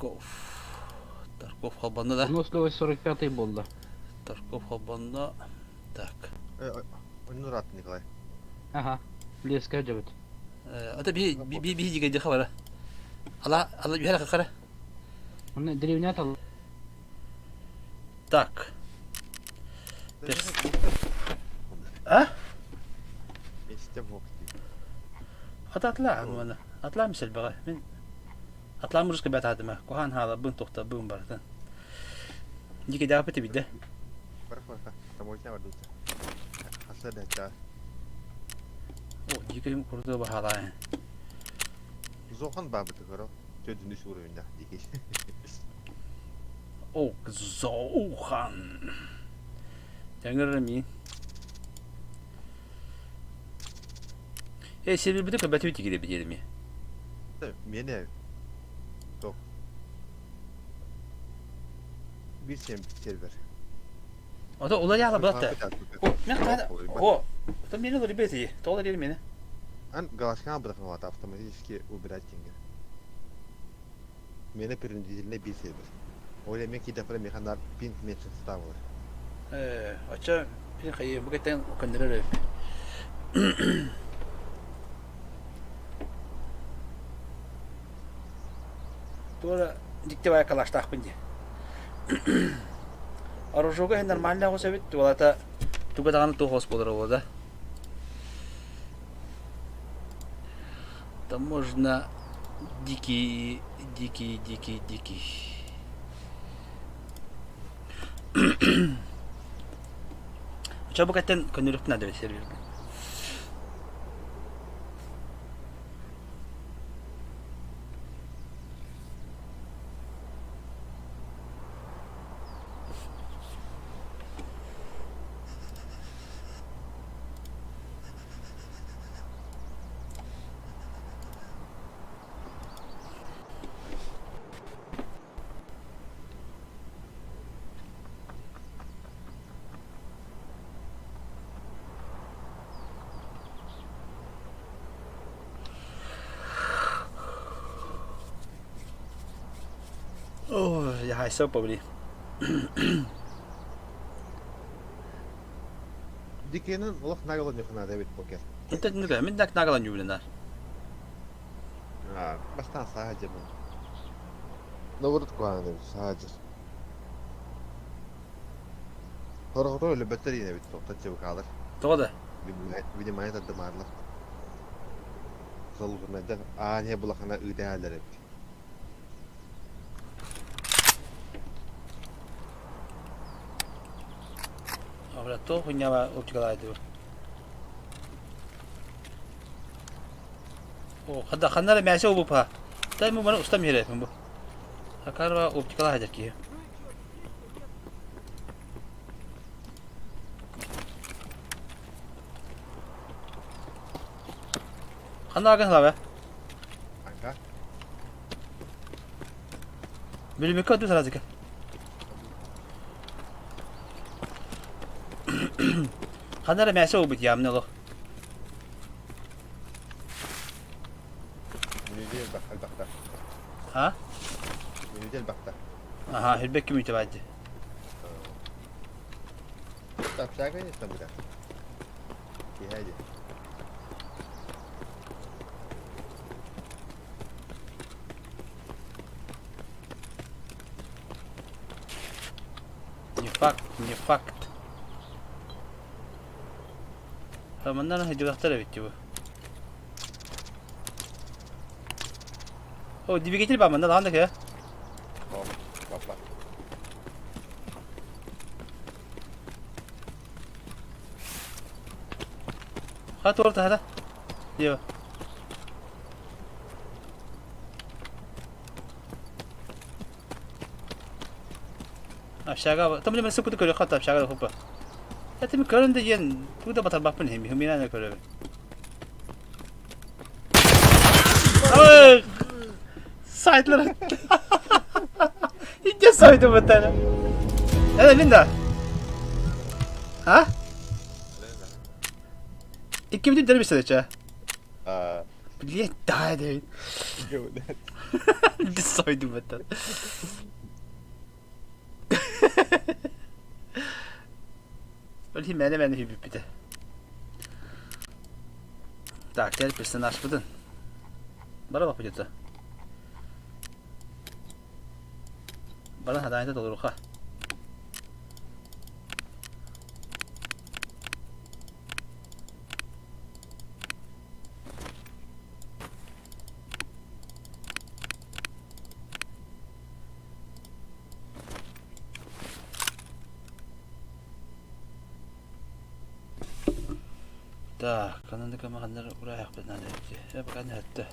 Тарков. Тарков холбонно да? Выносливость 45 буолла. Тарков холбонно. Так. Оннур ат Николай. Аха. Леска дьабыт. Ата би би би би дигэ дьаха бара. Ала ала үһэ хара. Онно деревня тал. Так. А? Ата атлаа мана. Атлаа мисел баҕа. Мин атлаа мурус кэбэт аатыма. Куһаан хаалабын тохтобун барытын. Дики даапыты бидэ. О, диким курду баһалаа. Зохан баабыты көрө. Төдүнү суурайында дики. О, Зохан. Тэҥэр мин. Э, сервербите көбөтүбүт тигире битерими. Мене ток. Bir сервер. Ото уларяла бата. О, мен када. О, то мени лори бети. Тола дери мени. Ан галашкан быдахмалата автоматически убирать деньги. Мене принудительный bir сервер. Оля мен кидафра механар пинт меньше ставила. Э, ача пин хайы бу кеттен көндөрөр. Туора дикте бая калаштаахпын дии. Оружуга иһин нормально оҕус эбит, туолата туга даҕаны туох оҕус буолар буолуо да. Там можно дикий, дикий, дикий, дикий. Очо бу кэттэн көннөрүөхпүн наада эбит сервербин. О, я все побли. Дикенин олох нагалан юхна эбит покер. Это не мин так нагалан юбилинар. Бастаан саа дьэ Наоборот куһаҕан эбит саадьыр. Сороҕото өлбөттөр иин эбит тоқтат чыбыкаалар. Тоҕо да? Внимание тардымаарлар. Солгунайдар аан булахана ыытаалар эбит. Абра то хуйнява оптикалаайды. О, ханда ханнара мясо обупа. Тай му мана устам херепин бу. Акарва оптикала хадер ки. Ханна агын хлабе. Ага. Билимикка ду сразу Ханнара мясо обут ямны лох. Мүнүдэ элбэх элбэхтэ. А? Мүнүдэ элбэхтэ. Аха, элбэх ким үтэ Общага конечно будет. Киһи Не факт, не факт. Манна сылдьыбатахтар эбит дии бу. О, двигатель баа манна даҕаны кэ. О, баппа. Ха туорта хата. Диэбэ. Общага, там мен сыккыты көрө хата общага хопа. Это ми көрөн да диэн тугу да батарбаппын иһин, мин көрөбүн. Ой! Сайтлар. Иди сойду вот это. Это Линда. А? Иккибитин дәрбисте чэ. Блядь, да, да. Бессойдум это. Ол мэне-мэне хүбүппүтэ. Так, теперь персонажпытын. Бара баппыта. Баран хадаайта толоруха. Так, ханан көмө ураайахпыт наада эбит. Э, пока не өттө.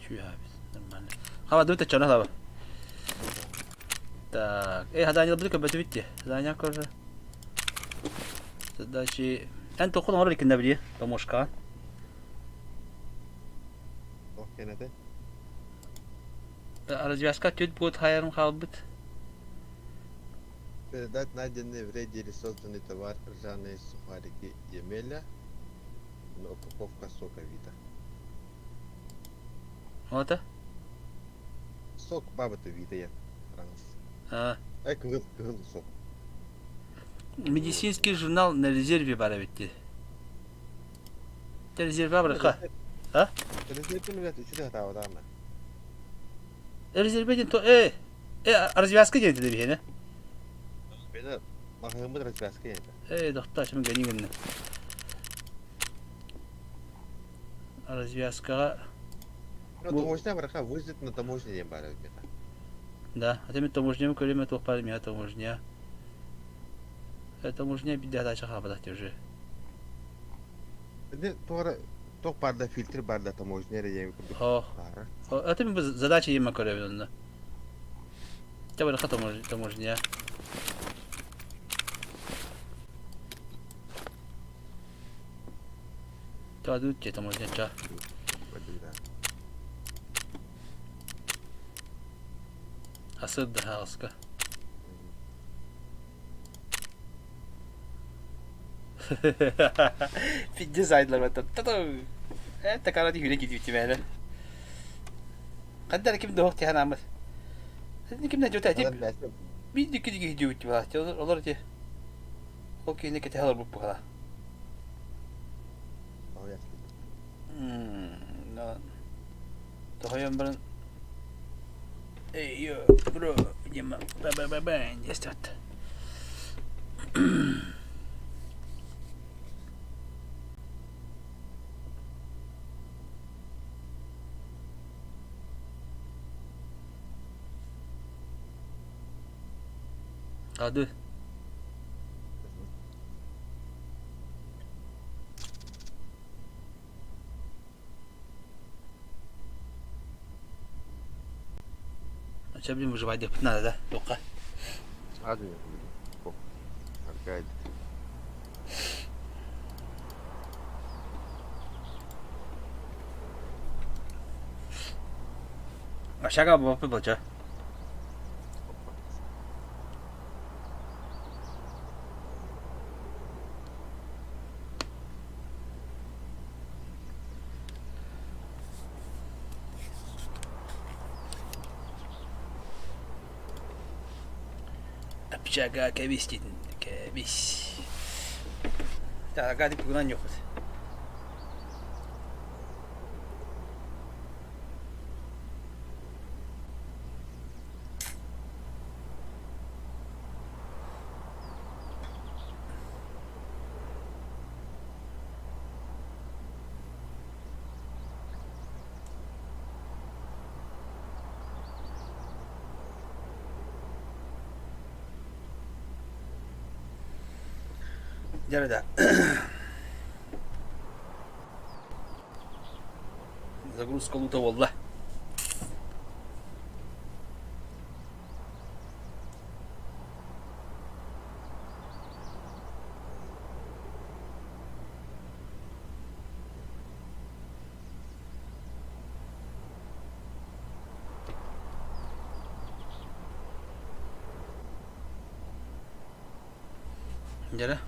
Чүһэбит. Нормально. Хаба дута чона хаба. Так, задание будет көбөтүбүт дии. Задание көрө. Задачи. Эн тоққун оҥорор иккиннэ билии, томошка. Ох, кэнэтэ. Развязка түт будет хайарын хаалбыт. Передать найденный в рейдере созданный товар ржаные сухарики Емеля на упаковка сока Вита. Вот. Сок бабата Вита я. Ранс. А. Ай, кыһыл, кыһыл сок. Медицинский журнал на резерве бара битти. Резерве барыха. А? Резерве билет үчүгэй хатаабатаҕына. Резерве диэн то развязка диэн этэ биһиэнэ. Бene маһыыммыт развязка диэн этэ. Тохтоо, чым гени гынна. Развязкаҕа Ну, таможня бараха, выезд на таможне диэн баар эбит. Да, а мен таможняны көрөм туох баар миэхэ таможня. Таможня биирдэ хатаача хаабатах уже. Не, туора туох баар да фильтр баар да таможня эрэ диэн курдук О, баара. это мен задача ема көрөбүн онно. Те бараха таможня. Та тут таможня ча. Асыр да хаҕаска. Пиздец айдылар баттан. Тата. Такара ди хүрэ кидибити бэйэ. Хандар ким доһох тиһэн ааммыт. Ким да жөтэ ти биир дикки диги дьүбүт баа. Олор ти ол киһини кэтэһэ олорбут буһала. Тоһойон баран Эй, йо, бро, дима, ба ба ба ба, дестат. Ады. А что, блин, выживать надо, да? Тока. Ады. Аркадий. А шага бапы болча. Общага кэбис диэтин кэбис. Так, тугунан юхут. Дьэ да. Загрузка лута буолла. Дьэрэ.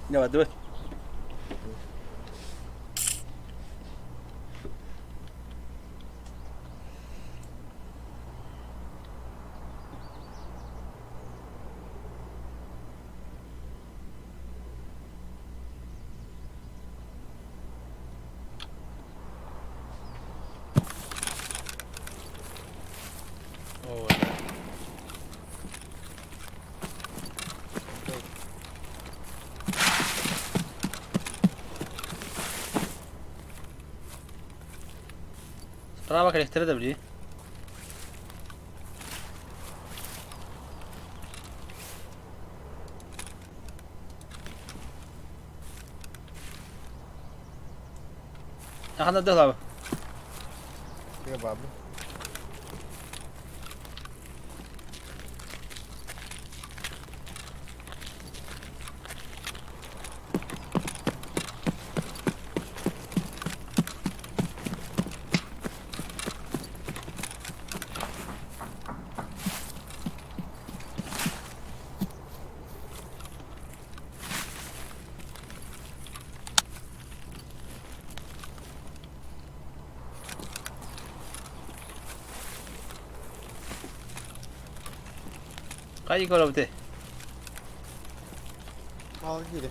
Давай, давай. Справа кэлэхтэрэ да били. Ханна дылаба? Бабы. Хайы көрөбүтэ? Ал киирэ.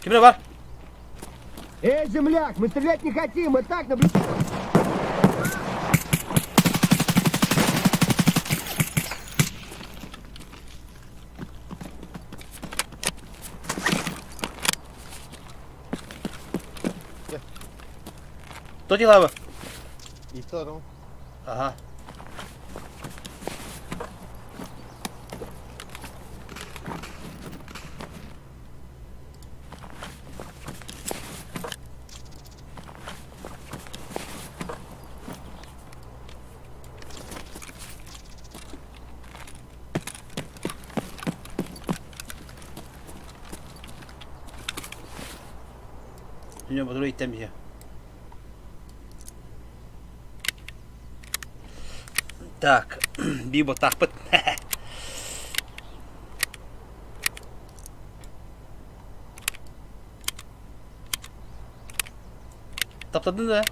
Ким эрэ бар? Эй, земляк, мы стрелять не хотим, мы так наблюдаем. Тоти лаба. Иторон. Аха. Dünya bu item Так, бибо тахпыт. Таптадын да?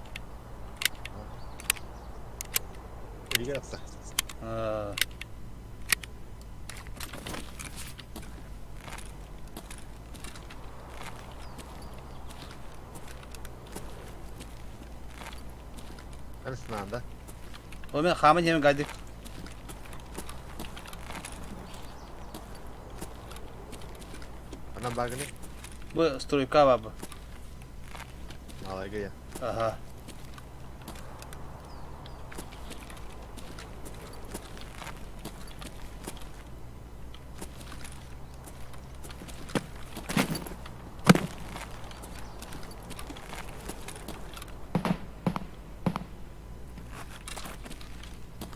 Илгәтсә. Арыснаанда. Ол мен хааман жемен гайды. Анан багыны. Бу стройка бабы. Малайга я. Ага.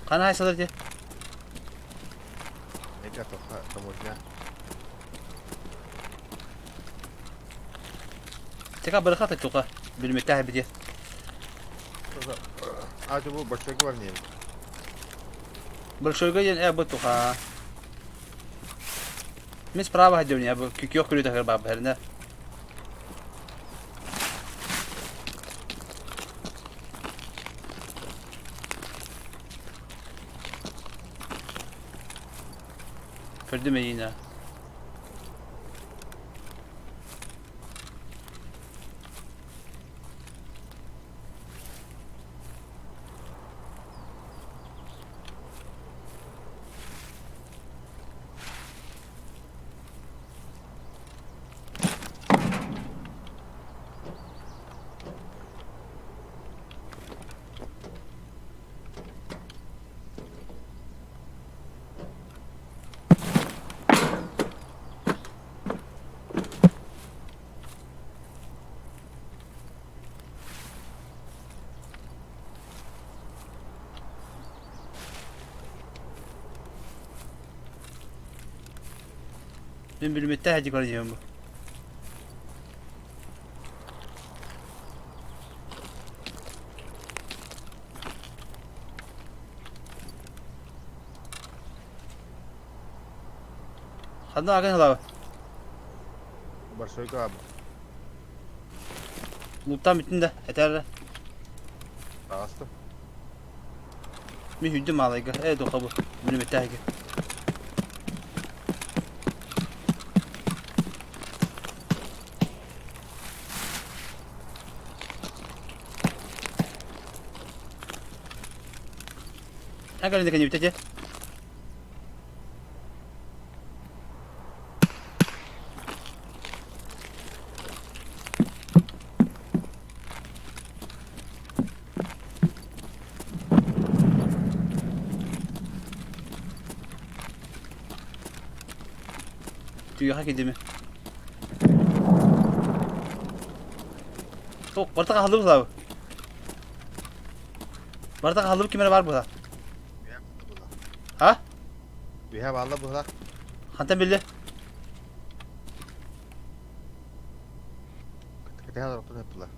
Хана хайсалар дии? Эка тоха таможня. Тека бырыха тука билмекте бите. А бу большой бар не. Большойга диэн э бу туха. Мин справа ходим, я бы күкүөх күлү тахыр баабарына. Көрдүм эйиинэ. Мин билиммитте хадьы көрүнүөм бу. Ханна ааген халаба? Большой каб. Луптан бүттүн да, этэр. Таҕыстым. Мин хүддүм маалайга, э духа бу, билиммитте Эн кэлин кэннибитэ Түгэхэ кидими. Тоқ, барта хаһылы булабы. Барта хаһылы ким эрэ бар була. А? Үһэ баалла була. Хантан билли? Кэтэһэ олорбут була.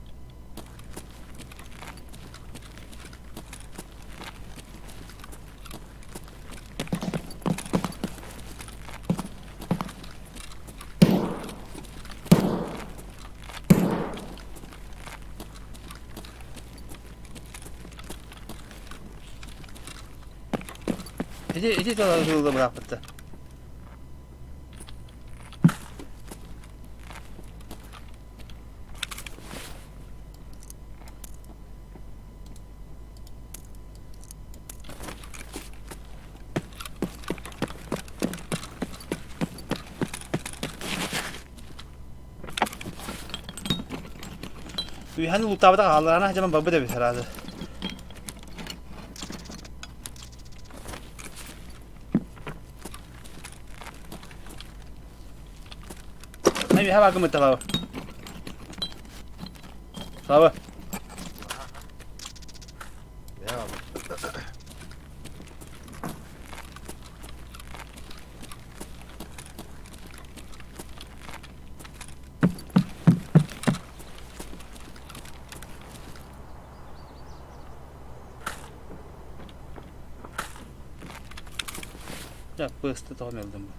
Ити ити тылы бырааппытта. Үһэн улуктаабата хаалларана дьаман барбыт эбит сразу. Ай, хаба гымыт талабы. Слава. Дьэ, быысты тоҕо мэлдим бу.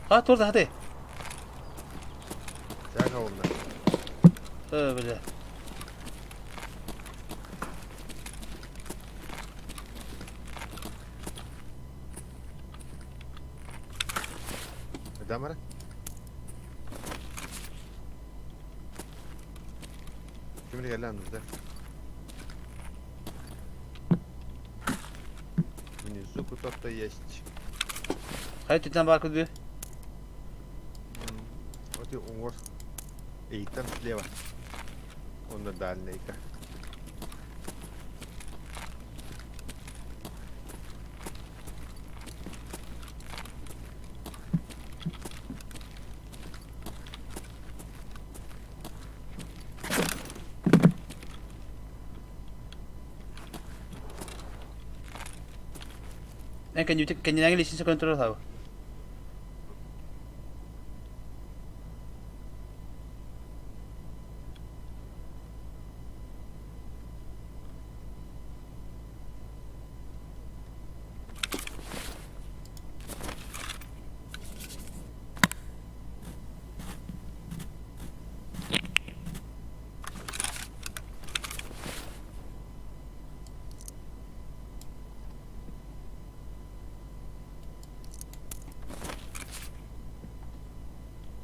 Ha турда hadi. Саха онно. Э, бля. Дамара? Ким кэллэ анныда? Внизу кто-то есть. Хайа түтэн баар күлбү. Вот и уҥуор. И там слева. Он на дальнейка. Эн кэннинээҥи лестница көрөн турар хаабы.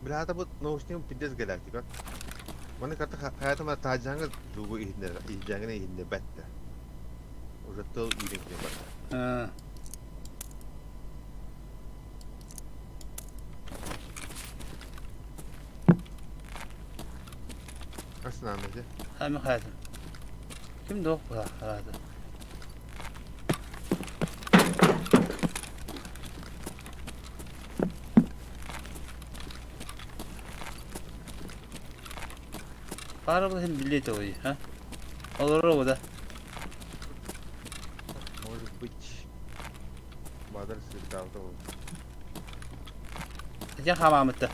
Бля, это вот наушник пиздец галактика. Маны карта хаятыма таажаңы дугу иһиннер, иһдээҥин иһиннербэт да. Уже тыл иирин киһи барда. Аснаамы же. Ами хаятым. Ким да бу хаата. Пара был хин билет ой, а? Олорор да. Может быть. Бадар сырдаабыта буолуо. Дьэ хаамаамытта.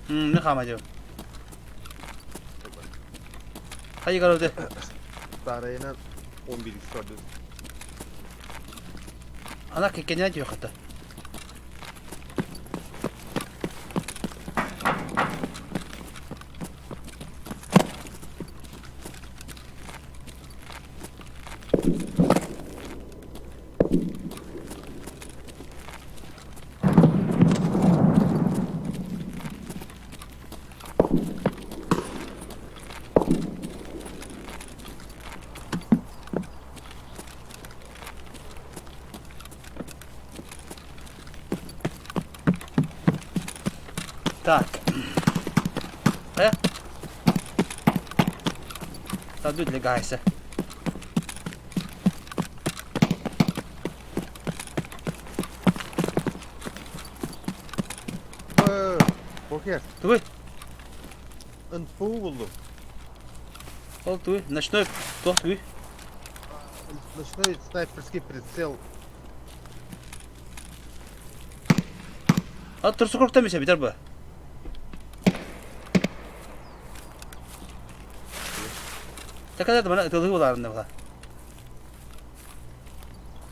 Мин хаамадьым. Хайы көрөбүт? Старайынан 11 сорду. Ана кеккене диэхата. Так. Э? Садуть лягайся. Покер. Тугуй? Инфу буллум. Ол тугуй? Ночной туох тугуй? Ночной снайперский прицел. А турсукурукта мисэ битэр бу. Такада да мана ытылыы булаарынна була.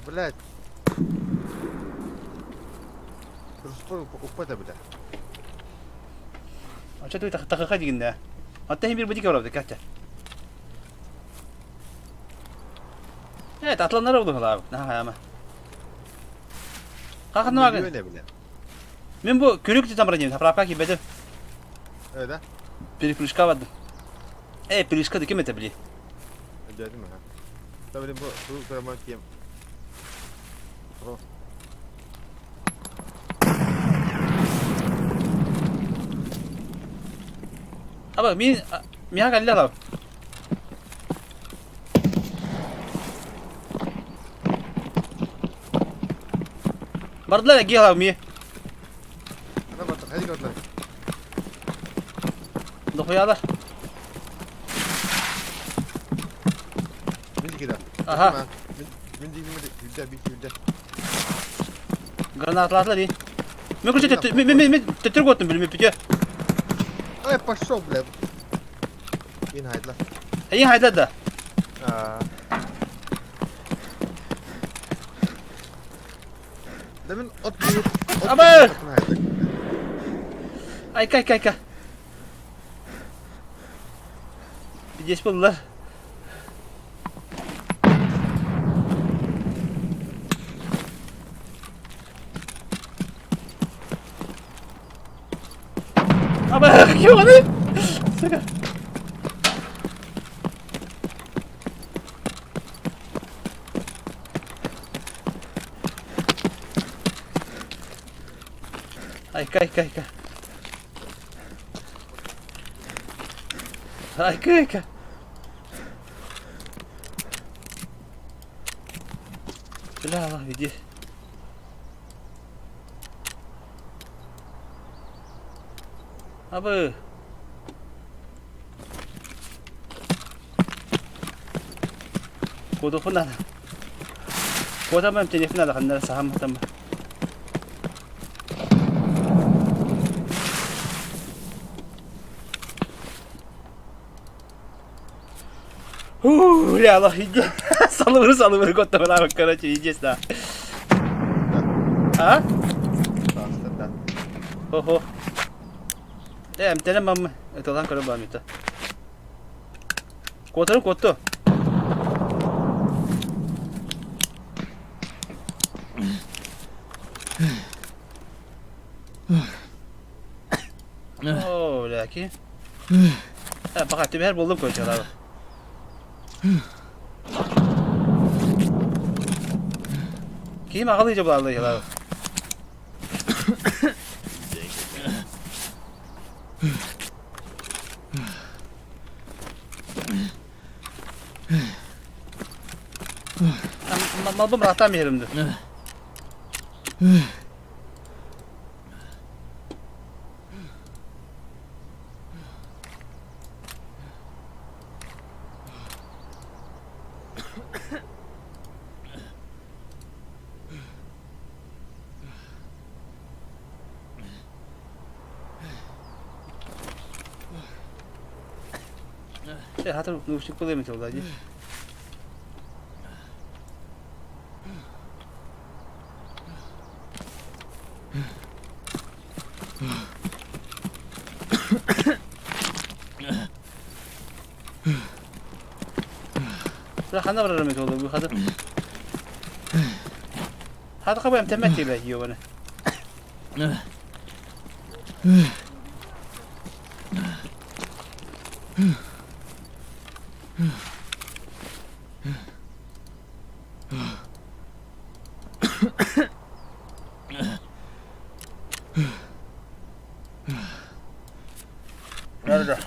Блядь. Рустор укпата бля. Оча туй тахыха дигиннэ. Атта хин бир бу дики барабыт катя. Э, татланнар oldu хылаабыт. Наха яма. Хаханна бля. Мин бу күрүк тутан баран заправка киирбэтим. Öyle. Переключка бардым. Э, переключка да ким это били? Дядим ага. Tabii bu bu karaman кем. Про. Аба, мин миха калла лав. Бардылар әгиэ лав ми. Ана баттар, хайди баттар. Дохуялар. Мин дикида. Аха. Мин дикида, бир бир бир. Гранаталаатылар дии. Мен короче мен мен мен төттөрү куоттум билим бүтүө. Ай, пошел, бля. Мин хайдла. Эйин хайда да. Аа. Да мин от Аба! Айка айка айка. Здесь буллар. Аба, ким аны? Сука. Айка айка айка. Айка айка. Бля, Аллах, иди. Абы. Куотуохпун наада. Куотаммын эмтэниэхпин наада ханна эрэ саһам махтаммын. Уу, бля, Аллах, иди. Салыбыры салыбыры куоттамын короче, иди сюда. А? Да. Хо-хо. Э, эмтэнэн мамма. Ытылан көрө баамыта. Куотарын куотту. Оо, лээки. Баха түбэһэр буоллум көрчалаабы. Ким аҕалыы дьабылааллыы ялаабы. Малбым ратам иһеримди. Чэ, хатыр нуучча кылыам этэ буолла дии. Ханна барарым этэ буолла бу хатыр. Хата хабы эмтэммэт диэбэ ёбаны.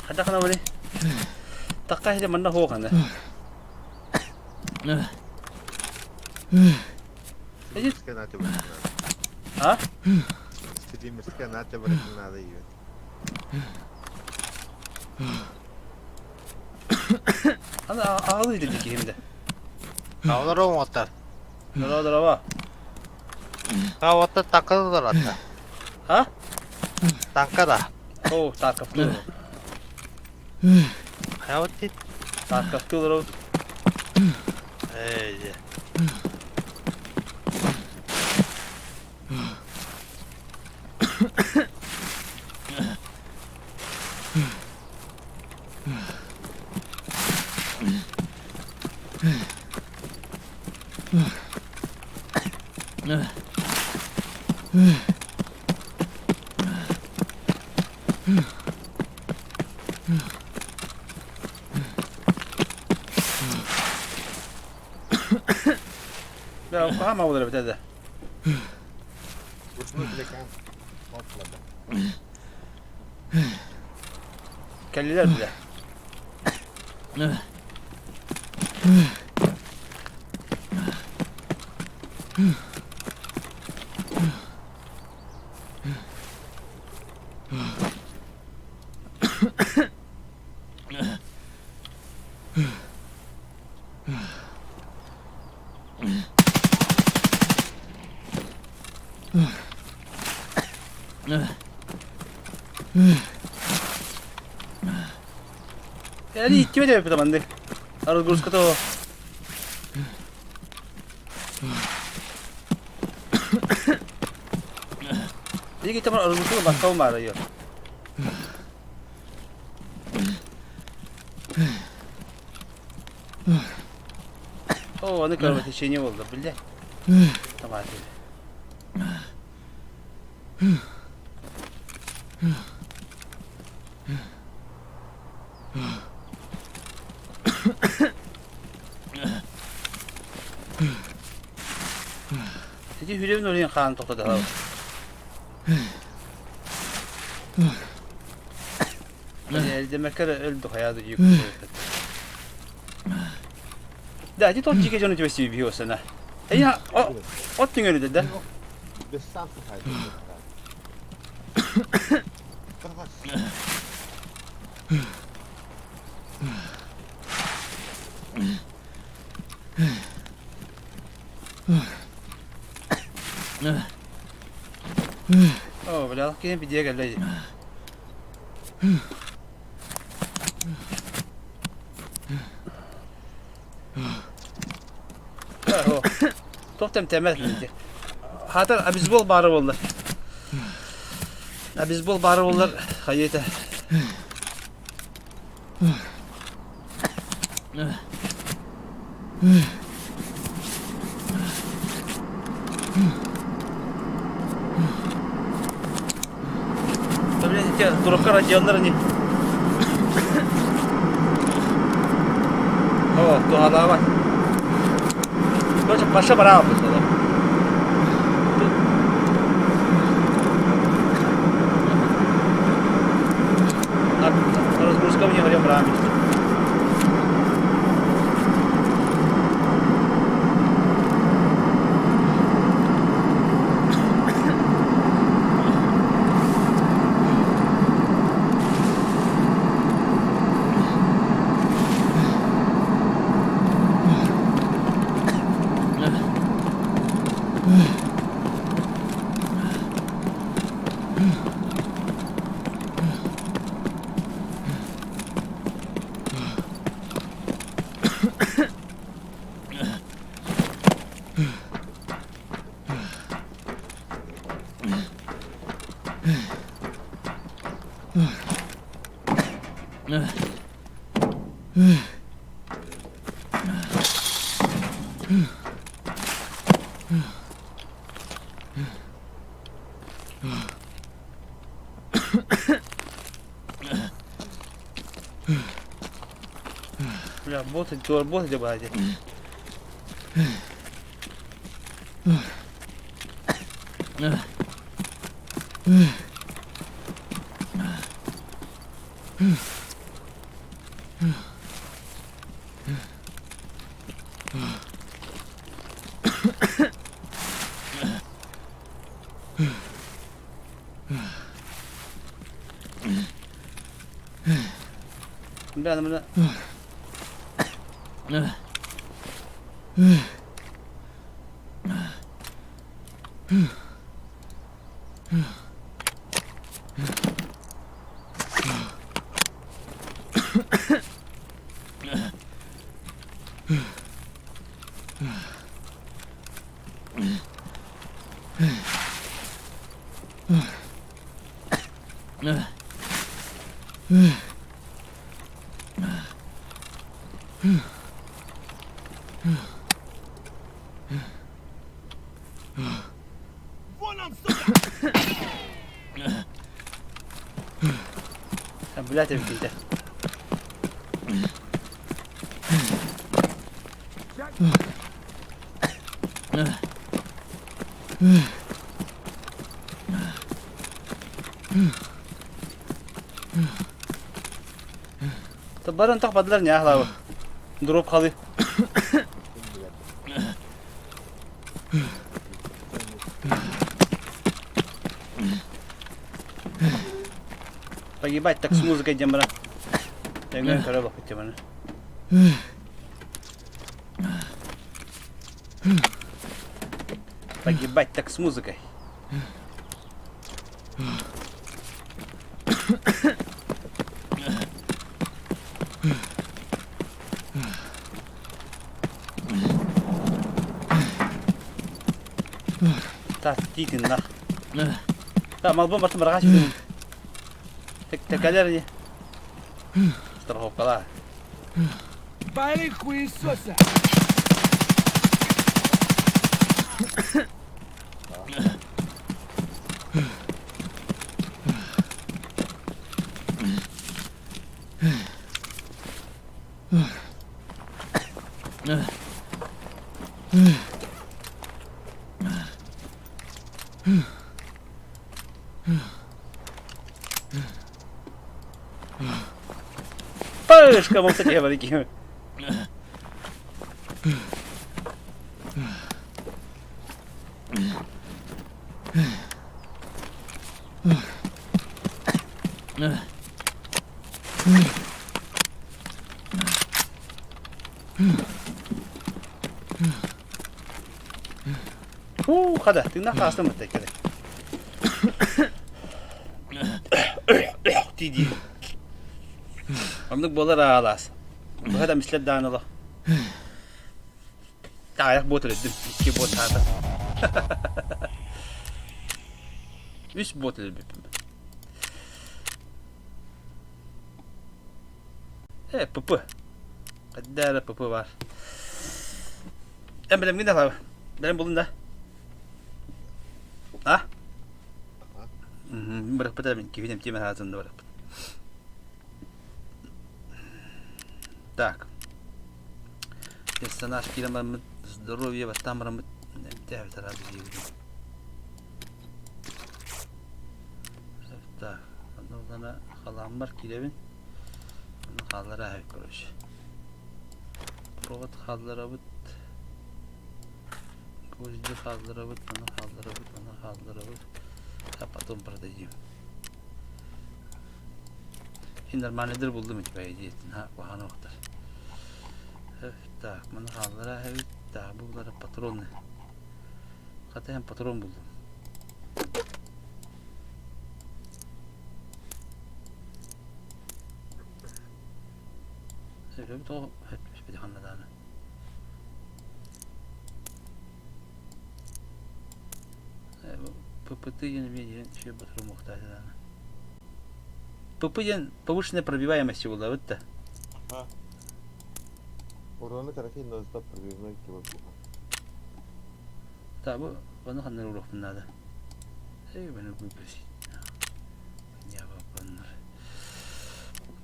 Хата хана бали. Такка хиде манна хуо хана. А? Стримерская Натя надо ее. Аны аҕалыы дии киһим да. Олор оҥоттар. Здорово, здорово. Тааватта такылар атта. А? Танка да. О, Тарковтур. Хайават Тарковтур. Ээ. Хаама буолар эбит этэ. Кэллилэр бile. Эри иккибэ диэбиппит маннык. Разгрузка то. Диги тамар разгрузка баккау маарайо. О, аны кровотечение болду, биле. Тамар. Ити хүлэбин оройун хаан тоқтаталау. Элдемеккер өлдү хайаады дьиэ Да, ити тот дьиэ дьону түбэсии биһиосана. Эйа, от түҥөрүдэ да. Оо, бля, киһим видео кэллэ дии. Туох тэмтэмэт дии. Хаатар обезбол баара буоллар. Обезбол баара буоллар хайыта. Да, блядь, эти дурака радионнар не. О, туһалаабат. Короче, Паша бараабыт олох. Разгрузка мне говорил бараабыт. Бля, боты, боты добавить. Бля, бля. Блядь, эбит Баран тахпадылар не ахлабы. Дроп халы. Погибать так с музыкой диэн баран. Тэҥҥэ көрө баппыт диэн Погибать так с музыкой. Так, тиитиннах. Так, малбын бартын бараҕа сүтүн. Тэкэлэр ини. Страховкалаа. Парень хуесоса! Пышка, мол, кстати, говорит. Уу, хада, тыыннаах таҕыстым бытта кэлэ. Дии-дии. Оннук буолар аалаас. Быһа да мислэр даҕаны олох. Таайах буот өлөрдүм. Икки буот хаата. Үс буот өлөрбүппүн. Э, ПП. Хайда эрэ ПП баар. Эн бэлэмҥин да Слава? Бэлэм булун да? А? Бырахпыт мин киһи эмтиим аһаатын да бырахпыт. Так. Персонаж киирэн бараммыт здоровье баттаан бараммыт эмтээбит араас диибит. Так, онно халааммар киирэбин. Ону хааллара короче. Провод хаалларабыт. Гвозди хаалларабыт, ону хаалларабыт, ону хаалларабыт. А потом продадим. И нормальныйдыр булдум ити по идее. Ha, куһаҕан уохтар. Так, маны хааллара эбит. Так, бу булары патроны. Хата эн патрон булдум. Сөбү тоҕо өттүспүтэ ханна даҕаны. ППТ диэн эмиэ диэн үчүгэй патрон буолуохтаах даҕаны. ПП диэн повышенная пробиваемость буоллабыт да. Ураны карахи нон-стоп пробивной кило буха. Так, бу ону ханна уруохпун наада. Эй, баны глупость.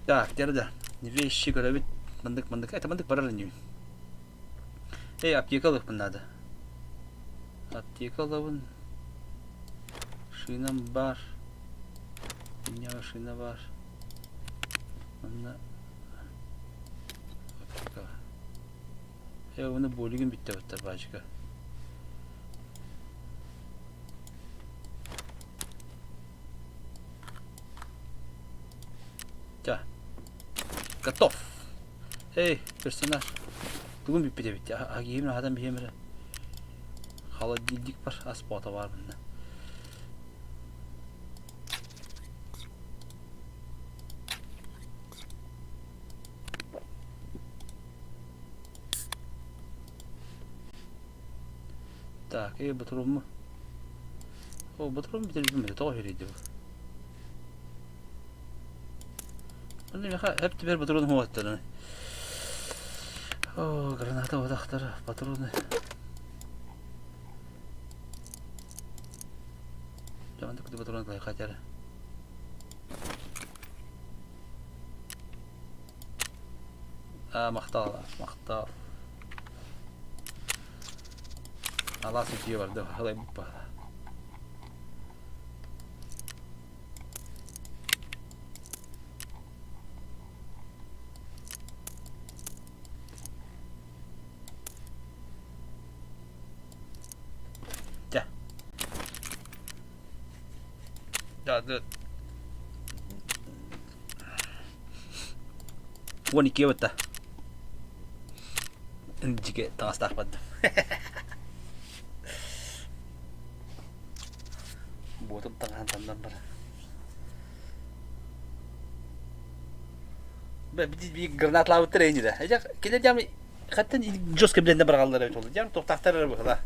Так, дьэ вещи көрөбүт. Мандык, мандык. Это мандык барар инибин. Эй, аптека ылыахпын наада. Аптека ылабын. Шинам бар. Меня шина бар. Манна аптека. Э, уну болигин бүттэ баттар баачыка. Ча. Готов. Эй, персонаж. Тугун бүппүт эбит. Агиим аһатан биһиэм эрэ. Холодильник бар, ас бота бар мында. Так, эй, батурумму. О, батурум бүтэрбим этэ, тоҕо үһүрүйдэ бу? Онно миэхэ эп түбэр батурун хуоттарын. О, граната бодахтара, патроны. Жаман күтү патрон кайхатары. А, махтал, махтал. Алаас үтүө барда, халай буппа. Чэ. Да, да. 12 батта. Дьигэ таҥастаах бардым. Буотум таҥаһын таннан бар. Биир гранаталаабыттар эйнилэ. Кини дьам хаттан жестко билэннэ барагаллар эбит ол. Дьам туохтаахтар эрэ быһыла.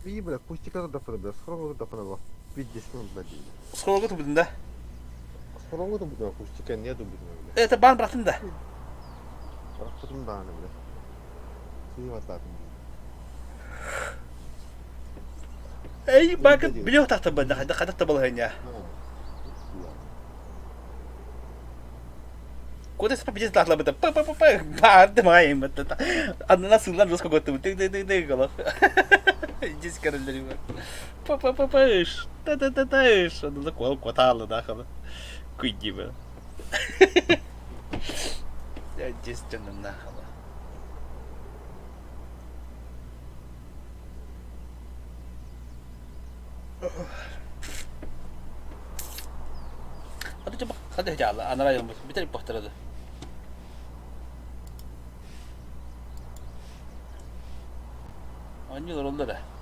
Бии бля, кустиканы дафына бля, схронгу дафына бла. Пиздец, бля. Схронгу тубутун да? Схронгу тубутун, кустика не тубутун бля. Это бан бырахтым да. Бырахпытым даҕаны бля. Сыйматаатым. Эй, бакыт билиэх тахта банда, хайдах да балаһыня. Куда пиздец лахлабыта. Па па па па баарды маайым баттата. Анна сыллан жестко готтубут. Ты ты ты ты голов. Здесь король Па па па па та та та та Анна кол коталы да хала. Куйди бы. Естественно нахала. Хады жаала анара йомбут битер бохтарады. Оонньуулар оллар ээ.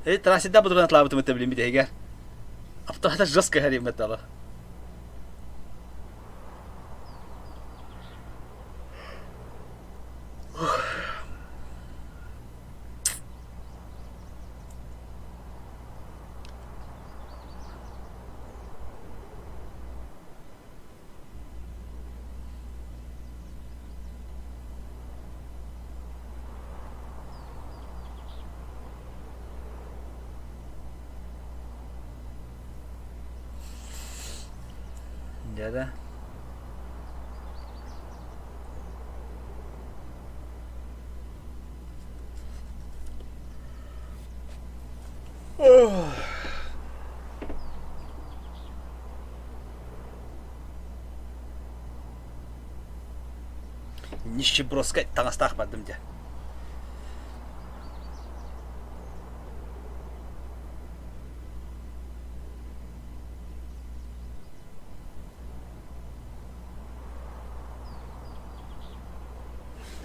Э, трассида бутуран атлаабытым это билин битэһигэр. Автомата жестко хариммет ала. Дьэ Нищебродскай таҥастаах бардым дьэ.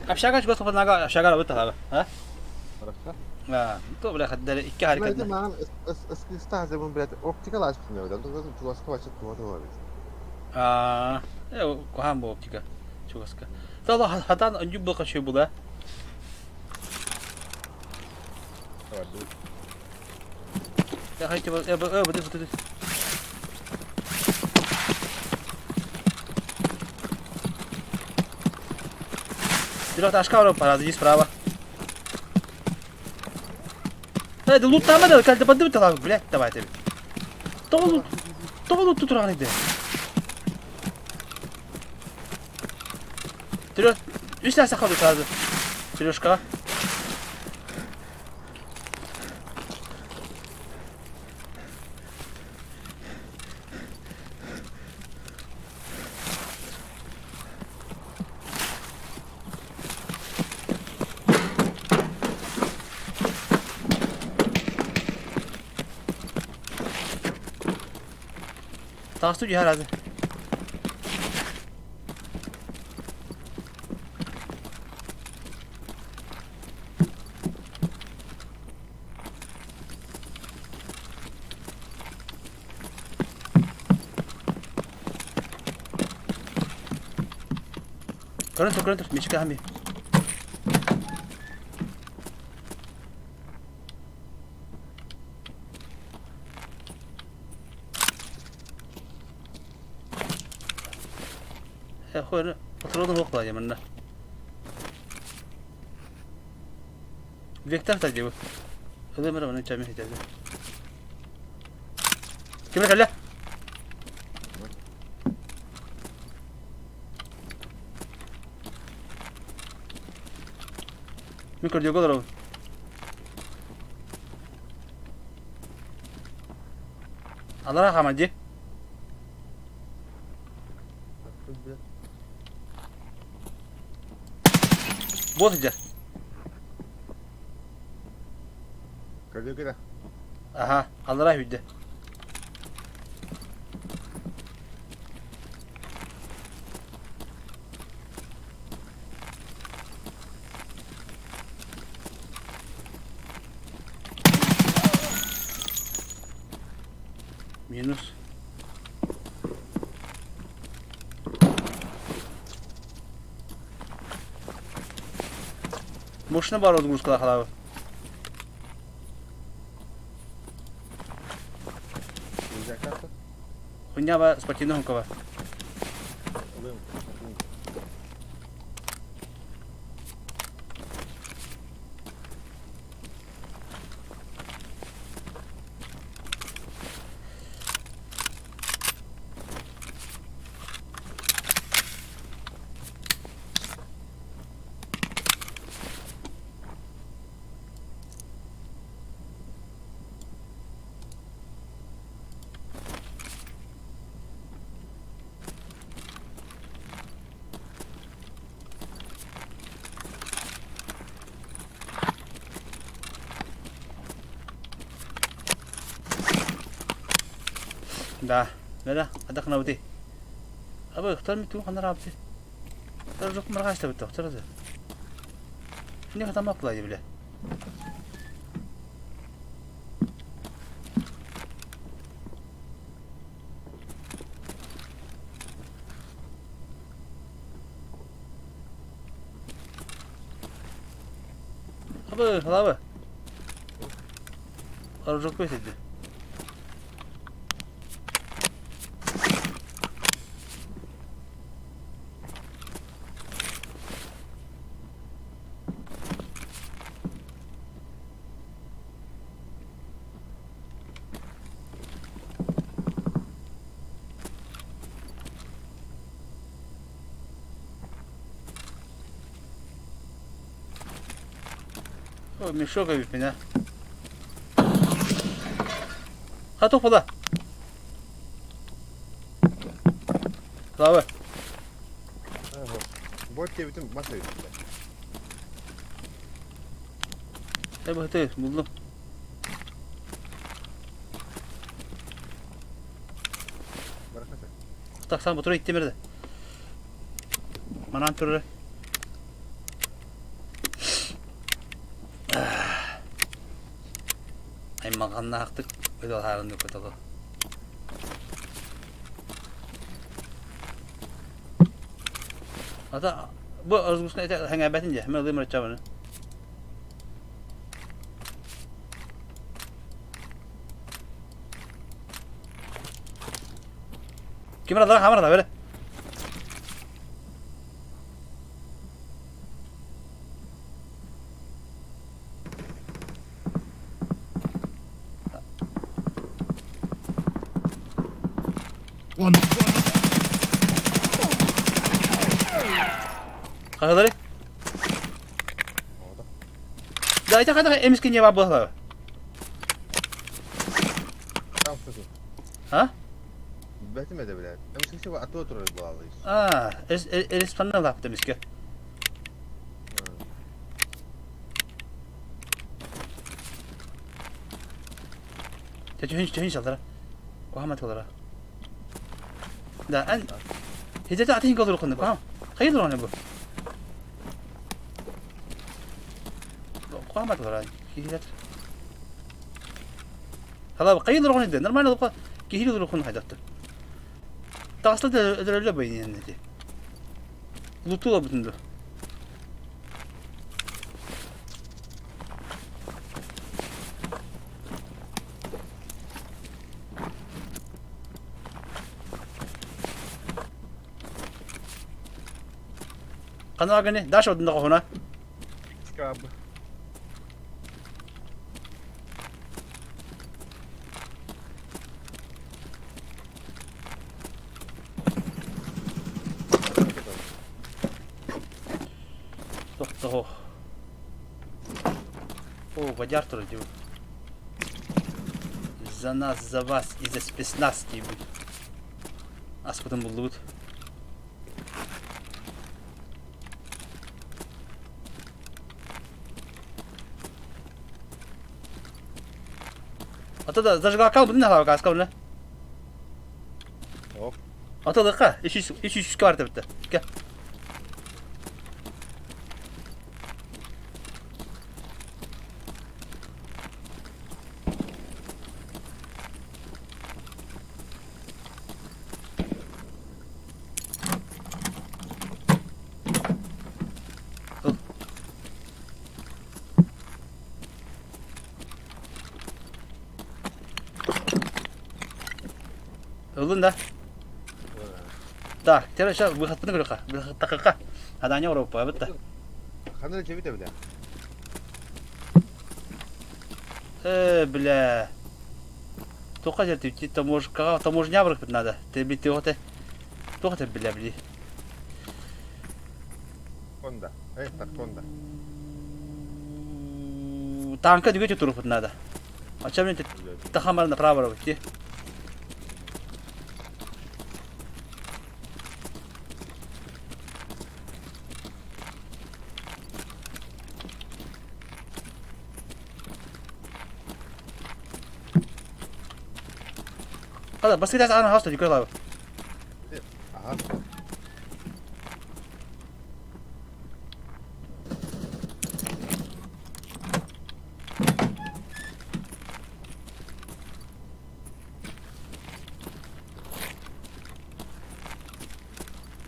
Общага чугас тупанага общага работа хаба. А? Хорошо. А, то бля хаддары икки харикатна. Знаете, маған ыскыстаазыбын блядь, оптика ласпын öyle. Чугаска бачыт тума тума бит. А, э, кухан бу оптика. Чугаска. Тала хатан анжу бу кашы була. Я хочу, э, э, вот это, вот это. Трехэтажка парады справа. Hadi lootlanma da kaldı bandı mı talan блядь давай тебе. Тоҕо лут тоҕо лут тураҕын иде. Трёх үс нәрсә қалды сразу. Сережка. Таҕыста түһэр ады. Көрөн тур, көрөн тур, мечке хами. Патроны хуох манна. Вектор та дии. Ылымыр маны чами хитэрде. Кимэ кэллэ? Мин көрдүгө олоробун. Алара хааман дии. Буо сылдьар. Көрдүгү да. Аха, аллараа сүүрдэ. Минус. Машина бар разгрузкалаах халаабы. Хуйня ба спортивный хункова. Да, да, адахнабыты. Абы, ыхтар ми тугу ханар аабыты. Не хатамак була бile. Бу, лава. Оружок сиди. О, мешок эбит меня. Хатох була. Слава. Бот диэбитим мас эбит. Э, быһыты, булдум. Тахсан бутура иттим эрде. Манан турар. Аймалҕаннаахтык өлө көтөлө. Ата бу разгрузка хэҥээбэтин дии, мен ылыым ырыччабыны. Ким ыралара хамар да бere. Он Хаһылары? Да, это хата эмискэ не бабыла. А? Бэтим эдэ билэр. Эмискэ атыа турар буолалыйс. А, эрис фанна лапты эмискэ. Түһүн түһүн салдара. Куһаҕан тыллара. Да, эн хидете атын голор хонно куһаҕан. Хайы туран бу? Куһаҕан тыллара. Киһилет. Хала хайы туран иде. Нормально лука киһи туран хон хайдатты. Тасла да өдөрөлө бейнен деди. Лутула бүтүндү. Ханна гыны? Даша одунда хоһуна. Скаб. Тохтоо. О, водяр турар дии. За нас, за вас и за спецназ диибит. Аспытын буллубут. Ата да зажигалка бу не каска бу Оп. Аталыкка 300 300 бар битте. Кел. Ыл. Ылын да. Так, теперь сейчас выход көрөхө. Выход такыка. Адани Европа, бітті. Ханна чебите бля. Э, бля. Тоқа жер ты таможкаға таможня барып надо. Ты би ты оте. Тоқа ты бля бли. Конда. Эй, так конда. Танка дүгете туруп надо. А чем мне тахамар направо работать? Хада, баскетас ана хаста дикой Ага.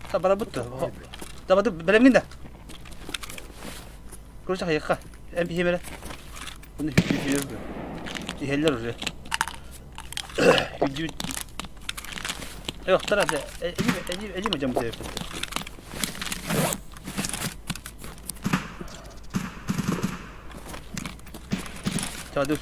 Та барабытты. Да бады белемгин да. Короче, хайыкка. Эн биһиэм эрэ. Bunu hücü Иһэллэр уже. Hücü Yok tarafta elim elim elim hocam bu sefer. Tamam dur.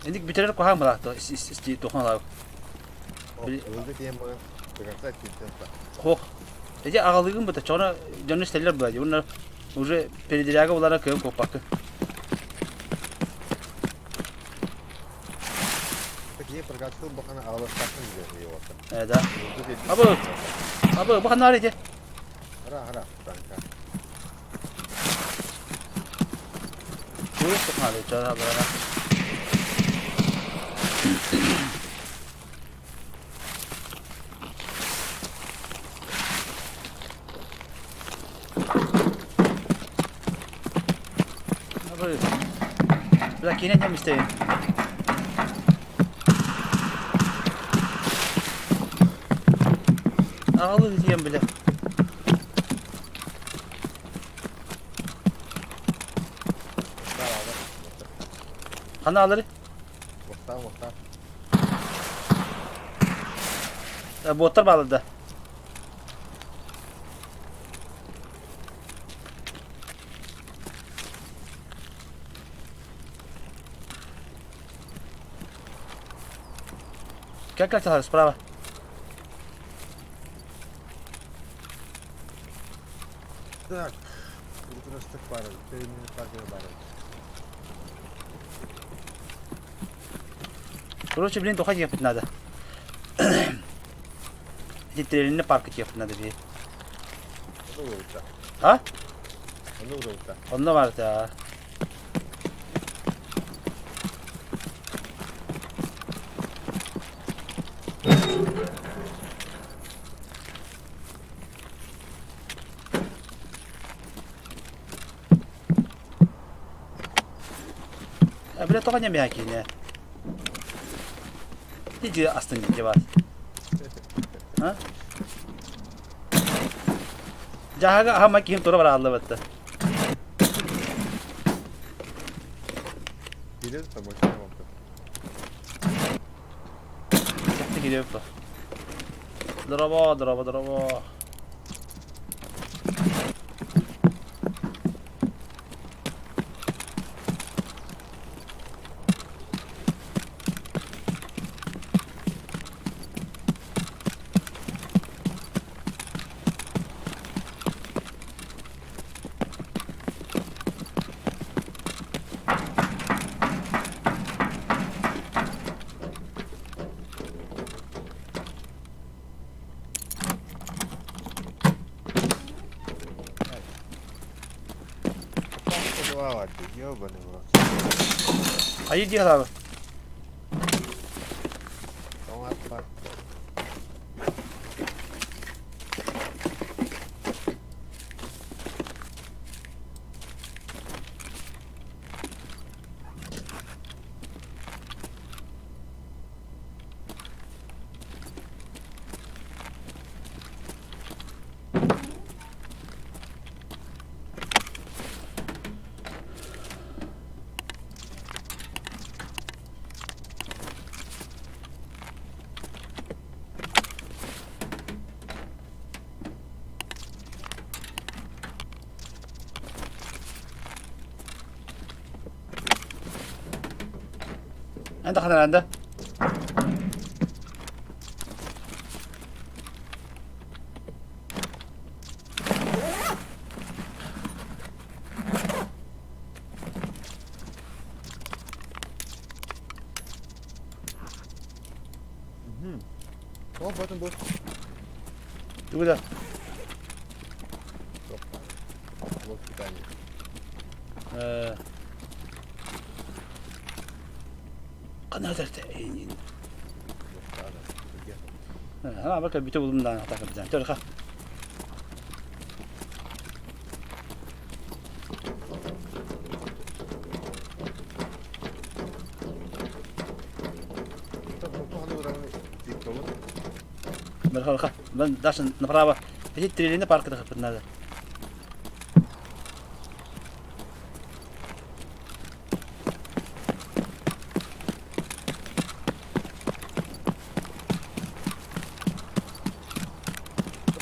Инник бүтэрэр куһаҕан былаахта тухан алаабы. Хох. Эти аҕалыгын быта чоно дьону истэллэр була дии. Уже передряга булара кыайан куоппаккын. Э, да. Абы, абы, бу ханна ити? Туох тухаары чара барара. Абы, бля, киинэ ньэм истэйин. Аҕалыы тиийэн билэ. Ханна алары? Буоттар баалар да. Как как справа? Так, просто пара, пара, Короче, блин, тоха ехать надо. Эти тренерный парк ехать надо бии. А? Онно барда. Бля, тоҕо ньэмиһэ киинэ. Иди астын дьиэ А? Дьаһага аһама киһим тура барааллыбытта. Кэхти кириэп Дорообо, дорообо, дорообо. Айыы дии хараабы. Эн таханар да? Тугу да? Ханна сытар Ха, бака бүтэ булум даҕаны атака Төрха. Бырха, Дальше направо. Эти трилины парка надо.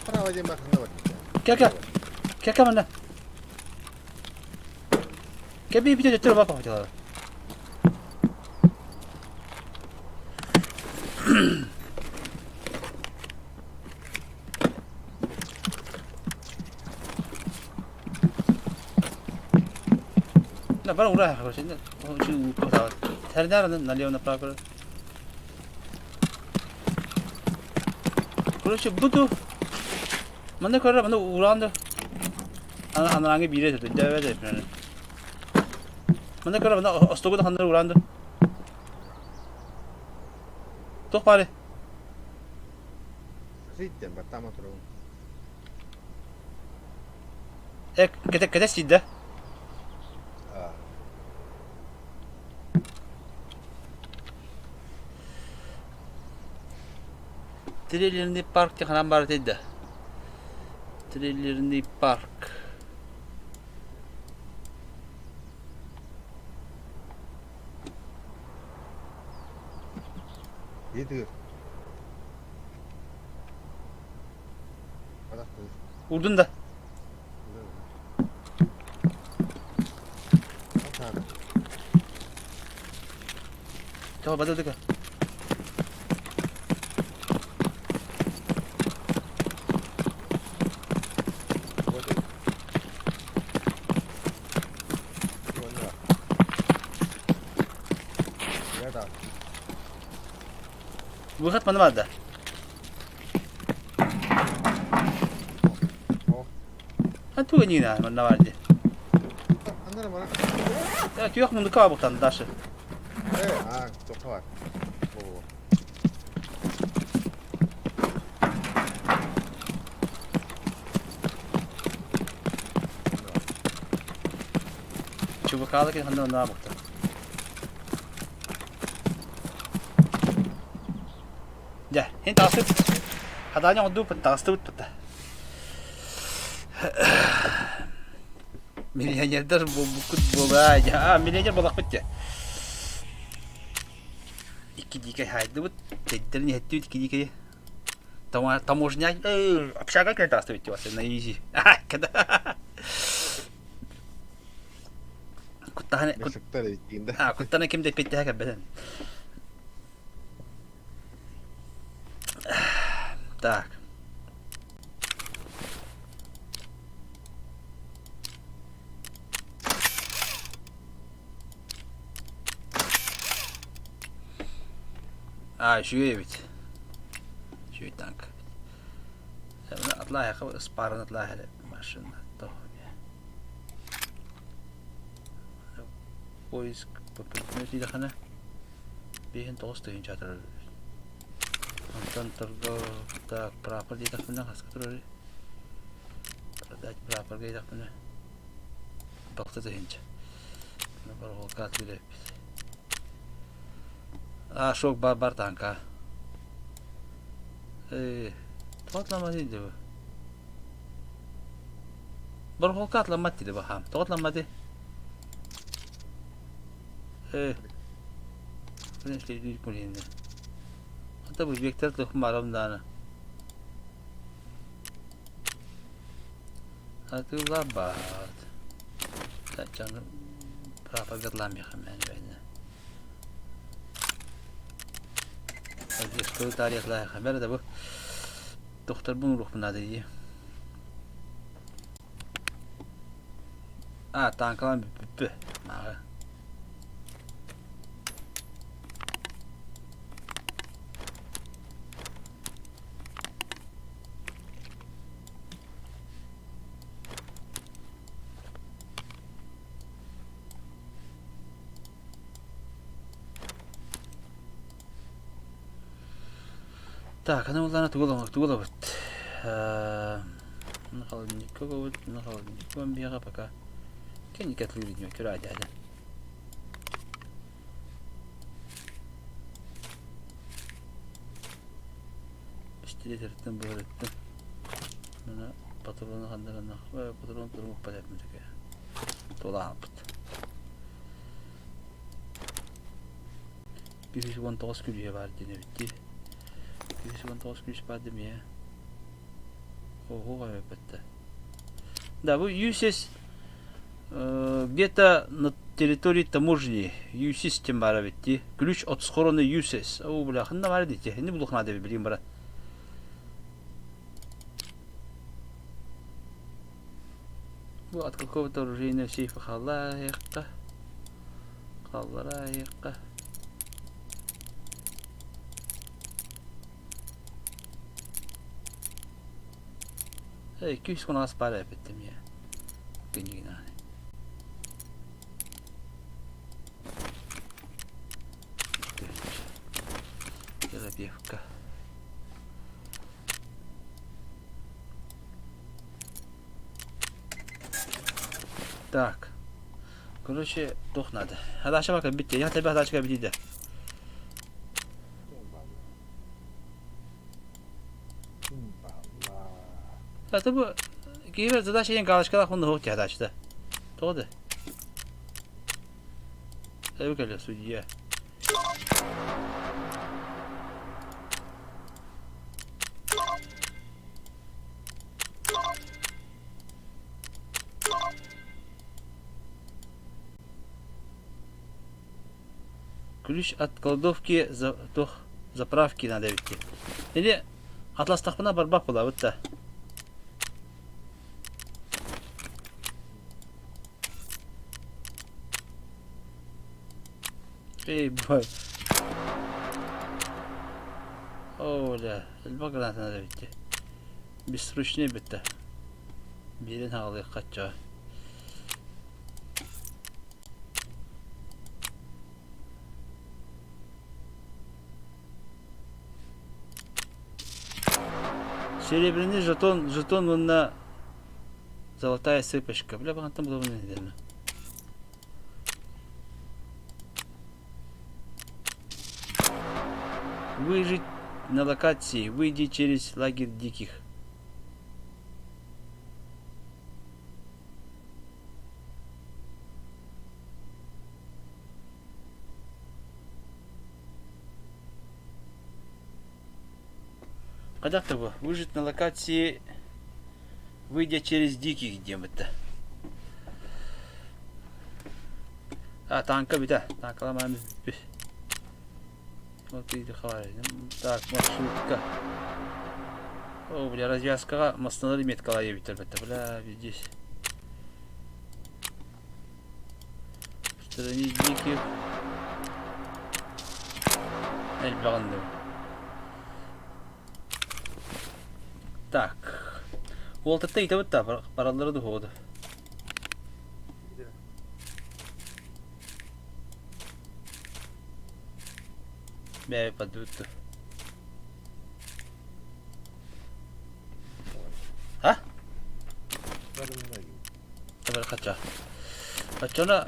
Право диэн баар Кэ-кэ. Кэ-кэ манна. Кэ би бите төттөрү бапа хотела. Да, бара ура, короче, Тернер налево направо. Короче, буду Манна көрөр, манна ураан да анараҥҥы биирэ этэ, дьэбэ да Манна көрөр, манна остуолга да ханнары ураан да. Туох баары? Ситтен баттаама турабын. Э, кэтэ кэтэ сиидэ. Триллерный парк ханан баар этэй да? Триллерный парк. Иитигэр. Уурдун да? Тоҕо бадылдыка? Выход манна баар да? А туга нина манна баар дии. Түөх муннукка баар Даша. Чубакаалы ханна манна баар Дьэ, ин таҕыстыбыт. Хатаанньа оҥордубут, таҕыстыбыт тута. Миллионердар буолбуккут буолаа. А, миллионер буолахпыт дьэ. Икки дикэй хаайдыбыт. Тэйдэрин иһэттибит икки дикэйи. Таможня общага кэлэн таҕыстыбыт дии на изи. Куттаһан куттана ким да эппиттэһэ кэлбэтэн. Так. А, үчүгэй эбит. Үчүгэй танк. Атлааһы ыспаарын атлааһы машина. Поиск по предмету диэххинэ 59 турар Онтон торго так прапор диэтэхпинэ хаска турарый? Продать прапорга диэтэхпинэ 6 тыһыынча. Барҕалка атыылаабыт. А, шок бар бар танка. Э, тоҕо дейді бу? Барҕалка атламмат дейді бахам. Тоҕо атламматы? Э, Хата бу Виктор Тухмаров дааны. Атыылаабат. Тачаны прапоргатламиха мен бэйне. Школы тарихлайха бер да бу доктор бун рухмна дии. А, танкалан бүппү. Мага. Так, аны буллаана тугу ылабыт, тугу ылабыт? Холодильникка угабыт, холодильникка биэҕэ пока. Кэнники атылыыр дьиэ көрө дядя. Пистолеттериттэн быһырыттым. Мына патроны ханнарынах, патрон турмуппат этим Тула албыт. 219 күлүүһэ баар диэн эбит дии. 219 күлүүс баар дэмиэ. Ого эбэттэ. Да, бу ЮСИС где-то на территории таможни ЮСИС диэн баар эбит дии. Ключ от схрона ЮСИС. О, бля, ханна баар дии. Ханна булуох наада билигин бара. Бу от какого-то оружейного сейфа халлаайыкка. Халлараайыкка. Эй, күүс кунаас баар эбиттим я. Книгина. Терапевка. Так. Короче, туох надо. Хадашка бака битте. Я тебе хадашка битиде. Это бу киһи задача диэн галочкалаах уонна суох задачата. Тоҕо да? Эбикэлэ судья. Ключ от кладовки за туох заправки надо эбит Или атластахпына барбах булабыт да. Эй, бой. О, бля, элбэх граната надо эбит Бессрочный эбит Биирин хаалыахха чоо. Серебряный жетон, жетон уонна золотая цепочка. Бля, бағантан булабын инедерме. Выжить на локации, выйди через лагерь диких. Хайдах да бу? Выжить на локации, выйдя через диких диэммит А, танка бүтэ. Танкаламаан бүппүт. Вот и Так, маршрутка. О, бля, развязкаҕа массыыналар меткалар эбиттэр бэтэ. Бля, здесь. В стороне диких. Элбэҕин да. Так. Уолтатта ыйтабыт да, бараллара духуоду. Бэйэ подбытту. А? Табар хача. Оччоно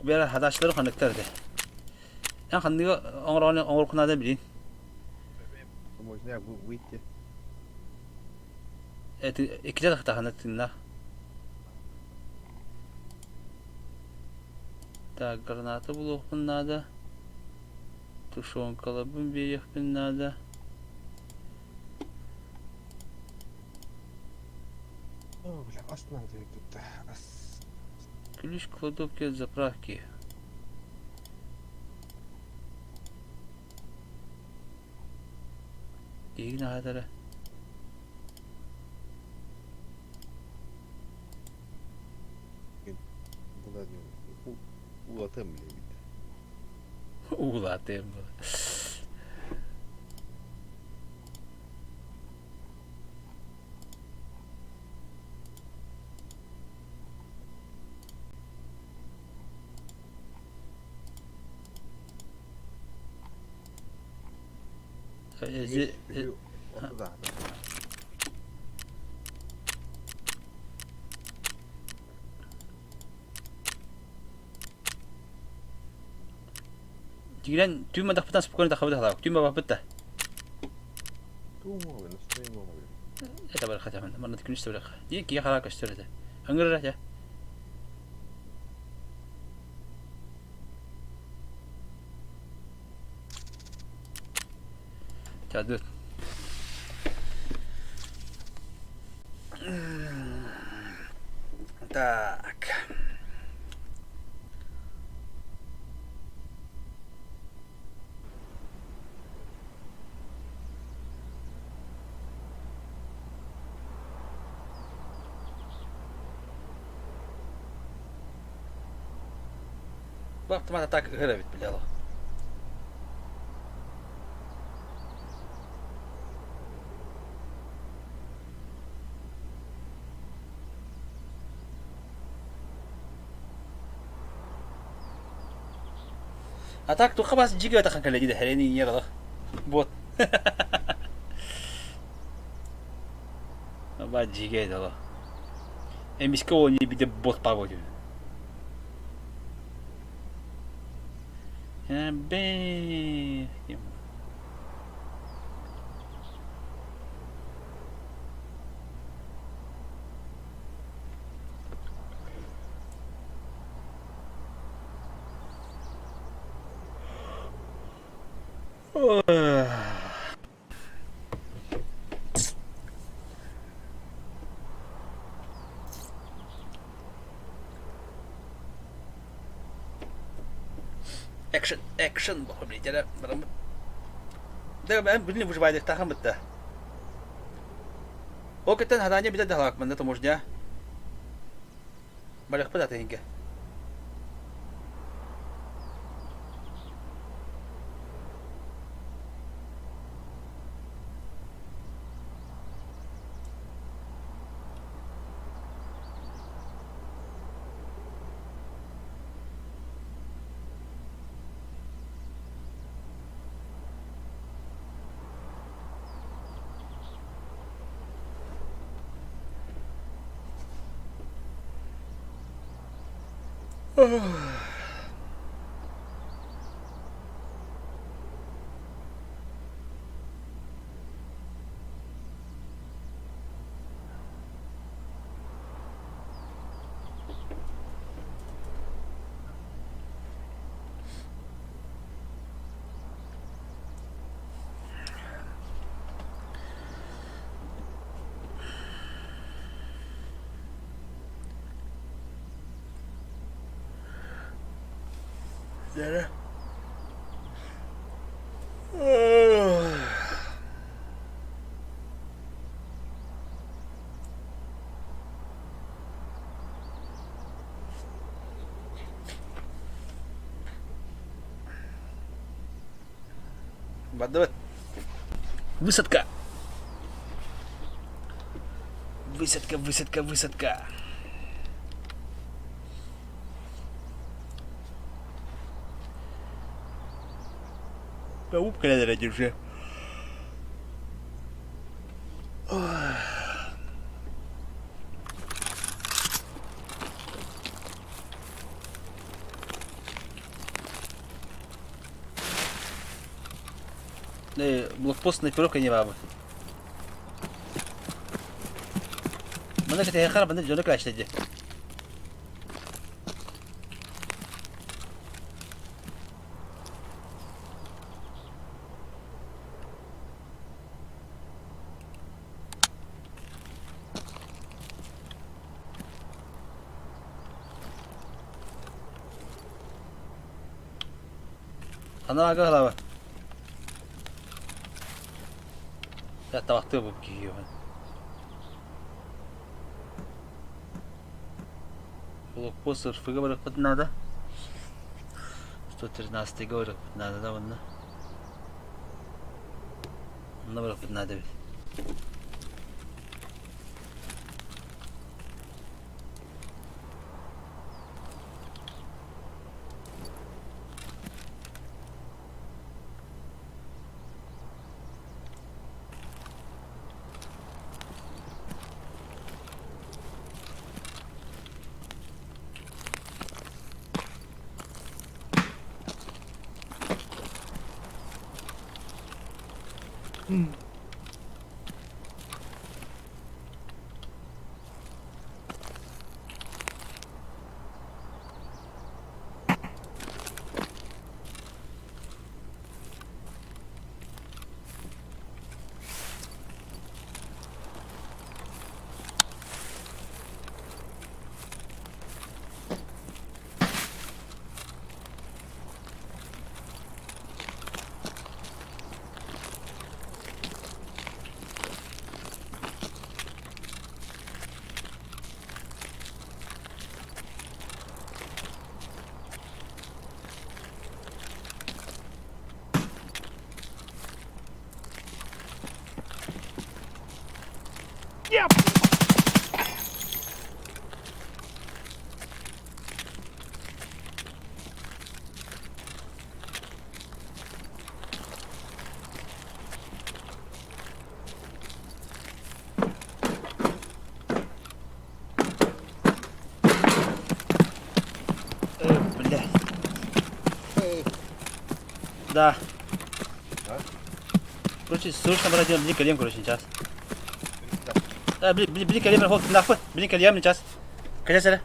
бэра хадаачылары ханныктар этэ. Эн ханныгы оҥороҕун оҥорукунаада билин. Можно выйти. Это иккитэ тахтахана тыыннаах. Так, граната булуохпун наада. Тушенкаларбын биэриэхпин наада. О, бля, ас надо тут. Ас. Ключ к кладовке от заправки. Киһигин аһатара. Уулатыам билэбит. Уулатыам була. Дьиҥинэн түүн мадахпытан спокойно таххабыт халаабыт. Түүн бабаппыт да. Это барыха тахын. Манна күнүс да барыха. Дии киһи хараа көстөр этэ. Ыҥырыр этэ. Чадыт. Так. Бу автомат так ыһыр эбит билэ А так туха бас жигэ тахан кэлэ диде херени иералах. Вот. Ба жигэ дала. Эмиске они биде бот пагоди. Бэ. Экшн, экшн буолар бараммыт. Да, мен билин выживайдыктахан бытта. Ол кэттэн хадаанньа билэ да халаакманна таможня. Барыахпыт атыһынга. Дьэрэ. Бардыбыт. Высадка. Высадка, высадка, высадка. Паук кэлэр держи. Блокпост снайперовка не баабыт. Манна кэтэһиэххэ манна дьону кэлээччилэр дии. Ханна ага Табахтыы бу киһи Блокпост РФ-га барыахпыт наада. 113-га барыахпыт наада да уонна. Онно барыахпыт наада эбит. Э, блядь. Да. Короче, срочно брать били калем, короче, сейчас. Да, били, били, били калем, хол, нахуй, били калем, сейчас. Калем,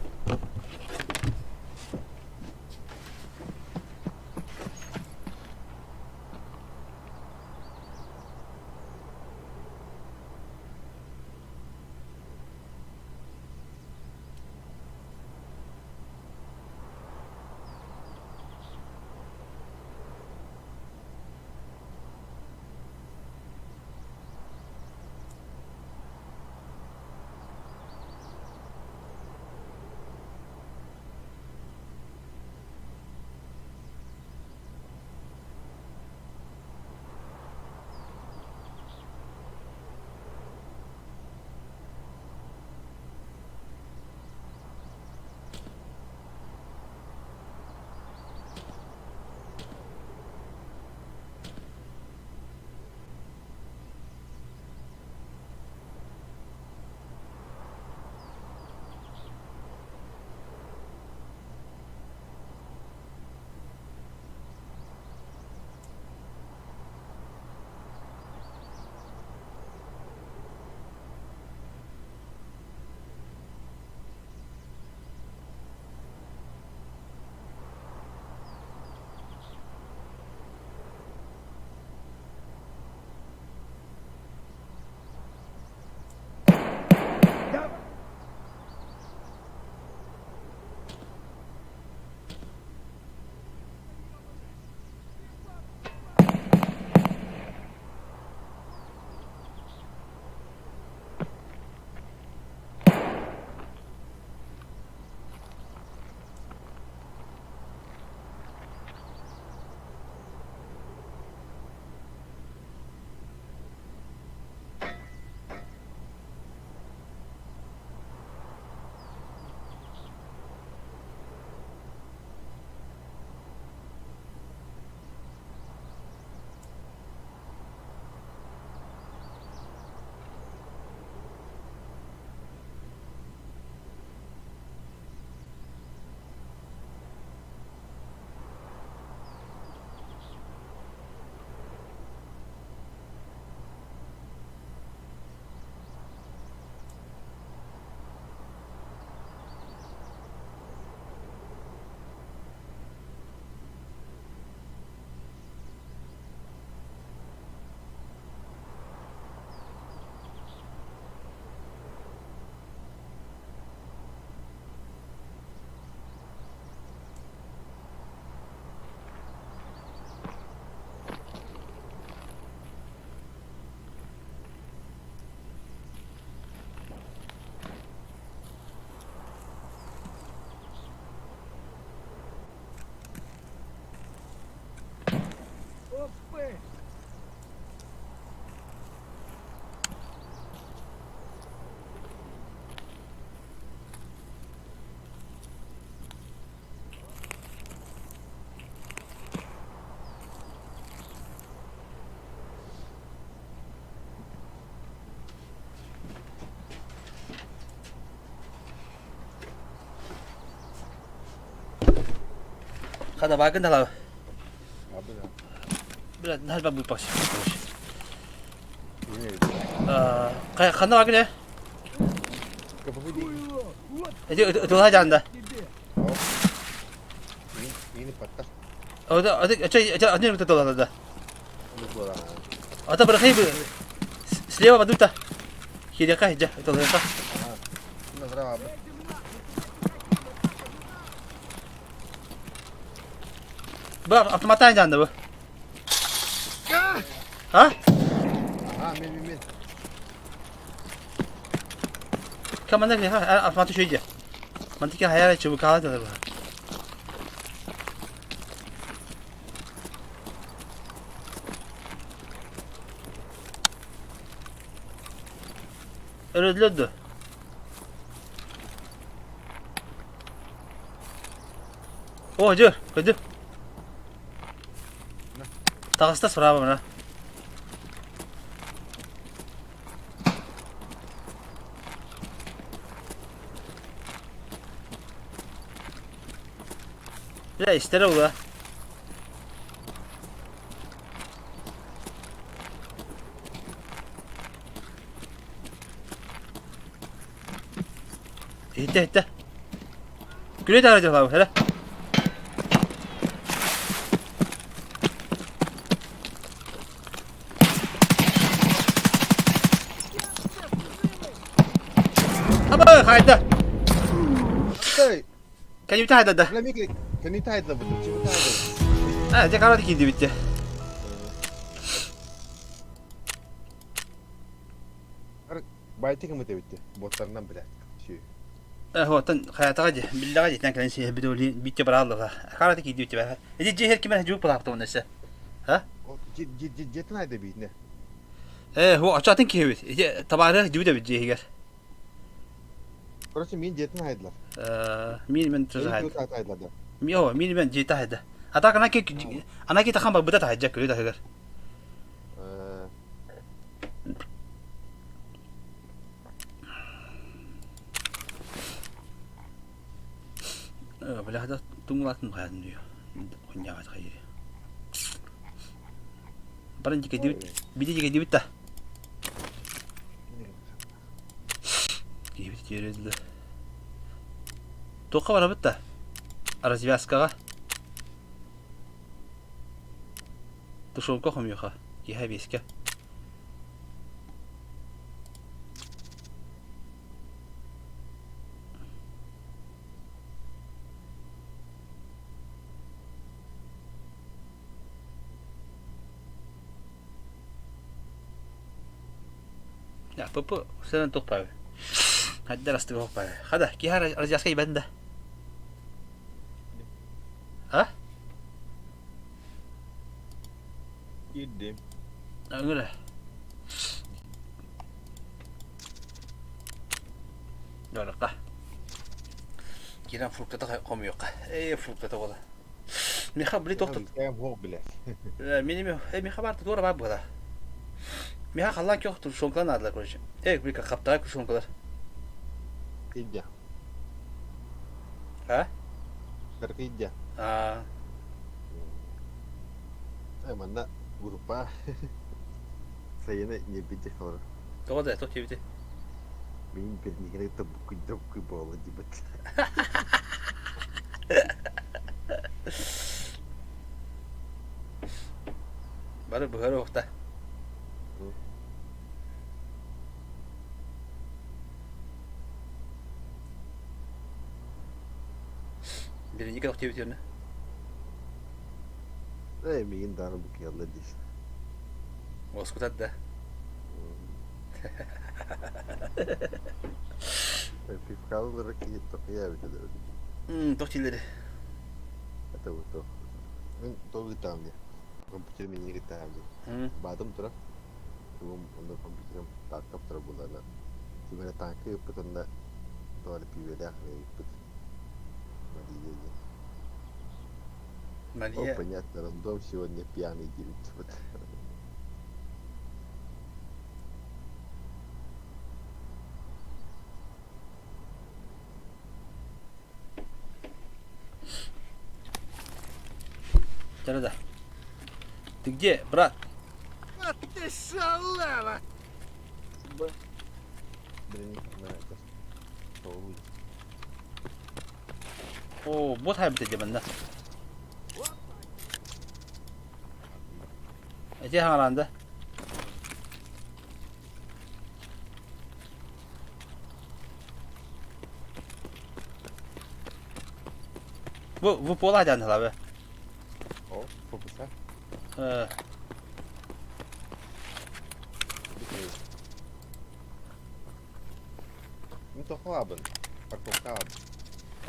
Хада бакын талабы. Бля, нальба быпас. Ханна баар Эти ытылаһа дьаанда. Ата Ата бырахай слева бадыта. Кириэхэ дьэ ытылыха. Бу автоматтаан дьаанда бу. А? Ага, мен, мен, мен. Команда автоматы шөйде. Мантики хайара чубукала дылы бу. Өрөдлөр ду. О, дьэ, көдү. Таҕыста справа мына. Бля, истэрэ ула. Иһиттэ, иһиттэ. Күлэ таара дьалаабы, хара. Аба, хайда. Кэнибитэ хайда да. Кэнибитэ хайда бу, чибитэ хайда. А, дьэ караты киирдибит Байтик ымыт эбитти, боттарынан билэ. Оттон хайатаҕа дии, биллэҕэ дии, кэлин сиэһэбит олин биитте барааллаха. Караты киирдибит бэ. Эти дьиэһэр кимэн жууп балаахта оннесе. Ха? Дьиэтин айда биитне. Э, ху ачатын киһибит. Ити табаары дьүбүт эбит дьиэһигэр. Короче, мин дьиэтин айдылар. Мин мен тоже хайда. Ми мин мен дьиэтэ хайда. А так ана ки ана ки тахан барбыта тахайдьа күлү таһыгар. Бля, да тумулатын хайатын дүйө. Хоньяҕат хайы. Баран дикэдибит, биди дикэдибит да. Киһибит тиэрэллэ. Туохха барабыт да? Развязкаҕа. Тушенка хомуйха. Киһэ биэскэ. Папа, сен туох баар? Хайдар астыга баар. Хада, киһи развязка ибэн да. А? Киирдим. Ыҥыра. Дорохха. Киран фруктата хомуйуохха. Ээ, фруктата буола. Миха били тохтот. Кэм хуох билэр. Мини миха бар туора бар буола. Миха халлаан көх тушенкалар наадалар короче. Э, били хаптаҕай тушенкалар. Кыйдя. А? Кыркыйдя. А. Э, манна группа сайына ньирбиддик олорор. Тоҕо да, туох диэбитий? Мин бирникини тобуккуй буола диэбит. Бары быһар уохта. Биринчи кэлэх диэбит Ээ, миигин даҕаны букуйаллар дии. Уоскутар да. Пивкалары киһи тохуйа эбитэ да. Туох дииллэрий? Это вот то. Мин тоҕо ыытаҕым дии. Компьютер миниги ыытаҕым дии. Баатым турар. Тугум онно компьютерым тааккап турар буоллаҕына. Ким эрэ тааҥка ыыппыт онно тоҕо эрэ пиибэлээх ыыппыт. Мария диэн. Мария. О, понятно, рандом сегодня пьяный диэбит. Да-да-да. Ты где, брат? А ты шалава! Оо, бу таайбыт дии манна. Ити хаҥараан да. Бу бу пола дьаан халабы. О, фокуса. Э, Мин тохоабын. Парковкаабын.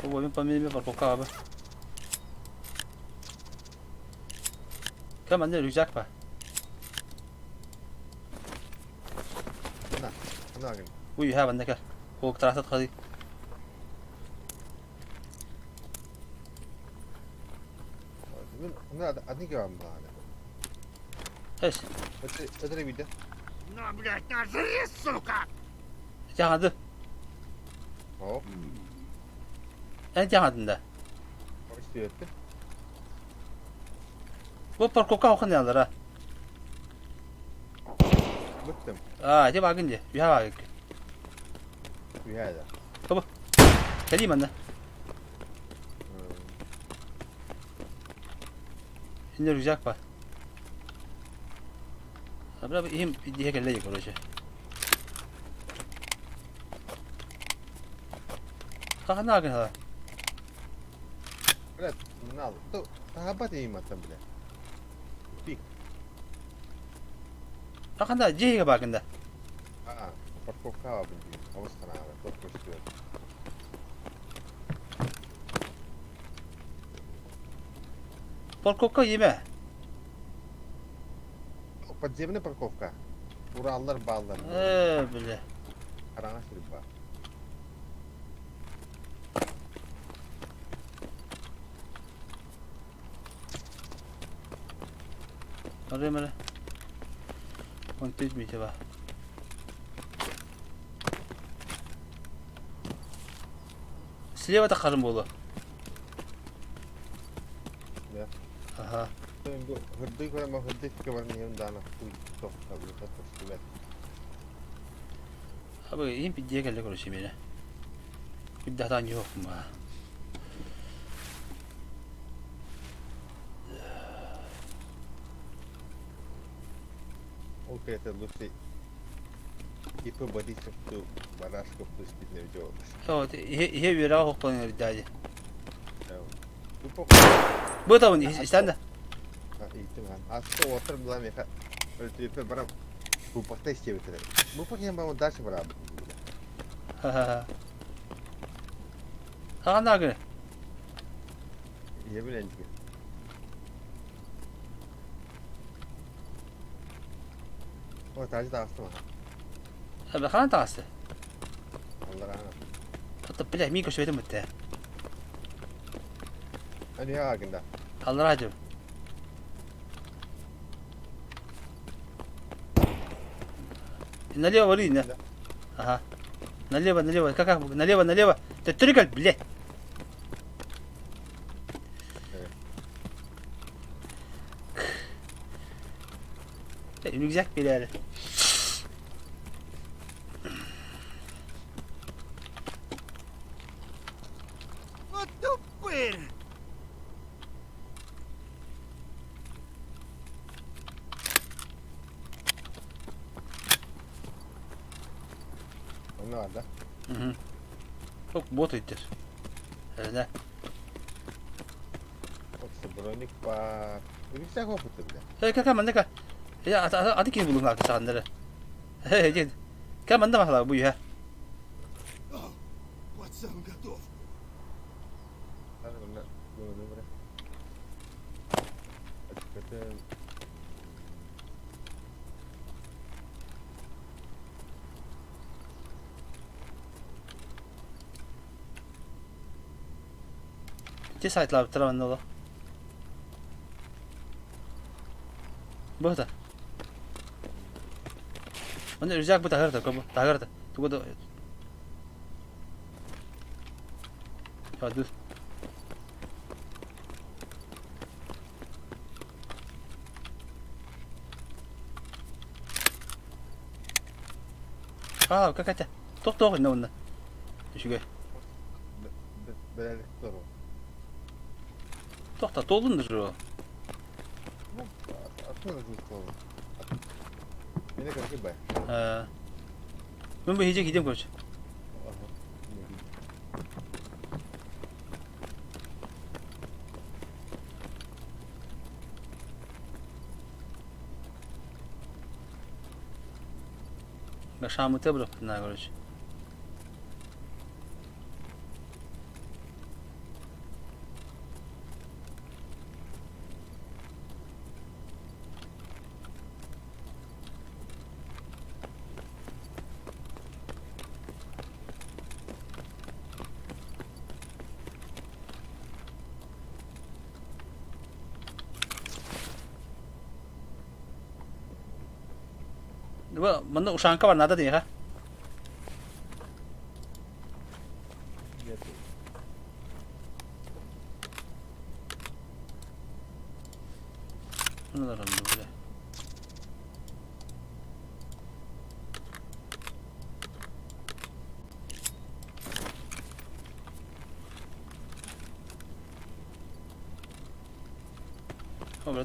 Бу мин помимо парковкаабы. Кем манна рюкзак па. На, на гын. Уй, ха манна кел. Ол трассат хады. Мин на одни грамм бааны. Эс. Это это видно. На, блядь, на, жри, сука! Тяхады. О. Эн тяхадын да. Истиэттэ. Бу парковка охын ялара. Бүттүм. Аа, дьэ баагын дьэ. Үһэ баагын. Үһэ да. Тобу. Кэлии манна. Инде рюкзак бар. Бля, им иһэ кэллэ короче. Хахана гына. Бля, мынал. Таһабат ииматтан бля. Пик. Хахана дьиэгэ баагында. Аа, парковкаҕа билбит. Абыс хараҕа, тот көстүө. Парковка иимэ. Подземная парковка. Ураллар бааллар. Ээ, бля. Хараҥа сир баар. Арыым эрэ. Онтуй Митя баар. Слева таххарым буолуо. Да. Аха. Хырдый көрөмө хырдый кыбарныйым даана туох көстүбэт. Абы иһин пиддиэ кэллэ короче миэнэ. Күйдахтаан юохпун баа. Ол кэриэтэ лучше ИП Борисовту Барашковту испитинэ видео. Иһэ иһэ үөрэҕэ хохтон эрдээди. Бу Бу табын истэн да. Ииттим Аста уоттар была меха өлтүрүппэ барам буппакта истиэбитэрэ. Буппак иһэн баран дальше бараабыт. Хаҕан гы. Ийэбин энтигэ. О, таажы таҕыстым аха. Хаан таҕысты. Аллараана. Ата бля мин көсөтүм битте. Ани агында. Аллараа дьым. Налево вали, на. Ага. Налево, налево. Как, как? Налево, налево. Ты трикаль, блядь. Рюкзак билээри. Вот тупырь! Онно бар да? Ок, бот ыйдыр. Эрэнэ. Броник баар. Рюкзак опыты бля. Э, как манна ка. Я аты киһи булуҥ ааты саҕаннары. Э, дед. Кэ манна махала бу үһэ. Пацан готов. Ити сайтлаабыттара манна олох. Бу да. Манна рюкзак бу таһыр да, бу таһыр да. Тугу да Ду. Хаал, как это? Тохтоох инна уонна. Үчүгэй. Бэрээдэк туру. Тохта, толун же. Мені короче бай. Мен бу хиджи кидем короче. Шамыты бырахтына короче. Манна ушанка бар надо диэхэ.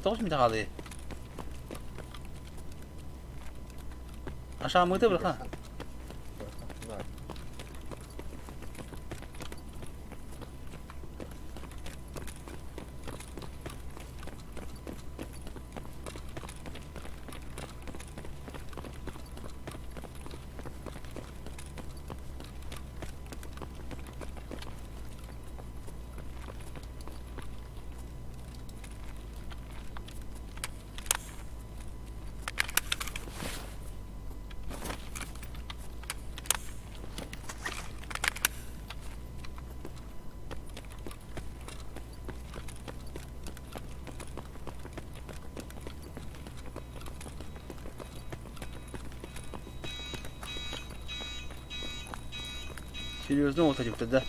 Тоҕус мин хаалыы. Ашааммыты быраха. Серьезно вот этим тогда.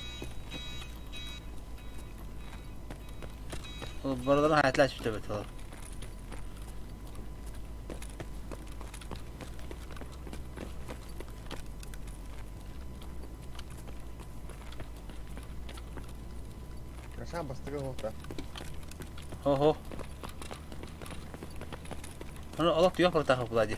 Барыларын хайатлааччы эбит ол. Саам бастакы оһохто. Оһо. Ону олох туйах барытаах буолаа дии.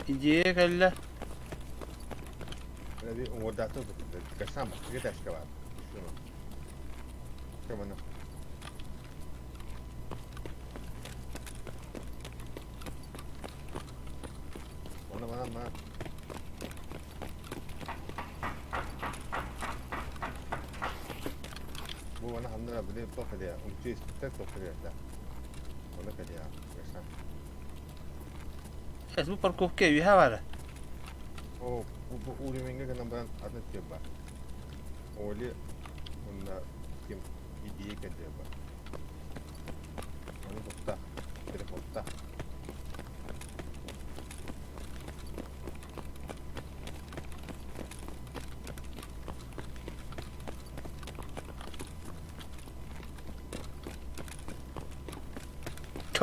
Идея кэллэ. Сейчас бу парковка үһэ баара.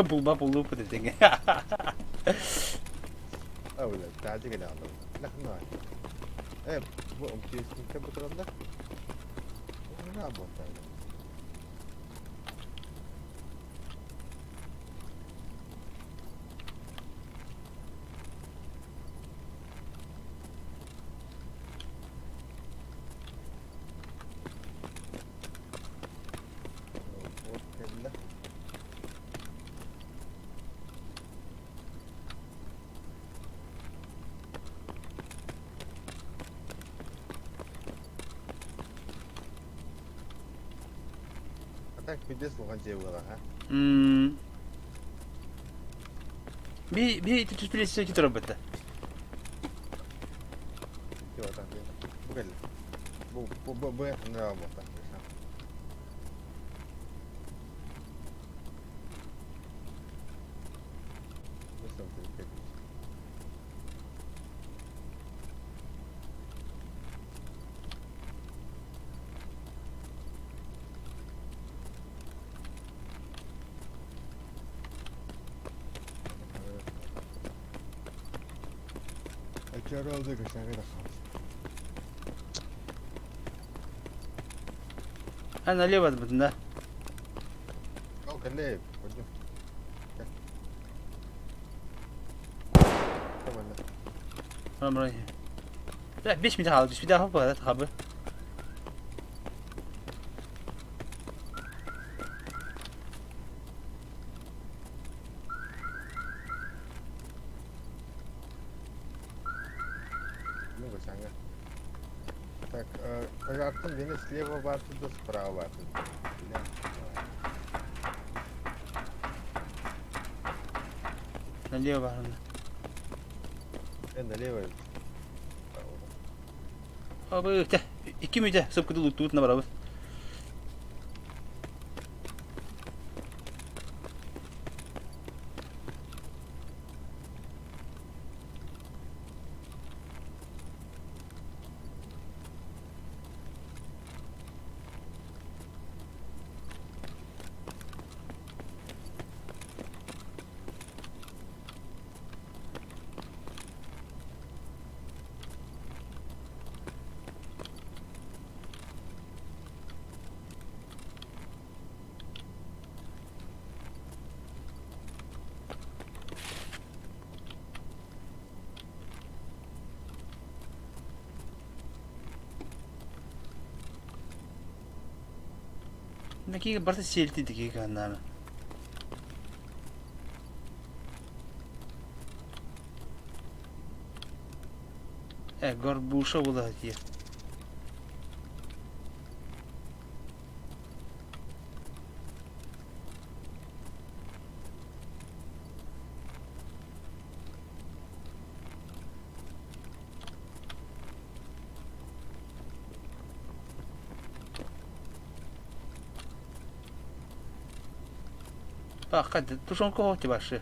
Булба булуу дедиҥ. Би би түспүлэссе киторобыта. Чаралды кышаҥы да хаалла. А налево барбытын да. Ол кэллэ, көрдүм. Баран 5 минут хаалды, 5 минут хаалды, хабы. Ну, саҥа. Так, пожартым мени слева баартын да справа баартын. Налево баарына. Э, налево. Абы, те, икки мүтэ, сып кыдыл уттуутуна барабыт. Киги барыта сиэлти дики ганнаама. Э, горбуша була дии. Баха, тушенка хоть ваши.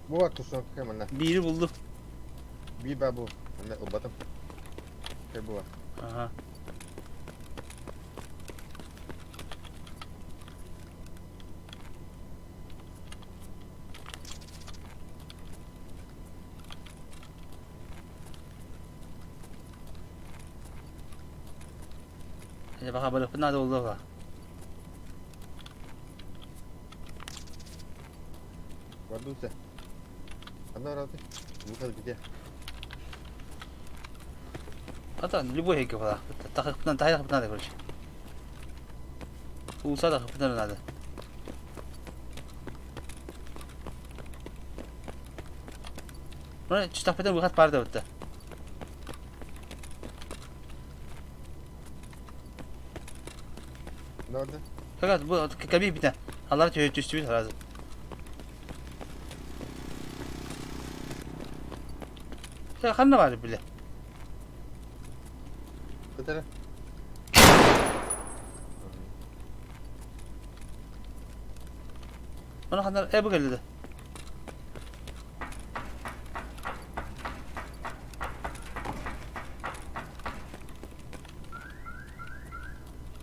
Бу бар тушенка манна. Биири булду. Биир баа бу. Манна ылбатым. Кэ бу бар. Ага. Дьэ баха барыахпыт наада буолла Бардуся. Она рады. Выход где? Ата любой эйгэ была. Тахыппытынан тахыппытынан надо, короче. Улса тахыппытынан надо. Мына чүтахпытан выход бар да бутта. Надо. Fakat bu kabi bir tane. Allah tüy düştü bir lazım. Ханна бар биле. Кытара. Оны ханна эбу келди.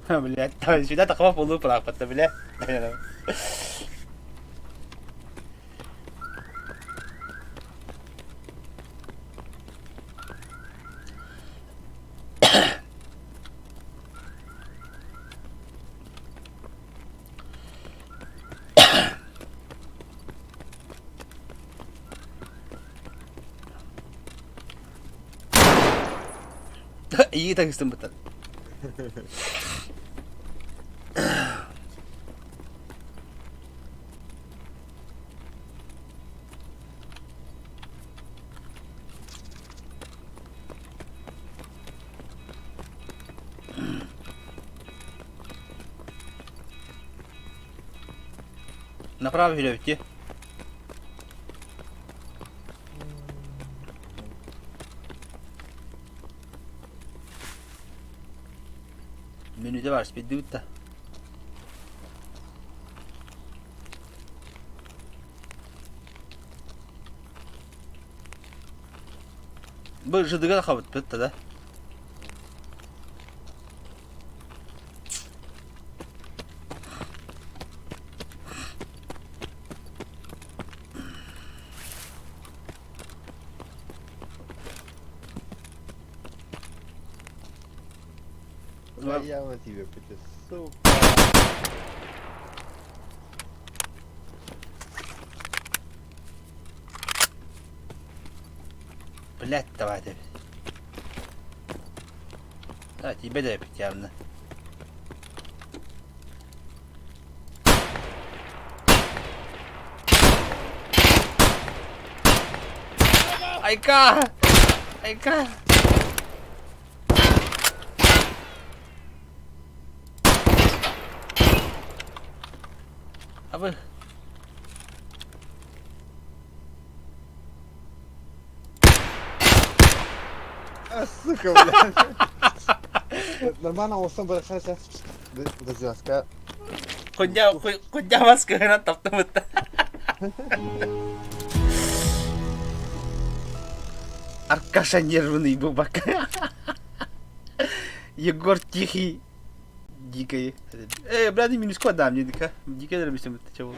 Блядь, сюда такого полу прапорта, бля. Iyi takıştım bu Направо идти. Menüde var, spedutta. Бу жыдыга хабыт бытта да. Явно тебе сука. Блядь, давай ты. Да, тебе да явно. Айка! Айка! Абы. А, сука, блядь. Нормально, осон бырахса. Дождаться. Кудя вас кыһынан таптымытта. Аркаша нервный бубак. Егор тихий. Дикий. Э, бля, минус код дам, не дика. Дикий дәрмисем битте чабыл.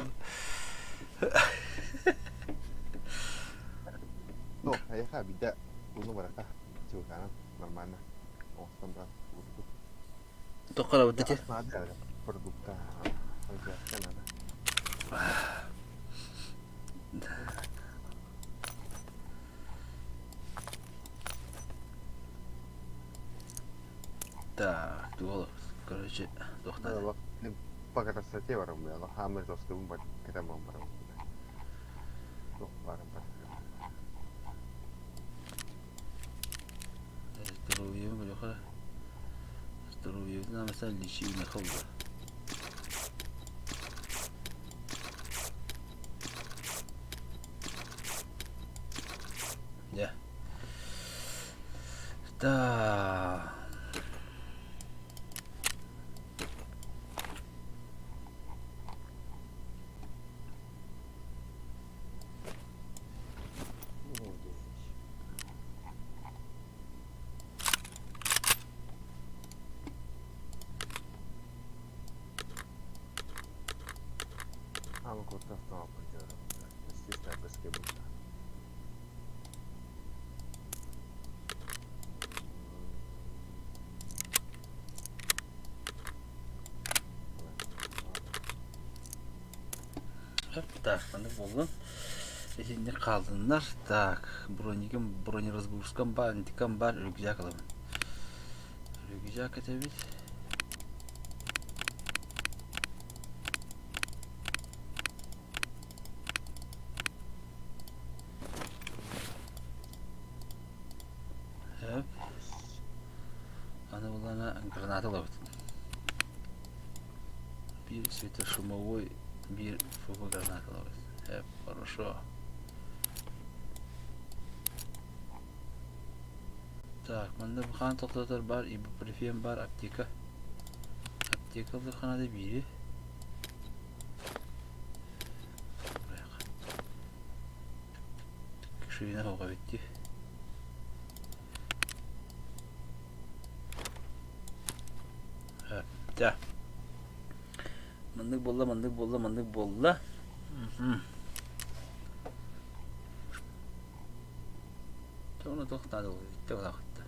Ну, аяха бидә уну барака. Чугана, нормально. Осон да. Тоқара битте. Надо продукта. Надо. Так, дуолу. Короче, тохтаа. По красоте барам, бля. Хаммер жесткий бар, кремом барам. Барам, барам. Здоровье, бляха. Здоровье, нам лечи на холда. Дьэ. Да. Так, маннык буоллун. Итинник хааллыннар. Так, бронигым, бронеразгрузкам баар, антикам баар, рюкзак ылабын. Рюкзак этэбит. Хөп. Аны булана граната ылабыт. Биир светошумовой, биир ФБ граната ылабыт. Хөп, хорошо. Так, манна хаан тохтотор бар, ибупрофен бар, аптека. Аптека ыллаххына биири. Ширина хоҕо эбит дии. Да. Маннык буолла, маннык буолла, маннык буолла. Тоҕо туох наада буолла улаахытта.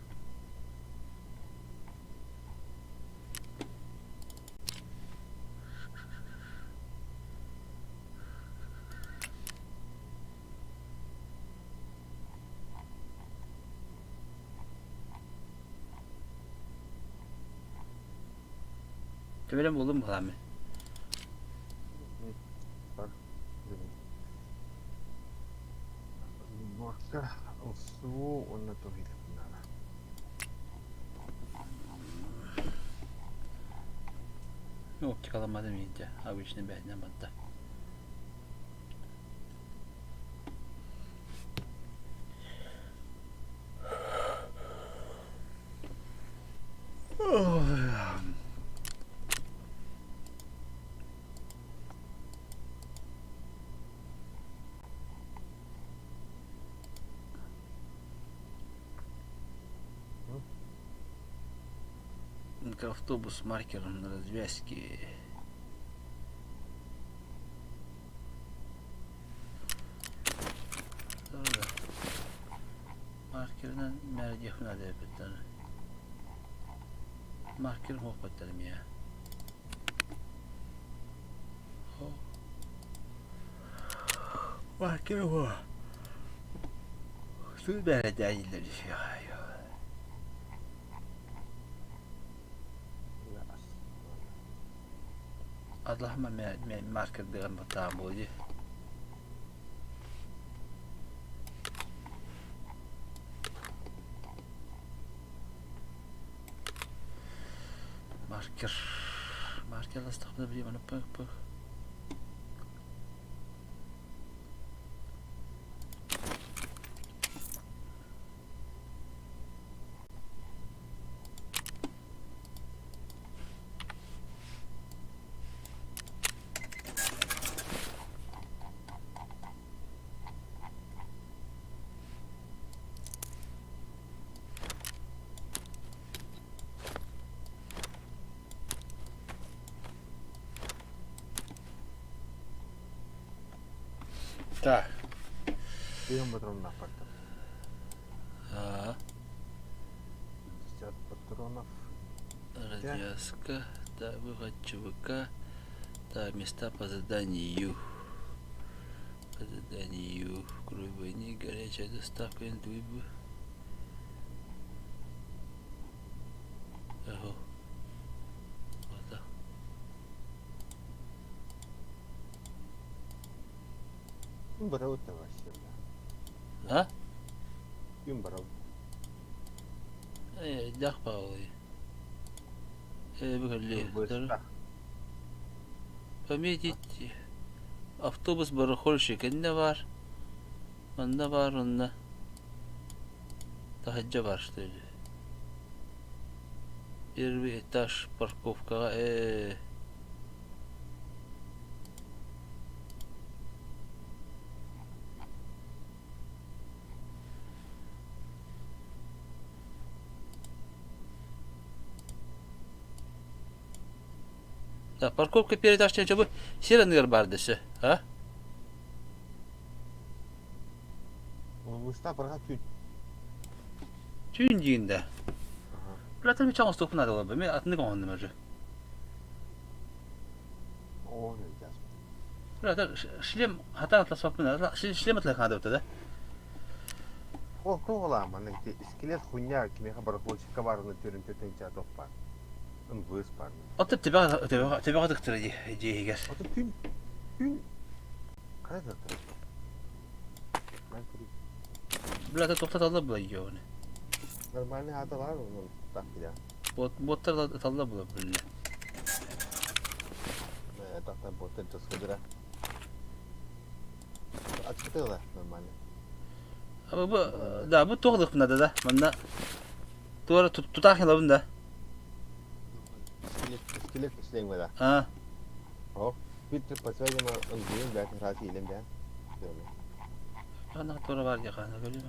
Төбөлөн буоллум быһаамы. Сборка ылсуу уонна туһуйдахпына. Оптикаламматым иһинчэ, обычный бэһинэн барда. Микроавтобус с маркером на развязке. Маркерынан мэрдиэх наада эбит. Маркер уоппаттар эмиэ. Маркер уо. Сыл бэрэдээйиллэр Аллахма маркердыган баттаан буолуо Маркер. Маркер астахпына билим аны пых пых. Так. Прием патронов портов. А. 50 патронов. Развязка. Так, выход ЧВК. Так, места по заданию. По заданию. Кровь войны, горячая доставка, интуибы. Ого. Вот так. Күн барабыт да вообще. А? Күн барабыт. Э, дях паалы. Э, выходили. Пометить автобус барахольщик инне бар. Манна бар, онна. Таһырдьа бар, что ли? Первый этаж парковкаҕа ээ Так, парковка перед этаж бу сир аныгар баар дөссө, а? Улууста барга түүн. Түүн диин да. Билатын ми чоҥостуохпун наада Мен атыннык оҥоһуннум уже. Оо, нельзя. Билатын шлем хатан атласпаппын шлем атлах наада да. О, тоҕолаа маннык скелет хуйня кимиэхэ барахольщикка баарына төрүн төтөнчө тох бар. МВС бар. Оттон төбөҕө төбөҕө төбөҕө тыктыра дьиэһигэр. Ото түүн түүн хайа да Билата тоқтаталла була йоны. Нормальный аталар ну так да. Бот боттар аталла була биле. Так там боттар тосходыра. Ачтыла нормально. А бу да бу тоҕлук надо да. Манна туора тутаах лабын да. Скелет скелет шлем да. А. О, бит последнего НГУ блядь, раз илем да. Ана туора бар дия көрүм.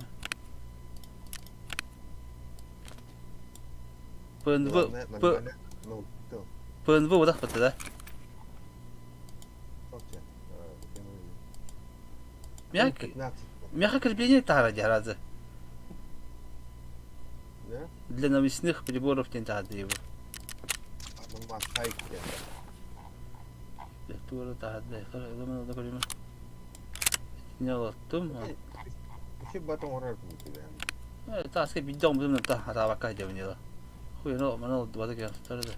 ПНВ П Ну, то. ПНВ удах бата да. Мяк Мягкое крепление тара разы. Да? Для навесных приборов не надо его. Тура тахады. Не алаттым. Еще батон орар тебя. Таска бидон бузум та атабакка жабынела. Хуй но мана двада кен тарды.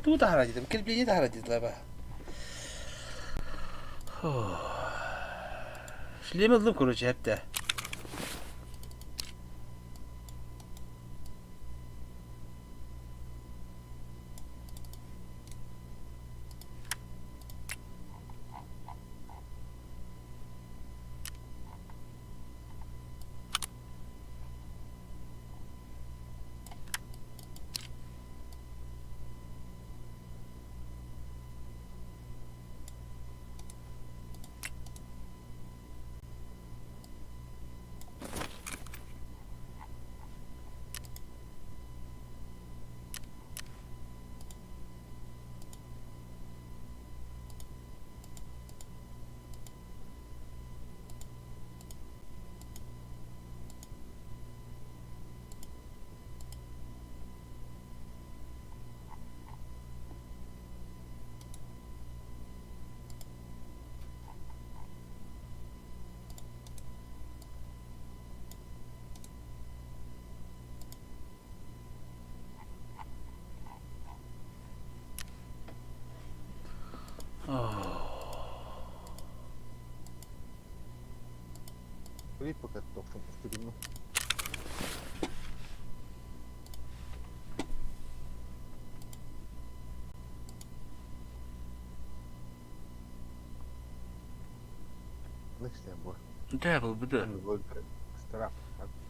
Туу таһара дедим, крепление таһара дедилер ба. Шлем ыллым, короче, хепте. Клип пока тохтон устугунну. Дэ был быды.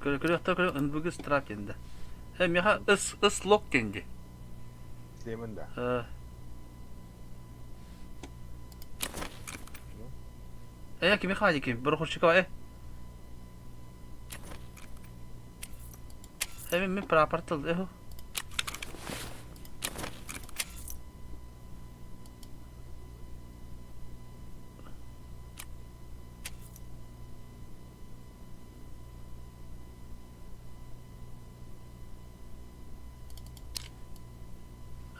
Көрө көрө ынбыгы страп денди. Э меха ыс ыс лок денди. Слемен да. Э кими хаадики Борохурчикова э. Э мен прапор тыл э.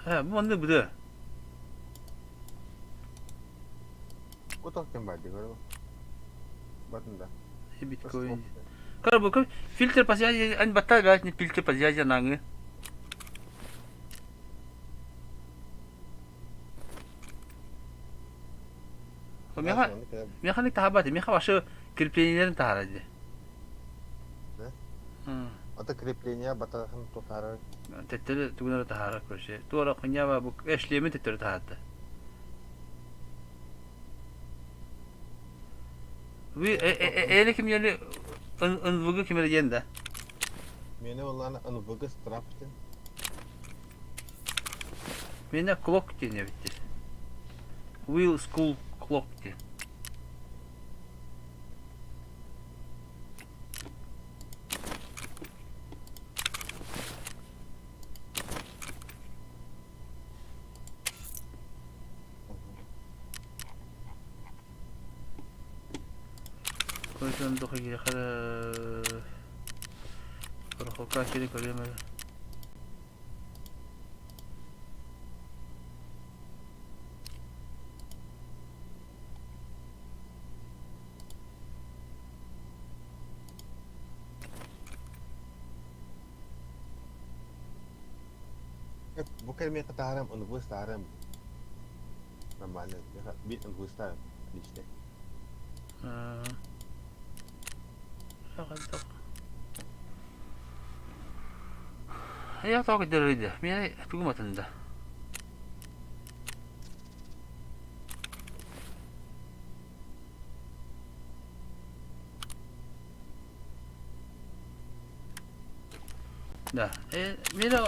Э, бу маннык быды. Кутах кем бар дигер. Батында. Биткоин. Кар бу фильтр по связи, ань батта бәт не фильтр по связи наңы. Меха механик таһабат, меха башы креплениелерин таһара ди. Ата крепление батахан тутары. Теттери тугунары таһара көрсе. Туара хунява бу эшлеме теттери таһатты. Ви эли ким yeli ынвыгы ким диэн да? Мени олланы ынвыгы страптен. Мене клок диэн эбитти. Wheel School Clock диэн. Көрсөн дохи Порохока кири көрүөм эрэ. Бу кэлмиэхэ таһаарам, ынвыс таһаарам. Нормально. Бит ынвыс таһаарам. Лично. Я тоҕо көрдөрөрүй Миэнэ тугум атында. Да. Э, миэнэ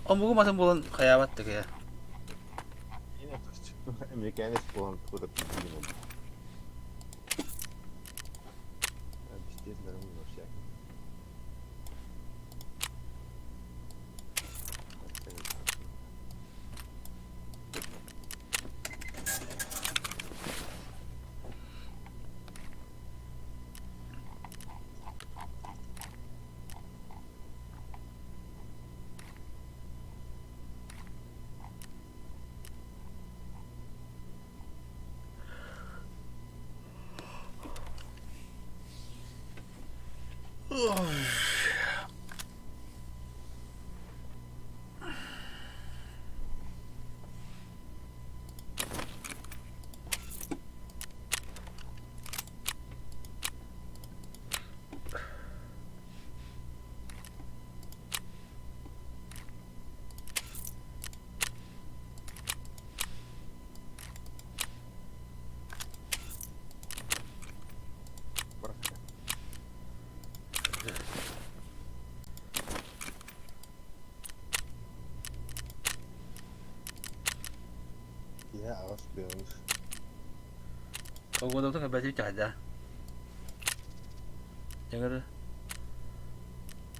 омугум атын буолан хайаабат да кэйэ. Американец буолан тугу да билбин. Вообще. Киһи аҕыс бөҕүс. Погодата кэбэтик чаһда. Дьаҥыр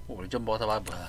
Ой, дьон боҕото баар быһа.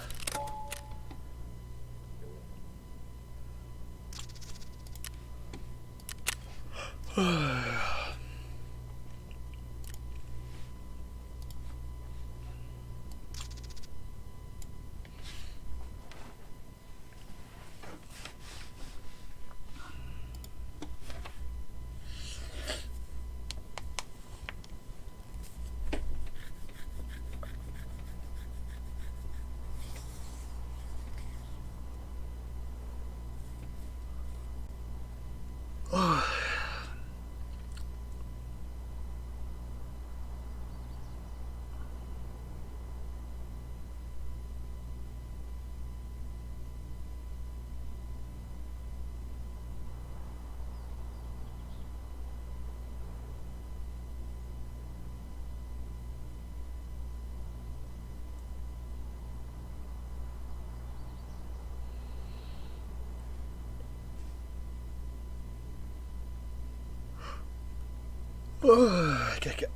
Кэкэ.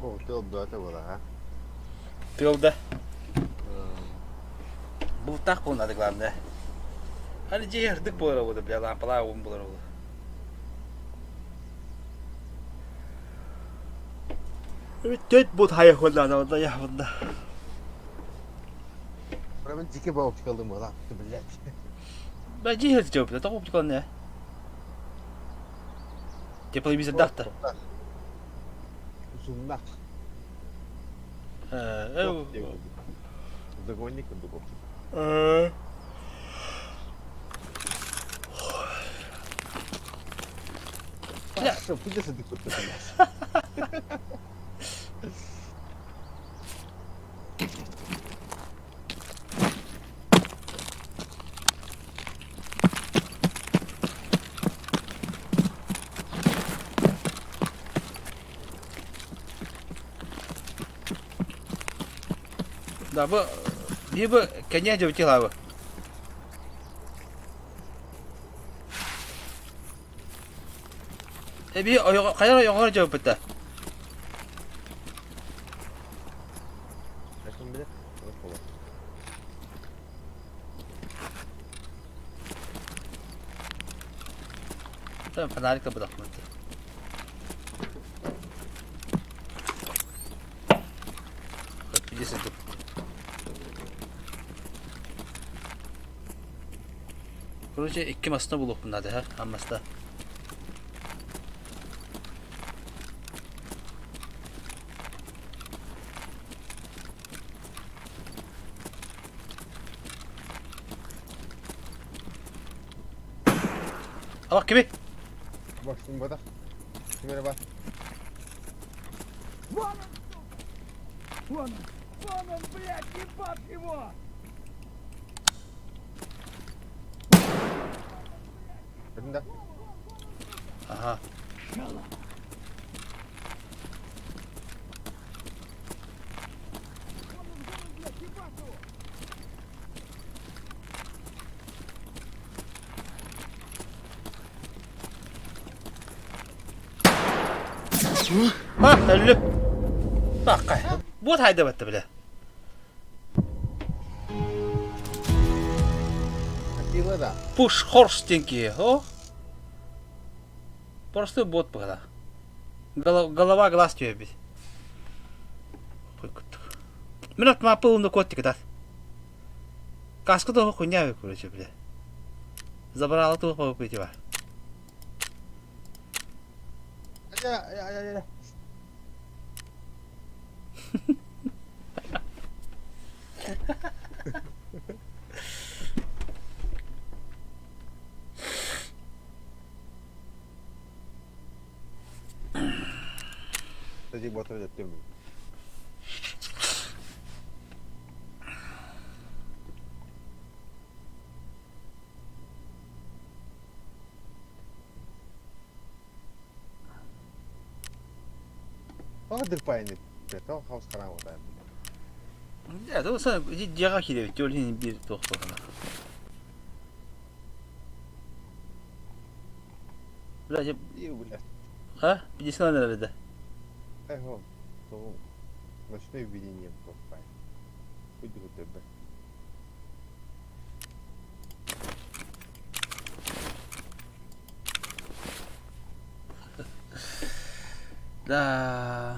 О, тыал бөҕөтө буолар, а? Тыал да? Бултаах буолунады главное. Аны дьиэ ырдык буолар буолар, бля, лампалаах уун буолар буолар. Төт бут хайахуоллаана яхвында. Прям дикий бабочка была, блядь. Бля, дьиэ ырдык тоҕо оптикалны. Тепловизордаахтар. Узуннах. Загонник курдук. Бля, Что, сыдык курдук, блядь. Да, бу либо коня дьабытилабы. Эби хайар ойоҕор дьабыппыта. Ким билэр? Фонарик бырахпыт. Иди сюда. Короче, икки маста булуохпун наада, ха, аммаста. Абак кими? Бак, ким батах? Ким эрэ бар? Вон он, сука! Вон он! Вон он, блядь, ебать его! Көрдүн да? Аха. Вон он, вон он, блядь, ебать его! А, өллүм. Бакка. Вот хайда батты бля. Атила да. Пуш хорстенький, о? Просто бот была. Голова глаз тебе бить. Минут ма пылны котик да. Каска того хуйня короче, бля. Забрала того попить его. Ай, ай, ай, ай. Кстати, вот этот тем. Тоҕо дырпайны? Тоҕо хаус хараҥа отайын? Дьэ, то сан дьиэҕэ киирэбит, ол иһин биир туох буолана. Бля, дьэ, И, бля. а? Медицина эрэ да. Эхо, то ночное видение плохое. Уйду тебе. Да.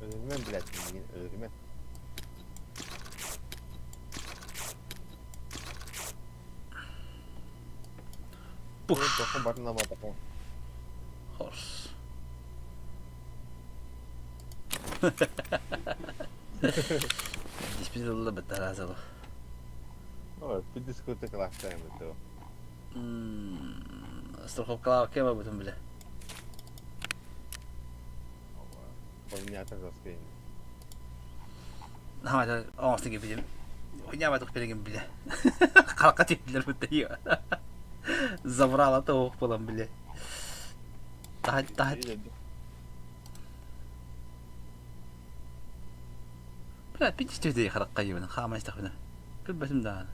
Өлөрүмэн, блядь, миигин өлөрүмэн. Пуш. Тохон барын аматахон. Хорс. Диспит ылла бытаразылы. Ой, пидискоты класстайм это. Страховкалаах кем бутун биле. Поменяться жестко. Хамата оҥостон кэппитим. Хуйнябатых билигин биле. Халка типтилер бутта Забрала тоох буолан биле. Таһа таһа Бля, пидистү харакка йыбын, хаама истахпына. Билбэтим даҕаны.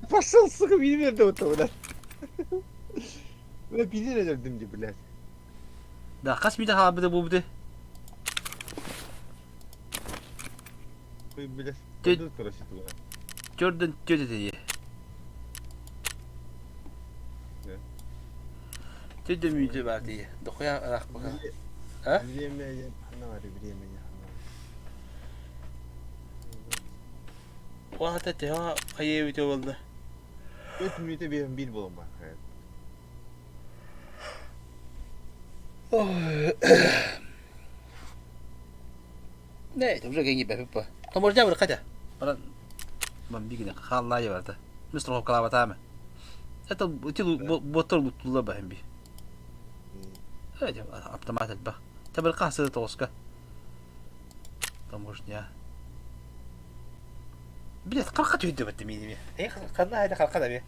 Пошел, сука, билмерді вот блядь. Бля, билер өлөрдүм ди, блядь. Да, хас миде хаалбыта буубуты? Хуй, блядь. Ты- Пойду, короче, туда. Төрдөн төт этэ Да. Төдө мүйтэ бар дии. Дохуя ыраах бака. А? Время я ханавари, время я ханавари. Уата теха хайы үтө болду. 3 минута берем бил болом бар. Не, это уже кенги бэппа. Таможня бар катя. Баран бам бигине халлай барда. Мистер Хокалабатама. Это тил ботор лутулла бахим би. Эти автомат элбэх. Табыр касы тоска. Таможня. Билет карка түйдө бетти миними. Э, кандай хайда карка да би.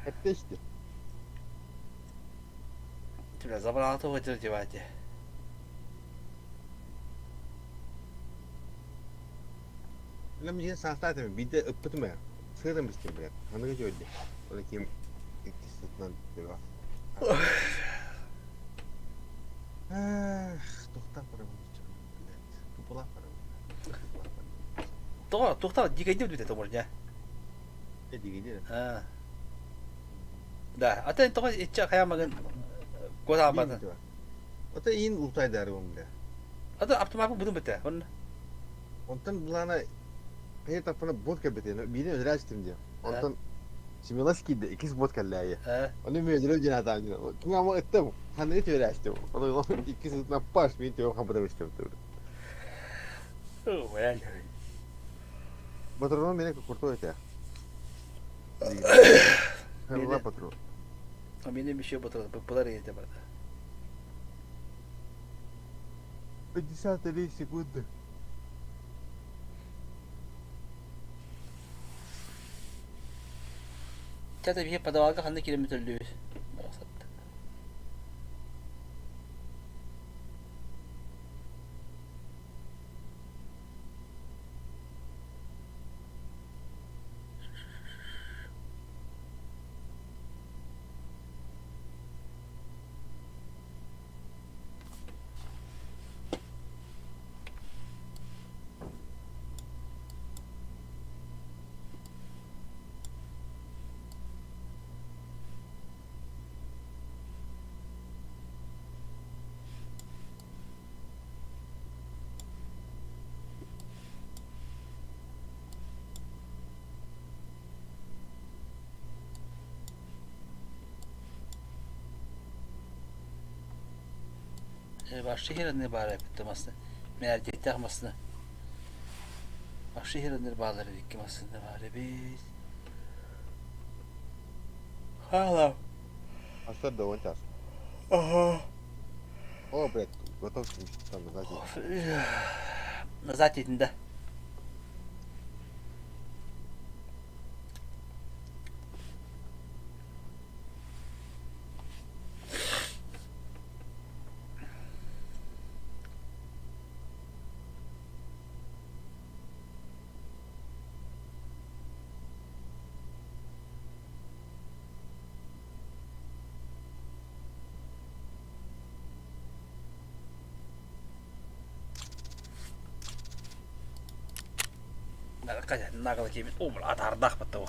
Эттешти. Бля, забрала того девати. Лем жин састатым биде ыппытым я. Сырым истим, блядь. Аны жойды. Оны ким иккиситнан дева. Эх, тоқтап барам, блядь. Туполап барам. Тоға, тоқта, дикайды бит таможня. Э, дигеде. А. Да, а ты тоға итче хаямагын кота бата. Ота ин ултайдары он, бля. Ата автомат будун бите. Он Онтон булана хайыр таппана бот кэбитен, биини өлөрөөчтүм диye. Онтон Смелас киирдэ, иккис бот кэллээйэ. А. Ону мен өлөрө диэн аатаан диэн. Ким ама ыттым, ханныгы түөрээчтим. Ону иккис ытынан паш, мин түөрэ хампатам истим. Well. Патрон мене куртой этэ. Харла патрон. А мене еще патрон, подари ете барда. 53 секунды. Чата бихе подавалга ханны килеме төллүүс. Başlı ne bağlar bitmesine. Meğer gitti masına. Başlı ne bağlar bitmesine var biz. Hala. Астар да он час. Ага. О, блядь, готов там назад. Назад етінде. Наҕала киимин атаардаах баттаҕа.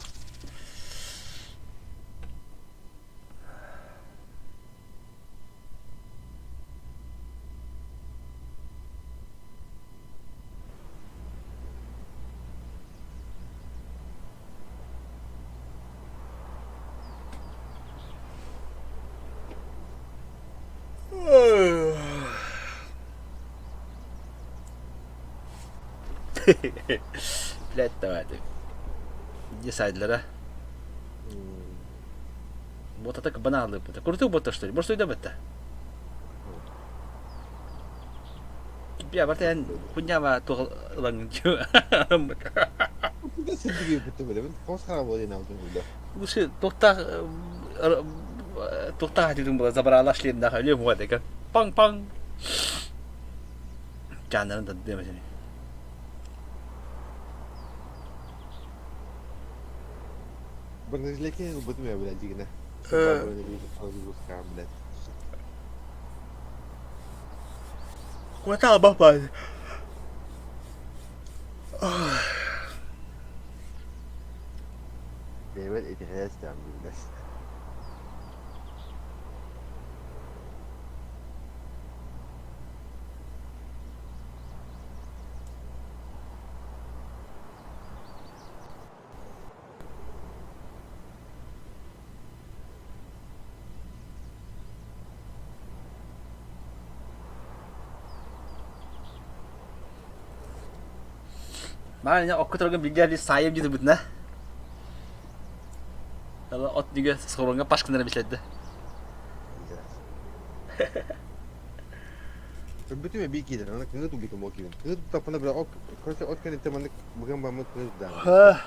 Блядь, давайте. Где сайдлера? Вот это баналы. Крутой бота, что ли? Может, уйдем это? Бя, барта эн хуйнява туох ылаҥ Лучше туохтаах туохтаах этигин була забрала шлемнаах өлүөм уга дека паҥ-паҥ Чааннарын тардыам этини. Бронежилетин ылбытым ээ, блядь, дьигинэ. Бронежилет, блядь. Куотаҕа баппаат. Бэйэбэр итэҕэйэ сытаам блядь. Маня окко турган билгэ сайым дьиты бытна. От дигэ соронга пашкынара билэрдэ. Бүтүм эбии киирэр, аны кыҥы тубутум ол киирэн. Кыҥы туттахпына бля, ок, короче, от кэнниттэн маннык быган баммыт кыҥы тутаам.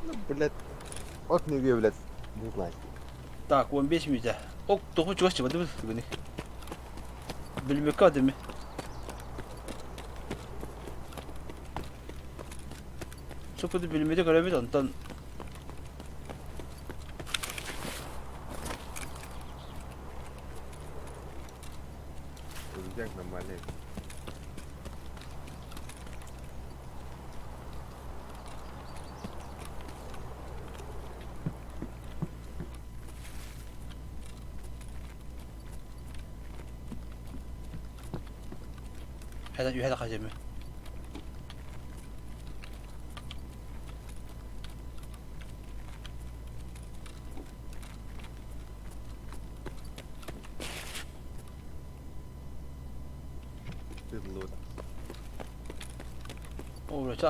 Ну, блядь, от нүгүө, блядь, не знаю. Так, 15 мүнүүтэ. Ок, тоҕо чугас чыбадыбыт бүгүнү. Билмеккэ адымы. Сукуду билмеди көрөбүт, онтон Рюкзак нормальный. Үһэ үһэ да хажемы.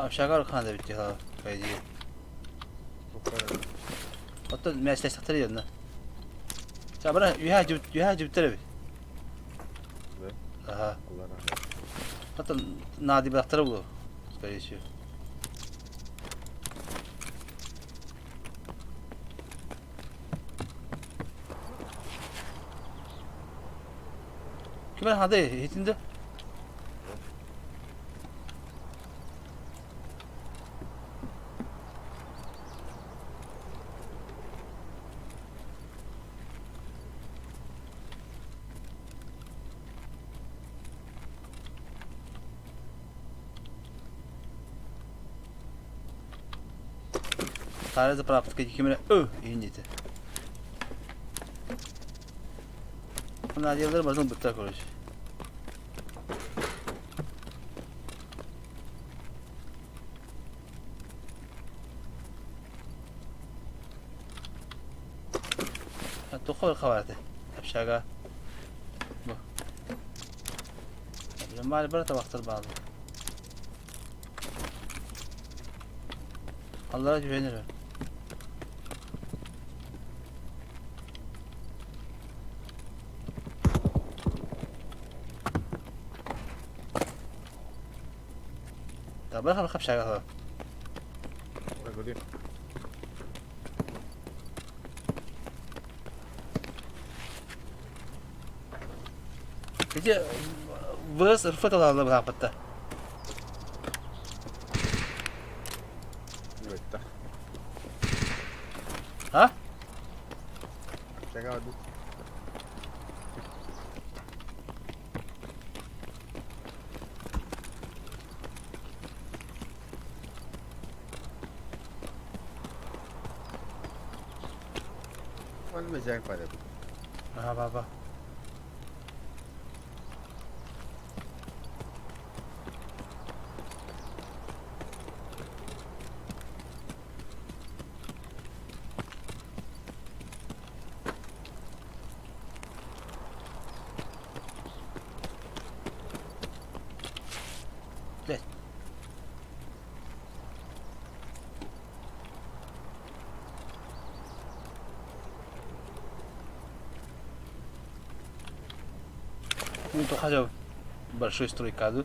Шагар хана бит по идее. Оттон мээстэстэхтэр дьонно. Сабара үһэ үһэ дьүптэр эбит. Ага. Оттон наадыйбатахтара буолуо, скорее всего. Ким эрэ ханна иһитин да? Таара заправка ким эрэ ө иһин диэтэ. Надиялар барытын бытта короче. Туох хабарты? Общага. Бу. Мал бар табақтар баалы. Аллара түһэн Табар хапшага. Ити выс ырфыт ылалла бырааппытта. А? Манна мөчөөк баар эбит. Аха, баба. Блядь. Ну, то хотя бы большой стройка, да?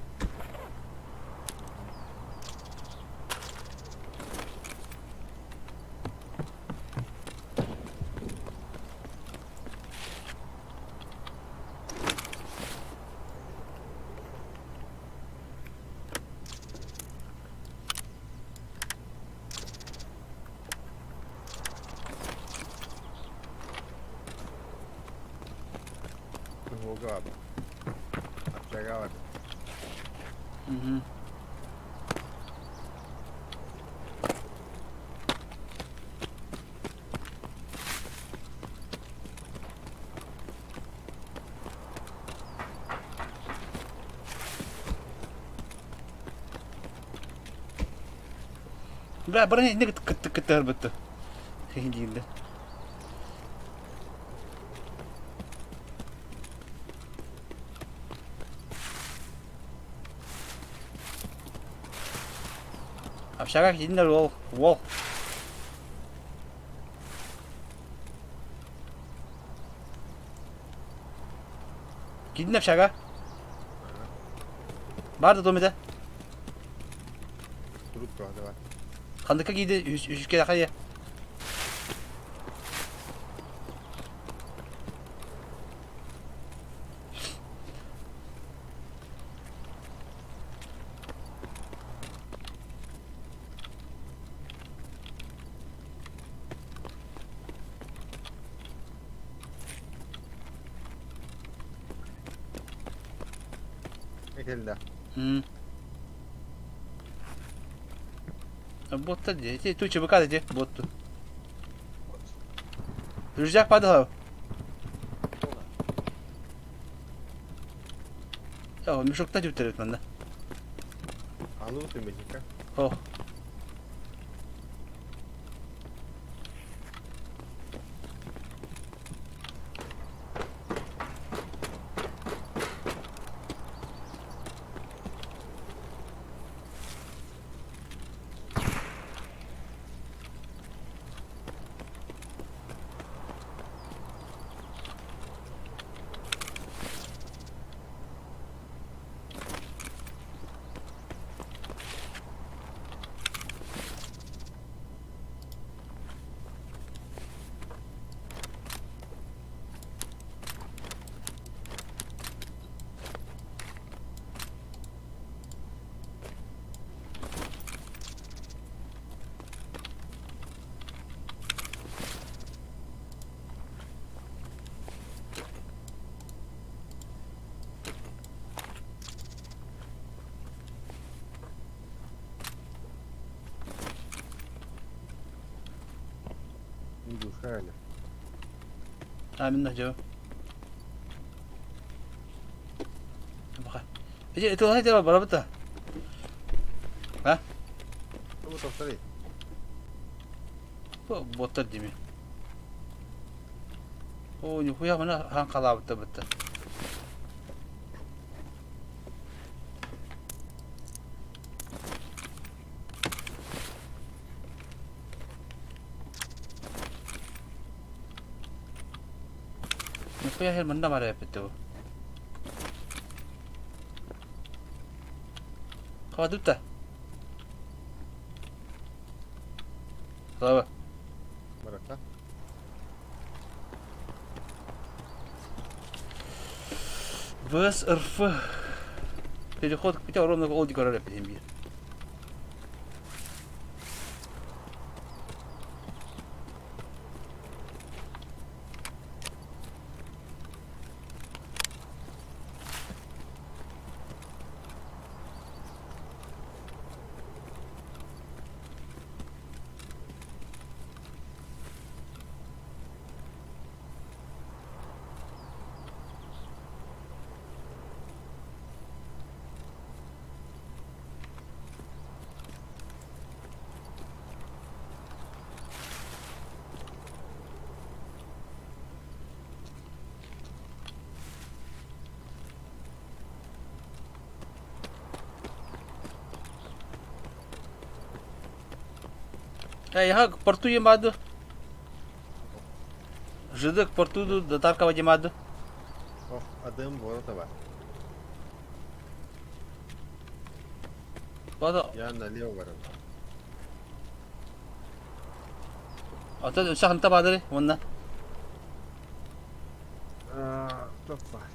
Туһуга баар. Общага бар. Угу. Бля, броня не кытты бытты. Хихилиилде. Общага кииннэр уол, уол. Кииннэ общага. Бар да томида. Турук туһата бар. Хандыка кииди үс үскэ хайа. Кэллэ. Ботта дии. Ту ЧБК дии ботту. Рюкзак падал. Я мешок та деп манна. Аны утын бэчикка. О. Индюшка әле. А, минна жо. Баха. Эти это лай барабыта. А? Бу тохтор. Бу боттар дими. О, нихуя мына хан калабыта бытта. Нихуя хер мында мара эппит бу. Кабадыпта. Слава. Баракка. ВСРФ. Переход к пути ровно Олди короля земли. Эйиэхэ порту диэн баар дуо? Жидок порту дуу, Татаркова диэн баар дуо? Ох, адым ворота бар. Бата Я налево баран. Оттон өссө ханта баадырый уонна? Топ баар.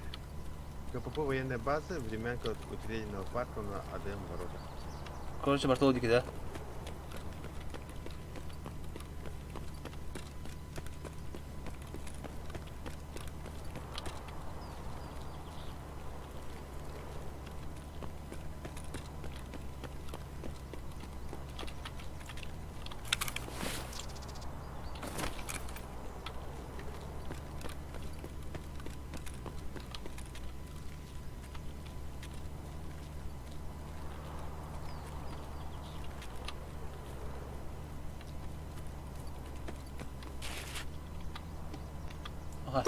КПП военная база, времянка от парка на АДМ ворота. Короче, Бартоло диэки да? Ага.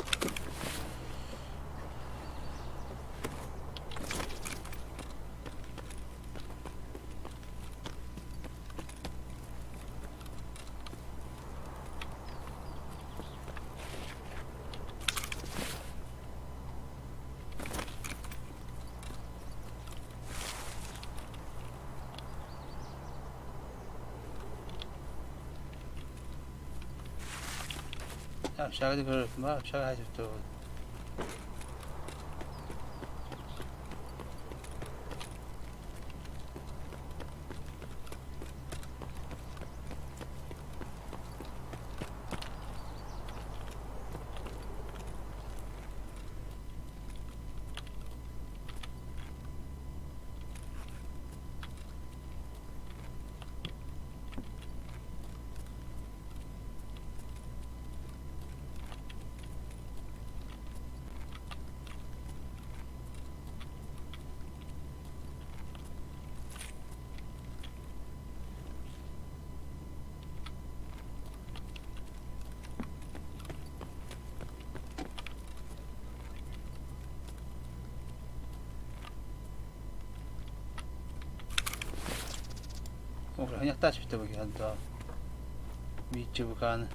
Общага Биир чыбыкааны.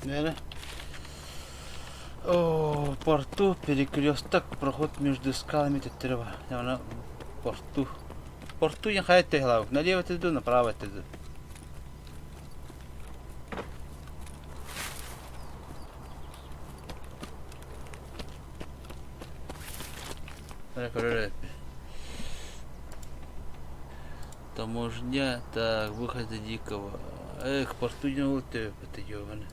Наверное. О, порту перекресток, проход между скалами төттөрү бар. Порту. Порту я хайа төһөлаабыт. Налево иду, направо иду. Таможня, так, выход из дикого. Эх, порту не вот это ёбаный.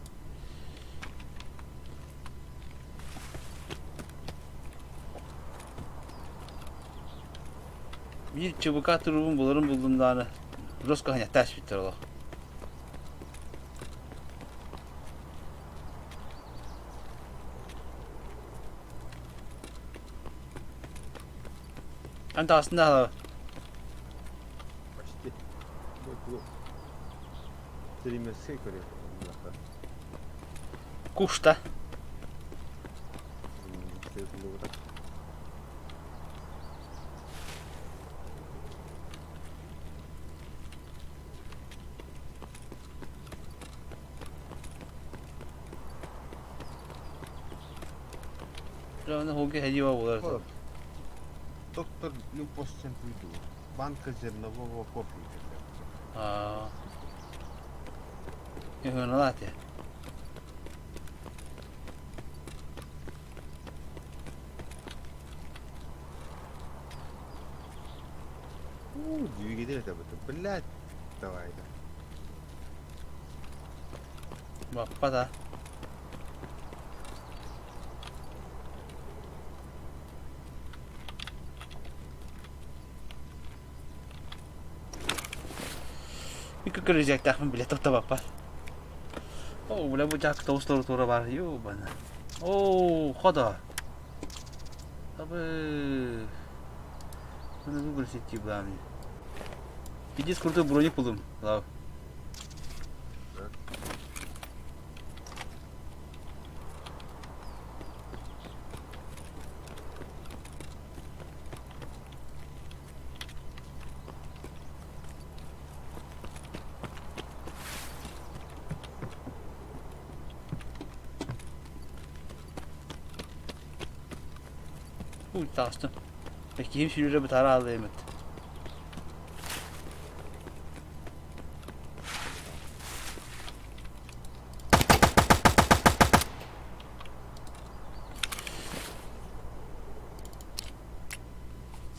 Биир ЧБК туругун буларын булдум даҕаны Роска ханьяттаах испиттэр олох. Эн таҕыстын да Почти. Тримерскэй көрүө. Кушта. Бля, оны хоги хәдиба булар. Доктор Люпос приду. Банка зернового кофе. Аа. Ыһыналаат У, двигатель это блядь. Давай, да. Баппа да. Көрүзэктээхпин билэ тохтобаппар. Оо, бля, бу жак тоҕус тура бар. Ёбана. Оо, хода. Абы. Bunu выбросить бами. Пиздец крутой броник булдум. Лав. Уй, таастым. Киһим сүүрэрэ бытаара ааллыймыт.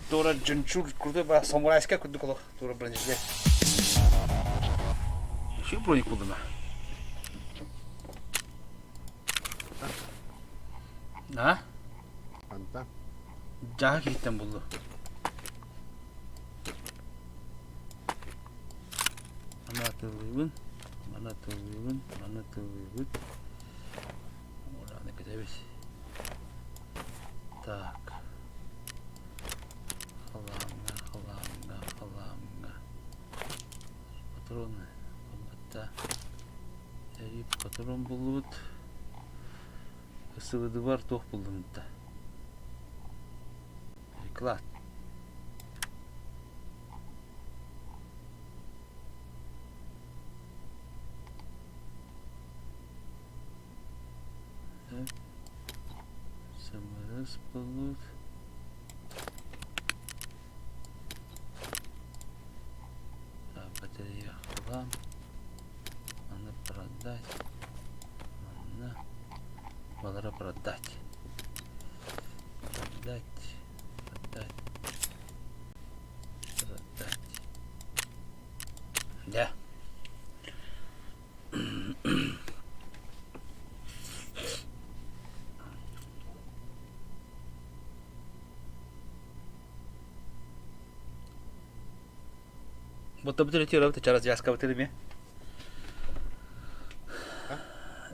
Тура джинчур крутой ба самурайская курдук олох тура бронежилет. Еще броник булдум. А? Анта. Дьаһа киһиттэн булду. Маны атылыыбын, маны атылыыбын, маны атылыыбыт. Ураны кэтэбит. Так. Халаамҥа, халаамҥа, халаамҥа. Патроны. Батта. Эри патрон буллубут. Сыбыдыбар туох буллум да. Приклад. Самарас буллубут. Так, батарея хлам. Надо продать. Манна. Балара продать. Продать. Продать. Продать. Да. Ботта бүтүрэ тиэрэ чарас яска бүтүрэ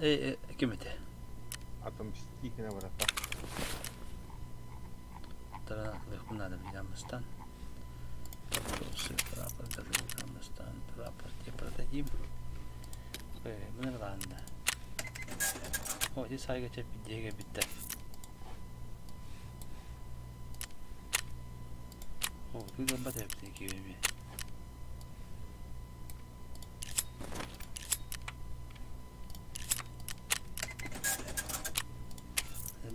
Э, ким этэ? Отомсти на врата. Надо Афганистан. Прапор Афганистан, прапор те продадим. Мына главное. О, здесь сайга чеп деге битте. О, тут бат эпти киви.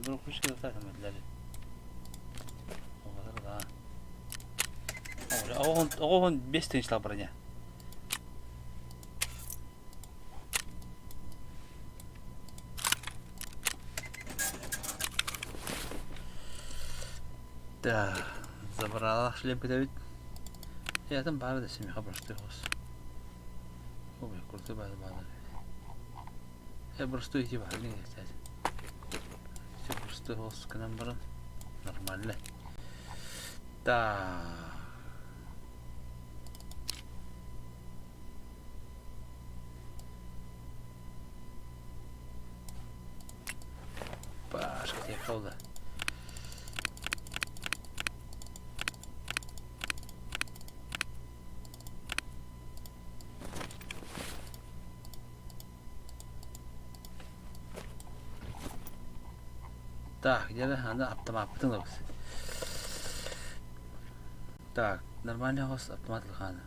Бу кушка та Оҕоһун 5 тыһыынчалаах броня. Да, забрала шлем кэтэбит. Ятын баара да семиха простой хос. Ой, крутой баада баада. Я простой идти баар, не кстати. Все простой хос кынан баран. Нормально. Да. Пашка тебе холда. Так, где аны автоматтын ылабыз. Так, нормальный хос автомат ылханы.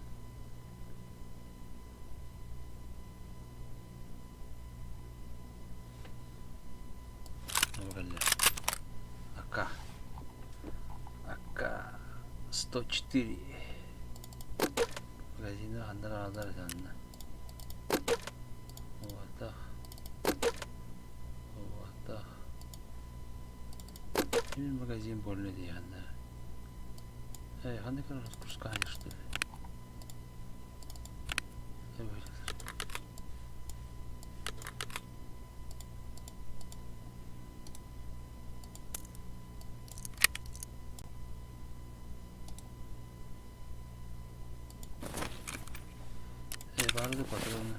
104. Магазины ханнар аалар этанна. Уотах. Уотах. Ким магазин больно диэхэннэр. Эй, ханнык раскурскаһан что ли? Э, бары да патроны.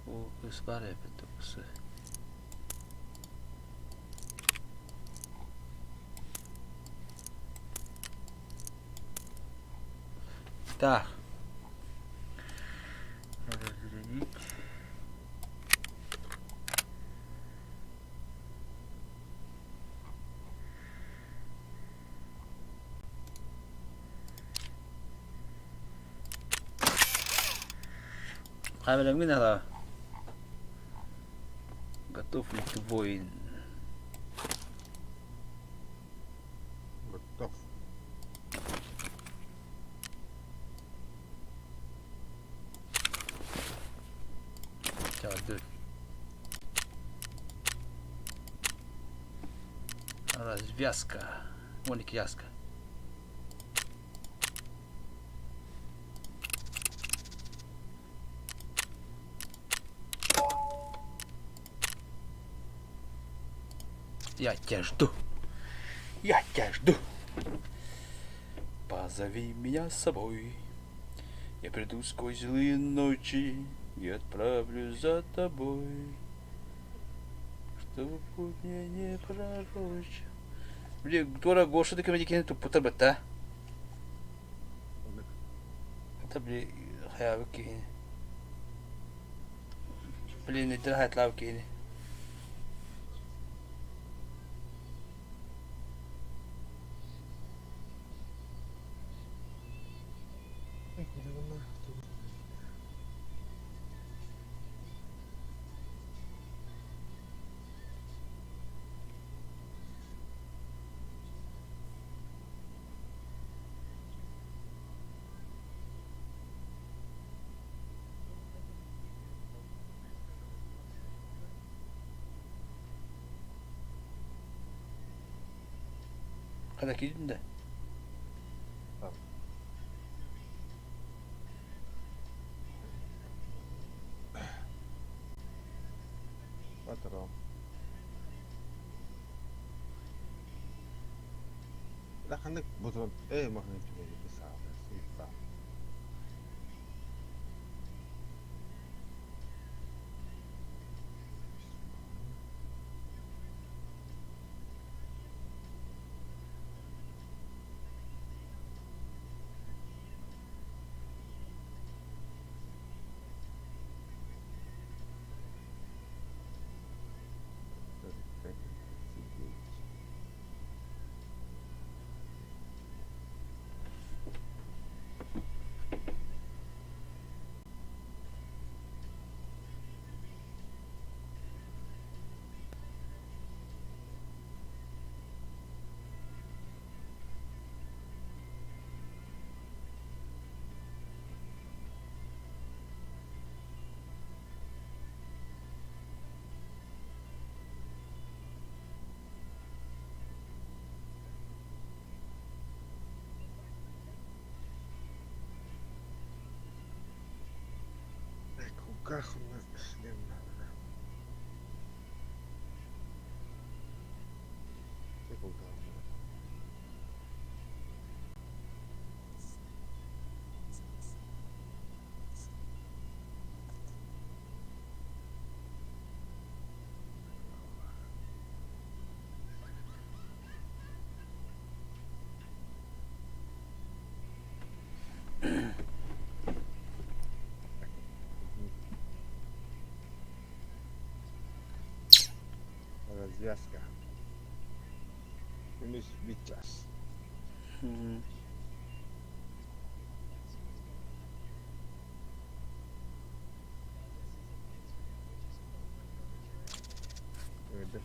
О, кыс бар эбит кысы. Так. Разделить. Камера надо. Готов ли ты воин? Готов. Чаҕырдыр. Развязка. 12 яска. Я тебя жду. Я тебя жду. Позови меня с собой. Я приду сквозь злые ночи и отправлюсь за тобой. Чтобы путь мне не пророчил. Били, туора Гоша да көмөдө кини туппуттар бытта. Это били хайабыт киһини. Блин, эдэр хайатлаабыт киһини. Хана киирдин да? Патрон. Да ханнык бутун э махны түбэги саала сыыппа. Кулгаах Развязка. Күнүс бүт час. Öyle.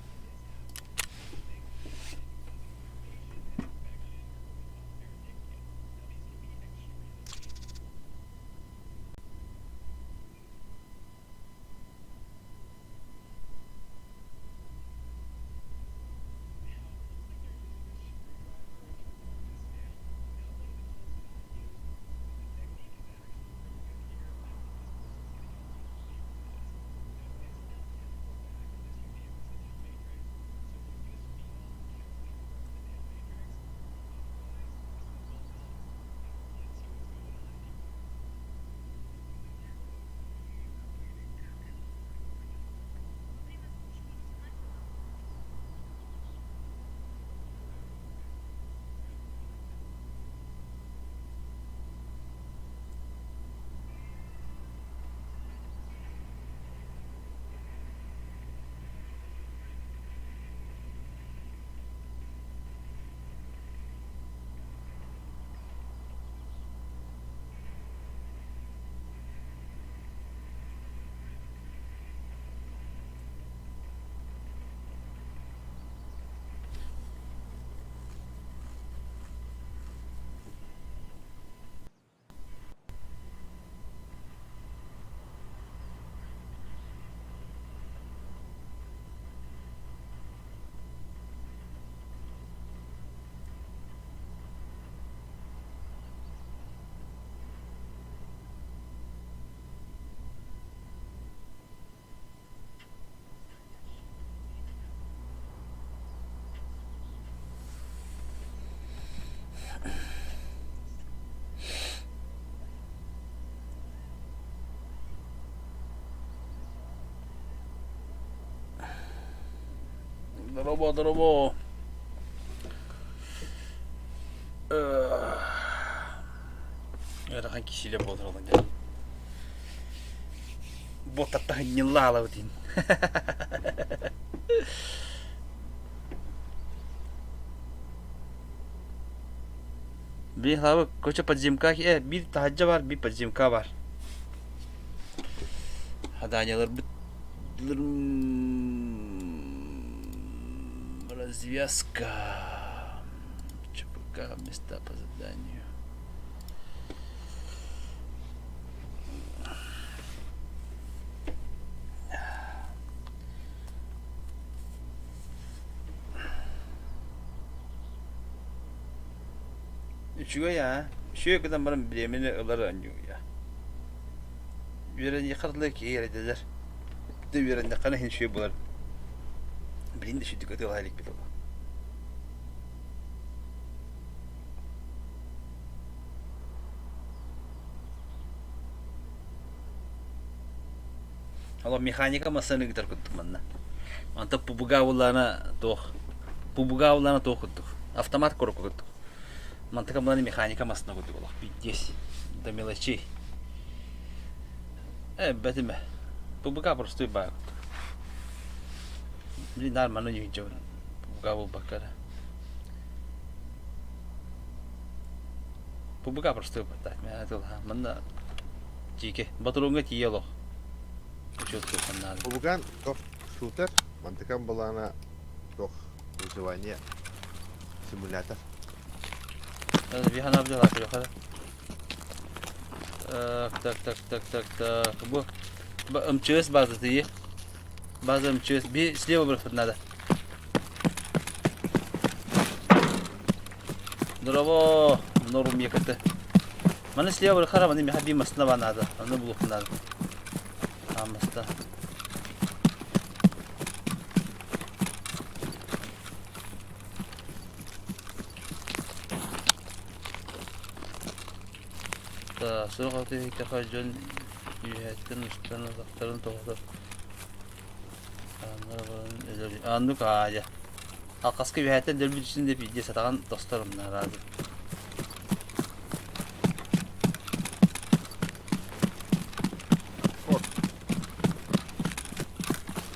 Дорообо, дорообо. Ыарахан киһилэ буолар ол дьэ. Буотаттаһынньыллаалабытын. Биир лабы коча подземка биир таһырдьа бар, биир подземка бар. Хадаанньаларбыт Развязка. ЧПК места по заданию. Үчүгэй аа. Үчүгэй гынан баран бириэмэни ылар оонньуу Үөрэниэххэ дылы киһи эрэйдэнэр. Дэ үөрэннэххинэ иһин үчүгэй буолар. Билин да үчүгдүк ытыалаһа иликпит ол. Олох механика массыына ыытар курдук манна. Онтон пубуга буллаана туох пубуга буллаана туох курдук. Автомат курдук курдук. Мантыка булан механика массыына курдук олох пиздец. До мелочей. Э, бэтимэ. Пубуга простой баа курдук. Блин, нормально ньүһүнчэ пубуга булбакка эрэ. Пубуга простой так. Манна Дьиикэ. Ботуруоҥҥа тиийэ олох. Учуот суоххан наада. Убуган тох шутер, мантыкан былаана тох выживание симулятор. Вихана взяла, приехала. Так, так, так, так, так, так. Бу МЧС база ты База МЧС. Би слева бросать надо. Здорово, норм ехать. Маны слева хара, маны миха би масына надо. Аны булух надо. Амаста. Суох атыыһыкка дьон үөһэттэн устан атахтарын тоҕотор. Оннук аайа. Алхаска үөһэттэн дөлбүт үчүн да пиздец сатаҕын тостор умнараады.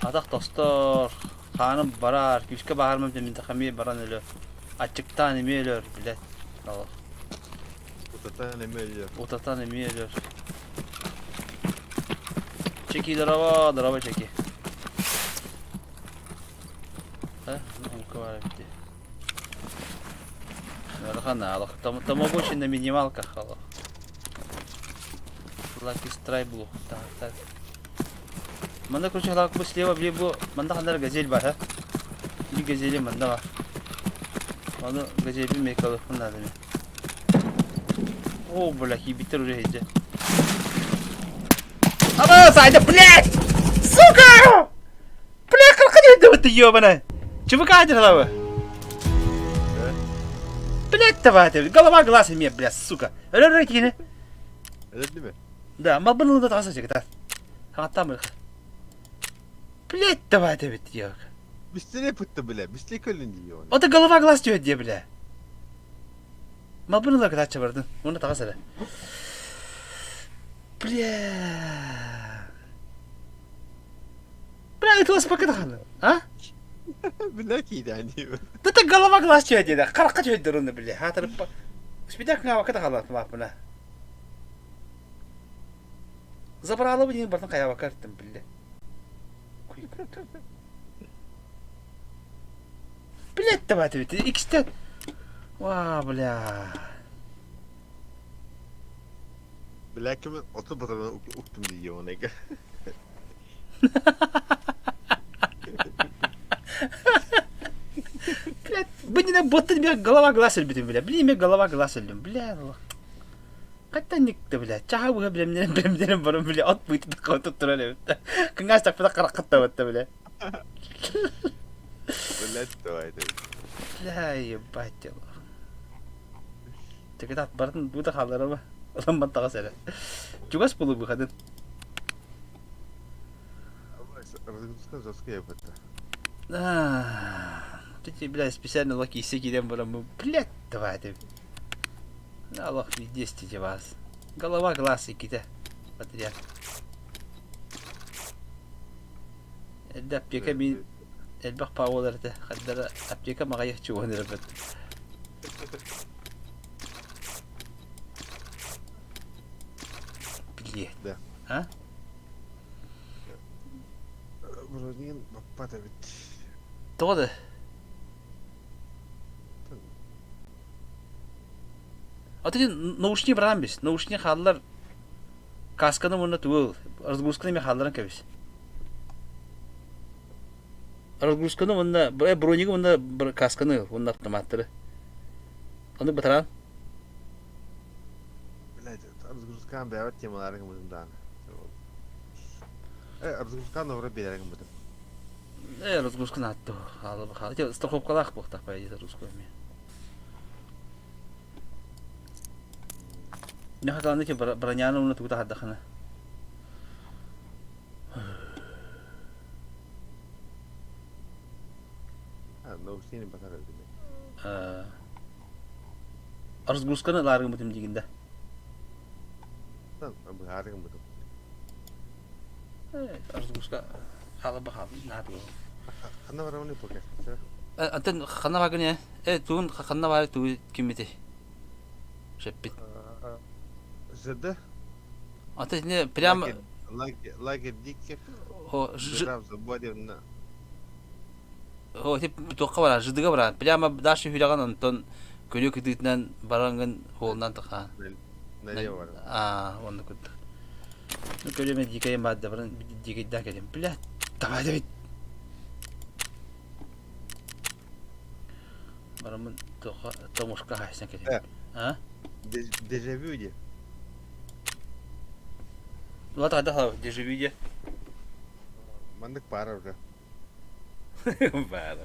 Атах тостор, хааным барар, күүскэ баһаармам дэминтэхэ эмиэ баран өлөр. Аччыктаан эмиэ өлөр, билэт. Олох. Утатан эмиэ өлөр. Утатан эмиэ өлөр. Чеки, здорово, здорово, Чеки. А, ну, бар эбит. Ыарахан Тамагочи на минималках олох. Lucky Strike булуохтаахтар. Манна короче бу слева били бу манна ханнара газель бар ha. Bir газели манна бар. Onu газели мекалыхпын надо мне. О, бля, хибитер уже иди. Ама, Сайда, блядь! Сука! Бля, крокодил ты ебаная! ЧВК держала Блядь, давай ты, голова глаз имеет, блядь, сука. Өлөр кини. Өлөрдү mi? Да, малбын ылда тағаса жігіт. Хаттам Блядь, давай ты ведь, ёк. Быстрее пытты, бля, быстрее көлүн дии оны. Ота голова глаз түһэ дии, бля. Малбын ыла кытааччы бардын. Уонна таҕыс эрэ. Бля. Бля, ытыласпакка да хаалла. А? Бля киидээн дии. Да ты голова глаз түһэ диэ. Харахха түһэ уонна бля. Хаатырыппа. Спидак ngaабакка да хаалла мааппына. Забрала диэн бартын хайаабакка ырыттым бля. Блять давай ты ведь. Икстен. Ва, бля. Бля ким оту батырын уктум дии оны. Блядь, блин, боттан бля, голова глаз өлбүтүм, бля. Блин, мен голова глаз өлдүм, бля. Хатта никте, бля. Чаха быһа билэмнэрин билэмнэрин баран, бля, от быытын қотып турар эбит. Кыҥаас тахпыта хараххатта батта, бля. Блядь, давай ты. Бля, ебать дело. Текетат барын бу да хаалларама. Ылан таҕас эрэ. Чугас булу быхатын. Разгрузка жесткая это. Ты, блядь, специально локи киирэн бараммын, блядь, давай ты. Аллах везде вас. Голова, глаз иккитэ. Подряд. Эрдэ аптека мин элбэх пауалар этэ. Хардара аптека маҕайах чуган эрэ Блядь. Да. А? Бронин баппат эбит. Тоҕо да? А ты наушник баран бис. Наушник хааллар касканы уонна тугу разгрузканы эмиэ хаалларан кэбис. Разгрузканы уонна бронигы уонна касканы уонна автоматтары. Ону батаран. Блядь, разгрузкаан бэйэбит темаларын гыммытым даҕаны. Разгрузкаан оҕура биэрэр гыммытым. Разгрузканы атту. Хаалы хаалы. Страховкалаах буолтах по идее разгрузка эмиэ. Мехакаланы ити броняны уонна тугу таһардахына. Наушнигин батар эбит. Разгрузканы ылаарыгын бутум диигин да. Быһаарыгын бутум. Разгрузка хаалаба хаалла. Ханна барамын пока. Антон ханна баргын э туун ханна баар туу киммити Шеппит. ЖД. А ты не прямо Лагерь диких. О, ж... О, тип туохха барар, ждыга барар. Прямо дальше хүлэҕин онтон көлү кытыытынан бараҥҥын хуолунан тахаан. Налево барар. Аа, онно курдук. Ну, көлүмэ дикэйим баар да баран дикэйдээх кэлим. Бля, давай давай. Бараммын туохха томушка хаайсан кэлим. А? Дежавю диye. Ладно, да, дежавю диye. Маннык пара уже. Баара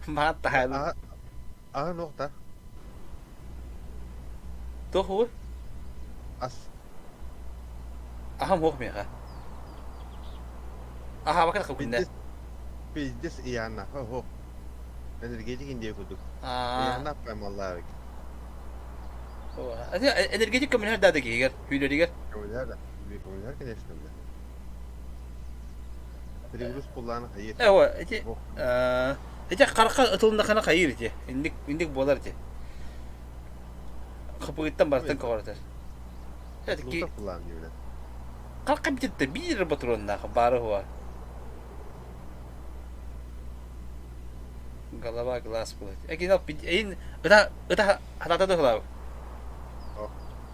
Мааттаһаан. Аһа нохта. Туох уур? Ас. Аһам уох миэхэ. Аһаабакка күннэ. Пиздец Иоанна. Хо Энергетик индия курдук. Иоанна поймаллаабыт. Энергетик көмөлөһөр да киһигэр, хүүлэригэр. Көмөлөһөр да. Көмөлөһөр, конечно, бля. Перегруз куллааны хайыр. Эва, ити ити харха ытылыннахына хайыр ити. Инник инник буолар ити. Хапыгыттан барытын көҕөрөтөр. Лута куллаан диибинэ. Харха бититте биир батроннаах баары хуа. Голова глаз буолар. Экин эйин ыта ыта хатата дыхлаа.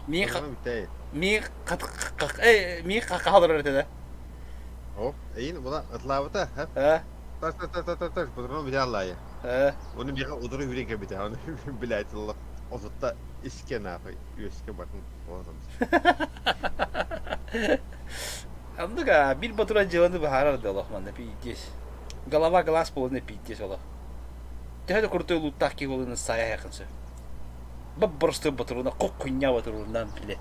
Мин мин мин хахалар этэ. О, эйин була ытлаабыта, Э? Таш таш таш таш таш, патрон бите аллайы. Э? Оны биха удуру хүрен кебите, оны блядь, Allah. Осутта иске нахуй, үөскэ батын олором. Андыга бир батура дьыаланы быһаарар да олох манна пиздец. Голова глаз полный пиздец олох. Төһө да крутой лууттаах киһи буолуна сайа хайахын сөп. Бап-боростуой батуруна кок-хуйня батурунан биле.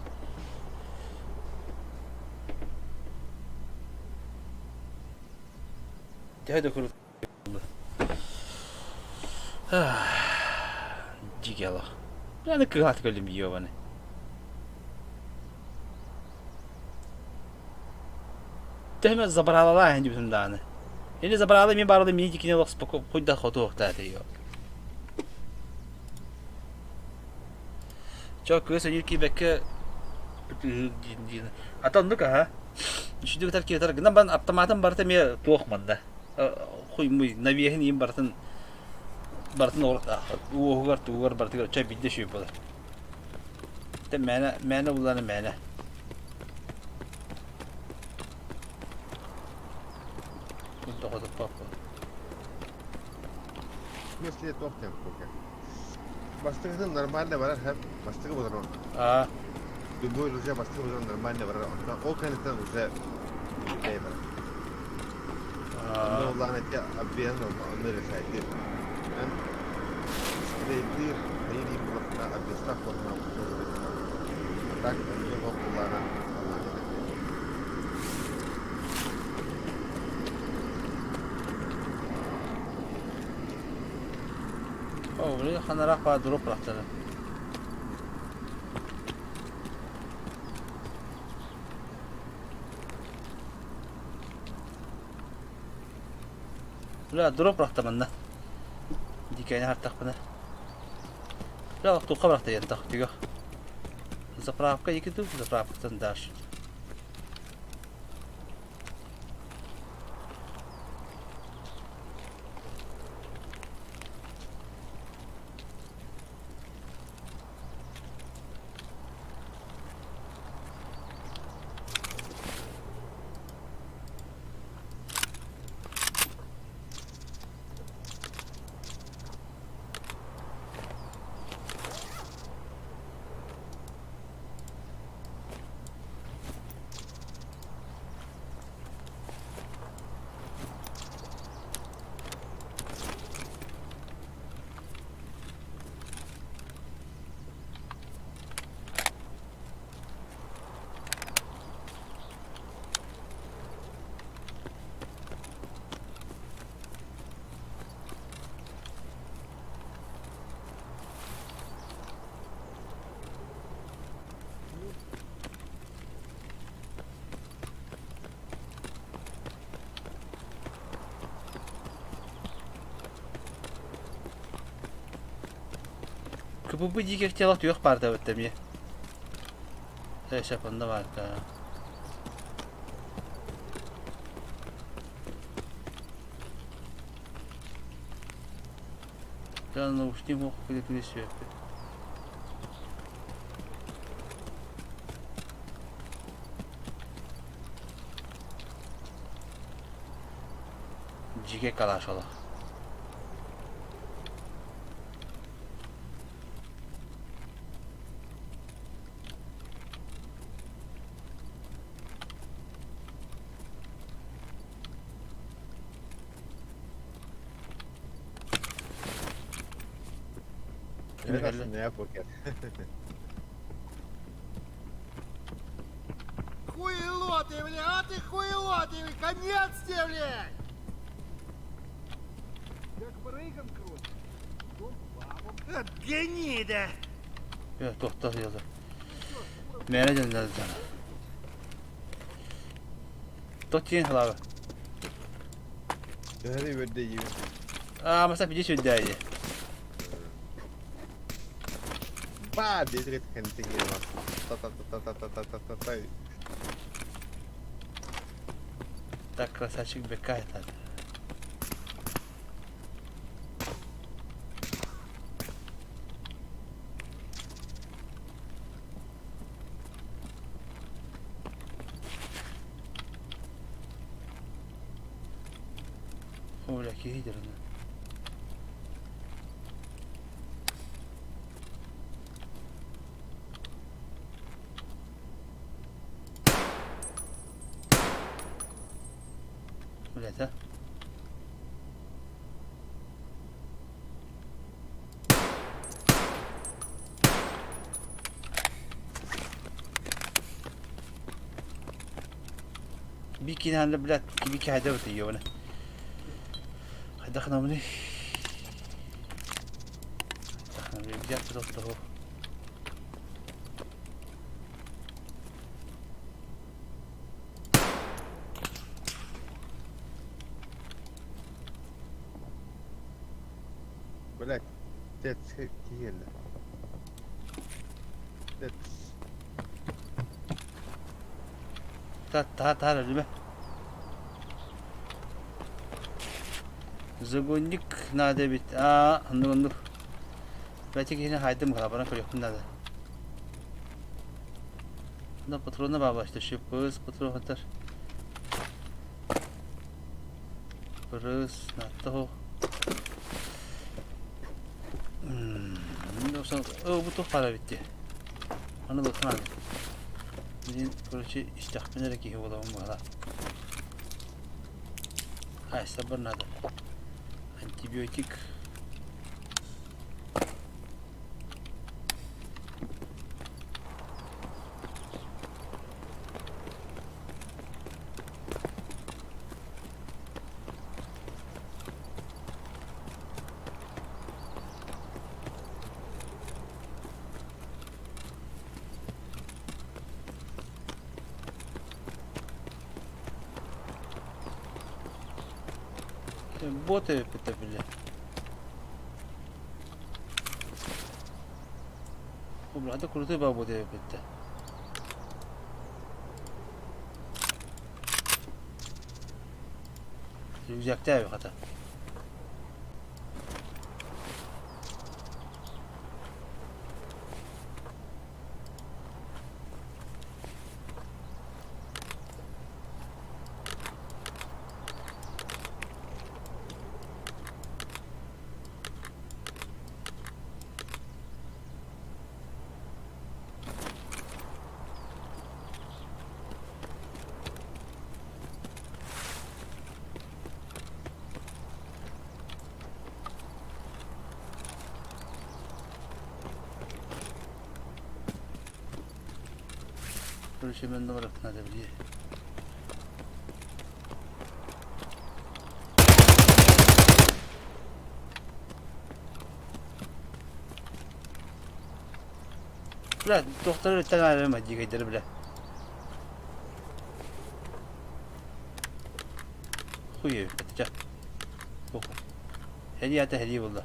Төһө да крутой Дьиги олох. Аны кыһаат көлүм ёбаны. Төһөмө забралалаа дибитим даҕаны. Или забрала мин бааралы мини дикини олох хуйда хотуохтаа этэ Чо кыыс өнүр киирбэккэ Ата оннук аха. Үчүдүк ытар киһи гынан баран автоматым барыта эмиэ туох манна. Хуй навеһин иин барытын барытын уоһугар тугугар барытыгар чай биирдэ үчүгэй буолар. Тэ мээнэ мээнэ буллаана мээнэ. Тоҕотуппаппын. В смысле туох диэн пока. Бастакытын нормально барар һәм бастакы буолар Аа. Любой уже бастакы буолар нормально барар. Онтон ол кэнниттэн уже бүтэй барар. Онно улахан эти обмен онно решайды. Эн спрейдир хайыр булахна объестах булахна А так онно куллаана О, били ханараах баар дроп бырахтара. Бля, дроп бырахта манна. Дикэни хартахпына. Бля, туохха бырахта янтах түгэх. Заправка екі ту, заправкаттан даш. КПП диэки тело түөх баарда эмиэ. Сөп онно баарда. Да, наушник мог переключить. Дьигэ калашала. Evet aslında ya poker. Хуйло ты, бля, а ты хуйло ты, конец тебе, блядь! Как барыгам крутит. От гнида! Туохта сылдьар. Мээнэ дьон Тот тиин халаба. Төһө үөрдэ диибин. Аа, маса пиди сүрдээйи. Ба, диэт кэнтин та та та та та та та та та. Так красавчик бекает. Оля, киһи Блять, а? Бикини блядь, бики хайда бит ёбана. Хайдахна мни. Хайдахна мни, блядь, того. Блять, тет киһиэллэ. Тет. Та та та ребят. Загонник надо бит. А, ну ну. Бәти киһини хайдым халабана көрүөхпүн надо. На патрона баба что шипыз патрон хатар. Пырыс на То. О, бу тух пара битти. Аны лотман. Мин, короче, истяхпин эрэ киһи буолабын буола. Ай, сабыр надо. Антибиотик. Бот эбиппит били. Бля, крутой бабот эбиппит. Рюкзактаах хата. Короче, мен надо били. Бля, доктор өттен дигейдер бля. Хуй, это Hediye ata hediye buldu.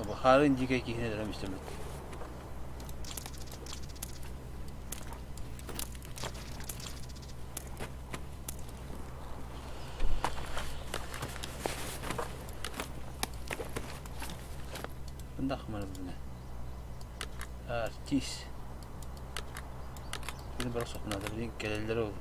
Бахарын дикэй киһини өлөрөм истэммит. Ындахмарыбына. Артист. Били бара сохнада билин кэлэллэр ол.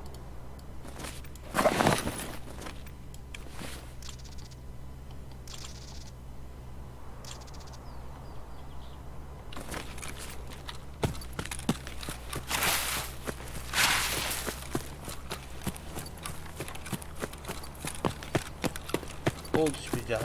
Ол түспүтэ.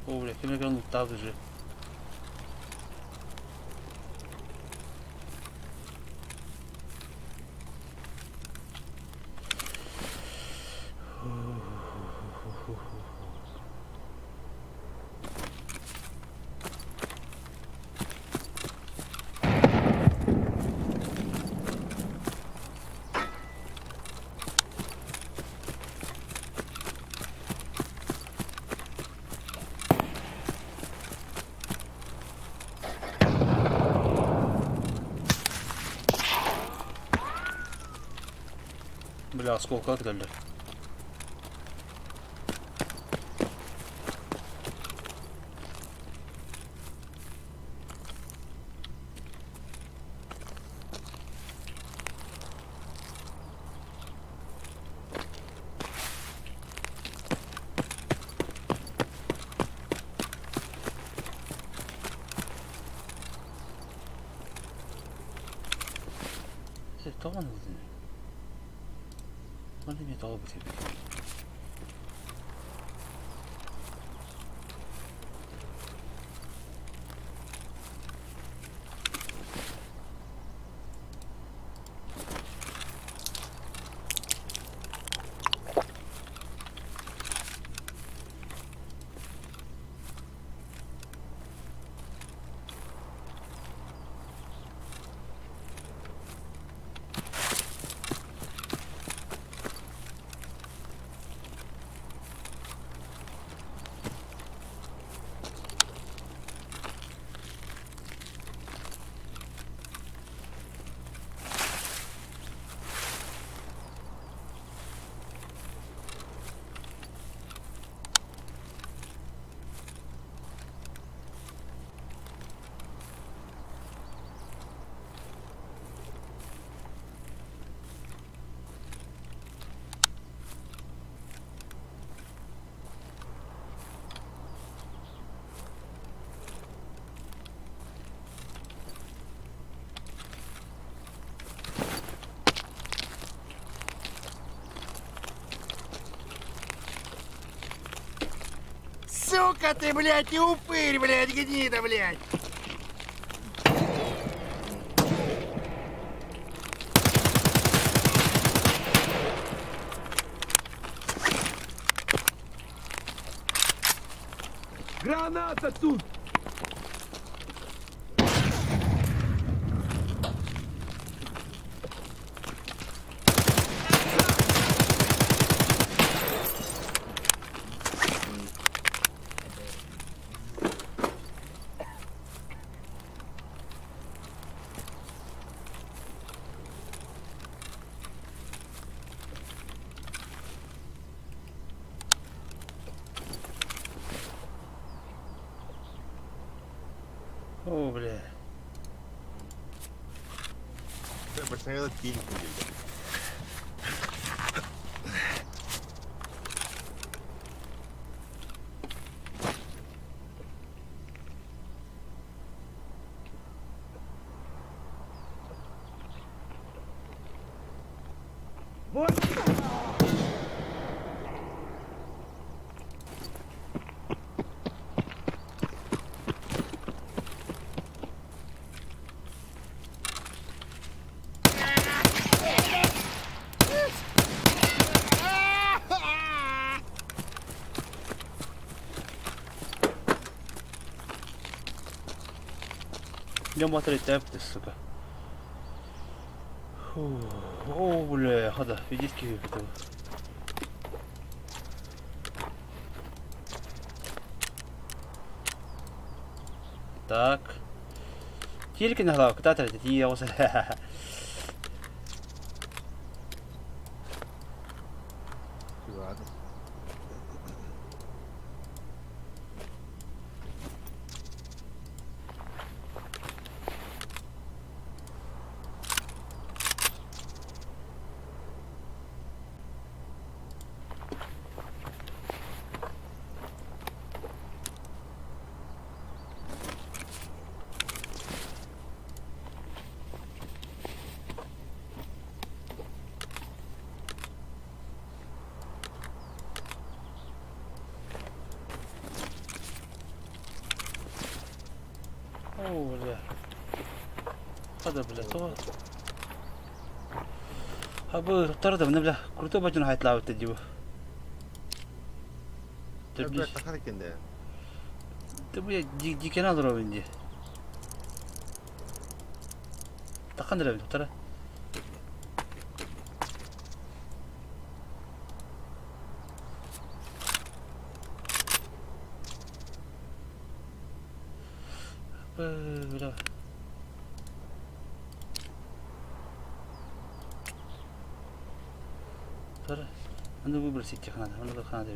О, бля, ким эрэ луттаах уже. Бля, осколка кэллэ. Тоҕо ылдын? Манна эмиэ тоҕо бутуйбут? Сука ты, блядь, и упырь, блядь, гнида, блядь! Граната тут! О, бля. Başına değil gibi. Вот! Днем батарея сука. Фу. О, бля, хода, физически выпитал. Так. Тільки на главку, та третя, я усе. Ладно. О, бля. Хада, бля, то. Абы туттар да, бля, крутой бачын хайтлабыт дии. Бля, тахар екен де. Ты бля, дикен алыр инди. Тахан дырабын туттара. Бля. Тура. Надо выбросить их надо, надо надо.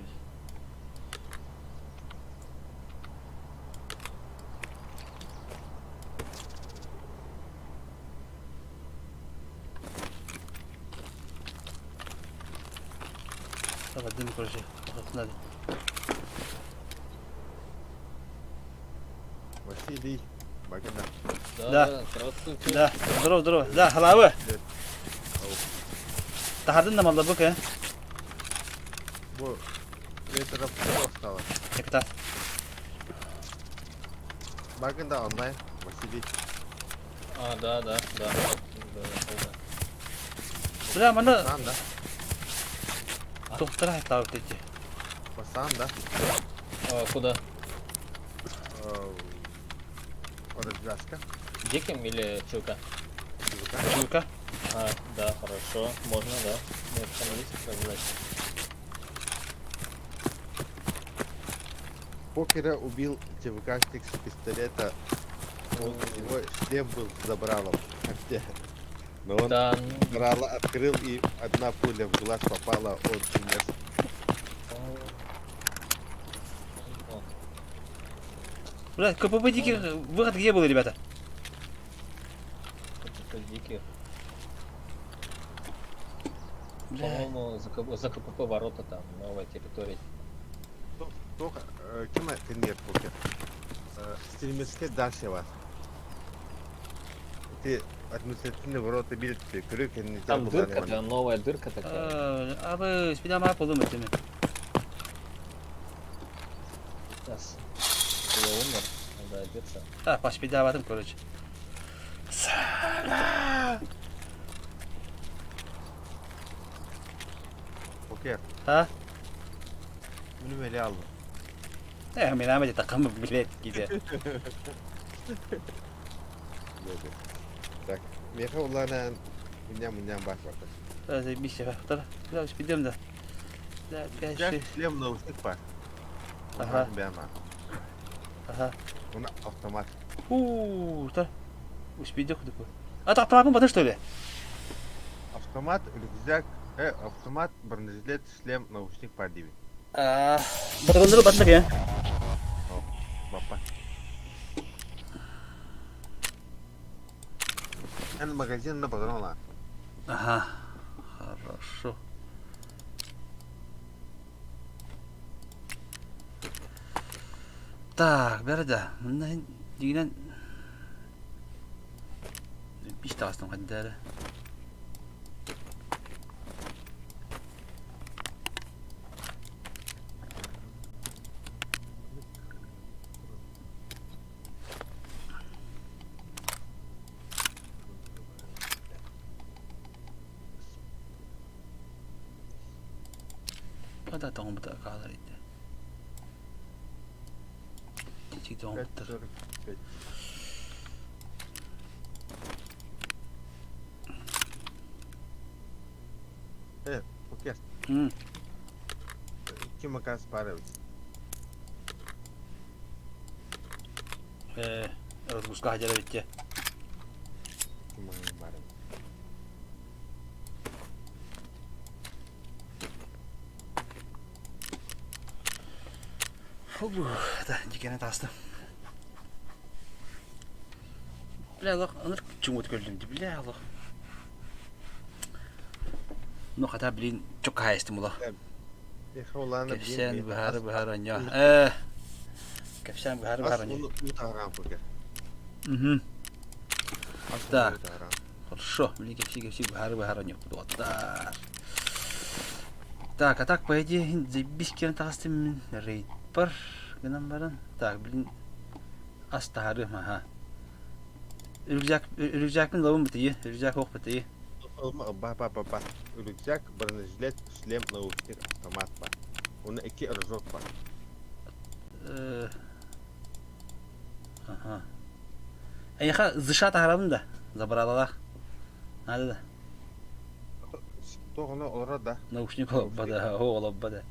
Давай, дым, короче, надо. Василий. Багана. Да. Здравствуйте. Да, здорово, здорово. Да, халавы. Привет. Тахардын да малла бука. Бу это стало. Ekta. Баганда онлайн. Василий. А, да, да, да. Да, да, да. Бля, мана Сам да. доктор хайтлабыт дии. Сам да. А, куда? Развязка. Диким или ЧВК? Чука. А, да, хорошо. Можно, да. Нет, там есть сказать. Покера убил ЧВКшник с пистолета. Он, у него шлем был с забралом. Где? Но он Да, забрало открыл и одна пуля в глаз попала, он умер. ну, Бля, КПП диких, выход где был, ребята? КПП диких. Бля. По-моему, за, за КПП ворота там, новая территория. Только кем тренер покер? Стримерская дальше вас. Ты административные ворота били, крюк, не Там дырка, да, новая дырка такая. Абы, спида ма полумы теми. Сейчас. Я умер, надо одеться. А, по спида ватым, короче. Покер. А? Bunu böyle aldım. Э, мен такым, блядь, киде. Так, меха улаанан мунньан-мунньан баар барда. Заебись, я Да, успеем, да. Да, 5, 6. Шлем наушник бар. Ага. Бяма. Ага. Уна автомат. У, да. Успеем такой. А так автомат батын что ли? Автомат, рюкзак, автомат, бронежилет, шлем, наушник бар диби. Батагоннору баттак э? Баппа. Эн магазин на патрона. Ага. Хорошо. Так, бәрі Мында дегенен биш тағыстың қаддары. Хата тоҥмута хаалар ити. Тичик тоҥмуттар. Э, окей. Ким акас парабыт? Э, разгрузка хадьар эбит дии. Ким баар эбит. Фу, да, дикене таастым. Бля, олох, ынырык чуҥут көрдүм дии, бля, олох. Ну, хата, блин, чокка хаайыстым олох. Кэпсээн быһаары быһаары онньоо. Э, кэпсээн быһаары быһаары онньоо. Угу. Так. Хорошо. Блин, кэпсии кэпсии быһаары быһаары онньоо. Доҕоттар. Так, а так, по идее, заебись киирэн таҕыстым мин рейдпар гынан баран. Так, блин, ас таһаарыам, аха. Рюкзак, рюкзакпын ылабын бытыйы, рюкзак ох бытыйы. Ба ба ба ба. Рюкзак, бронежилет, шлем, наушник, автомат бар. Уонна икки рожок бар. Аха. Эйиэхэ зыша таһарабын да, забралалаах. Надо да. Туох ону олорор да? Наушник олорбо да, оо олорбо да.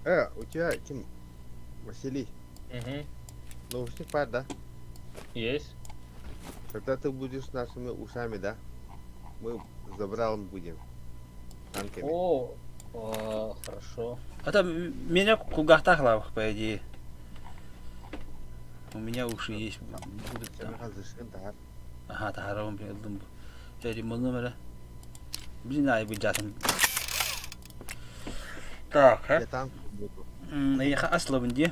Э, у тебя ким? Василий. Угу. Наушник бар, да? Есть. Когда ты будешь нашими ушами, да? Мы забралом будем. Танками. О, о, хорошо. А то меня кулгаахтаах лавах, по идее. У меня уши есть будут там. Аха, таһаарабын блин, ыллым бу. Ремонум эрэ. Блин, ай быдьаатын. Так, Я танк буду. Эйиэхэ аслабын дии.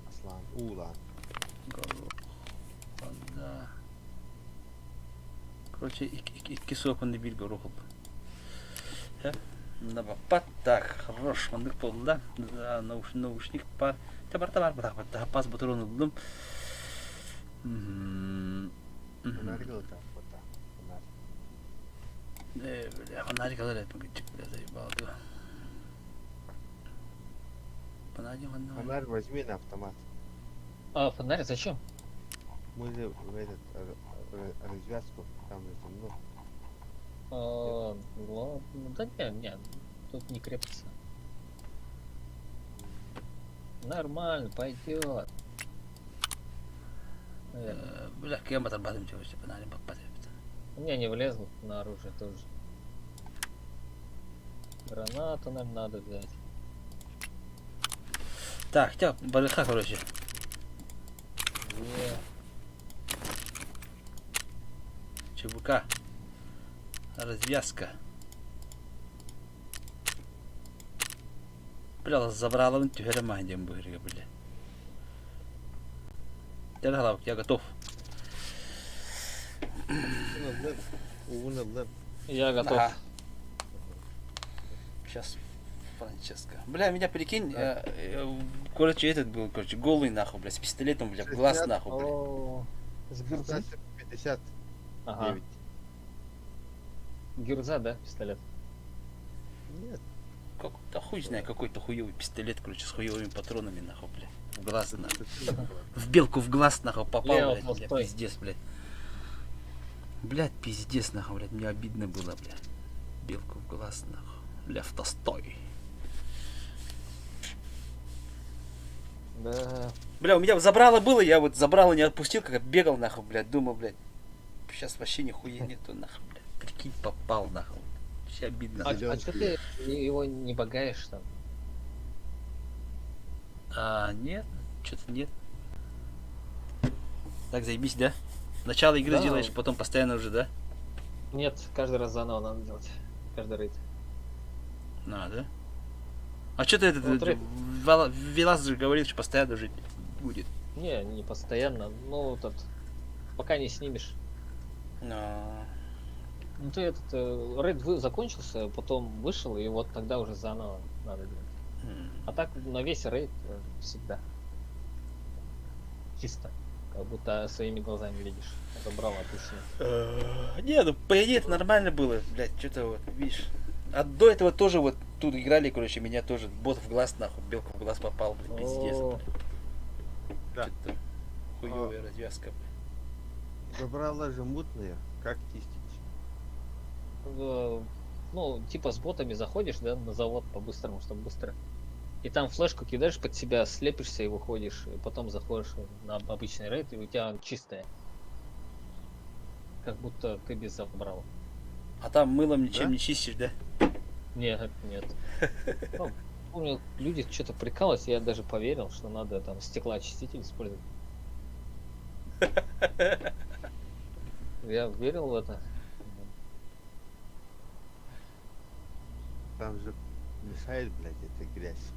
Аслан, уулаан. Да. Короче, икки суопунду биир горух Баппат. Так, хорош, маннык буолла. Наушник бар. Табар табар бытах баттаха пас ботурун ыллым. Фонарик ылта, фото. Фонарь. Э, бля, фонарик алар этим кычык, бля, заебал. Фонарик Фонарь возьми на автомат. А, фонарь зачем? Мы же в этот развязку, там же темно. А, ладно, да не, не, тут не крепится. Нормально, пойдет. Наверное. Бля, кем батарбатым чего фонарик баппат. У меня не влезло на оружие тоже. Гранату нам надо взять. Так, хотя барыха, короче. Две. ЧВК. Развязка. Бля, забралым түһэрэ маһын быһырга, бля. Дәл я готов. Уун ыллым. Я готов. Ага. Сейчас, Франческо. Бля, меня прикинь, короче, этот был, короче, голый нахуй, бля, с пистолетом, бля, в глаз нахуй, бля. О, с гюрзы? 59. Ага. Гюрза, да, пистолет? Нет. Как, да хуй знает, какой-то хуёвый пистолет, короче, с хуёвыми патронами, нахуй, блядь. В глаз, нахуй. В белку в глаз, нахуй, попал, Лео блядь, бля, Толстой. пиздец, блядь. Блядь, пиздец, нахуй, блядь, мне обидно было, блядь. Белку в глаз, нахуй. Лев Толстой. Да. Бля, у меня забрало было, я вот забрало не отпустил, как бегал, нахуй, блядь, думал, блядь, сейчас вообще нихуя нету, нахуй, блядь. Прикинь, попал, нахуй. Вообще обидно. А что ты его не багаешь там? А, нет, что-то нет. Так, заебись, да? Начало игры Да. делаешь, потом постоянно уже, да? Нет, каждый раз заново надо делать. Каждый рейд. Надо. А что ты этот, Вот рейд. Велас же говорил, что постоянно жить будет. Не, не постоянно. Ну, этот, пока не снимешь. Но... Ну ты этот рейд закончился, потом вышел, и вот тогда уже заново надо делать. А так на весь рейд всегда. Чисто. Как будто своими глазами видишь. Забрал опущено. Не, ну по идее это нормально было, блядь, что-то вот, видишь. А до этого тоже вот тут играли, короче, меня тоже бот в глаз, нахуй, белку в глаз попал, блядь, пиздец, О. блядь. Да. Что-то хуёвая развязка, блядь. Забрала же мутная. Как чистить? Ну, типа с ботами заходишь, да, на завод по-быстрому, чтобы быстро. И там флешку кидаешь под себя, слепишься и выходишь. И потом заходишь на обычный рейд, и у тебя он чистая. Как будто ты без забрала. А там мылом ничем Да? не чистишь, да? Нет, нет. Ну, помню, люди что-то прикалывались, я даже поверил, что надо там стеклоочиститель использовать. Я верил в это. Там же мешает, блядь, эта грязь.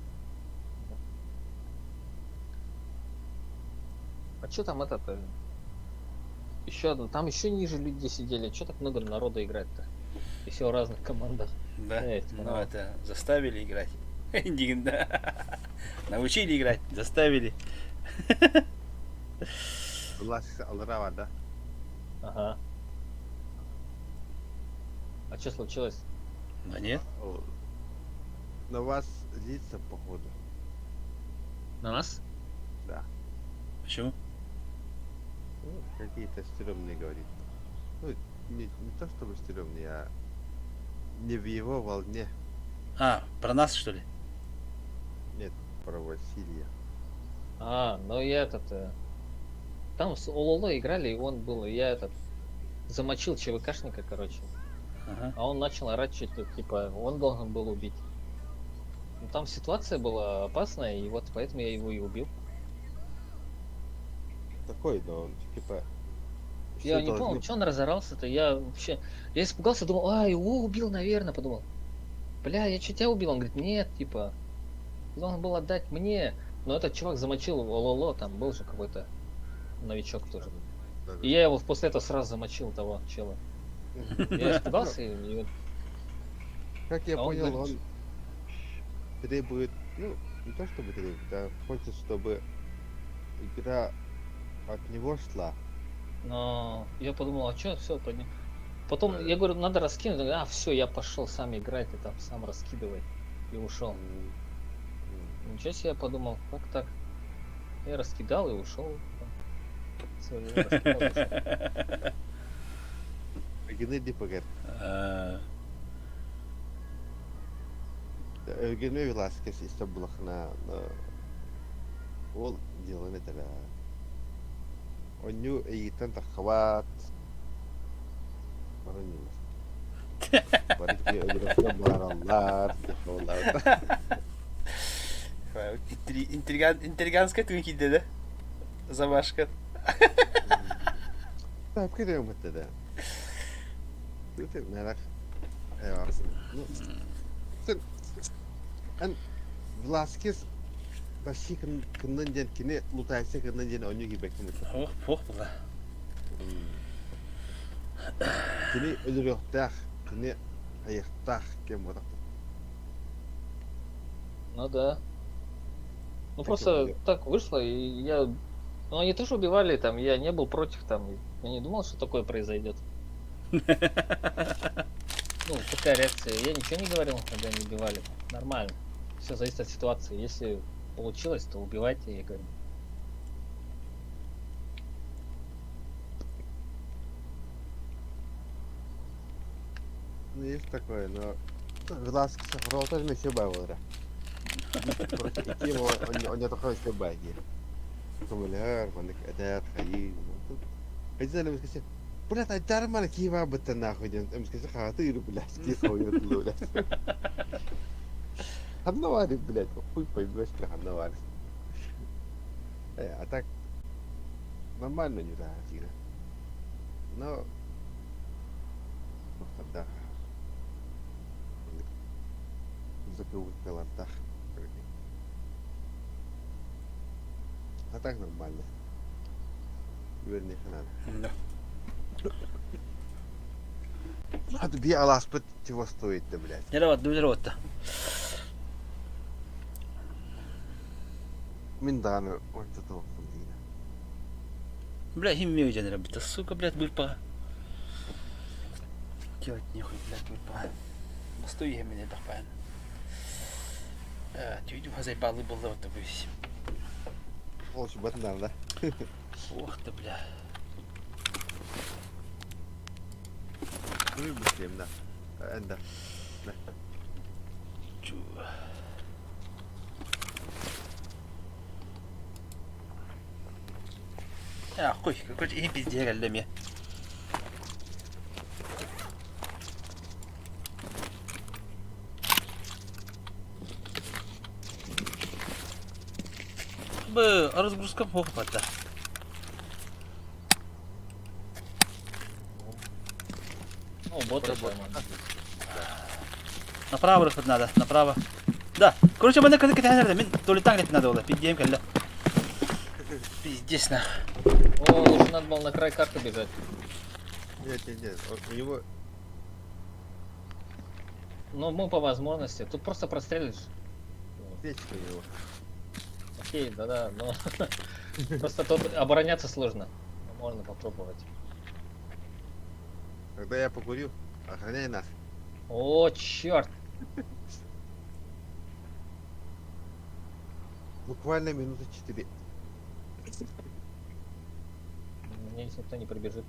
А что там этот? Еще одно. Там еще ниже люди сидели. Че так много народа играть-то? И все в разных командах. Да. Эй, Ну ну. это заставили играть. Да. Научили играть, заставили. Влас Алрава, да? Ага. А что случилось? Да нет. О, На вас злится, походу. На нас? Да. Почему? Ну, какие-то стрёмные говорит. Ну, не то чтобы стрёмные, а не в его волне. А, про нас что ли? Нет, про Василия. А, ну я этот... Там с Ололо играли, и он был, и я этот... Замочил ЧВКшника, короче. Ага. А он начал орать что-то, типа, он должен был убить. Ну, там ситуация была опасная, и вот поэтому я его и убил. Такой, но он типа... Я все не понял, должны- что он разорался-то? Я вообще... Я испугался, думал, а, его убил, наверное, подумал. Бля, я что, тебя убил? Он говорит, нет, типа, ты должен был отдать мне. Но этот чувак замочил Ололо, там был же какой-то новичок тоже. Да, И я его после этого сразу замочил, того чела. Я испугался, и вот Как я А он понял, говорит, он требует, ну, не то чтобы требует, а хочет, чтобы игра от него шла. Но я подумал, а что, все, подня... Потом я говорю, надо раскинуть. Он говорит, а, все, я пошел сам играть, и там сам раскидывай. И ушел. Ничего себе, я подумал, как так? Я раскидал и ушел. Всё, я раскидал и ушел. Геннадий Пагар. А, Евгений Веласкес из Таблахна. Ол делан этара. Оню эйитен тахват. Баран юмас. Барыки өлөрөккө бараллар, дехоллар. Интриганская твинки да? Замашка. Так, кирем это да. Тут мерак. Ну, эн Веласкес Баши кыннан ден кини лутайсы кыннан ден оню гибеккин. Ох, ох, была. Кини өлөрөхтәх, кини аяқтах кем бодак. Ну да. Ну Так просто и так вышло, и я... Ну они тоже убивали там, я не был против там, я не думал, что такое произойдет. Ну, такая реакция. Я ничего не говорил, когда они убивали. Нормально. Все зависит от ситуации. Если получилось, то убивайте, я говорю. Ну, есть такое, но... Глаз тоже еще бавора. Короче, идти он не такой еще баги. Кумуляр, маннык этэр, хайы. Айза мискесе. Блядь, айдар мана кива бытта нахуй ден. Мискесе хаты иру, блядь, ки хойо блядь. Ханнавари, блядь, хуй поймешь, ханнавари. А так нормально не да, тигра. Но тогда закрылтах. А так нормально. Вернее, надо. Да. А би аласпыт чего стоит, да, блядь. Не вот, не вот. Мин даҕаны ончо туохпун диирэ. Бля, химию дьэн сука, блядь, быырпаҕа. Делать нехуй, блядь, быырпаҕа. Постой иһэммин элбэх баайан. Түйдүм хазайбаалыы буолла вот такой. Ол чубатын да. Ох ты, бля. Ну быстрее, да. Энда. Чу. А, хуй, какой же пиздец, кэллэ Б, разгрузка плохо да. Ну, боты, по-моему. Направо выход надо, направо. Да, короче, мне когда китайцы, мин то ли так надо было, пиздец, кэллэ. Пиздец, на. О, лучше надо было на край карты бежать. Нет, нет, нет, у него Но мы по возможности. Тут просто прострелишь. печка у него. Окей, да-да, но просто тут обороняться сложно. Но можно попробовать. Когда я покурю, охраняй нас. О, черт! Буквально минуты 4. Надеюсь, никто не прибежит.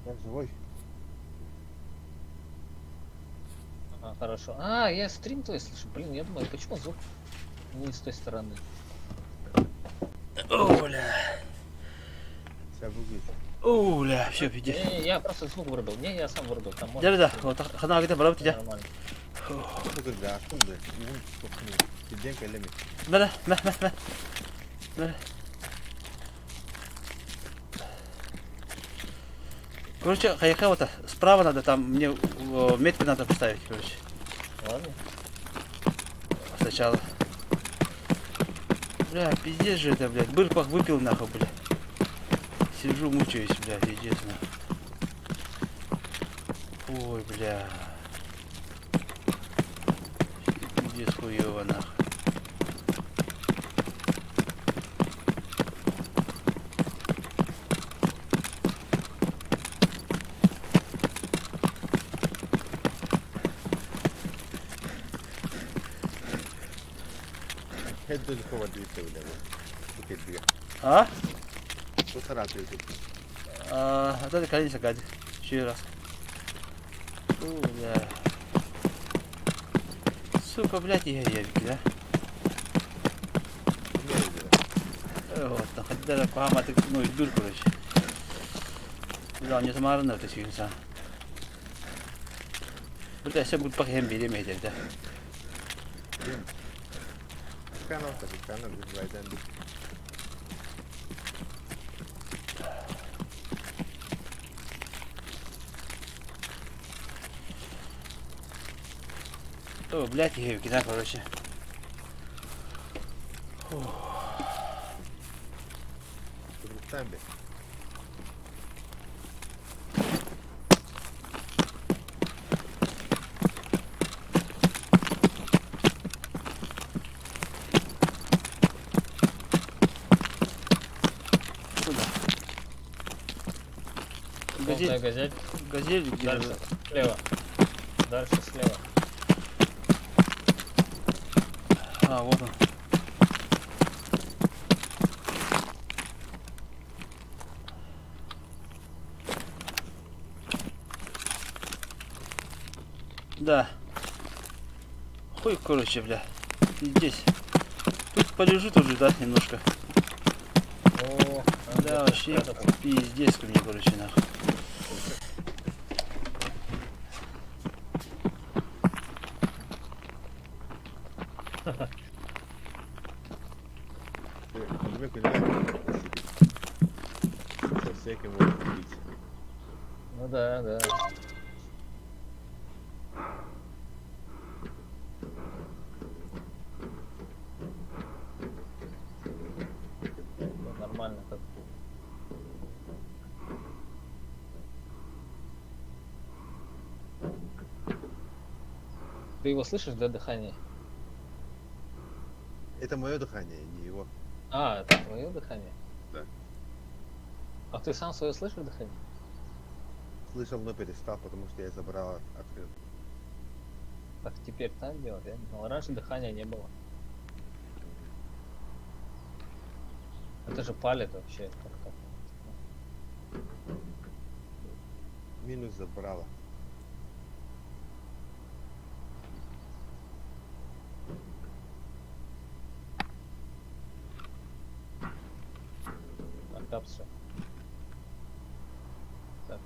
Я живой. Ага, хорошо. А, я стрим твой слышу. Блин, я думаю, почему звук не с той стороны? О, бля. Сейчас выключу. О, бля, все, пиздец. Не, не, я просто звук вырубил. Не, я сам вырубил. Там можно. Да, да, вот хана где барабыт дьэ. Нормально. Да, да. Сиден кэлэми. Мэ, мэ, мэ, мэ. Мэ. Короче, хайка вот справа надо там мне метку надо поставить, короче. Ладно. Сначала. Бля, пиздец же это, блядь. Бырпах выпил нахуй, бля. Сижу, мучаюсь, бля, пиздец, нахуй. Ой, бля. Пиздец хуёво, нахуй. А? А, это конечно, гади. Еще раз. Фу, бля. Сука, блядь, я да? Вот, хотя кама ты, ну, дур, короче. Да, не самарна, это сюнса. Бля, все будет похем берем, да. О, блядь, я да, короче. Куда? Газель. Газель, газель. газель где Дальше слева. Дальше слева. А, вот он. Да. Хуй, короче, бля. Здесь. Тут полежу тоже, да, немножко. О, Да, вообще пиздец мне, короче, нахуй. Со всяким можно купить. Ну да, да. Ну, Нормально так. Ты его слышишь, да, дыхание? Это мое дыхание, не его. А, это твое дыхание? Да. А ты сам свое слышишь дыхание? Слышал, но перестал, потому что я забрал открыл. Так теперь так делать? Я не знал. Раньше дыхания не было. Это же палит вообще. Как так? Минус забрала. Так, капсу. Так.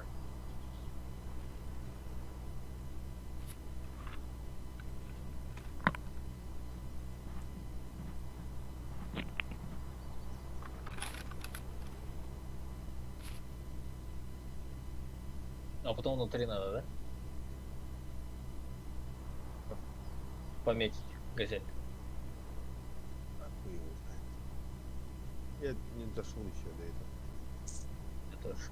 А потом внутри надо, да? Пометить газель. А хуй его знает. Я не дошел еще до этого. Я тоже.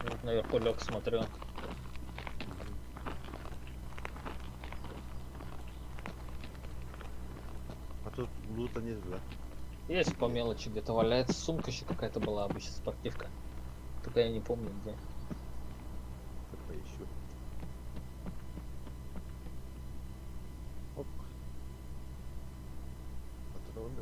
Вот наверху лег, смотрю. Лута нет, да? Есть по мелочи где-то валяется. Сумка еще какая-то была обычно, спортивка. Только я не помню где. Так поищу. Оп. Патроны.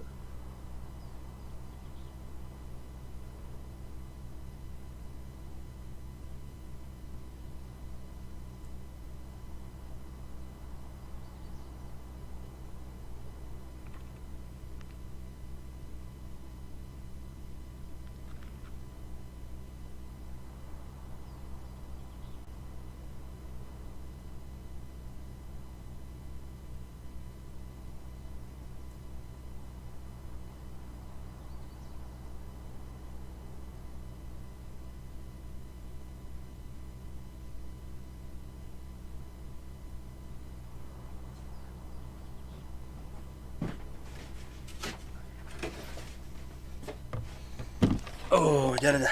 О, дядя.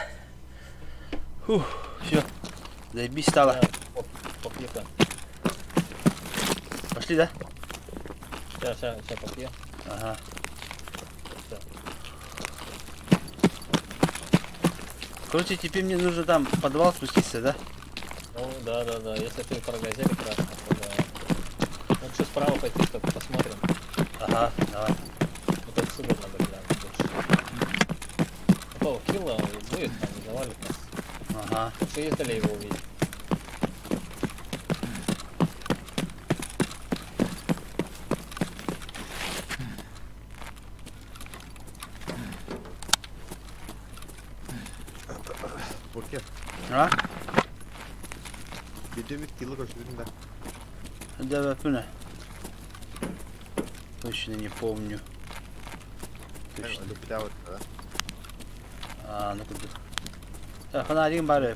Фух, все. Заебись стало. Да, попью-ка. Пошли, да? Сейчас, сейчас, сейчас попью. Ага. Всё. Короче, теперь мне нужно там в подвал спуститься, да? Ну да. Если ты про газели красную, то да. Лучше справа пойти, только посмотрим. Ага, давай. Вот отсюда надо глянуть больше. А то килла будет, там не завалит нас. Ага. Лучше издали его увидеть. Покер. А? Биир кило көрсүбүтүм да. Да, да, Точно не помню. Точно. Өлүпүтэ да. А, ну куда? Так, фонарик бары.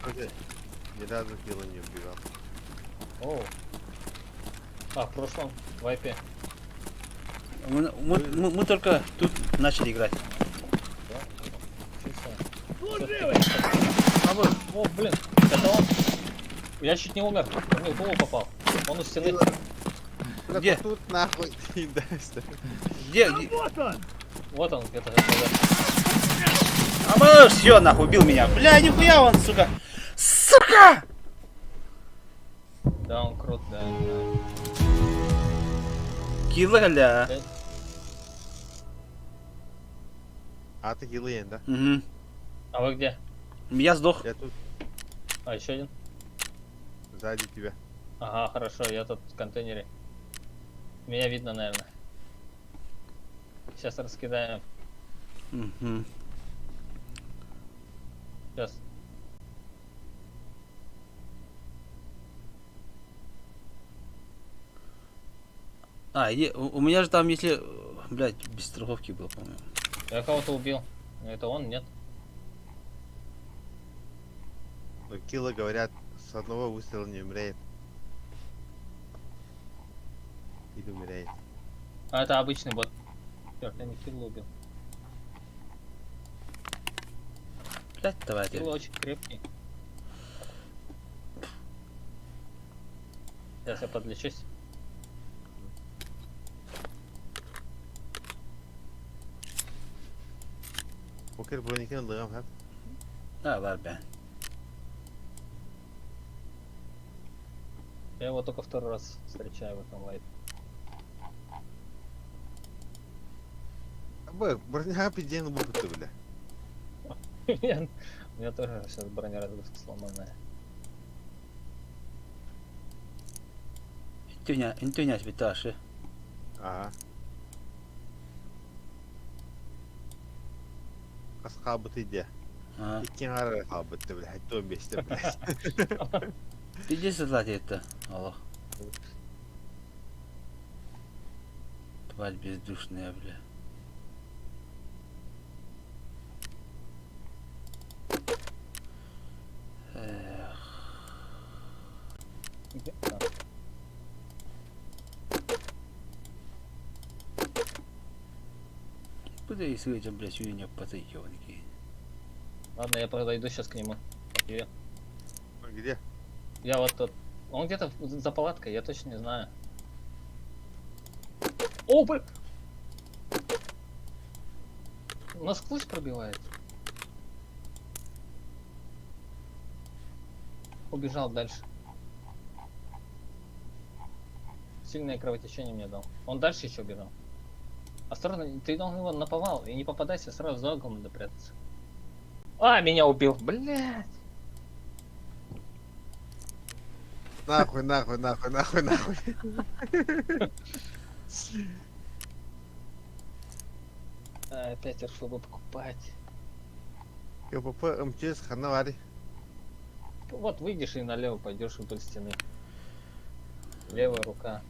Ни разу кило не убивал. Оу. А, в прошлом вайпе. Мы только тут начали играть. Да? Чисто. Служивый! А вот, о, блин, это он. Я чуть не умер, он мне в голову попал. Он у стены. Бля, Где? Тут нахуй. Да, что? Где? где? Вот он! Вот он где-то. Да. А, все, нахуй, убил меня. Бля, нихуя он, сука. Сука! Да, он крут, да. да. Килла, бля. А ты кило ен, да? Угу. А вы где? Я сдох. Я тут А, еще один? сзади тебя. Ага, хорошо, я тут в контейнере. Меня видно, наверное. Сейчас раскидаем. Угу. Сейчас. А, у меня же там, если... Блядь, без страховки было, по-моему. Я кого-то убил. Но это он, нет? Но кило, говорят, с одного выстрела не умирает. Или умирает. А, это обычный бот. Черт, я не Килла убил. Блядь, давай ты. Килла очень крепкий. Сейчас я подлечусь. Покер броникин ылыгам хап. Да, ладно, бля. Я его только второй раз встречаю в этом вайпе. Б, броня пизден бупыты, бля. У меня тоже сейчас броня разгрузка сломанная. Интюня, биташи. Ага. Асхабыты де. Ага. Иккен ары хабыты, бля. Хайтон бесте, бля. Пиздец, ладно, это. Аллах. Тварь бездушная, бля. Эх. Где? А, Куда я с этим, блядь, меня потыкиванки? Ладно, я подойду сейчас к нему. Попью. Где? Я вот тут. Он где-то за палаткой, я точно не знаю. О, блин! Насквозь пробивает. Убежал дальше. Сильное кровотечение мне дал. Он дальше еще бежал. Осторожно, ты должен его наповал и не попадайся, сразу за углом надо прятаться. А, меня убил, блядь. Нахуй, нахуй, нахуй, нахуй, нахуй. А, опять РФБ покупать. КПП МЧС ханна баарый? Вот выйдешь и налево пойдешь вдоль стены. Левая рука.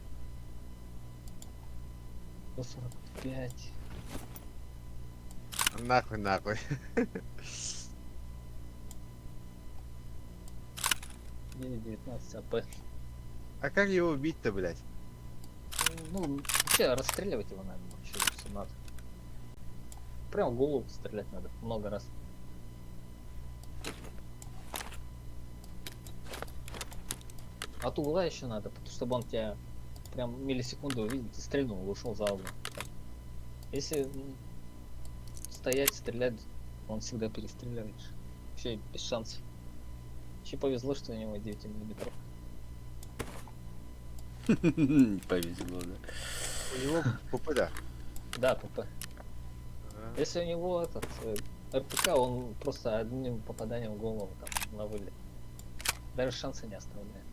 145. Нахуй, нахуй. 9,19 АП. А как его убить-то, блядь? Ну, вообще расстреливать его надо вообще всё надо. Прям в голову стрелять надо много раз. От угла еще надо, потому чтобы он тебя прям миллисекунду увидел, ты стрельнул и ушел за угол. Если стоять, стрелять, он всегда перестреливает. Вообще без шансов. Еще повезло, что у него 9 миллиметров. Повезло, да. У него ПП, да. Да, ПП. Если у него этот РПК, он просто одним попаданием в голову там на вылет. Даже шанса не оставляет.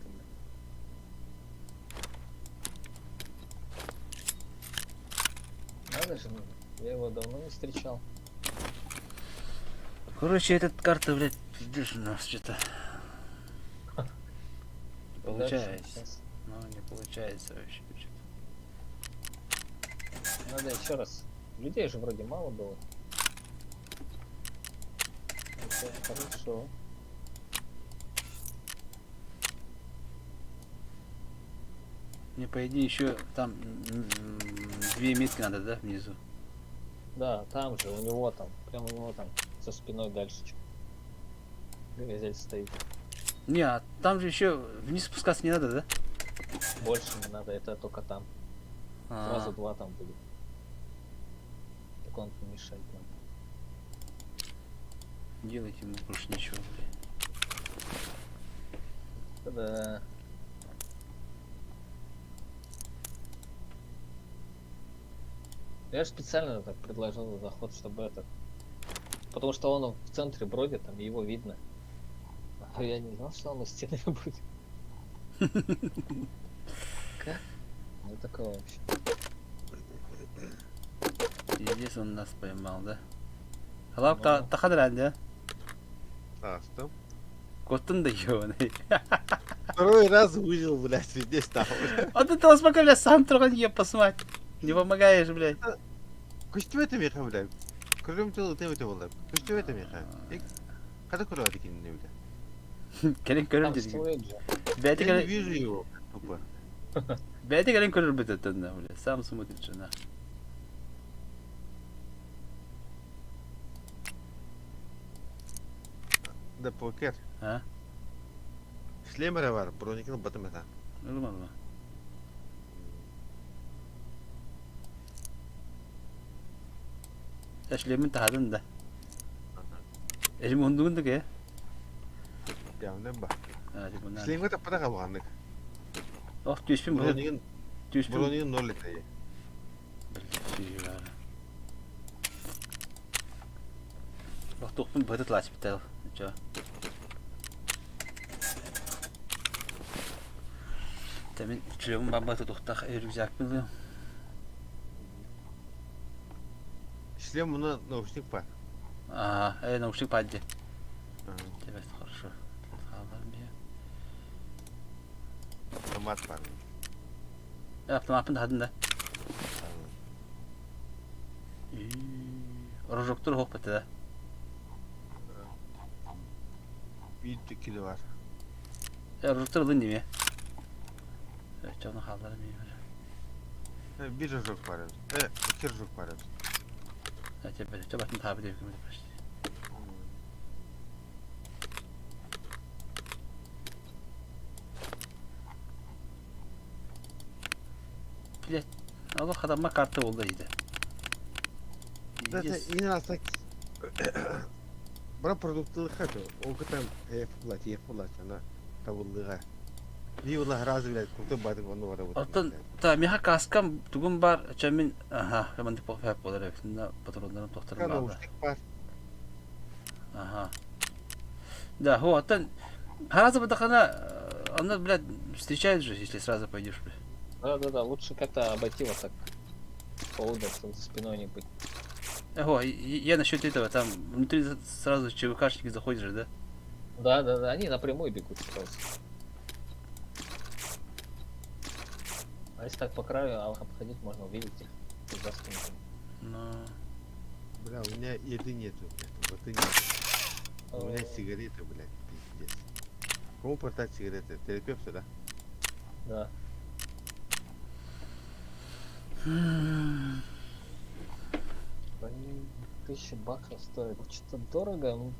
тогда. Надо же, ну, я его давно не встречал. Короче, этот карта, блядь, пиздец у нас что-то. Получается. Сейчас. Ну, не получается вообще что-то. Надо еще раз. Людей же вроде мало было. Это хорошо. Мне, по идее, еще там две метки надо, да, внизу? Да, там же, у него там, прямо у него там, за спиной дальше. Газель стоит. Не, а там же еще вниз спускаться не надо, да? Больше не надо, это только там. Сразу два там будет. Так он помешает нам. Делать ему больше ничего, блядь. Да. Я же специально так предложил заход, чтобы это... Потому что он в центре бродит, там его видно. А я не знал, что он у стены будет. Как? Ну такого вообще. Пиздец, он нас поймал, да? Халап, та тахадран, да? А, что? Коттун да ёбаный. Второй раз выжил, блядь, здесь там. А ты там пока, блядь, сам трогай, еб мать. Не помогаешь, блядь. Көстүбэт миэхэ, блядь. Көрүм тыл ытым ытым буолла. Көстүбэт миэхэ. Хата көрүө кинини, блядь. Кэлин көрөр Там дедим. человек же. Бэйэтэ Я не кэлин вижу его, тупо. бэйэтэ кэлин көрөр бүтөттөн да, блядь. Сам смотрит, что на. Да покер. А? Шлем эрэ баар, броникын ылбатым этэ. Нормально. Шлемин таһадын да. Эжим ундугун да ке. Явно ба. А, типа на. Шлемгэ таппата халҕаннык. Ох, түспүн бу. Бронигын Түспүн. бронигын ноль этэ. Ох, тухпун бытыт лач бител. Чо. Тэмин шлемин бамба тутухтах рюкзак был. Шлем муна наушник бар. А, наушник падди. Тебе хорошо. Автомат бар. Автоматын хадын да. Рожоктор хоп бите да. Биир кило бар. Рожоктор ылын неме. Чону халлары мен. Биир рожок бар. Икки рожок бар. Тебе чобатын таабы деп ким почти. Блять, Аллах адамма карта болду дейді. Это именно так. Бара продуктылыха то. Ол кытам платье платье она табыллыга. Би ула разы блядь, курту бадык онну бара бут. Оттон та миха каскам тугум бар, ча мин аха, мандык похуй болар эбит. Патроннарым тохторум баада. бар. Ага. Да, вот, оттон сразу бадахана, она, блядь, встречает же, если сразу пойдешь, блядь. Да-да-да, лучше как-то обойти вот так поодаль, чтобы за спиной не быть. Ого, я насчет этого, там внутри сразу ЧВКшники заходишь же, да? Да-да-да, они напрямую бегут сразу. А если так по краю а обходить, можно увидеть их за спину. Ну... Бля, у меня еды нету, блядь, воды нет. У меня сигареты, блядь, пиздец. Кому продать сигареты? Терапевту, да? Да. Блин, 1000 баксов стоит. Что-то дорого. Ну.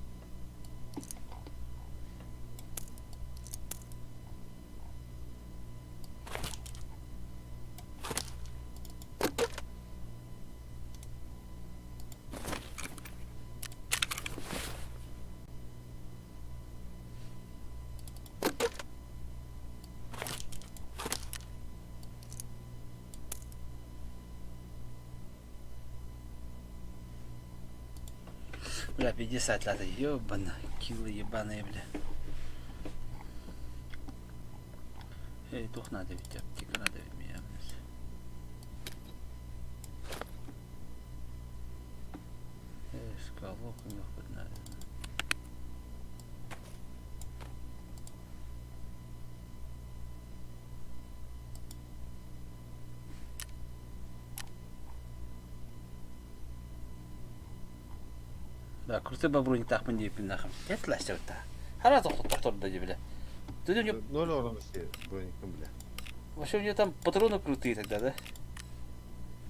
Бля, 50 лата, ебана, килы ебаные, бля. Эй, тух надо ведь, аптека надо ведь меня, блядь. Эй, скалок у него хоть надо. Да, крутой бобруник так мне нахам. Это ластер-то. Хара тохтор да бля. Ты у него Ноль урона все броником, бля. Вообще у нее там патроны крутые тогда, да?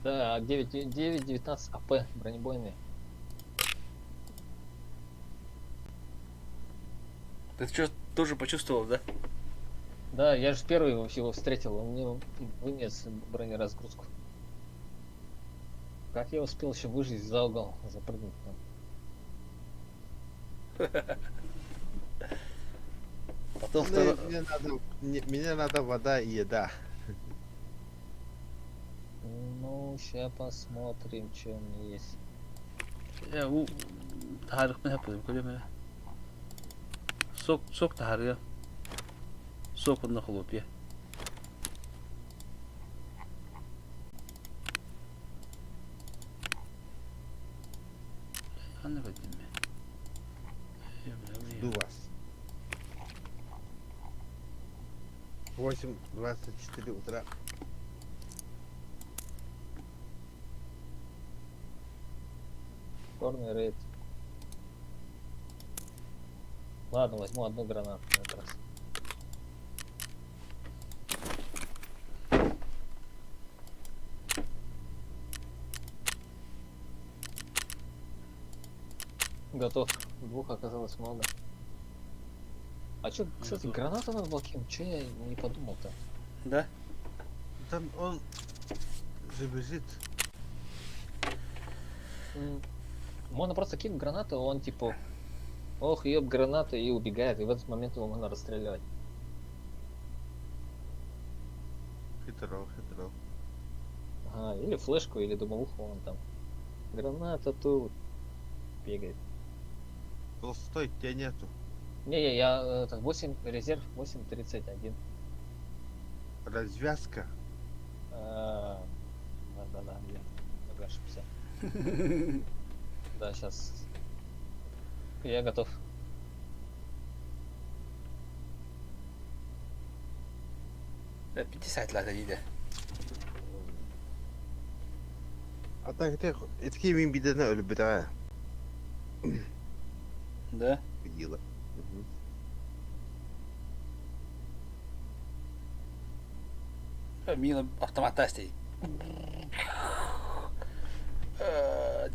Да, 9, 9, 19 АП бронебойные. Ты что, тоже почувствовал, да? Да, я же первый вообще его встретил, он мне вынес бронеразгрузку. Как я успел еще выжить за угол, запрыгнуть там. Потом Ну, второй... мне надо, мне надо вода и еда. Ну, сейчас посмотрим, что у меня есть. Я у таһаарыахпын сөп көрүөм Сок, сок таһаарыа. Сок онно хлопья. Ханна көрдүм Жду вас. 8.24 утра. Черный рейд. Ладно, возьму одну гранату на этот раз. Готов. Двух оказалось много. А чё, кстати, гранату надо было кинуть? Чё я не подумал-то? Да? Там он забежит. Можно просто кинуть гранату, он типа, ох, ёб гранату и убегает, и в этот момент его можно расстреливать. Хитро, хитро. Ага, или флешку, или дымовуху он там. Граната тут бегает. Толстой, тебя нету. Не-не, я это, 8, резерв 8.31. Развязка. А, Да-да-да, я немного ошибся. Да, сейчас. Я готов. 50 лата дейді. А так ты этки мин бидена өлбүт а. Да? Дело. Мила автомат стоит.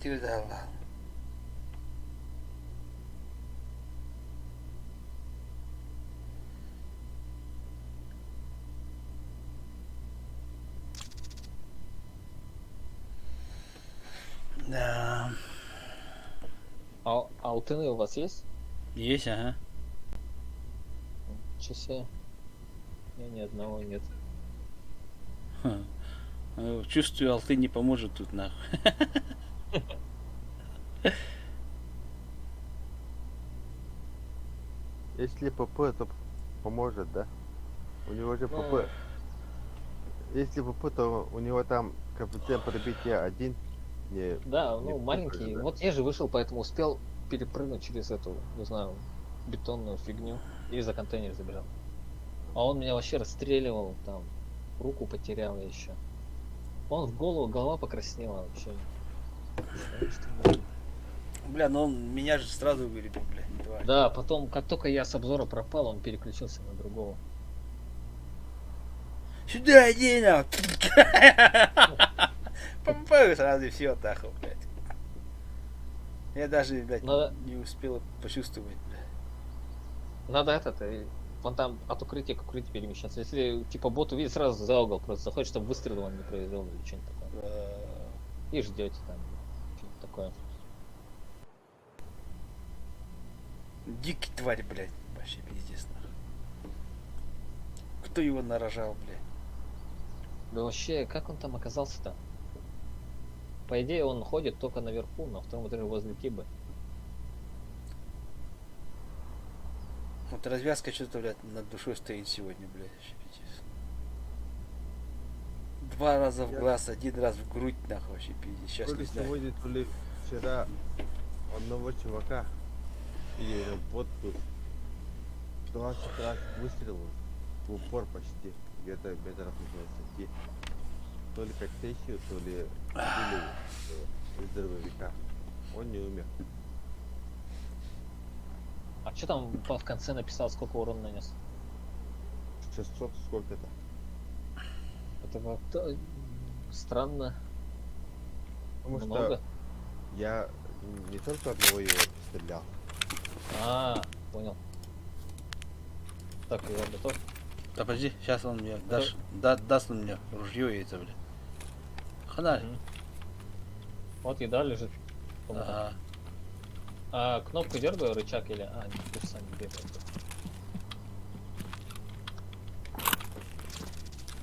Тире Да. А алтыны у вас есть? Есть, ага. Ничего себе. У меня ни одного нет. Ха. Чувствую, алты не поможет тут, нахуй. Если ПП, то поможет, да? У него же Ну. ПП. Если ПП, то у него там коэффициент пробития один. Не, Да, не ну ПП, маленький. да. Вот я же вышел, поэтому успел перепрыгнуть через эту, не знаю, бетонную фигню и за контейнер забежал. А он меня вообще расстреливал там, руку потерял я еще. Он в голову, голова покраснела вообще. Что, что Бля, ну он меня же сразу вырубил, бля, тварь. Да, потом, как только я с обзора пропал, он переключился на другого. Сюда иди, нахуй. Пам-пам, сразу и все, нахуй, блядь. Я даже, блядь, Надо- не успел почувствовать, бля. Надо этот, вон там от укрытия к укрытию перемещаться. Если типа бот увидит, сразу за угол просто заходит, чтобы выстрел он не произвел или что-нибудь такое. И ждете там что-нибудь такое. Дикий тварь, блядь. Вообще пиздец, нахуй. Кто его нарожал, блядь? Да вообще, как он там оказался-то? По идее, он ходит только наверху, на втором этаже возле Кибы. Вот развязка что-то, блядь, над душой стоит сегодня, блядь. Вообще пиздец. Два раза в глаз, один раз в грудь, нахуй, вообще пиздец. Сейчас То не ли знаю. сегодня, то ли вчера одного чувака или это бот был 20 раз выстрелил в упор почти, где-то метров на 20. То ли картечью, то ли пулей из дробовика. Он не умер. А что там в конце написал, сколько урона нанес? 600 сколько-то. Это как-то странно. Потому Много. что я не только одного его стрелял. А, понял. Так, я готов. Да подожди, сейчас он мне дашь, да, даст он мне ружье и это, бля. Хана. Мгм. Вот еда лежит. Ага. А кнопку дергаю, рычаг или... А, нет, ты сам бегает.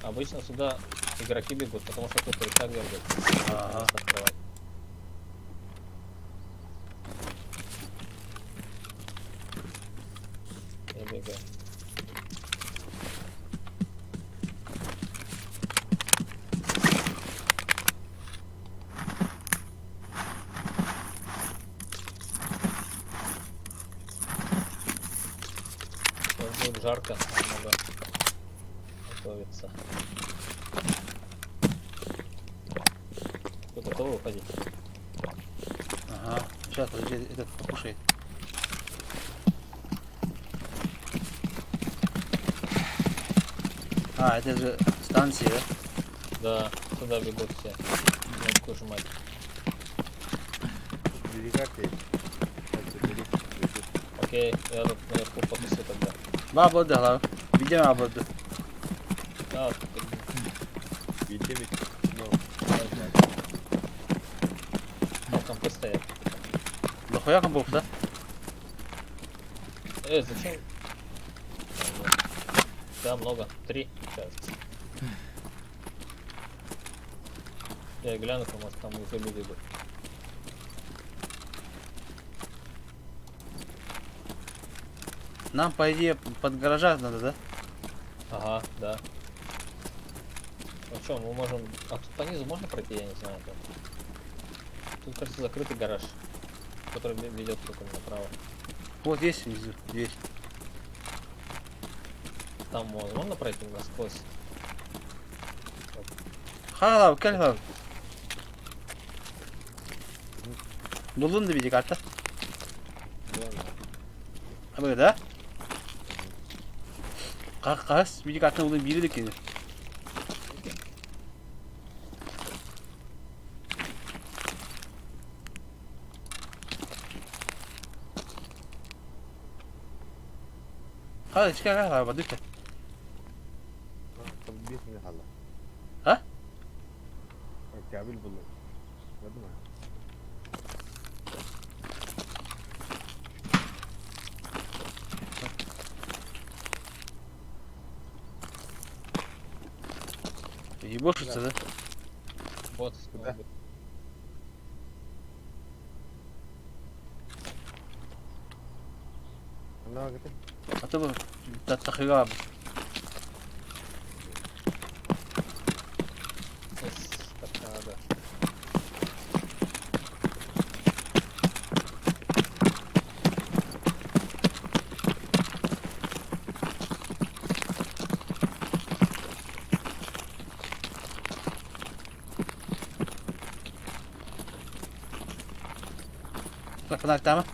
Обычно сюда игроки бегут, потому что тут рычаг дергает. Ага. Просто открывать. Я бегаю. Сейчас будет жарко, нам надо готовиться. Вы готовы уходить? Ага. Сейчас, подожди, этот покушает. А, это же станция, да? Да, сюда бегут все. Кнопку жмать. Бери карты. Так, забери. Лежит. Окей, я тут наверху потусю тогда. Баба да, Видимо, баба. Да, тут Видите, ну, Там компы стоят. Дохуя компов, да? Зачем? Да, много. Три, кажется. Я гляну, может там уже люди идут. Нам, по идее, под гаража надо, да? Ага, да. Ну что, мы можем... А тут по низу можно пройти, я не знаю. Да. Тут, кажется, закрытый гараж, который ведет только направо. Вот есть внизу, есть. Там можно пройти насквозь? Хала, кэл Булун да види карта. Абы да? Қас, види карта улун бири декени. Хала, чика хала, бадыка. Там бих не хала. А? Кабель был. Ладно. Ебошится, да? Вот. Куда? Ханна бааргытый? А то бы тахыга Так надо. Фонарь там?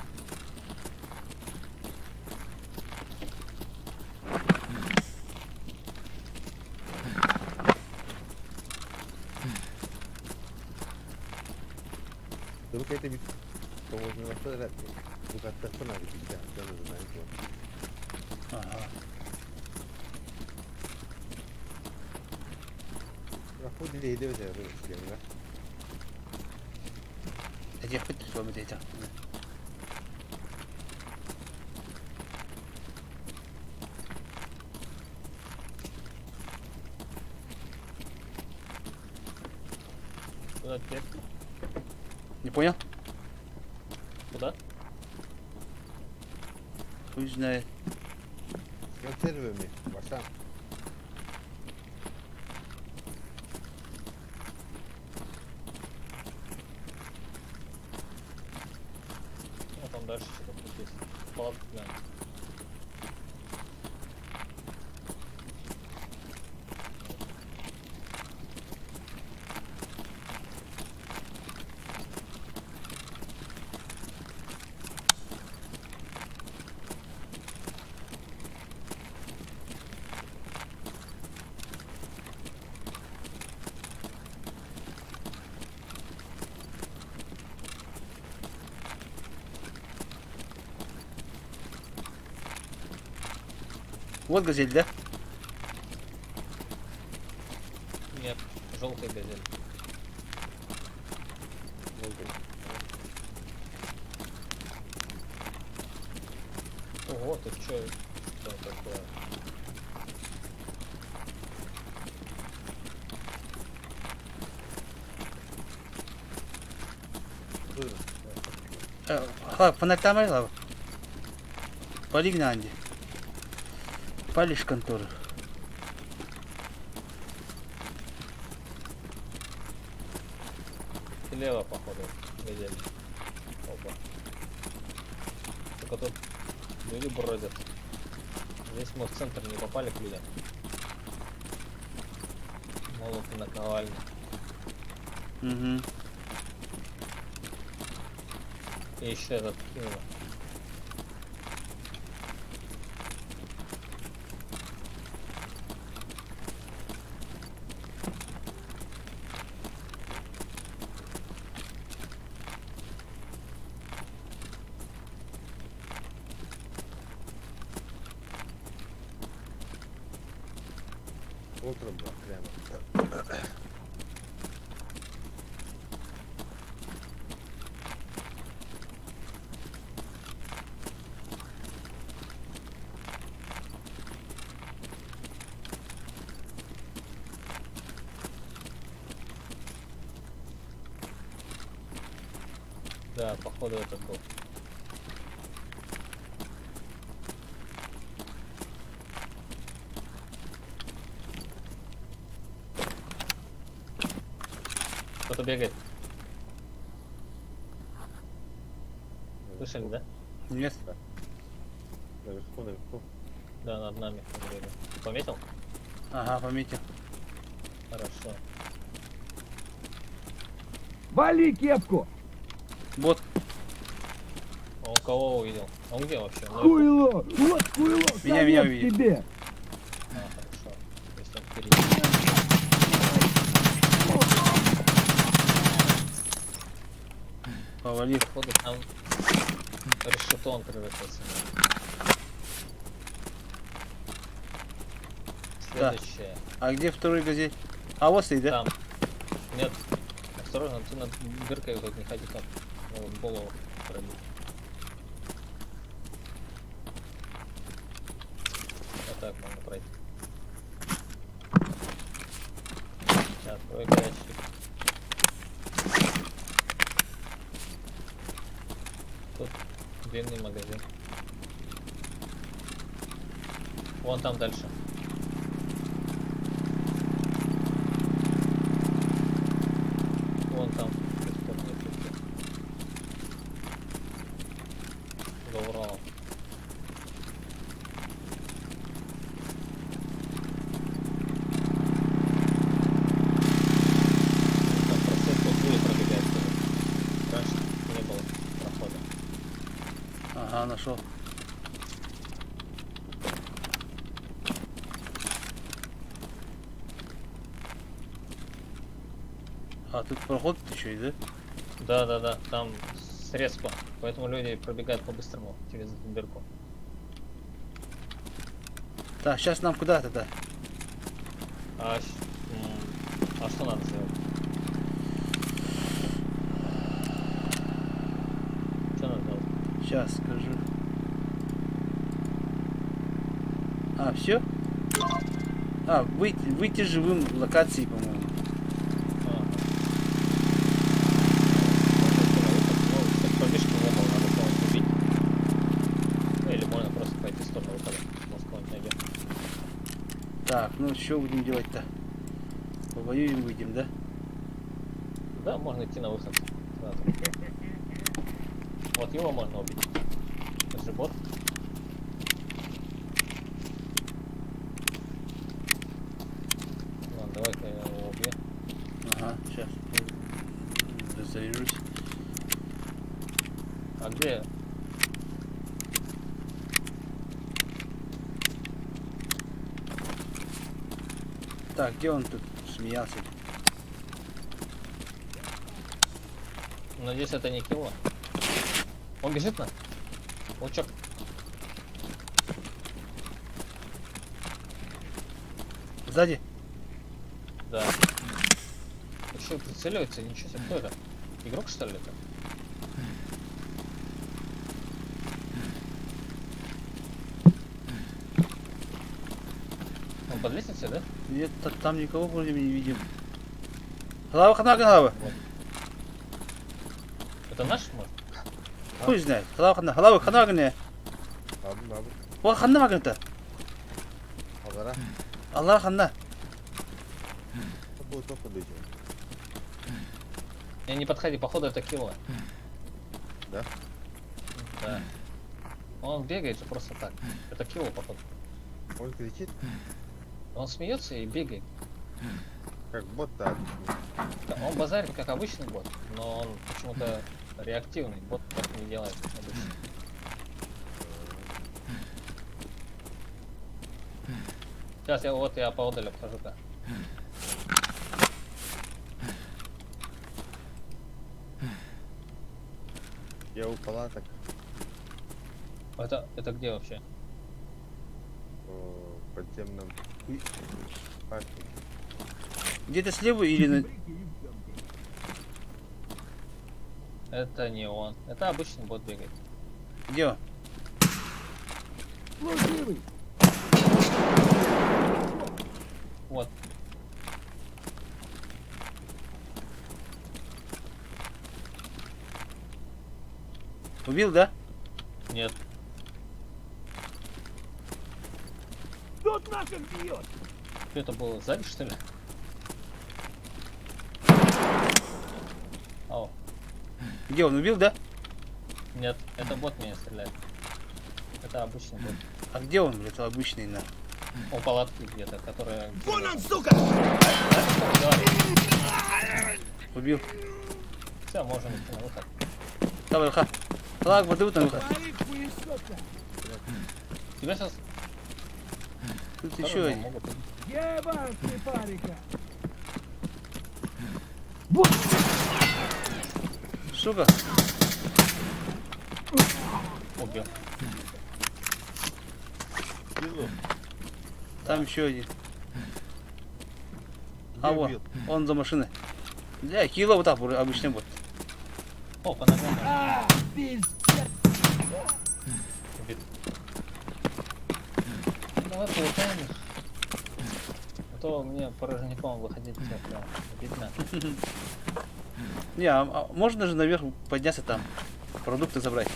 Дыбы кэйте бит. Тоҕуһуннарта эрэ букаттахпын аҕай биирдэ Ага. Этиэхпит суомит этэ. Куда теперь? Не понял? Куда? Хуй знает. Консервами, Васан. Ну, там дальше что-то тут есть. Палатка, да. Вот газель, да? Нет, желтая газель. Ого, ты чё? Что такое? Фонарь там, Лава? Полигнанди. Палишь контору. Слева, походу, газель. Опа. Только тут люди бродят. Здесь мы в центр не попали к людям. Молот и наковальня. Угу. И еще этот кинула. Утром была прямо. Да, походу этот был. Кто-то бегает. Слышали, да? Нет. Наверху, наверху. Да, над нами кто-то бегает. Ты пометил? Ага, пометил. Хорошо. Вали кепку! Бот. Он кого увидел? Он где вообще? Он наверху? Хуйло! Вот хуйло! Меня, меня конец увидел. тебе! А, хорошо. Если он впереди. Повалил. Походу там решето он превратился. Да. Следующее. А где второй газель? А вот стоит, да? Там. Нет. Осторожно, ты над дыркой вот не ходи там. Могут голову пробить. Вот так можно пройти. Тройка ящик. Тут длинный магазин. Вон там дальше. Вон там. в ту сторону идти. За Уралом. Там просвет вот люди пробегают тоже. Раньше не было прохода. Ага, нашел. А, тут проход еще и, да? Да, да, да, там средства. Поэтому люди пробегают по-быстрому через эту дырку. Так, сейчас нам куда тогда? А, а что надо сделать? Что надо делать? Сейчас скажу. А, все? А, выйти живым в локации, по-моему. Ага. Можно идти на выход, но чтоб пробежки не было, надо кого-нибудь убить. Ну или можно просто пойти в сторону выхода. Может кого-нибудь найдем. Так, ну что будем делать-то? Повоюем, выйдем, да? Да, можно идти на выход сразу. Вот его можно убить. Это же бот. Ладно, давай-ка я его убью. Ага, сейчас. Заряжусь. А где? Так, где он тут смеялся? Надеюсь, это не кило. Он бежит на? О, черт. Сзади? Да. Еще прицеливается, ничего себе. Кто это? Игрок, что ли, это? Он под лестницей, да? Нет, там никого вроде не видим. Голова, хана, голова. Это наш, может? Хуй знает. Голова, хана, голова, хана, гне. Aldım aldım. О, хана магната. Alara. Аллах хана. Bu çok da diyeceğim. Не, не подходи, походу это кило. Да? Да. Он бегает же просто так. Это кило, походу. Он кричит, Он смеется и бегает. как бот да. Да, Он базарит, как обычный бот, но он почему-то реактивный. Бот так не делает обычно. Сейчас я вот я поодаль обхожу-ка. Я у палаток Это где вообще? в подземном парке. Где-то слева или на... Это не он. Это обычный бот бегает. Где он? Служивый! Вот. Убил, да? Нет. Тут наших бьет! Что это было? Сзади, что ли? Ау. Где он? Убил, да? Нет, это бот меня стреляет. Это обычный бот. А где он, блядь, обычный, на? У палатки где-то, которая... Вон он, сука! Убил. Все, можем идти на выход. Давай, ха. Флаг, воды там. ха. Твои хуесота! Тебя сейчас Тут еще один. могут убить. Ебать ты, парика! Сука. Убил. Там еще один. А Где вот, убил? он за машиной. Бля, кило вот так обычный бот. О, по ногам А, пиздец! убит. Ну, давай полутаем их. то мне порожняком выходить прям обидно. Не, а можно же наверх подняться там, продукты забрать.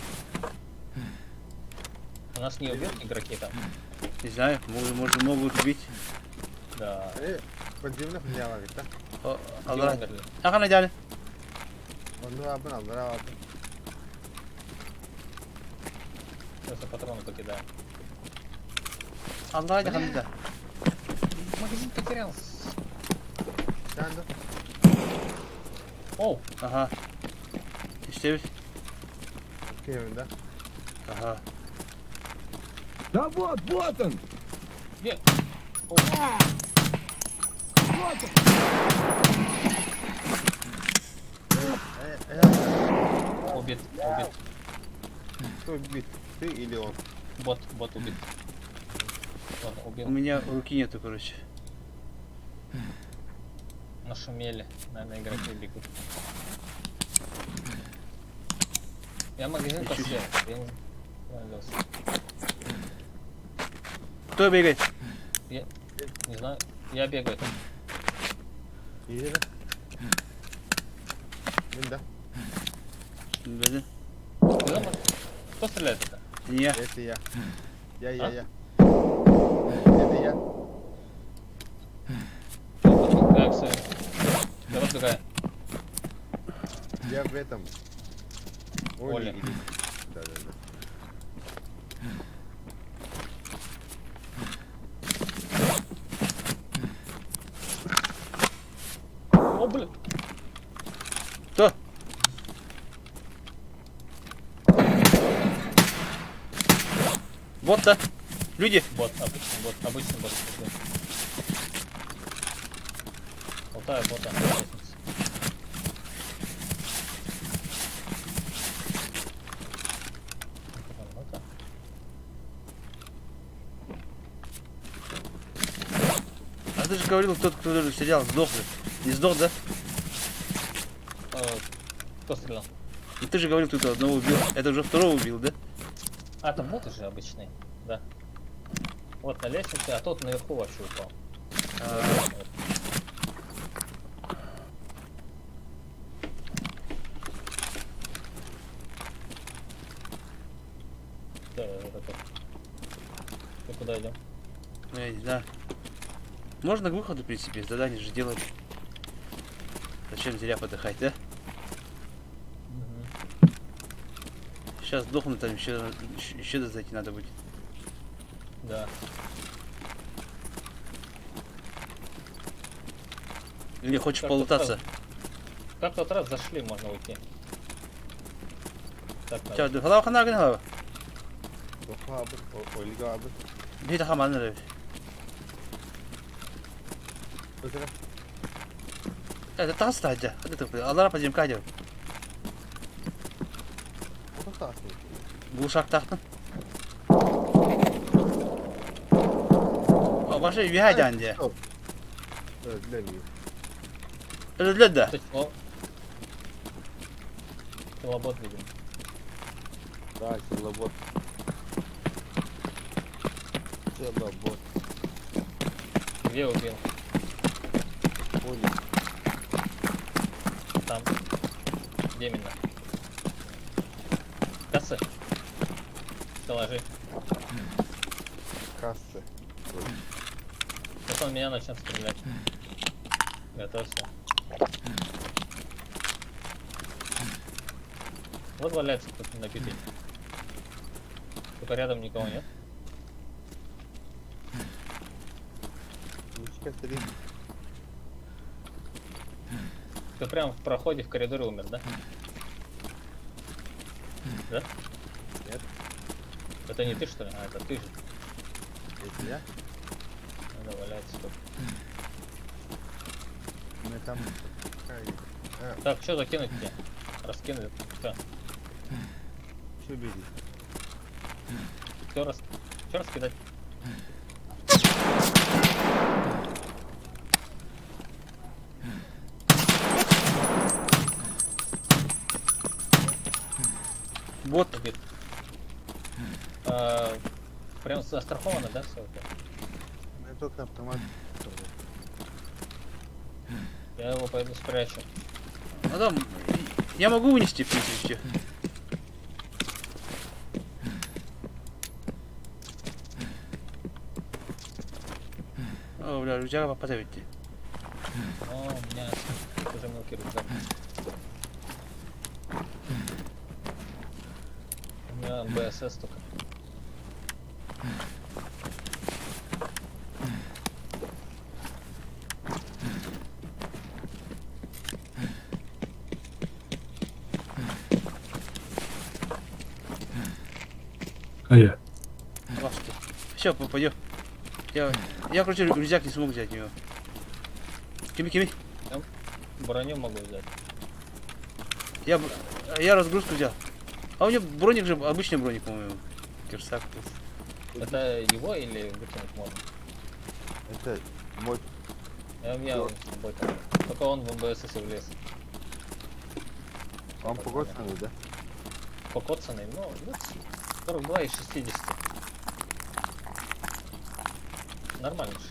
У нас не убьют игроки там. Не знаю, может, могут убить. Да. Подземных не да? О, Где Аллах. умерли? Ага, надяли. Онну абын аллара абын. Сейчас я патроны покидаю. Аллах, да. Магазин потерял. Sen de. Оу, Ага. İşte Okey önde. Ага. Да вот, вот он! где? Вот он! Убит, убит. Кто убит? Ты или он? Бот, бот убит. Ладно, У убил. меня руки нету, короче. Нашумели. Наверное, игроки бегут. Я магазин Ищу. посел. Я не справился. Кто бегает? Не знаю. Я бегаю. İyi de. Ben de. Блин. Куда мы? Кто стреляет это? Не я. Это я. Я, я, А? я. Это я. Так, все. Давай другая. Я в этом. Оля. или- Да, да, да. О, блин. Кто? Вот да. Люди. Бот, обычный бот, обычный бот. Болтаю бота. на лестнице. Бота. А ты же говорил, тот, кто стрелял, сдох же. Не сдох, да? Кто стрелял? Ну ты же говорил, тут одного убил. Это уже второго убил, да? А, там боты же обычные, да. Вот на лестнице, а тот наверху вообще упал. А, Да, я уже готов. Ты куда идем? ну я не знаю. Можно к выходу, в принципе, задание же делать. Зачем зря подыхать, да? Сейчас сдохну, там еще, еще зайти надо будет. Да. Или хочешь Как-то полутаться? Как тот раз зашли, можно уйти. Так, надо. Ча, голова хана голова. Oku abi. Olga abi. Bir daha manırı. Ötene. Это та стадия. Это Allah yapacağım kaydı. O da sağ Глушак тахтын. Баша üyeden diye. Öldüremiyor. Öldüler de. Это чего? Килобот, видимо. Да, силобот. Силобот. Где убил? Оля. Там. Где именно? Кассы. Доложи. Кассы. Сейчас он меня начнет стрелять. Готовься. Вот валяется кто-то набитый. Только рядом никого нет. Ничего себе. Ты прям в проходе в коридоре умер, да? Да? Нет. Это не ты, что ли? А, это ты же. Это я? Надо валяется тут. У меня там... Ай, Так, что закинуть тебе? Раскинули. Все. Что бери? Все раз. Что раскидать? Вот. Убит. А, прям застраховано, да, все это? У меня только автомат. Я его пойду спрячу. А там я могу вынести, в принципе, все. О, бля, рюкзак поставить. О, у меня уже мелкий рюкзак. У меня БСС только. А Все, пойдем. Я, короче, рюкзак не смог взять у него. Кими, кими. Броню могу взять. Я разгрузку взял. А у него броник же, обычный броник, по-моему. Кирсак. Это его или выкинуть можно? Это мой Я с собой там. Только он в МБСС влез. Он покоцанный, да? Покоцанный, ну, вот 42 из 60. Нормально же.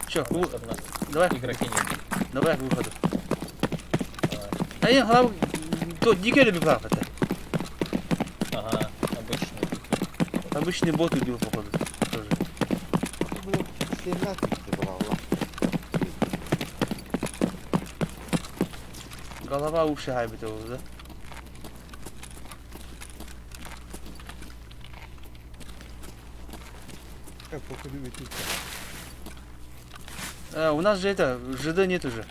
Че, Чтобы нас давай, игроки не давай к выходу. Давай. А я глав... То дикий любит это. Ага, обычный. Обычный бот убил, походу. Тоже. Блин, 17 забрал, ладно. Голова, уши гайбит его, да? Как походу тут. А, у нас же это, ЖД нет уже.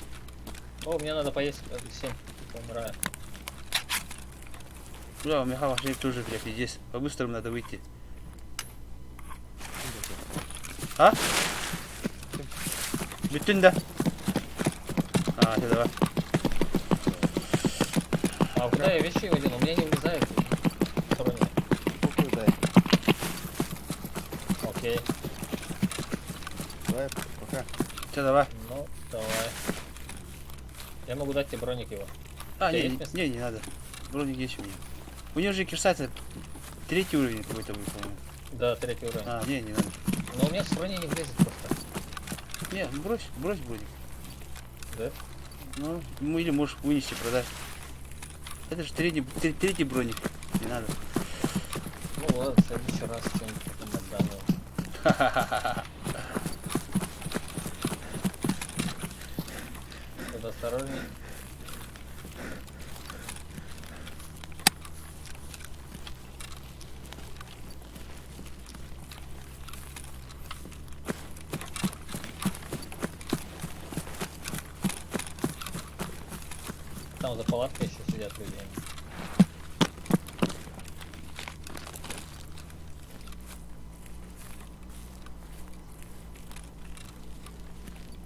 О, мне надо поесть 7. Умираю. Бля, у меня вообще тоже, бля, пиздец. По-быстрому надо выйти. А? Бүтүн да. А, ты давай. А куда я вещи его дену? У меня не влезает. Броня. Похуй, дай. Окей. Давай, пока. Че, давай. Ну, давай. Я могу дать тебе броник его. А, У тебя не, есть место? не, не надо. Броник есть у меня. У него же кирса третий уровень какой-то был, по-моему. Да, третий уровень. А, не, не надо. Но у меня с броней не влезет просто. Не, ну брось, брось броник. Да? Ну, ну, или можешь вынести, продать. Это же третий, третий броник. Не надо. Ну ладно, в следующий раз что-нибудь потом отдам его. Тут осторожней. Там за палаткой еще сидят люди.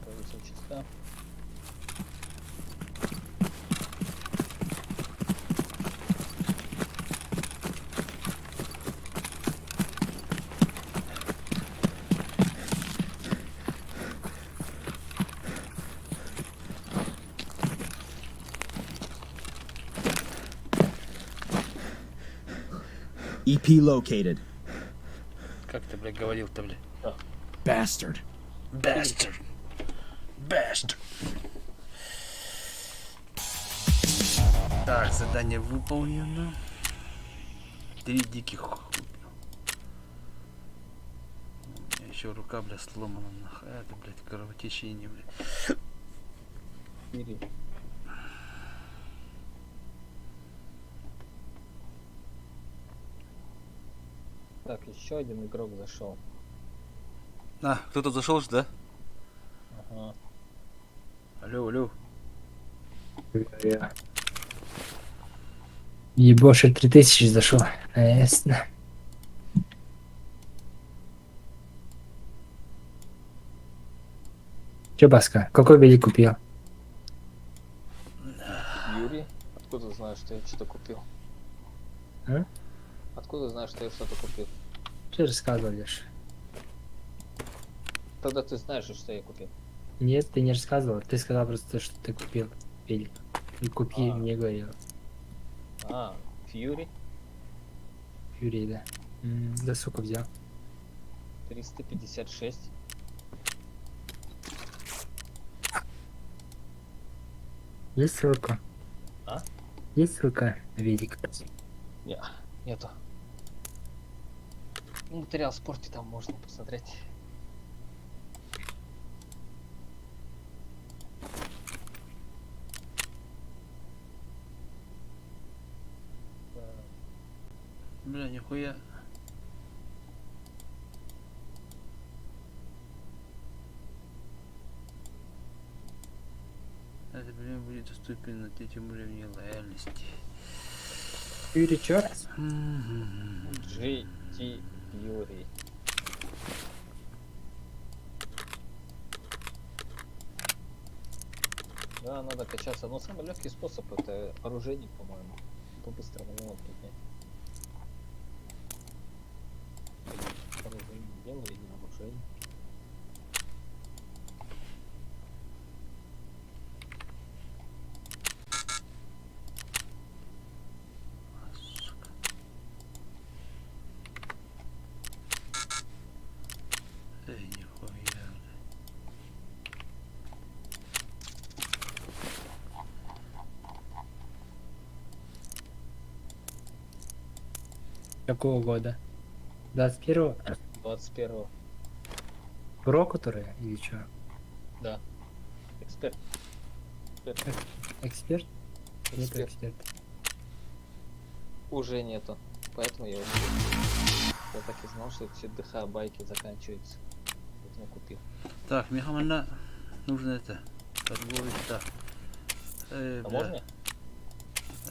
Позиция чиста. EP E located. Как ты, блядь, говорил-то, блядь? Bastard. Bastard. Bastard. Так, задание выполнено. Три диких убил. У меня еще рука, бля, сломана нахуй. Это, блядь, кровотечение, бля. Четыре. Так, еще один игрок зашел. А, кто-то зашел же, да? Ага. Алло, алло. Ебоши 3000 зашел. Ясно. Че, Баска, какой велик купил? Юрий, откуда знаешь, что я что-то купил? А? Откуда знаешь, что я что-то купил? Ты рассказывал лишь. Тогда ты знаешь, что я купил. Нет, ты не рассказывал. Ты сказал просто, что ты купил велик. И купи, А. мне говорил. А, Фьюри Юрий, да. Да, сука, взял. 356. Есть ссылка? А? Есть ссылка на велик? Не, нету. Ну, Материал в спорте там можно посмотреть. Бля, нихуя. Это блин будет доступен на третьем уровне лояльности. Юрий Чёрт? GT Fury. Да, надо качаться. Но самый легкий способ это оружейник, по-моему. По-быстрому его поднять. Оружейник делаю или не оружейник. Сука. Эй, нихуя, бля. Какого года? 21-го? 21-го. Про который или чё? Да. Эксперт. Эксперт. Эксперт? Нет Эксперт. эксперт. Уже нету. Поэтому я его купил. Я так и знал, что все ДХ байки заканчиваются. Поэтому купил. Так, Михамана нужно это. Торговый так. Э, А бля. можно?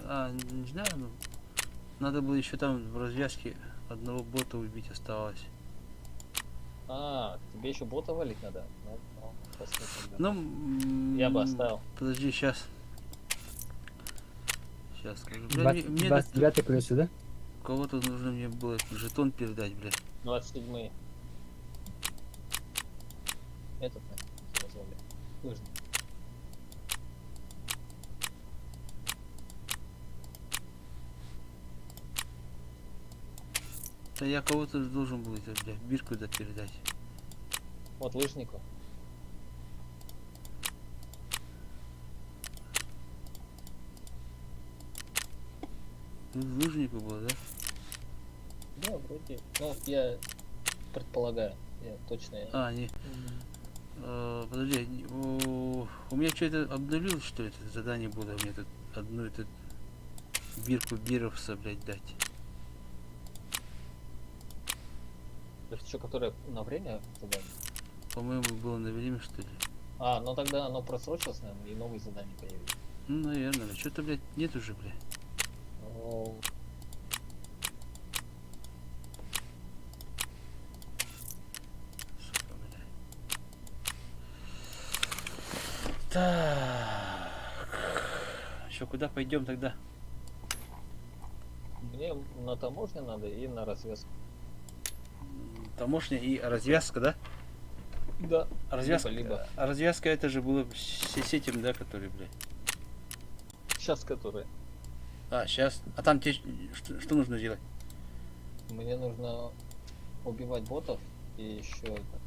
А, не знаю, ну, надо было еще там в развязке одного бота убить осталось. А, тебе еще бота валить надо? Ну, ну, посмотрим, да. Ну, Я бы оставил. Подожди, сейчас. Сейчас скажу. Бля, мне этот- 29 плюс, да? кого-то нужно мне было жетон передать, бля. 27-е. Этот, наверное, его звали. Лыжник. Да я кого-то должен был это, бля, бирку да передать. Вот лыжнику. Ну, Лыжнику было, да? Да, вроде. Ну, я предполагаю. Я точно. А, не. Подожди, у меня что-то обнулилось, что ли, это задание было мне тут одну эту бирку Бировса, блядь, дать. Это что, которое на время задание? По-моему, было на время, что ли? А, ну тогда оно просрочилось, наверное, и новые задания появились. Ну, наверное, бля. Что-то, блядь, нет уже, блядь. Ну, Сука, блядь. Так. Еще куда пойдем тогда? Мне на таможню надо и на развязку. Таможня и развязка, да? Да. Развязка, Либо-либо. а развязка это же было с этим, да, который, блядь. Сейчас которые. А, сейчас. А там тебе что нужно делать? Мне нужно убивать ботов и еще это,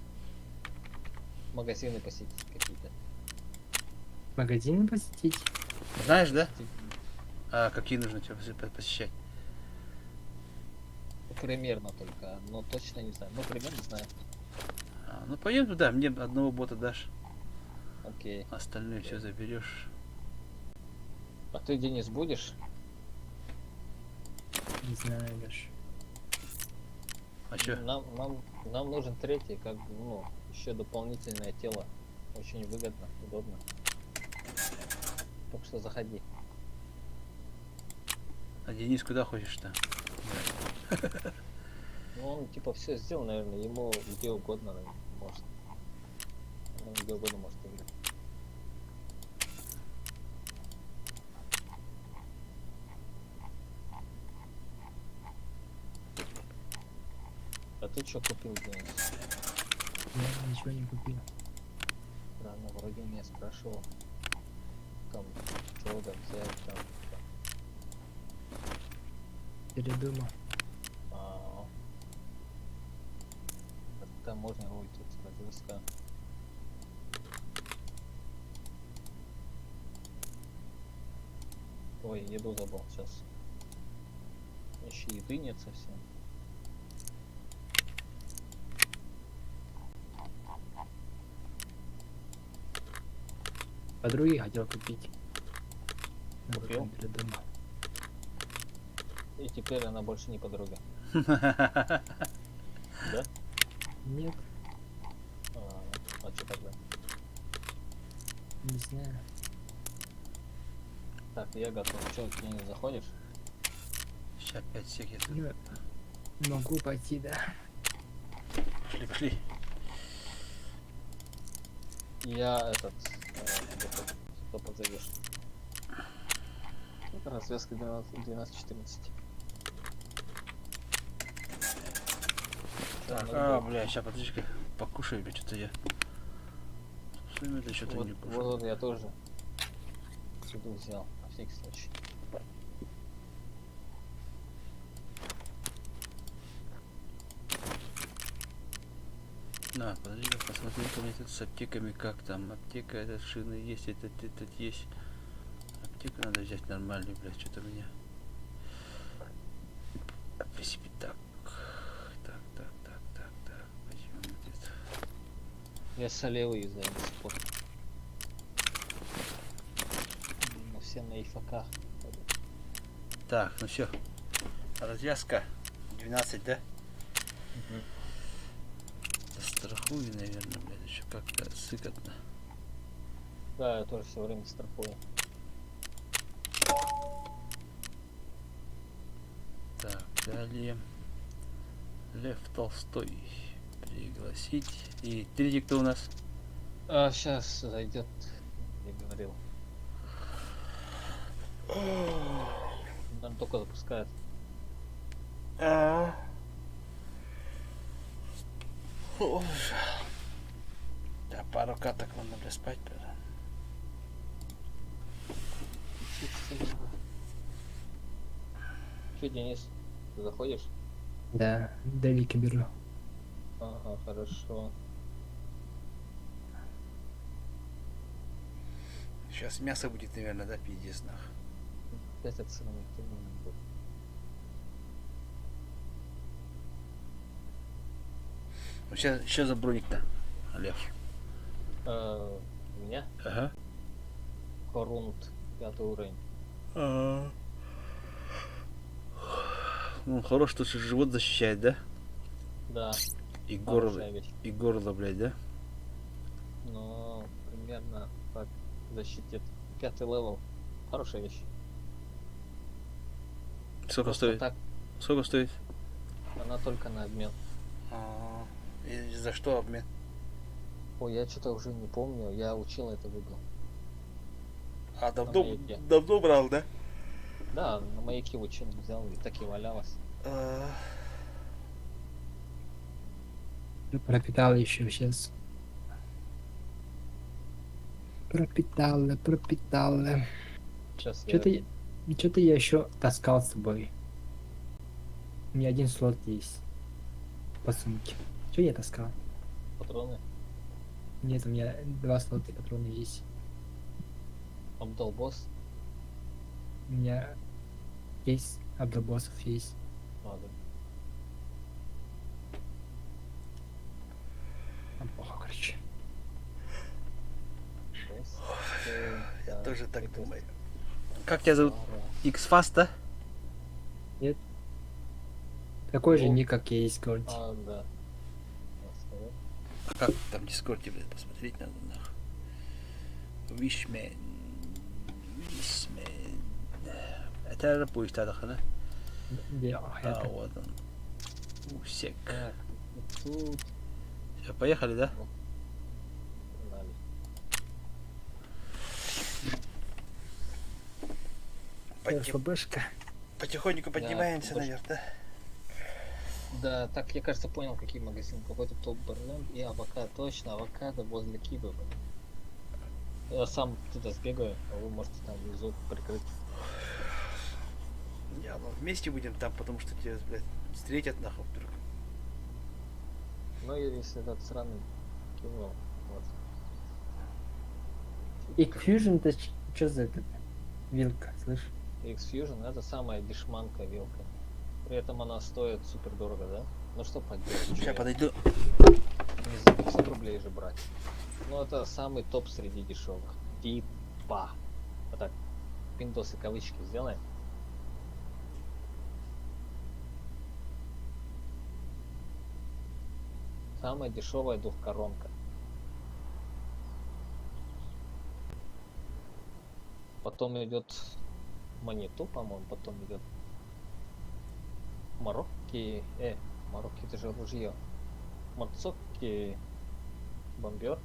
магазины посетить какие-то. Магазины посетить? Знаешь, да? А какие нужно тебе посещать? Примерно только, но точно не знаю. Ну, примерно знаю. А, ну пойдем туда, мне одного бота дашь, Окей. остальное все заберешь. А ты, Денис, будешь? Не знаю даже. А чё? Нам нужен третий, как бы, ну, еще дополнительное тело. Очень выгодно, удобно. Так что заходи. А Денис куда хочешь-то? Ну, он типа все сделал, наверное, ему где угодно, наверное, может. Он где угодно может играть. А ты что купил, Денис? Я ничего не купил. Странно, вроде меня спрашивал. Там, что там взять, там. Передумал. А, Там можно уйти, развязка. Ой, еду забыл сейчас. Еще еды нет совсем. Подруге хотел купить. Но Купил? потом передумал. И теперь она больше не подруга. Да? Нет, А, а что тогда? не знаю. Так, я готов. Че, ты не заходишь? Сейчас 5 секунд. Ну, могу пойти, да. Пошли, пошли. Я этот... готов. Что подзовешь? Развязка 12, 12.14. Так, а, бля, сейчас, подожди-ка, покушаю, бля, что-то я. С это что-то Вот, не вот, кушаю. вот я тоже еду взял, на всякий случай. На, подожди, посмотри, у меня тут с аптеками как там. Аптека, этот шины есть, этот, этот есть. Аптеку надо взять нормальную, блядь, что-то у меня. В принципе, так. Так, так, так, так, так. Возьмем вот это. Я солевый юзаю до сих пор. Но все на ИФК. Так, ну все. Развязка 12, да? Застрахую, наверное, блядь, еще как-то сыкотно. Да, я тоже все время страхую. Так, далее. Лев Толстой. Пригласить. И третий кто у нас? А, сейчас зайдет, я говорил. Нам только запускает. А. Да, пару каток надо, бля, спать, бля. Че, Денис, ты заходишь? Да, делики беру. Ага, хорошо. Сейчас мясо будет, наверное, да, пиздец, нах. Опять от сына никто не будет. Ну, сейчас, что за броник-то, Лев? У меня Ага. Корунт, пятый уровень. Ну, хорош, что живот защищает, да? Да, И горло, хорошая вещь. и горло, блядь, да? Но примерно так защитит пятый level. Хорошая вещь. Сколько Просто стоит? так Сколько стоит? она только на обмен. А, И за что обмен? Ой, я что-то уже не помню, я учил это выбрал. А, давно, маяке. давно брал, да? Да, на маяке учил, взял и так и валялась. А, Пропитал еще сейчас. Пропитала, пропитала. Сейчас я... Что-то, что-то я еще таскал с собой. У меня один слот есть. По сумке. Что я таскал? Патроны. Нет, у меня два слота патроны есть. Обдолбос. У меня есть обдолбосов есть. А, да. А, плохо, короче. Босс. Я Да, тоже так прикольно. думаю. Как тебя зовут? X-Fast, да? Такой же Ну. ник, как я есть, Горди. А, да. Оставил. А как там в Дискорде, блядь, посмотреть надо, нахуй. Wishman. Wishman. Это пусть тогда, да? Да, А, это. вот он. Усек. Так, и тут Всё, поехали, да? погнали. Поти- ФБшка. Потихоньку поднимаемся больше- наверх, да? Да, так я, кажется, понял, какие магазины. Какой-то топ Барленд и авокадо. Точно, авокадо возле Кибы. блин. Я сам туда сбегаю, а вы можете там внизу прикрыть. Не, ну вместе будем там, потому что тебя, блядь, встретят нахуй вдруг. Ну, и если этот сраный кинул, вот. И Fusion это что за этот? Вилка, слышь? X-Fusion это самая дешманка вилка. При этом она стоит супер дорого, да? Ну что поделать, чё Сейчас я подойду. не за 500 рублей же брать. Ну это самый топ среди дешевых. Типа. Вот так. Пиндосы кавычки сделаем. Самая дешевая двухкоронка. Потом идет Маниту, по-моему, потом идет Марокки. Марокки это же ружье. Мацокки. Бомбер.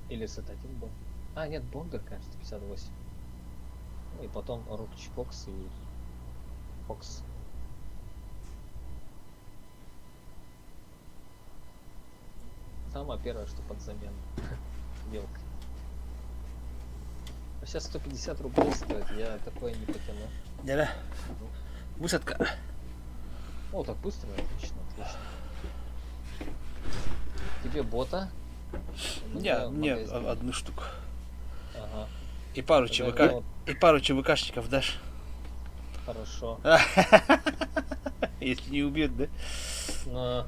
Или Z1 был. А, нет, бомбер, кажется, 58. Ну и потом Рукч Фокс и Фокс. Самое первое, что под замену. Вилка. А сейчас 150 рублей стоит, я такое не потяну. Дядя. Высадка. О, так быстро, отлично, отлично. Тебе бота? Не, Мне мне магазин. одну штуку. Ага. И пару Тогда ЧВК. я вот И пару ЧВКшников дашь. Хорошо. Если не убьет, да? Но...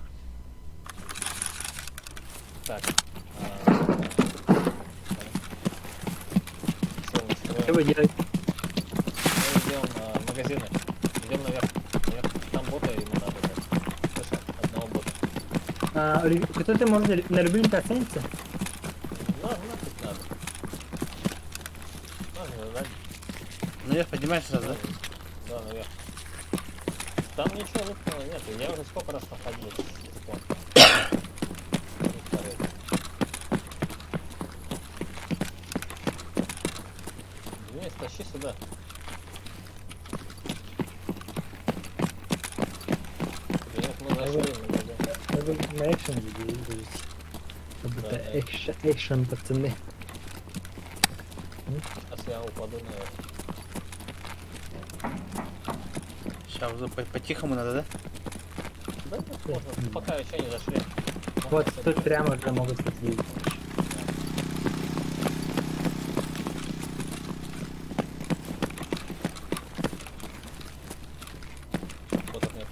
Так. Всё, устроим. Что вы делаете? Мы идем в магазины. Идем наверх. Наверх. Там бота ему надо дать. Слышал? Одного бота. А, кто-то может на рубль-то оценится? На, нафиг надо. Надо дать. Наверх поднимаешься сразу, да? Да, наверх. Там ничего лучшего нет. Я уже сколько раз находил с типом. Денис, тащи сюда. Денис, мы зашли в магазин. Вы на экшен будете? Как будто Да, да. экшен, экшен, пацаны. Сейчас я упаду, наверное. Сейчас уже по-тихому надо, да? Да, нет, можно. Пока еще не зашли. Можно Вот сюда. тут прямо уже могут подъездить. Ботов нет.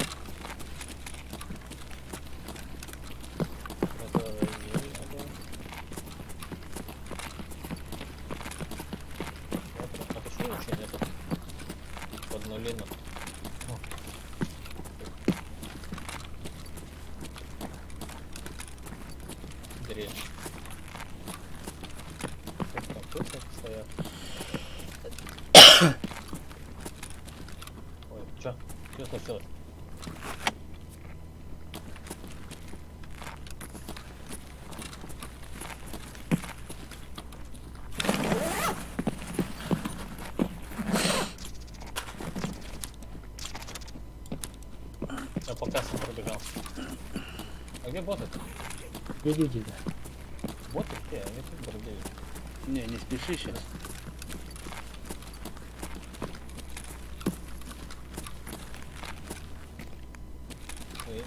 Это не надо. Смотрим. А почему ничего нету? Под нулину. О. Дрель. Тут компьютер стоят. Ой, чё? Что случилось? Я по кассам пробежал. А где боты? Где люди, да? Боты где? Они тут бродили. Не, не спеши сейчас.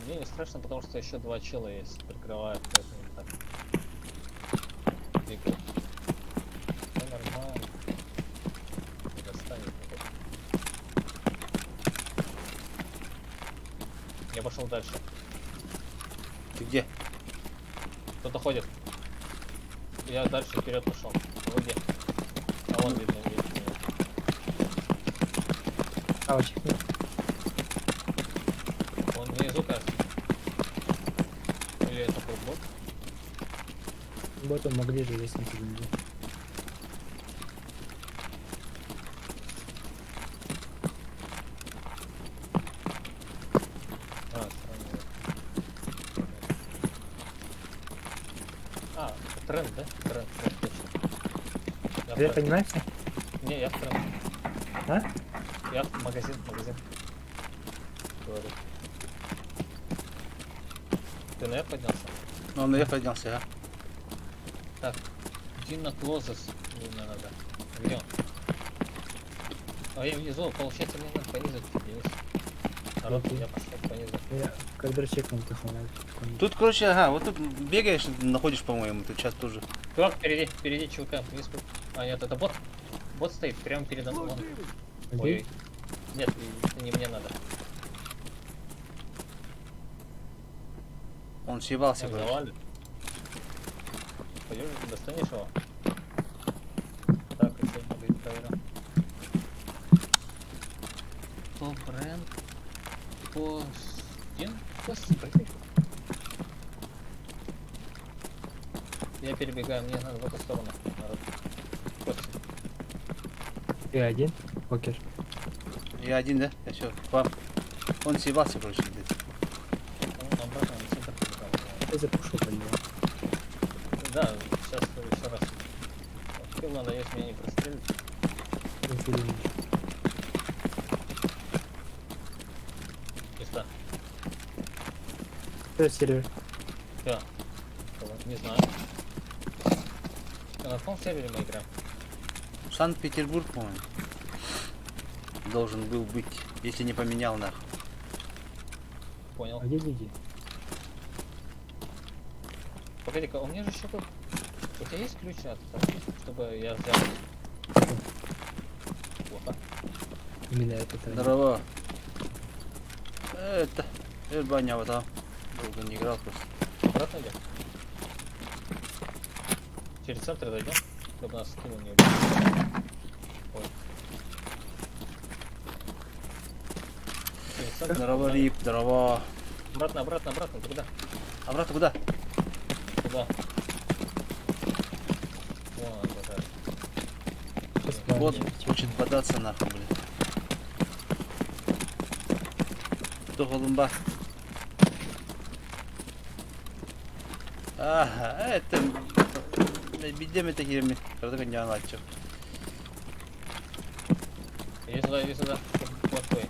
Мне не страшно, потому что еще два чела есть, прикрывают, поэтому не так. Дико. Все нормально. Не достанет никак. Я пошел дальше. Ты где? Кто-то ходит. Я дальше вперед пошел. Вы где? А вон видно, видите меня. А, очень. Он внизу, кажется. Или это был бот? Боту могли же лестницу внизу. А, странно. А, это тренд, да? Тренд, тренд, точно. Я в Ты тренд. поднимаешься? Не, я в тренд. А? Я в магазин, магазин. Говорю. Ты наверх поднялся? Ну, он наверх поднялся, а? Так, Дина Клозес мне надо. Где он? А я внизу, получается, мне надо понизу идти, Денис. Народ, Окей. я пошел понизу. Я коридор чекнул, ты хуйня. Тут, короче, ага, вот тут бегаешь, находишь, по-моему, ты сейчас тоже. Чувак, впереди, впереди чувака, вниз. А, нет, это бот. Бот стоит прямо передо мной. Вон. Ой, нет, это не мне надо. Он съебался, Он короче. завалит. Пойдешь, достанешь его? Так, еще магазин проверю. То бренд Костин? Костин, прикинь. Я перебегаю, мне надо в эту сторону. Народ. Костин. Ты один? Покер. Я один, да? Я все, к вам. Он съебался, короче, где-то. Он обратно на центр побежал. Я запушу, блин. Да, сейчас еще раз. Хил, надеюсь, меня не прострелит. Чисто. Что сервер? Да. Не знаю. А на каком сервере мы играем? Санкт-Петербург, по-моему. Должен был быть, если не поменял нахуй. Понял. А где люди? Погоди-ка, у меня же еще тут... У тебя есть ключ от, чтобы я взял? Плохо. Именно это. Здорово. Это... Баня вот там. Долго не играл просто. Обратно идем? Через центр зайдем, чтобы нас скинул не убил. Ой. Через центр. Здорово, Рип, здорово. Обратно, обратно, обратно, ты куда? Обратно куда? Куда? Вон она бежит. Вот хочет бодаться нахуй, блин. Тух Ага, это... Бидем это херми. Правда, не начал. Иди сюда, иди сюда. Вот твой.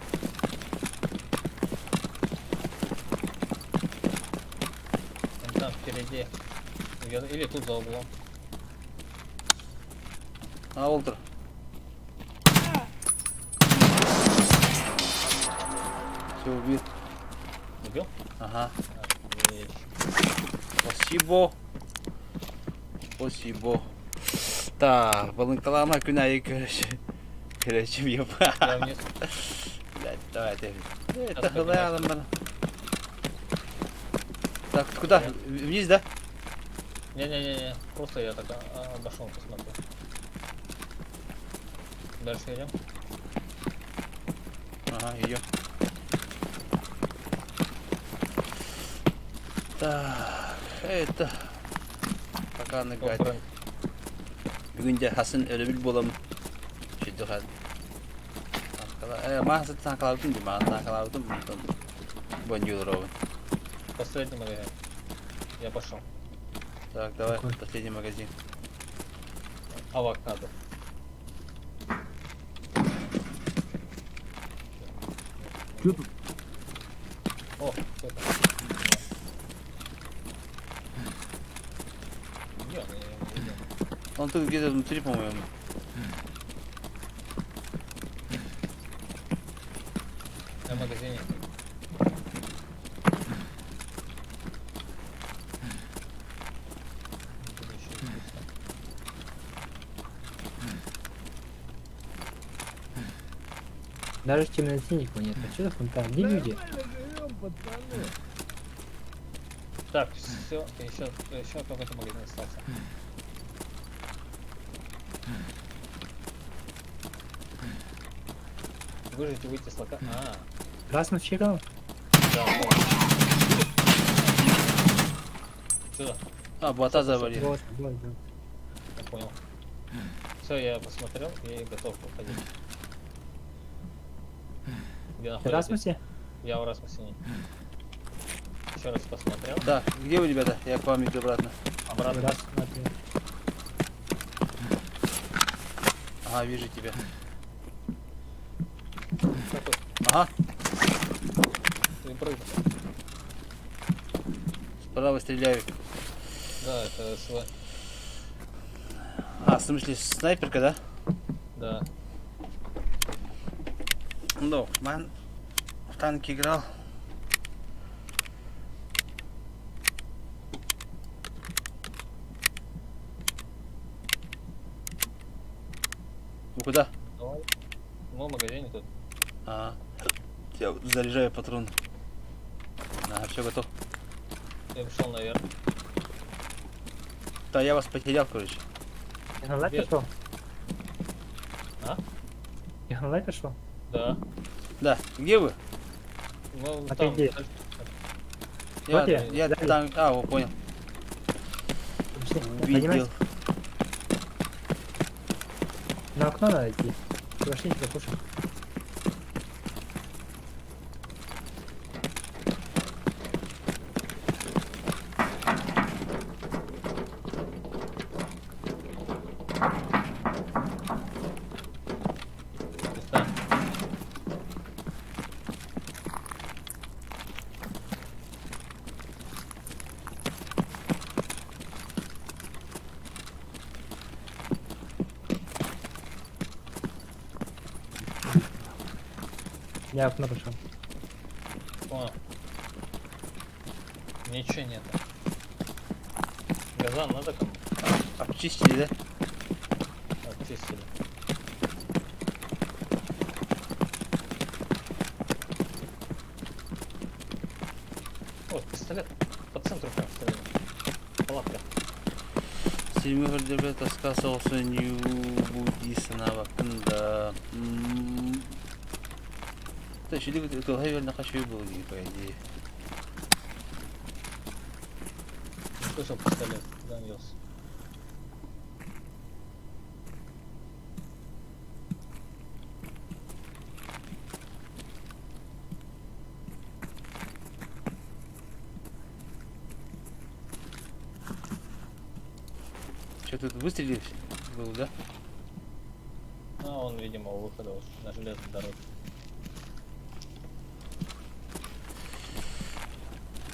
Он там впереди. Или тут за углом. А, Олтер. Все, убит. Убил? Ага. Отлично. Спасибо. Спасибо. Так, балынкалама күн короче. Короче, ёб. Я вниз. Блядь, давай ты. Это Сейчас хлеба. Так, ты куда? Вниз, да? Не-не-не-не, просто я так обошел, посмотрел. Дальше идем. Ага, идем. Так, это пока нагать. Бүгүн дьэ хасын өрөбүл буолан сүрдэх Маа сакалаабытым дии, маа сакалаабытым онтон бонньуулар Последний магазин. Я пошел. Так, давай, Какой? последний магазин. Авокадо. Чё тут? О, кто это? Где он? Я его не видел. Он тут где-то внутри, по-моему. На магазине. Тут еще и пусто. Даже в темноте никого нет. А что за фонтан? Где люди? Нормально живем, пацаны. Так, все, еще какой-то магазин остался. Выжить и выйти с лока. А, Расмус чекал? да, понял. Сюда, А, бота завалил. Вот, вот, вот. я понял. Все, я посмотрел и готов уходить. Где Ты в находитесь? Расмусе? Я в Расмусе. Еще раз посмотрел. Так, где вы, ребята? Я к вам иду обратно. Обратно. Расмус. Ага, вижу тебя. Какой? Ага, Ты прыгай. справа стреляю. Да, это СВ. А, в смысле, снайперка, да? Да. Ну, ман в танке играл. Вы куда? Давай. Мы в магазине тут. А, я заряжаю патрон. Ага, все готов. Я пошел наверх. Да, я вас потерял, короче. Я на лайт Где? пошел? А? Я на лайт пошел? Да. Да, где вы? Мы А ты там. где? Я, Вот я. я Да. там, а, вот понял. Пошли. Увидел. Поднимайся. На окно надо идти. Пошли, запушим. Пуста. Я окно пошел. О. Ничего нет. Газан надо кому? Обчистили, да? Очистили. Вот, пистолет. По центру прям стрелял. Палатка. Седьмой гардеробе таскался не да. Да, еще наверное, хочу был, не по идее. Слышал пистолет. Куда он делся? Что тут выстрелил был, да? А, он, видимо, у выхода вот, на железной дороге.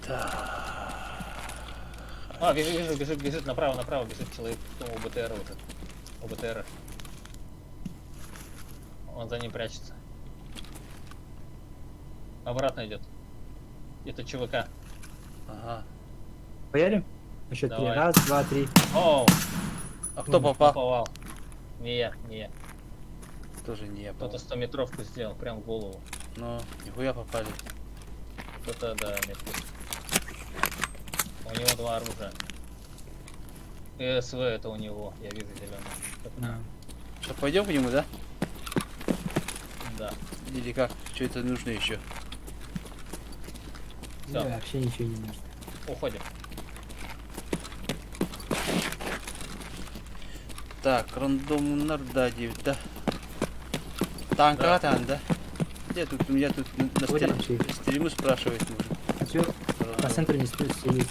Так. А, вижу, вижу, бежит, бежит, направо, направо бежит человек ну, у БТРа уже. У БТРа. Он за ним прячется. Обратно идет. Это ЧВК. Ага. Поедем? Еще три. Давай. Раз, два, три. Оу, А кто попал? попал. Не я, не я. Тоже не я Кто-то попал. 100 метровку сделал, прям в голову. Ну, нихуя попали. Кто-то, да, метку. У него два оружия. СВ это у него, я вижу зеленый. На. Что, пойдем к нему, да? Да. Или как? Что это нужно еще? Всё. Не, вообще ничего не нужно. Уходим. Так, рандомнар, да, 9, да. Танка Да. там, да? Где тут? У меня тут на Вот там чей. стриму спрашивать нужно. А чё по центру не стоит сидеть?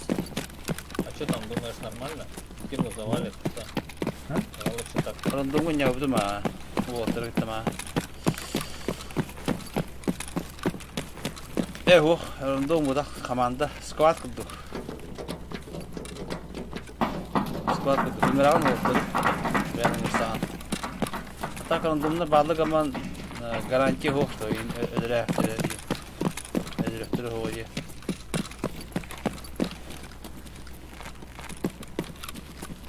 А что там, думаешь, нормально? Кирилл завалит, всё. А? Давай лучше так. Рандому не обдума. Вот, там. Эх, рандом да, команда, склад кудух. Склад кудух. Умирал, вот, прямо не стан. А так рандомно бадлы команд гарантия хох, что ödürä ходи.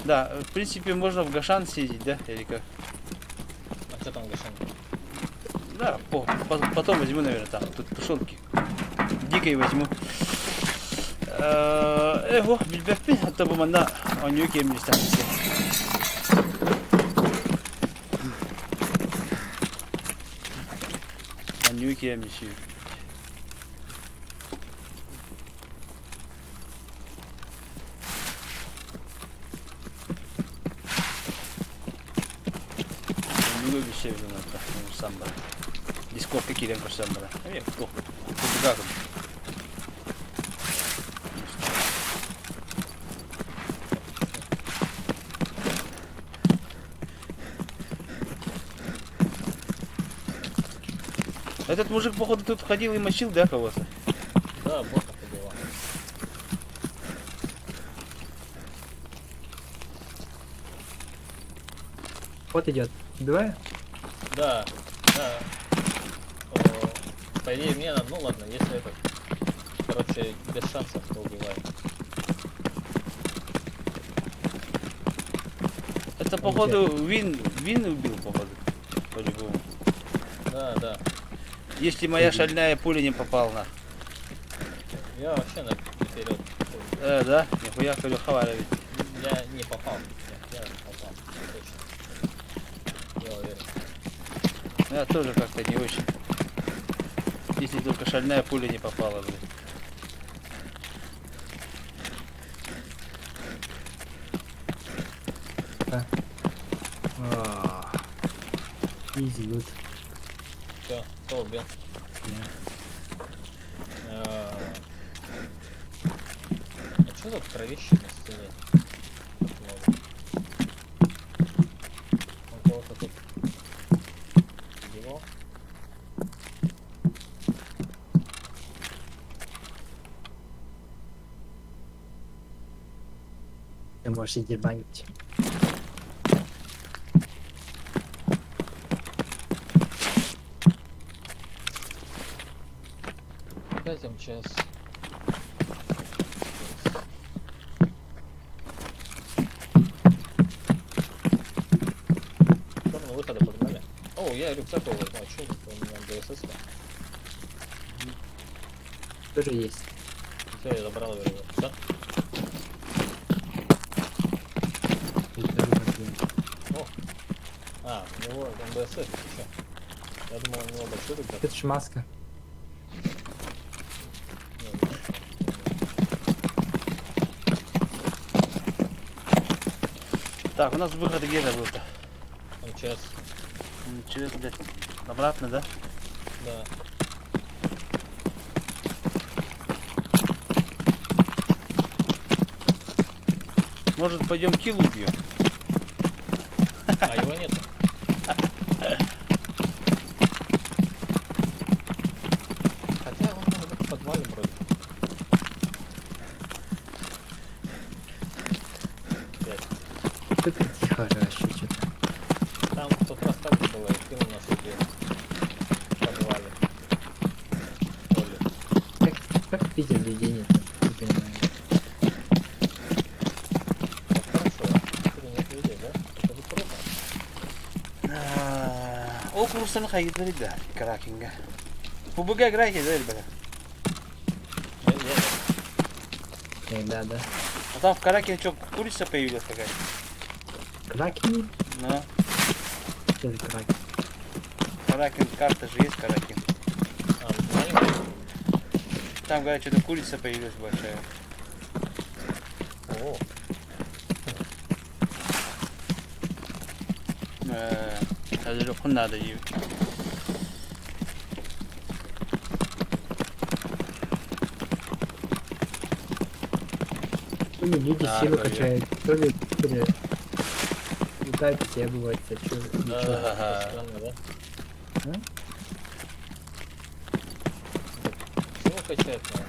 Да, в принципе, можно в Гашан сидеть, да, или как? А что там, Гашан? Да, потом возьму, наверное, там, тут тушенки. Дикой возьму. Эго, билбэппин, а то бу манна оонньуу киэмнистэх. Оонньуу киэмнисүү. Оонньууга билсэбин онно, сам бар. Дискордка киирэн көрсөн баран. Эмиэ туох курдуга курдук. Этот мужик, походу, тут ходил и мочил, да, кого-то? Да, ботов убивал. Вот идет. Убиваю? Да, да. О, по идее, мне надо, ну ладно, если это... Короче, без шансов, то убивает. Это, походу, Вин, Вин убил, походу. По-любому. Да, да. Если моя шальная пуля не попала на. Я вообще на вперед. Да? Нихуя говорю, хаваля ведь. Я не попал. Я не попал. Точно. Я уверен. Ну, я тоже как-то не очень. Если только шальная пуля не попала, блядь. Easy loot. Все, кто убил? Я. А что тут кровище на стене? Так много. Он кого-то тут убивал. Ты можешь и дербанить. Опять МЧС. В сторону выхода погнали. О, я рюкзак его возьму, а чё у меня ДСС? -то? Тоже есть. Всё, я забрал его. Всё? Я тоже возьму. О! А, у него МБСС, ты чё? Я думал, у него большой рюкзак. Это ж маска. Не, не, не. Так, у нас выход где-то был-то. МЧС, Через, блядь, обратно, да? да. Может, пойдем килл убьем? А, его нет. Хотя он может быть в подвале вроде. Блядь, Тут тихо же вообще что-то. Там в тот раз так же было, и кинул нас убил. В подвале. Оли. Как в Питере людей нет? Не понимаю. Вот хорошо, а? Теперь нет людей, да? Это же круто. Ол курстан хайдыр да, Кракенга. ПБГ играете, да, ребята? Я, я, Да, да. А там в Каракине что, курица появилась какая-то? Кракен? Ну, Что за кракен? Каракин, карта же есть Каракин. А, маленький? Там, говорят, что-то курица появилась большая. О, Надо и. То ли люди Да, силу привет. качают, то ли люди летают и съебываются, чё, да, ничего. это странно, да? А? Силу качает, наверное.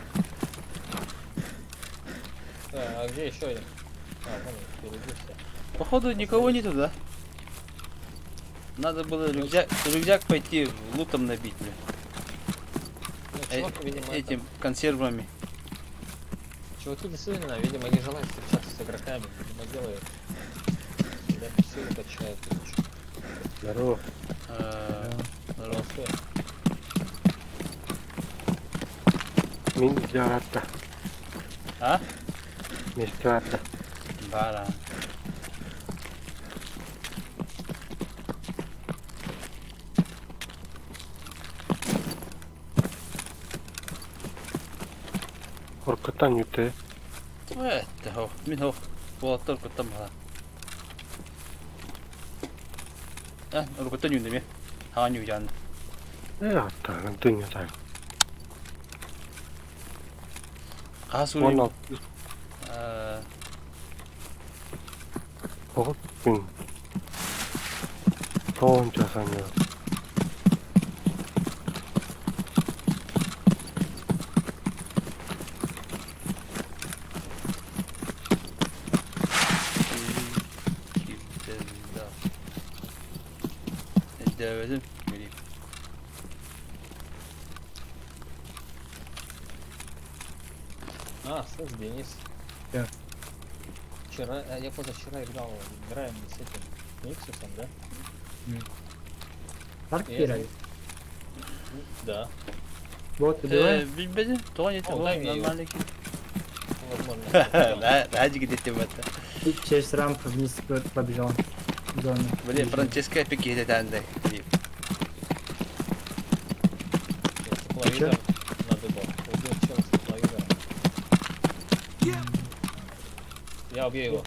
Да, а где еще один? А, вон он, впереди все. Походу никого нету, да? Надо было рюкзак пойти лутом набить, бля. Ну, чувак, видимо, это- Этим консервами. Чуваки действительно, видимо, не желают встречаться с игроками, видимо, делают. Да, силу качают или чё. Здорово. Здорово. Здравствуй. Мин жаратта. А? Мечтарда. Бара. Оркотан юте. Это, мин хох. Болаттар куттам бала. А, рукоттан юндеме. Хаан южан. Э, атта, дыня тай. Хасури. Он ал күн. Тоон жасанё. Дэвидим. А, слышь, Денис. Да. Вчера, я позавчера играл, играем с этим Никсусом, да? Парк Я играли? Да. Вот, убивай. Билбэтим, тоҕо не О, дай мне его. нормально киһи. Возможно. Наһаа дьигитеттим это. И через рампу вниз побежал. В зону. Блин, Франческо пикет андай. Я с тепловизором надыбал. Убил чела с тепловизором. Я убью его.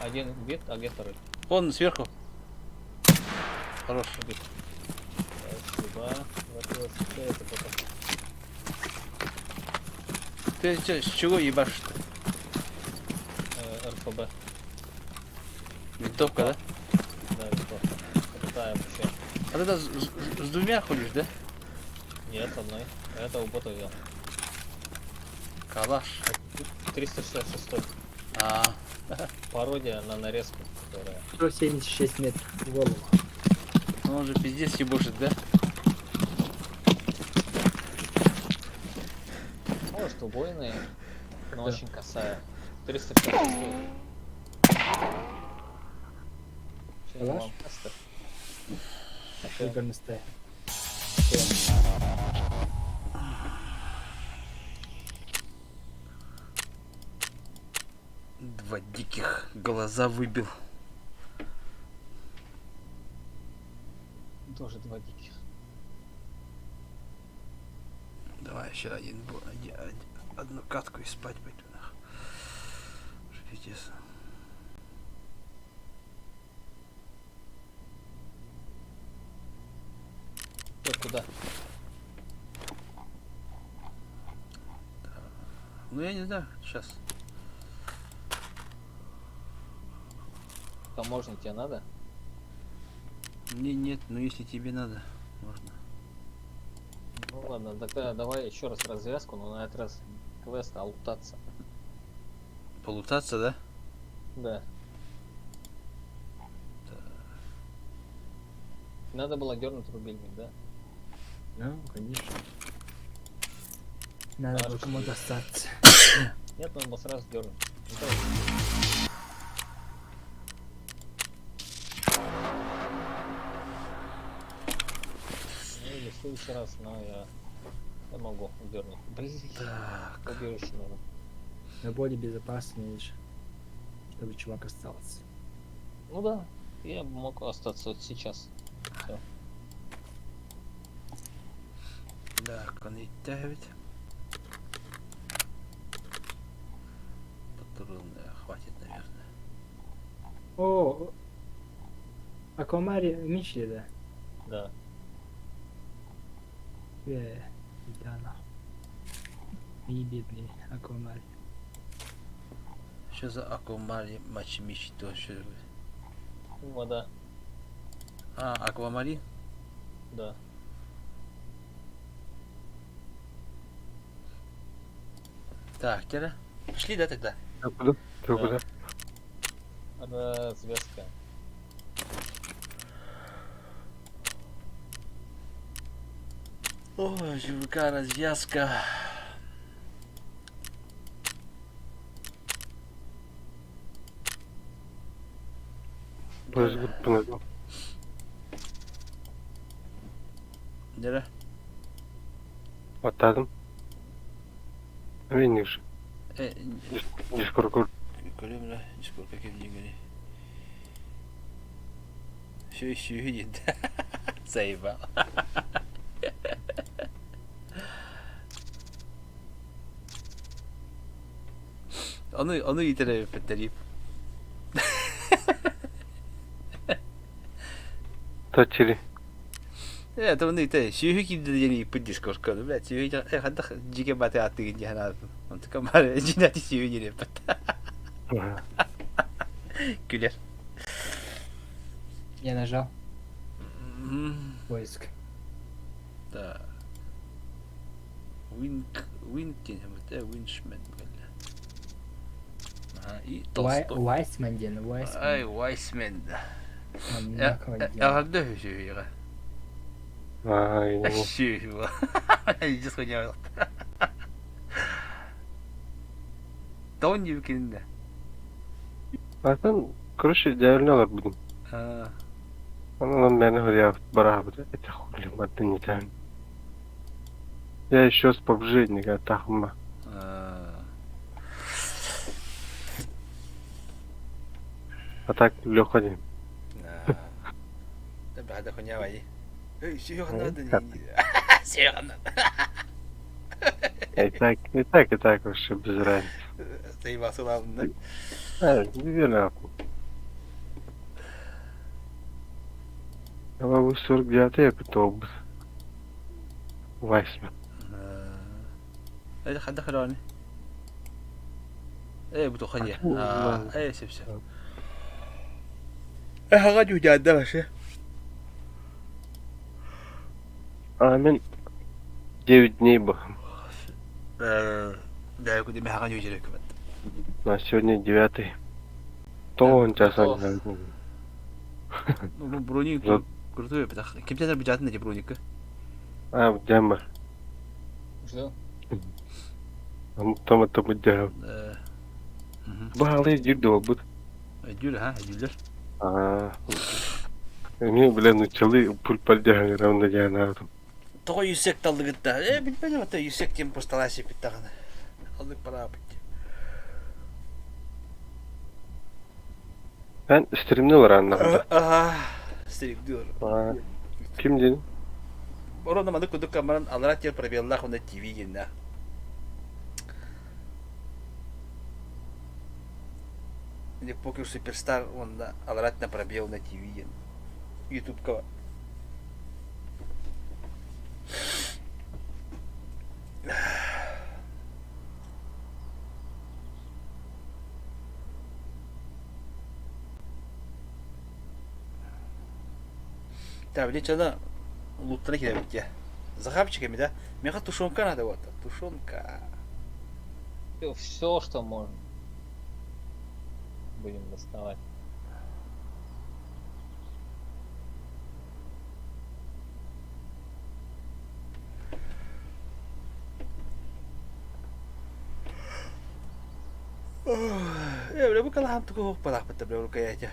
Один убит, а где второй? Он сверху. Хорош. Убит. Спасибо. Вот это потом. Ты чё, с чего ебашишь-то? РПБ. Винтовка, да? Да, винтовка. Крутая вообще. А ты с двумя ходишь, да? Нет, одной. Это у бота взял. Калаш. 366. А, Пародия на нарезку, которая. 176 метров в голову. ну он же пиздец ебошит, да? Может, убойные, но очень косая. 366. Че, Калаш? вам каста? Горностая. Два диких глаза выбил. Тоже два диких. Давай еще один, одну катку и спать пойду нах. Уже пиздец. Вот куда? Ну я не знаю, сейчас. Таможня тебе надо? Мне нет, но если тебе надо, можно. Ну ладно, тогда давай еще раз развязку, но на этот раз квест, а лутаться. Полутаться, да? Да. Надо было дернуть рубильник, да? Ну, конечно. Надо А, было кому-то остаться. Нет, надо было сразу дернуть. Ну или в следующий раз, но я могу дернуть. Блин, Так. убежище надо. Но более безопаснее, же, чтобы чувак остался. Ну да, я мог остаться вот сейчас. Всё. Так, он и ведь. Патрон, да, хватит, наверное. О, Аквамари Мичли, да? Да. Да, нахуй. И бедный Аквамари. Что за аквамари мачмичи то что? Вода, А, аквамарин? да. Так, Кера. Пошли, да, тогда? Ты куда? Ты Да. куда? Развязка. Ой, ЖВК развязка. Поиск группы нажал. Дера. Аттадым. Мен Э, Дискорд Көрөм да, дискордка кем дегени. Все еще видит. Заебал. Onu itere petterip. Тачили. Э, это оны ите сүйү кимде дени иппит дискордка. Блядь, сүйү э хандах жиге бате аттыгын жана. Онтука бар жинати сүйү дире пет. Күлер. Я нажал поиск. Да. Винк Винкин, это Виншмен, бля. Ага, и Толстой. Вайсман ден, Вайсман. Ай, Вайсмен, да. Маньяк ден. Ягды сүйү. Ай, Сүйү. Иди сходи. Тони кинде. Атын Короче, идеально олорбутум. Онон мээнэ суруйаабыт бараабыт этэ хули мардын итään. Я еще с PUBG тахма. А так Леха диэн. Баада хунява Эй, серьезно Серьезно. И так, и так, и так вообще без разницы. Заебался главное. А, невероятно. Я 49 я пытал Восьмой. Э, хадда хөрөөнү. Э, бу тухайя. Э, сөп сөп. Э, хаға жуҗаада вообще. А мен 9 дней был. Э, да, куда мен хаға жуҗа көмөт. На сегодня девятый. Тоғын часа. Ну, броник крутой, потому Кем тебе бюджет на броника? А, дема. Что? Там это будет. Баалы жүрді ол бұд. Жүр, ха, жүрлер. Аа. Эмиэ бля нуччалыы пульпальдьаһан равно дьанаатым. Тоҕо юсек таллыгытта? Э, билбэтим ата юсек диэн просто сипит даҕаны. Аллык бараабыт. Эн стримни ыларааннаҕын Аха, стримдиир. да? Ким диэн? Орона маннык курдук камеран аллара тиэр пробеллаах уонна ТВ гиннэ. Или Покер Суперстар уонна аллараттан пробел на ТВ диэн. Ютубка Так, били чана луттара кирэбит дии. Захапчиками, да? Миэхэ тушенка надо вот. Тушенка. Все, что можно. Будем доставать. Э, бля, бу калаһан тугу балаахпыт бля рукояти.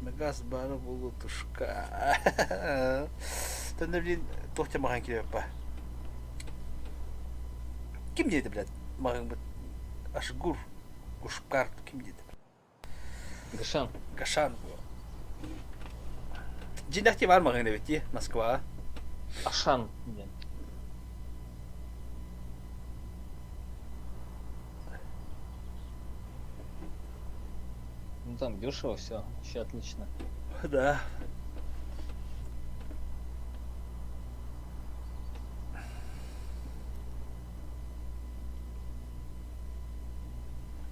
Газ бары булутушка. Төннө блин, туох махан кирэппа. Ким диэтэ, блядь, маҕаҥ Ашгур, Гушкар, ким диэтэ? Гашан. Гашан. Дьиҥнэхти баар маҕаҥ эбит дии, Москваҕа. Ашан диэн. Ну там дешево все, вообще отлично. Да.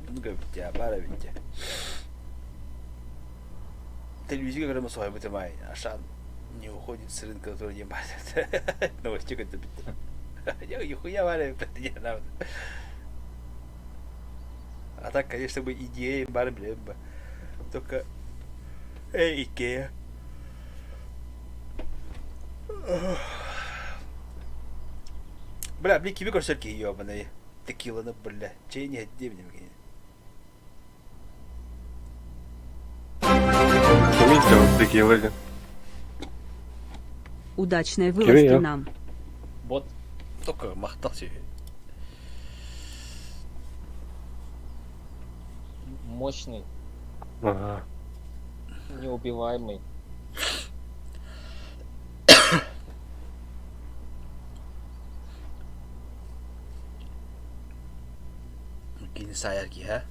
Ну бит баар эбит дии. Телевизор көрө соһуйбут эмай. Ашан не уходит с рынка, который не баар. Новости көтө бит. Нихуя баар эбит не надо. А так, конечно, бы идеи бар, блин, бы. Только... Эй, Икея. Бля, блин, кими көрсөр киһи ёбаный. Текиланы, бля. Чэй не дии мне. Кимий текила диэн? Удачной Кими вылазки я? нам. Бот. Только махтал себе. Мощный, Ага. неубиваемый. Кини саайар киһи, а?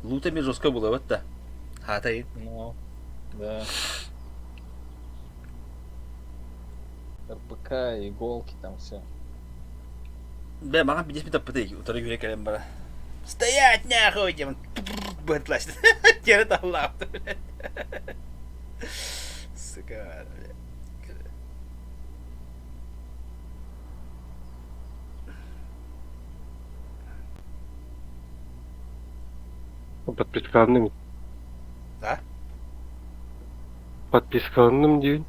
Лута эмиэ жестко булабыт да. Хаатайын. Ну, да. РПК, иголки там все. Бля, маҕан пиздец таппыты утары күрэ кэлэн бара. Стоять нахуй диэн быһытласт. Тиэрэ таллаабыт, блядь. Сука, блядь. Подпискаланным. Да? Подпискаланным диэн.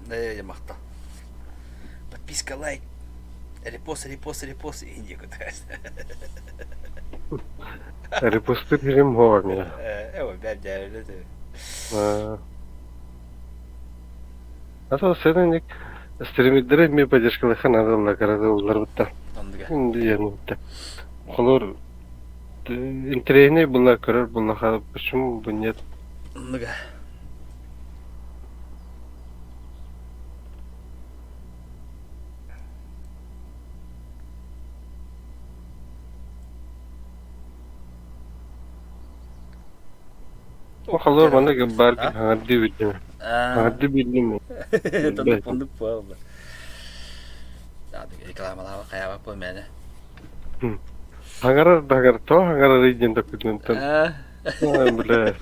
Э, махтал. Подписка, лайк. Репост, репост, репост. И некуда. Репосты берем меня. Э, бля. Дьээбэлэ А то сцены стримердери эмиэ поддержкалыахха наада кырата улларбыттар. Оннуга. Диэн Холор интэриэһинэй буолла көрөр буоллаха почему бы нет? Оннуга. Холор манна баар хаҥардыы билдим. Хаҥардыы билдим. Оннук оннук буолла. Рекламалаабат хайаабат буол мээнэ. Хаҥарар да хаҥар, тоҕо хаҥарарый диэн таккытыттан. Бля.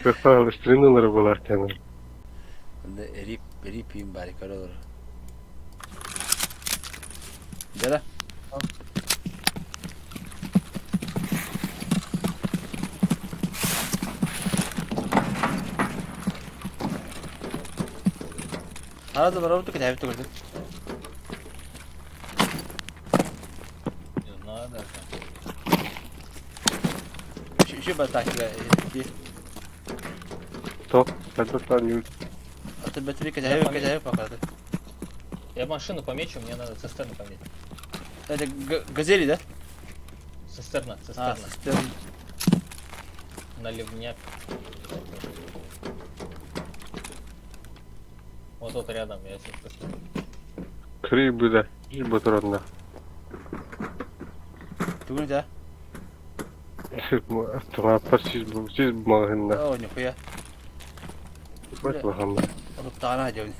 Көхтөөх стримилары буолар кэнэ. Онно эрип эрип пиим баар көрө олорор. Дьара. Хара да барабыт кэтэһэбит көрдүм. Не знаю даже. Еще батакка ди. Топ, это там Аты бэтри кэтэһэбит кэтэһэбит пока. Я машину помечу, мне надо цистерну пометить. Это газели, да? Цистерна, А, цистерна. цистерна. Наливняк. Вот тут рядом, я сейчас посмотрю. Три быда, ботуродна. Тугун да? Автоматтар сиз маҕаһыынна. О, нихуя. Бат баһамма. Оруттаҕына дьон.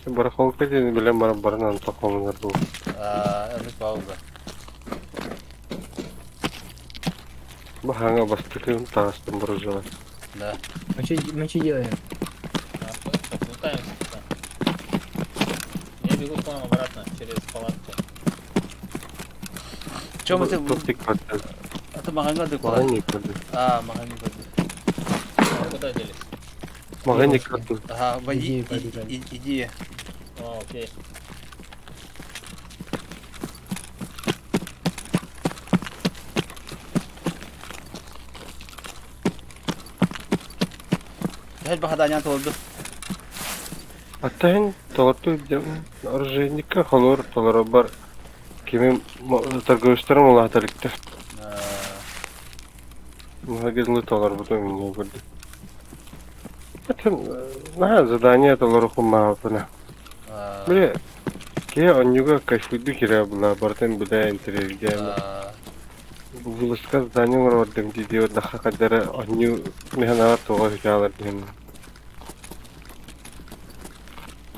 Барахолка диэн билэн баран баран антах хомунар бу. Аа, ыннык баалга. Баһаҥа бастакы таҕыстым буржуа. Да. Мы что делаем? Лутаемся. Я бегу к вам обратно через палатку. Че мы ты... Топтик көрдүм. А ты маҕаһыыҥҥа да Маҕаһыын көрдүм. А, маҕаһыыҥҥа көрдүм. А куда делись? Маҕаһыыҥҥа көрдүм. Ага, войди, Идею побежали. иди. О, окей. Һэл баһадаанньан толорду. Аттаһын толорту оружейникка холор толоробар кими торговецтарым улааталиктар. Магазинлы толорбутум мне көрдүм. Наһаа задание толорухум маапына. Бile киһи онньуга кайфуйду кирэ була барытын билэ интэриэһиргээн вылазка задание оҥорордум дии дии дахха хаддара онньу механаҕар тоҕо үтаалар диэн.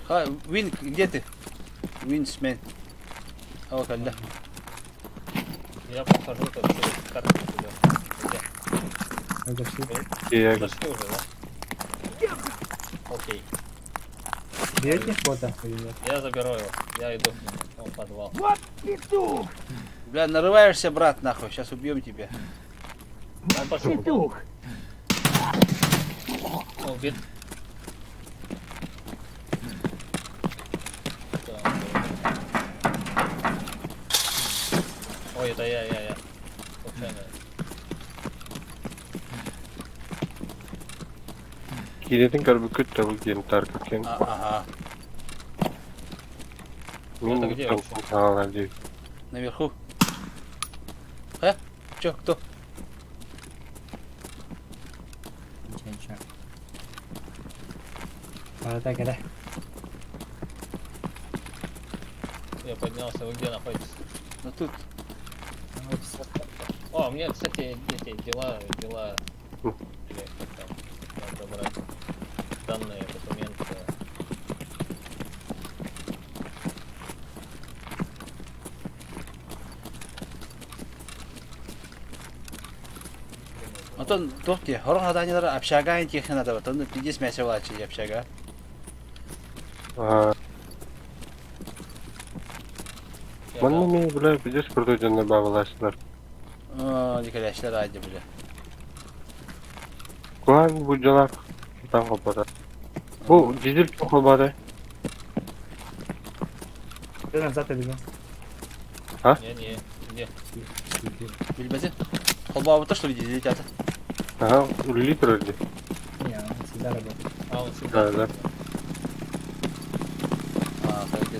Ха, Вин, где ты? Винсмен. О, когда? Я прохожу тут через карту туда. Где? Я Зашли уже, да? Окей. Берете фото или нет? Я заберу его. Я иду к нему. Он в подвал. Вот петух! Бля, нарываешься, брат, нахуй. Сейчас убьем тебя. Он пошел. Петух! Он убит. Так. Ой, это я, я, я. Случайно. Киинэтин көрбүккүт да бу диэн тааркыккын. Ага. Мин Это где вообще? хаалар дии. Наверху. А? Чё, кто? Ничего, ничего. Пора так, да? Я поднялся. Вы где находитесь? Ну тут. О, у меня, кстати, эти дела, дела, или как там, надо брать данные, документы. Онтон туох дии, сорох заданиелары общага интиэххэ надо, оттон пиздец мясо буолааччы дии общага. Аа, Я Манна дал. эмиэ бля пиздец курдук дьонно баабылааччылар. Оо, дикэлээччилэр аадьа бля. Куһаҕан буддьалаах таҥ холбото. Бу дизель холботой? Ты назад побежал. Не, не, Где? Билбэтим. Холбообуттар что ли дии Ага, үлэлии турар дии. Не, он всегда работает. А, он всегда. Да, да. А, где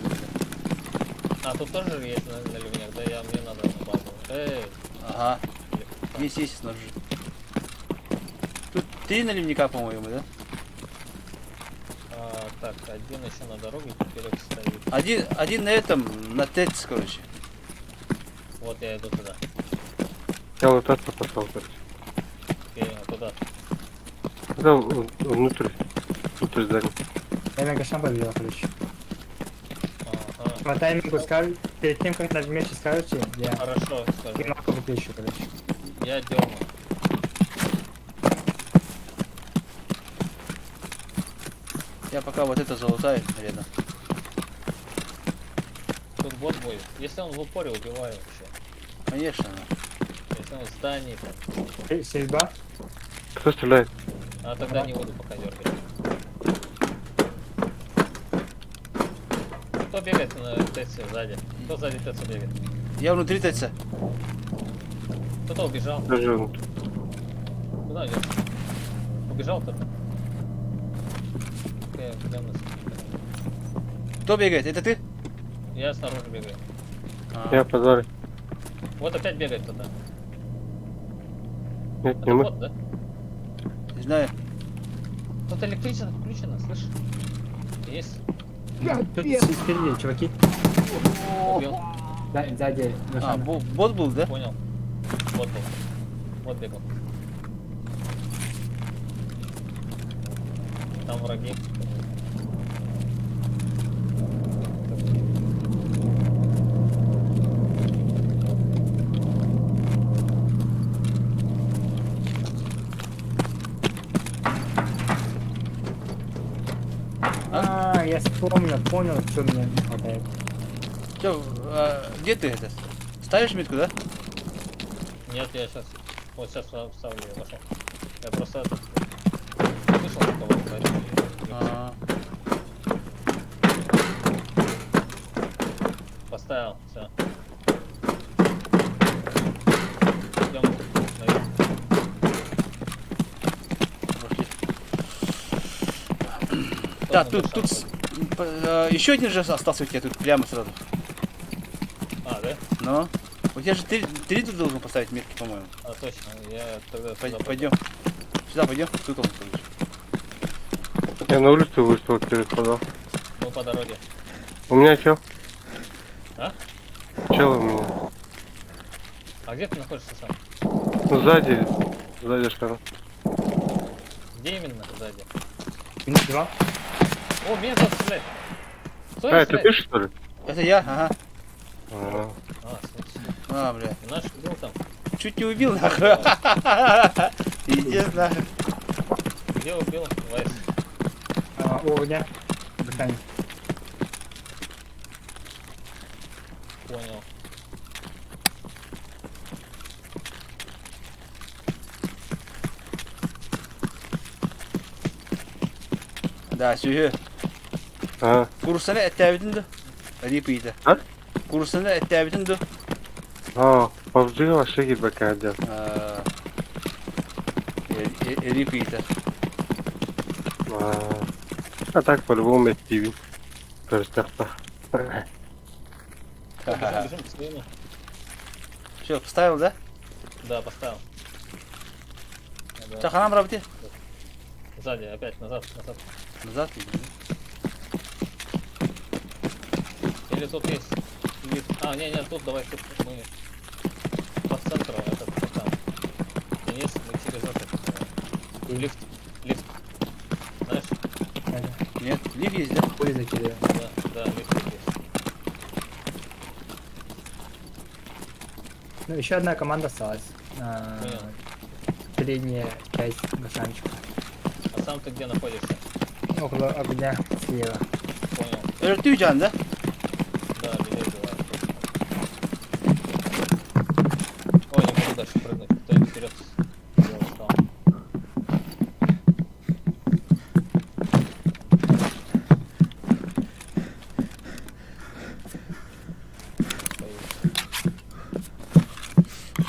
А, тут тоже есть на ливнях, да? Я, мне надо на базу. Эй, Ага. Есть, есть снаружи. Тут три наливника, по-моему, да? А, так, один еще на дороге теперь стоит. Один на этом, на ТЭЦ, короче. Вот я иду туда. Я лутаться пошел, короче. Окей, а куда? Да, внутрь. Внутрь здания. Я на Гашан победил, короче. Ага. По таймингу скажу, перед тем, как нажмете, скажете, я Хорошо, скажу. гранату выключу, короче. Я дерну. Я пока вот это залутаю, наверное. Тут бот будет. Если он в упоре, убиваю вообще. Конечно. ну. Если он в здании, там. Стрельба. Кто стреляет? А тогда не буду пока дергать. Кто бегает на ТЭЦе сзади? Кто сзади ТЭЦа бегает? Я внутри ТЭЦа. Кто-то убежал. Даже внутрь. Куда идет? Убежал кто-то? Окей, где у нас? Кто бегает? Это ты? Я снаружи бегаю. А, Я в подвале. Вот опять бегает кто-то. Нет, Это не мы. бот, да? Не знаю. Тут электричество включено, слышь? Есть. Тут спереди, чуваки. Убил. Да, сзади А, Гашана. бот был, да? Понял. Вот был. Вот бегал. Там враги. А, я вспомнил, понял, что мне не хватает. Чё, а, где ты это? Ставишь метку, да? Нет, я сейчас. Вот сейчас вставлю, я пошел. Я просто этот, слышал кого-то, поэтому я А, поставил, все. Идем наверх. пошли. Кто Да, на тут, душа тут еще один же остался у тебя тут прямо сразу. А, да? Но. У тебя же три тут должен поставить метки, по-моему. А, точно. Я тогда сюда Пойдем. Сюда пойдем. Тут он, короче. Я на улицу вышел через подвал. Мы по дороге. У меня чел. А? Чел у меня. А где ты находишься сам? Ну, сзади. Сзади что? Где именно сзади? Минус два. О, меня тут стреляет. Кто А, это ты что ли? Это я? Ага. А, А, слушай, А, бля. наш был там. Чуть не убил, нахуй. Пиздец, нахуй. Где убил? Вайс. А, у огня. Гашан. Понял. Да, сюhe. а. Курсаны эттээбитин ду. Рипиде. А? Курсаны эттээбитин ду. А, PUBG вообще кирбекке дел. Рипиде. А, а так по-любому эттиибин. Көрүстэхпэ. Бежим, бежим к своему. Все, поставил, да? Да, поставил. Да. Чаханам работе. Сзади, опять, назад, назад. Назад иди. Или тут есть лифт. А, не, не, тут давай тут мы по центру, этот там. Денис, мы через этот лифт. Лифт. Знаешь? Да, Нет, лифт есть, да? Пули закидываю. Да, да, лифт есть. Ну, еще одна команда осталась. А, Понял. Передняя часть Гашанчика. А сам ты где находишься? Около огня слева. Понял. Это ты, Жан, да? Да, людей убивают. Ой, не могу дальше прыгнуть. Кто-нибудь вперед. Я устал. Поехали.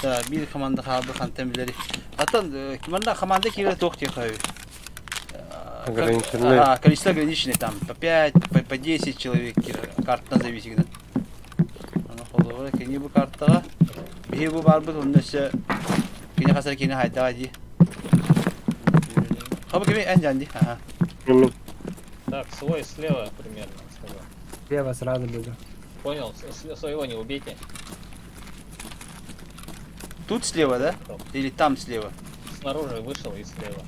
Так, биир команда хаалбыт хантан билэри. Атын манна команда киирэ туох диэхэ Ограниченный. Ага, количество ограниченное там по 5, по 10 человек картадан зависит. Аны холобура кини бу картаҕа биһи бу барбыт онно өссө кини хасар кини хайдаҕа дии. Хоба кими эн дьан дии. Ага. Так, свой слева примерно, сказал. Слева сразу бегу. Понял, своего не убейте. Тут слева, да? Или там слева? Снаружи вышел и слева.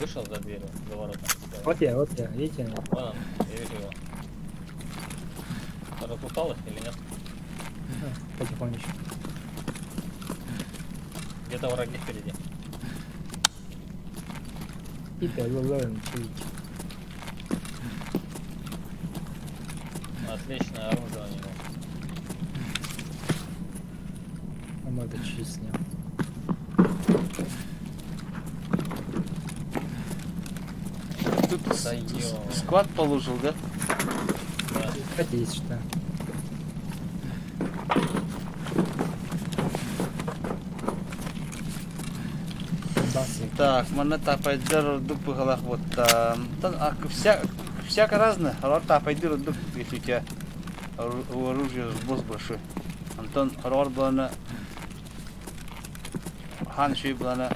Вышел за дверью, за воротами. Слева. Вот я, видите? Вон он, я вижу его. Разлутал их или нет? А, потихонечку. Где-то враги впереди. И ты ловим, чуете. Отличное оружие у него. А может чуть снял. Тут Да ё. склад положил, да? Да. Кстати, есть что. Басы. Так, манна таапайдар ордук быһалаах вот там. А вся, всяко разно. Алар таапайдар ордук, если у тебя у оружия сброс большой. Антон хорор булана хан шүй булана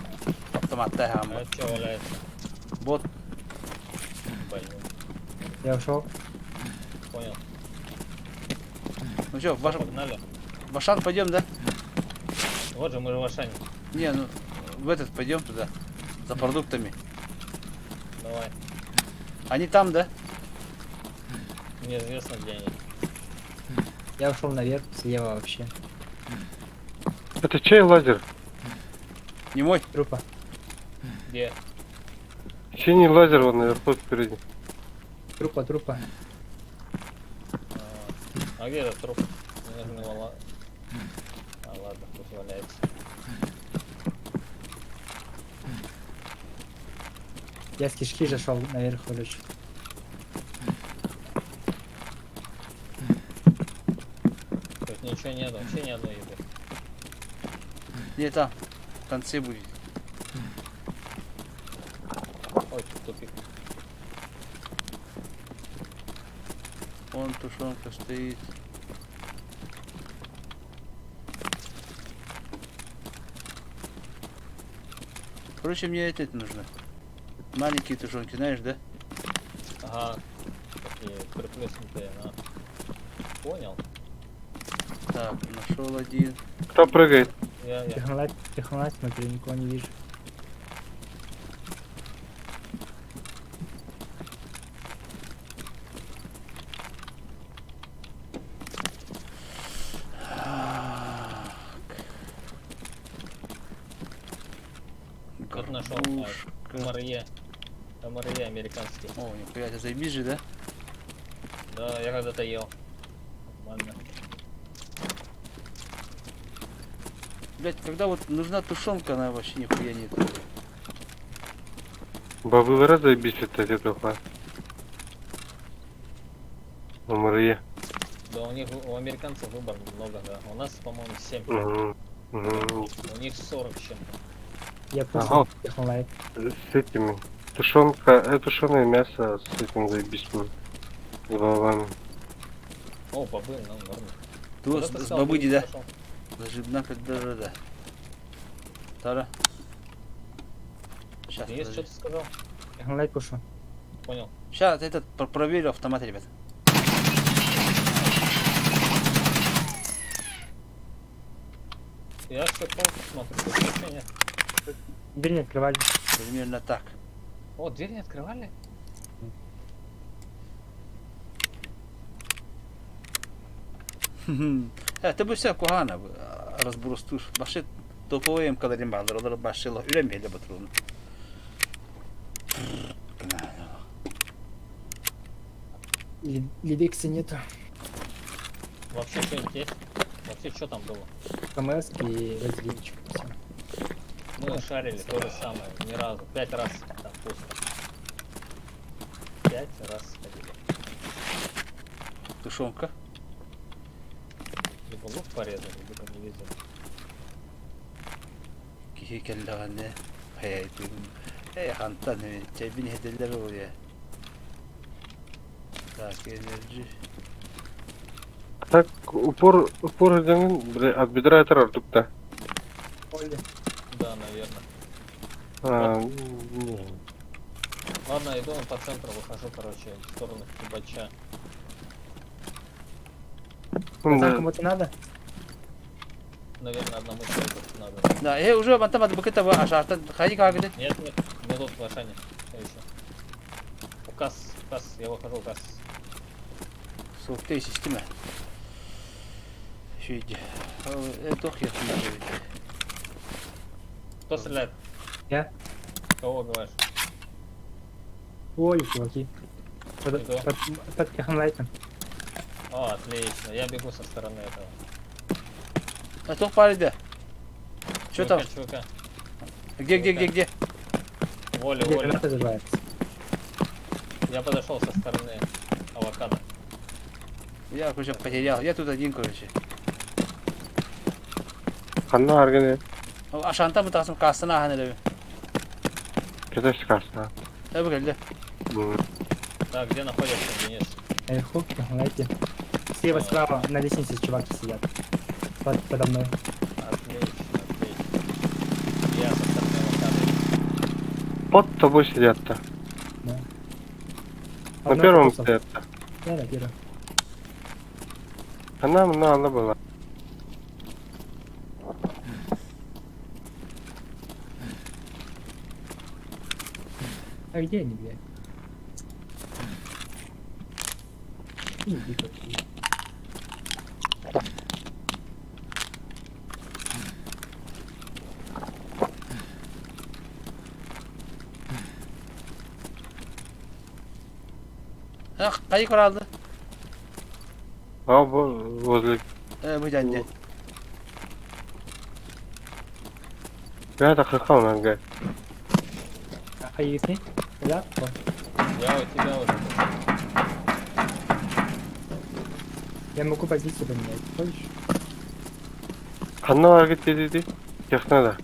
автоматта А хам. это что валяется? Бот Блин, Я ушел. понял. Ну что, в, Ваш... Погнали. в Ашан пойдем, да? Вот же мы же в Ашане. Не, ну в этот пойдем туда. За продуктами. Давай. Они там, да? Неизвестно, где они. Я ушел наверх, слева вообще. Это чей лазер? Не мой. Трупа. Где? Синий лазер вон наверху впереди. Трупа, трупа. А, а где этот труп? Мне нужно его А, ладно, пусть валяется. Я с кишки зашел наверх, короче. Тут ничего нету, вообще ни одной еды. Не там. В конце будет. Ой, тут тупик. Вон тушенка стоит. Короче, мне этот нужно. Маленькие тушенки, знаешь, да? Ага. Такие приплюснутые, на. Понял. Так, нашел один. Кто прыгает? Я. Технолайт, технолайт, смотри, никого не вижу. Тут нашел Горбушка. МРЕ. МРЕ американский. О, нихуя, это заебись же, да? Да, я когда-то ел. Нормально. Блять, когда вот нужна тушенка, она вообще нихуя нет. Бабы раз заебись это где-то. МРЕ. Да, у них, у американцев выбор много, да. У нас, по-моему, 7. Угу. Угу. У них 40 с чем-то. Я Ага. пушил технолайт. С этими. Тушенка, тушеное мясо с этим заебись. С бобами. О, бобы, ну, норм. Тут Куда с, ты с сказал, бобы ты да. пошел? Зажибна да, да. Тара. Сейчас, Денис, что ты сказал? Технолайт пушу. Понял. Сейчас этот проверю автомат, ребят. Я все полку смотрю, тут ничего нет. Дверь не открывали. Примерно так. О, дверь не открывали? Это бы вся кухана разброс туш. Башит топовым калорим балдыр, башила үлемейле батрун. Лидекса нету. Вообще что-нибудь есть? Вообще что там было? КМС и разделичек. Все. Мы шарили то же самое, ни разу. 5 раз там пусто. 5 раз сходили. Тушенка. Либо лук порезали, либо не видели. киһи кэллэҕинэ хайайбын ээ хантан чэйбин иһэтэллэр буолуо Так, энерджи. Так, упор, упор дьаҥын от бедра этэр ордук да. Да, наверное. А, Ладно, иду по центру, выхожу, короче, в сторону Кибача. ну, Там кому-то надо? Наверное, одному человеку надо. Да, уже мантан букета ашартан хайы каагыды. Нет, нет, мне тут в Ашане. Всё еще. Указ, указ, я выхожу, указ. Суохта система. Шүйде. Туох Кто стреляет? Я. Кого убиваешь? Ой, чуваки. Под, Иду. под, под технолайтом. О, отлично, я бегу со стороны этого. А туох баар да. Что там? Чувака, Где, где, где, где? Воля, Где воля. граната взрывается? Я подошел со стороны авокадо. Я, короче, потерял. Я тут один, короче. Ханна аргыны Ашанта мы тасым кассана ахан элеби. кэтэ скасна. Эбі келді. Так, где находишься, Денис? Наверху, технолайте. Слева, справа, на лестнице чуваки сидят. Подо мной. Отлично, отлично. Я со стороны авокадо. Под тобой сидят-то. Да. На Одного первом покусал. сидят-то. Да, на первом. Она мына она была. А где они, блядь? Иди, какие. Хайы коралды. А возле. Бу дянде. Я так хахал нога. А если? Да? Я у тебя уже. Я могу позицию поменять. Хочешь? Ханна аргыт диди. Технада.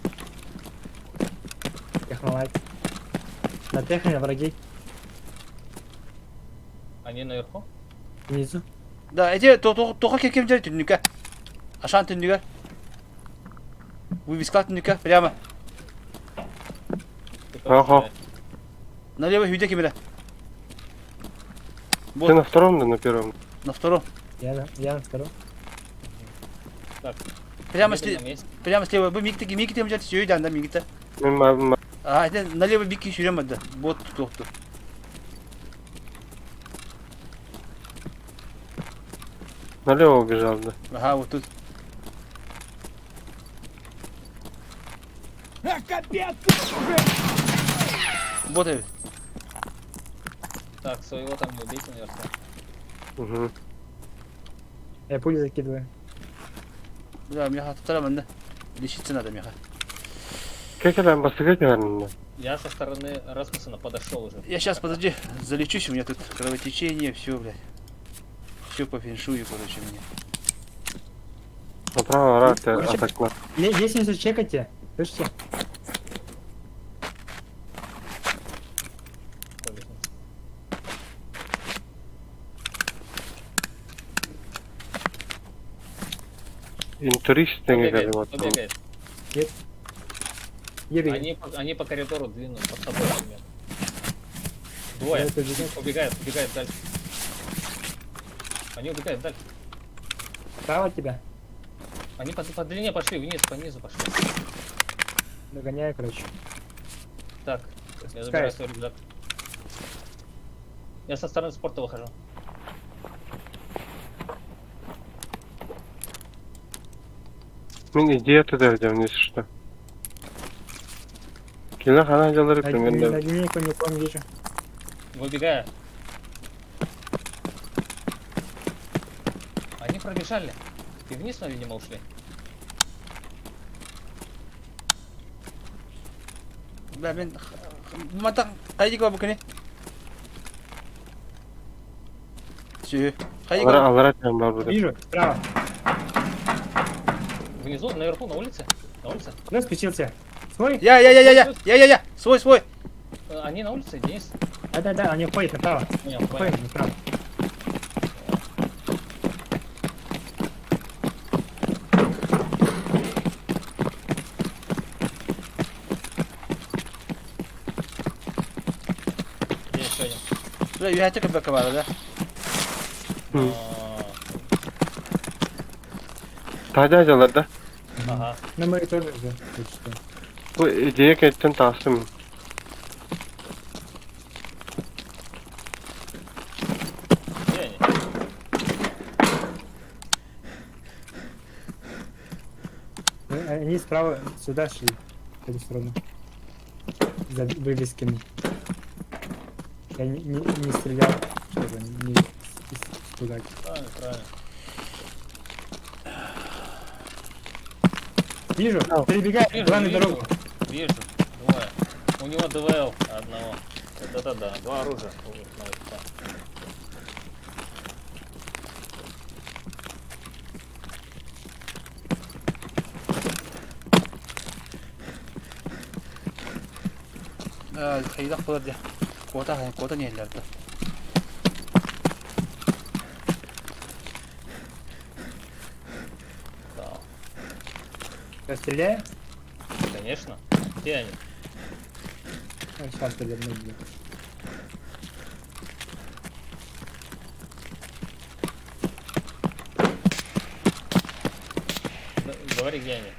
Технолайт. На техне враги. Они наверху? Внизу. Да, эти тоха кекем жер түннүкэ. Ашан түннүгэр. Вывеска түннүкэ, прямо. Ага. Налево үйде кемере. Ты на втором, да на первом? На втором. Я на втором. Так. Прямо, прямо слева. Бу микте микте мжат сүйө да микте. А, это налево бики сүйөм да. Бот тохту. Налево убежал, да. Ага, вот тут. А, капец, ты Вот это. Так, своего там не убейте наверху. Угу. Я пули закидываю. Да, меха туттара Лечиться надо, меха. Как это басыгать, наверное? Я со стороны Расмуссена подошел уже. Я сейчас, подожди, залечусь, у меня тут кровотечение, все, блядь. Все по феншую, короче, мне. Направо, рак, атак на. Лестницу чекайте. Слышите? Интурист бегает? Кто бегает? Они по коридору длинному, под тобой примерно. Двое. Убегают, убегают дальше. Они убегают дальше. Справа от тебя. Они по длине пошли, вниз, по низу пошли. Догоняю, короче. Так, я забираю свой рюкзак. Я со стороны спорта выхожу. Мен идея туда вниз что. Кила хана жалары примерно. На линейку никого не вижу. Выбегая. Они пробежали. И вниз, видимо, ушли. Бля, мен мата хайди ка букне. Все. Хайди Алара алара там бар будет. Вижу, справа. Внизу, наверху, на улице? На улице? Ну, спустился. Свой? Я, я, я, я, я, я, я, я, свой, свой. Они на улице, Денис? Да-да-да, они уходят направо. Понял, понял. Уходят направо. Где еще один? Бля, я тебе баковала, да? А, Таһдьа да? Ага. Ну мы тоже уже. так что. Бу идея кэттэн таастым. Где они? Ну, они справа сюда шли. В эту сторону. За вывесками. Я не стрелял, чтобы не испугать. Правильно, правильно. Вижу, перебегает Вижу, главную вижу. дорогу. Вижу. Двое. У него ДВЛ одного. Вот это да. Два оружия. у новичка. Хайдах буолар дии. Куота, куота неллер да. Да. Я стреляю. Конечно. Где они? Сейчас передо мной будет. Говори, где они.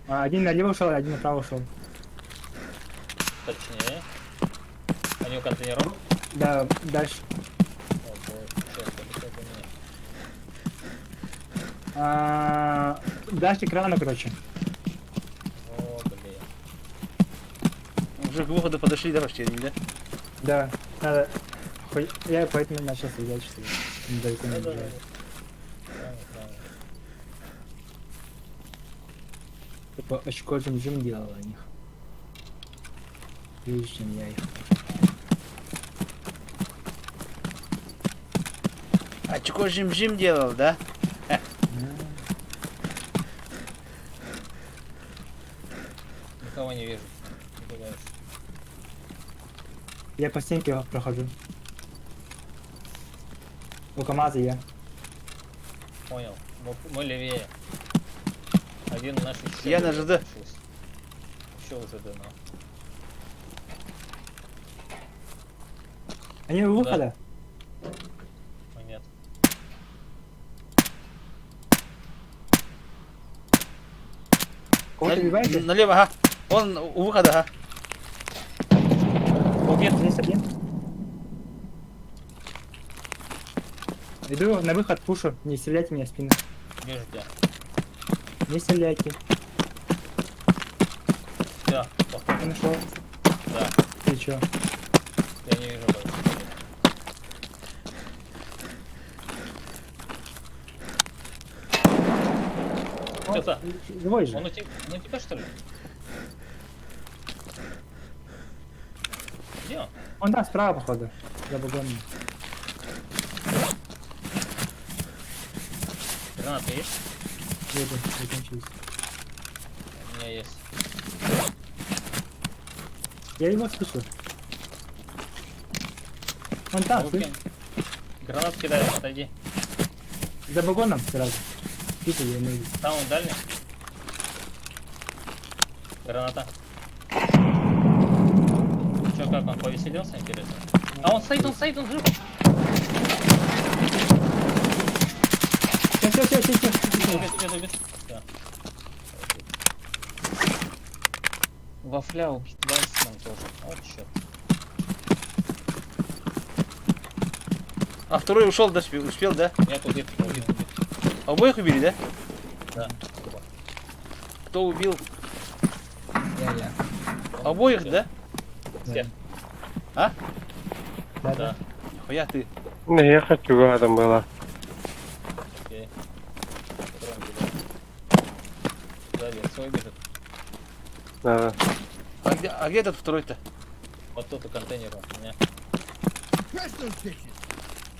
А, один налево ушел, один направо ушел. Точнее. Они у контейнеров? Да, дальше. О, боже, чёрт, это как у меня. А, дальше экрана, короче. О, блин. Уже к выходу подошли, да, почти они, да? Да, надо. Я поэтому начал стрелять, чтобы недалеко не Да-да-да. убежали. Правильно, правильно. Типа очко жим-жим делал о них. Прежде чем я их. Очко жим-жим делал, да? Никого не вижу. Иду дальше. Я по стенке прохожу. У КамАЗа я. Понял. Мы левее. Один наш еще. Я на ЖД. Еще у ЖД, но. Они у выхода? О, нет. Кого-то убиваете? Налево, ага. Он у выхода, ага. Убит. Здесь один. Иду на выход, пушу. Не стреляйте меня в спину. Вижу тебя. Не стреляйте. Все, походу. Он ушел. Да, Ты чё? я не вижу больше. Он Чё-то. Живой же. Он у тебя, он у тебя что ли? Где он? Он там справа, походу. За бугром. Гранаты есть? Где-то закончились. У меня есть. Я его слышу. Он там, Руки. слышь? Гранат кидаю, отойди. За вагоном сразу. Вижу, я ноги. Там он дальний. Граната. Че, как он повеселился, интересно? А он стоит, он стоит, он жив. Все, все, все, все, все. Убит, убит, убит. Всё. Вафля убит Вайсман тоже. Вот черт. А второй ушел, да, успел, да? Нет, убит, убит, убит. Обоих убили, да? Да. Кто убил? Я. Обоих, да? Всех. А? Да, Да. да. Нихуя ты. Не, я хочу гадом была. Окей. Патрон кидаю. Сзади, свой бежит. Да. А где этот второй-то? Вот тут у контейнера у меня. Press those bitches.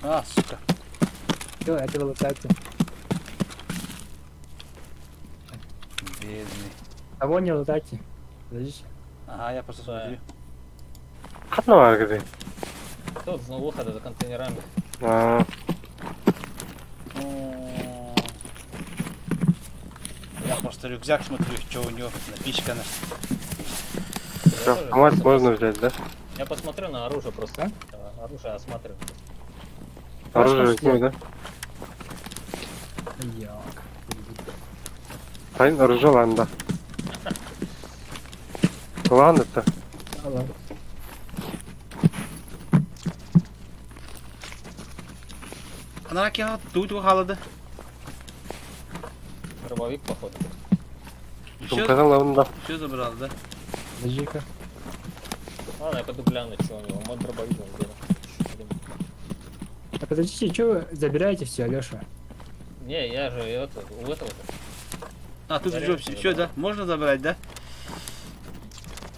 А, сука. Все, это было кстати. Бедный. Того не лутайте. Подождите. Ага, я просто Да. смотрю. Ханна бааргытый? Тут у выхода за контейнерами. Аа, О. Я просто рюкзак смотрю, что у него напичкано. Я всё, тоже автомат просто можно взять, да? Я посмотрю на оружие просто. Оружие осматриваю. Оружие Пошли. возьму, да? Як. Тайн оружие ланда. Ладно-то. Алло. Анаракия тут ухалады. Дробовик, походу. Еще, Сумка ланда. все забрал, да? Подожди-ка. Ладно, я пойду гляну, что у него. Мой дробовик он где-то. Блин. А подождите, что вы забираете все, Алеша? Не, я же это, у этого же. А, тут Я уже реально все, забрал. да? Можно забрать, да?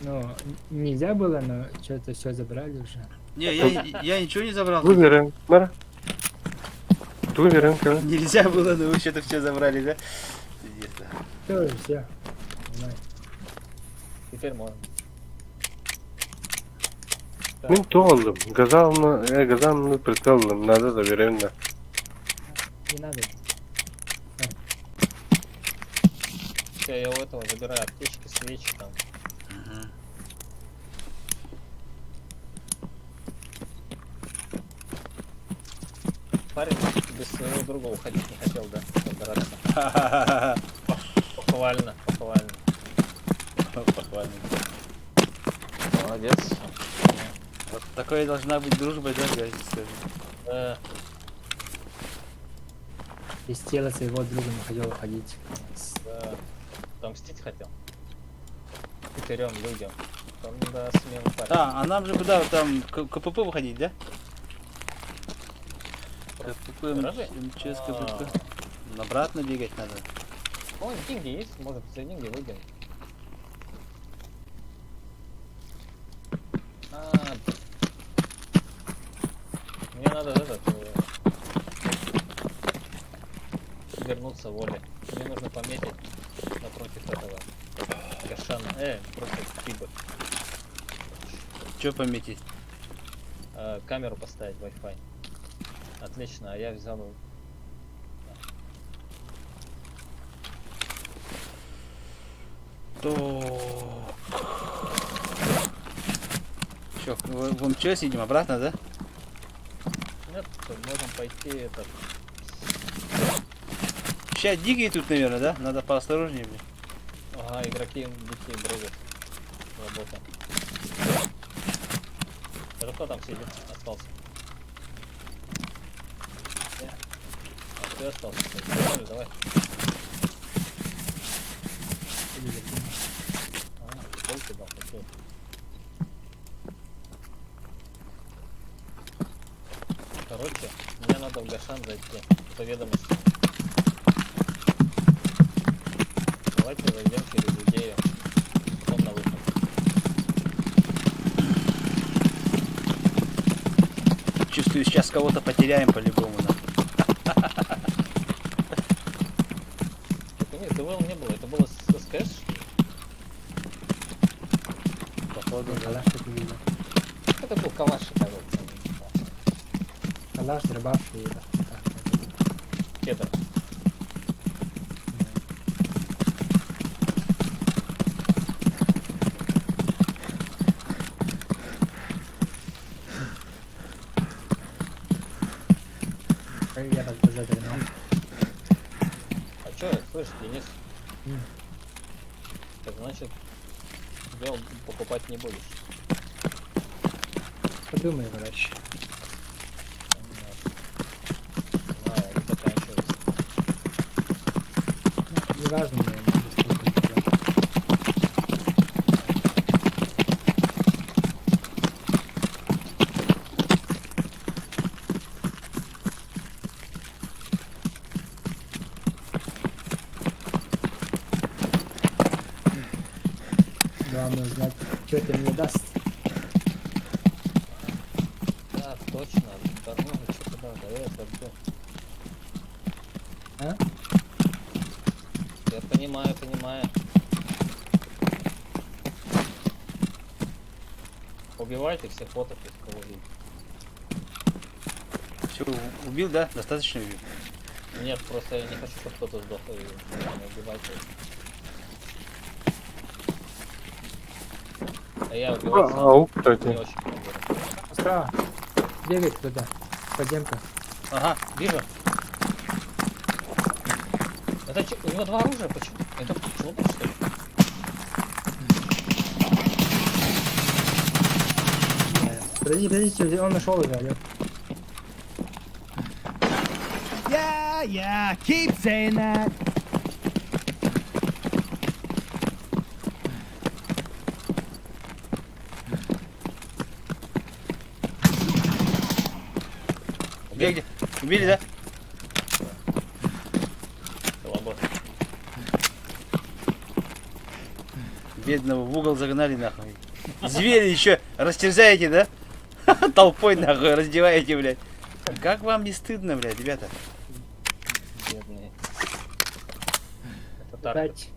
Ну, нельзя было, но что-то все забрали уже. Не, я ничего не забрал. Выберем, мара. Выберем, короче. Нельзя было, но вы что-то все забрали, да? Пиздец, да. Все, все. Давай. Теперь можно. Мин туоллум. Газалны, газалны прицеллым. Надо заберем, да. Не надо. Все, я у этого забираю аптечки, свечи там. Мгм. Парень без своего друга уходить не хотел, да? Разбираться. Похвально, похвально. Похвально. Молодец. Вот такая должна быть дружба, да, я тебе скажу. Да, Без тела своего друга не хотел уходить. да. Отомстить хотел. Четырем людям. Там, да, смелый парень. А, а нам же куда там к КПП выходить, да? КПП, Разве? МЧС, КПП. Обратно бегать надо. О, деньги есть, может за деньги выйдем. А, мне надо этот вернуться воле. Мне нужно пометить напротив этого Гашана. Против Фибы. Че пометить? Камеру поставить Wi-Fi. Отлично, а я взял. То. Че, в МЧС едем обратно, да? Нет, можем пойти этот. Сейчас дикие тут, наверное, да? Надо поосторожнее, блин. Ага, игроки дикие бродят. Работа. Это кто там сидит? Остался. Я. А ты остался. Давай, давай. А, ты дал, окей. Короче, мне надо в Гашан зайти по ведомости. Давайте зайдем через идею. Потом на выход. Чувствую, сейчас кого-то потеряем по-любому. Да. Так нет, ДВЛ не было, это было с СКС, что ли? Походу, да. Калаш это видел. Это был калаш, кажется. Калаш, дробаш и это. Так, это. Кедр. Я вас бы загнал. А чё, слышь, Денис? Так значит, дел покупать не будешь. Подумай, короче. Да, они заканчиваются. Ну, неважно, мне надо сколько тебя. Главное узнать, что это мне даст. Да, точно. Давно что-то да, да, я забыл. А? Я понимаю, понимаю. Убивайте всех ботов, если кого видите. Все, убил, да? Достаточно убил. Нет, просто я не хочу, чтобы кто-то сдох и не убивайте. А я убивать сам Ау, не кстати. очень люблю. Справа. Бегает туда. Подземка. Ага. Вижу. Это че- у него два оружия, почему? Это пчелобот, что ли? Подожди, подождите, он нашел уже, алло. Yeah, keep saying that. Где, где? Убили, да? Пчелобот. Бедного в угол загнали нахуй. Звери еще растерзаете, да? Толпой нахуй раздеваете, блядь. Как вам не стыдно, блядь, ребята? Бедный. Это Тарков. Опять.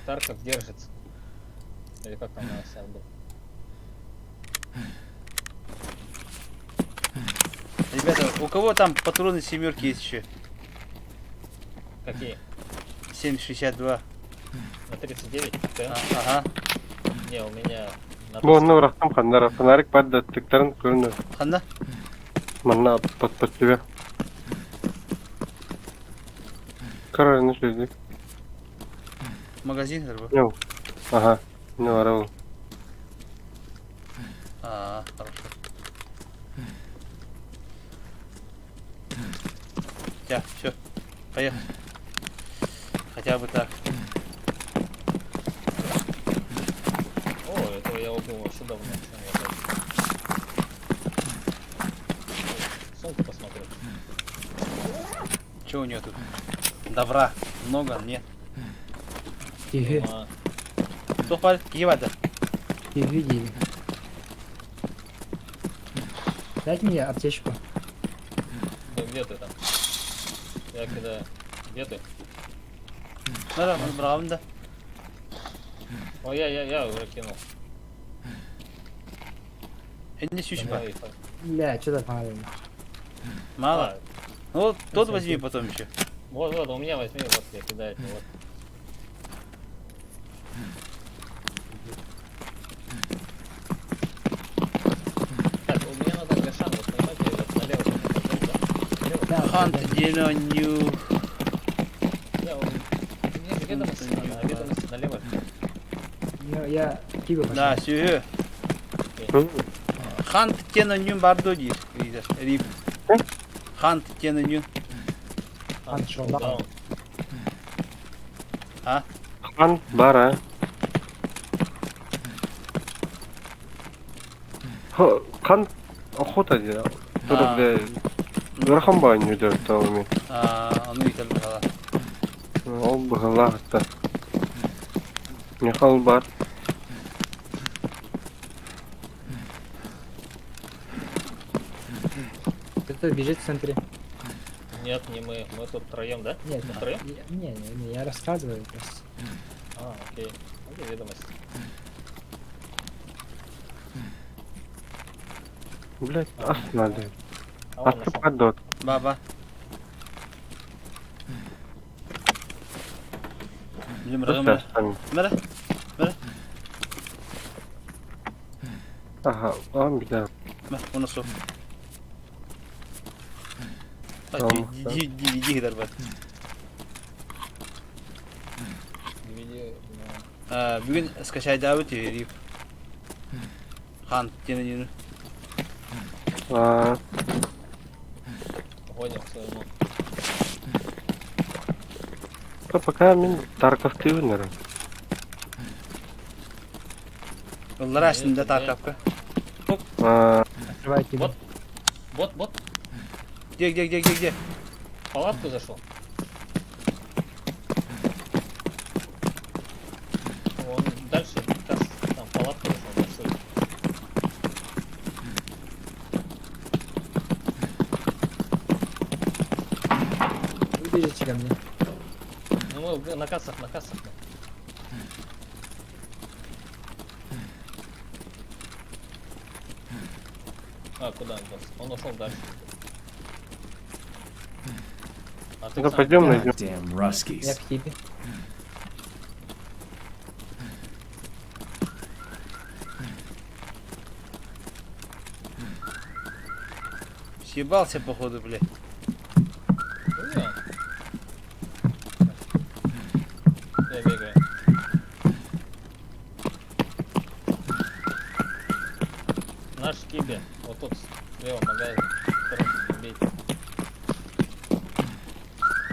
Тарков держится. Или как там у нас был? Ребята, у кого там патроны семерки есть еще? Какие? 7,62. На 39? Да? А, ага. Не, у меня на Бу онно бырахтым ханнара. Фонарик бар да тыктарын көрүнөр. Ханна? Манна под тебя. Короче, сөздік. Магазин бар. Не ол? Ага, не бар ол. А, хорошо. Все, поехали. Хотя бы так. О, этого я убил вообще давно. Чем я так? Сумку посмотрю. Че у нее тут? Добра много, нет. Тихо. А, Сухпар, ебать. И видели. Дайте мне аптечку. да где ты там? Я кидаю. Где ты? Надо, браво, да. О, я уже кинул. Не сючпа. Давай, Бля, что то понадобилось. Мало. А, Ну вот тот возьми потом еще. вот, вот, у меня возьми, вот я кидаю, вот. Так, у меня надо Гашан, вот понимаете, вот налево, да? Налево. Да, Хант да. Деноню. Да, у меня же ведомости надо, а ведомости налево. Ну, я кибу пошел. Да, сюhe. Хант Теноню Бардо диир. Рип. Хант Теноню. Хан шел. Да, А? Хан бар, а? Хан охота дии. Тура бile Ыарахан баанньуу дьарыктаабын А, ну и так Ол быһылаах да. Михал бар. Кто-то бежит в центре. Нет, не мы, мы тут втроем, да? Нет, Мы втроем? не, не, не, я рассказываю просто. А, окей. Где ведомости? Блять, ас надо. А, он Ас нашел. падот. Баба. Мра, мра. Ага, он бля. Мра, у нас. Tamam. DVD gider bak. DVD, да. Бүгүн скачайдаабыт Рип. Хан Теноню. А, Гоним к своему. то пока мин Тарковтыыбын эрэ. Ыллара астында Тарковка. А, Открывай кибу. Вот. Бот, бот, Где, где, где, где, где? в палатку зашел. Он дальше, как там в палатку зашел, большой. Вы бежите ко мне. Ну мы на кассах, на кассах. А, куда он делся? Он ушел дальше. А ты Да сам? пойдем найдем. Goddamn Я Ruskies. к тебе. Съебался, походу, блядь. Где он? Я бегаю. Наш Кибе. Вот тут слева магазин. Бейте.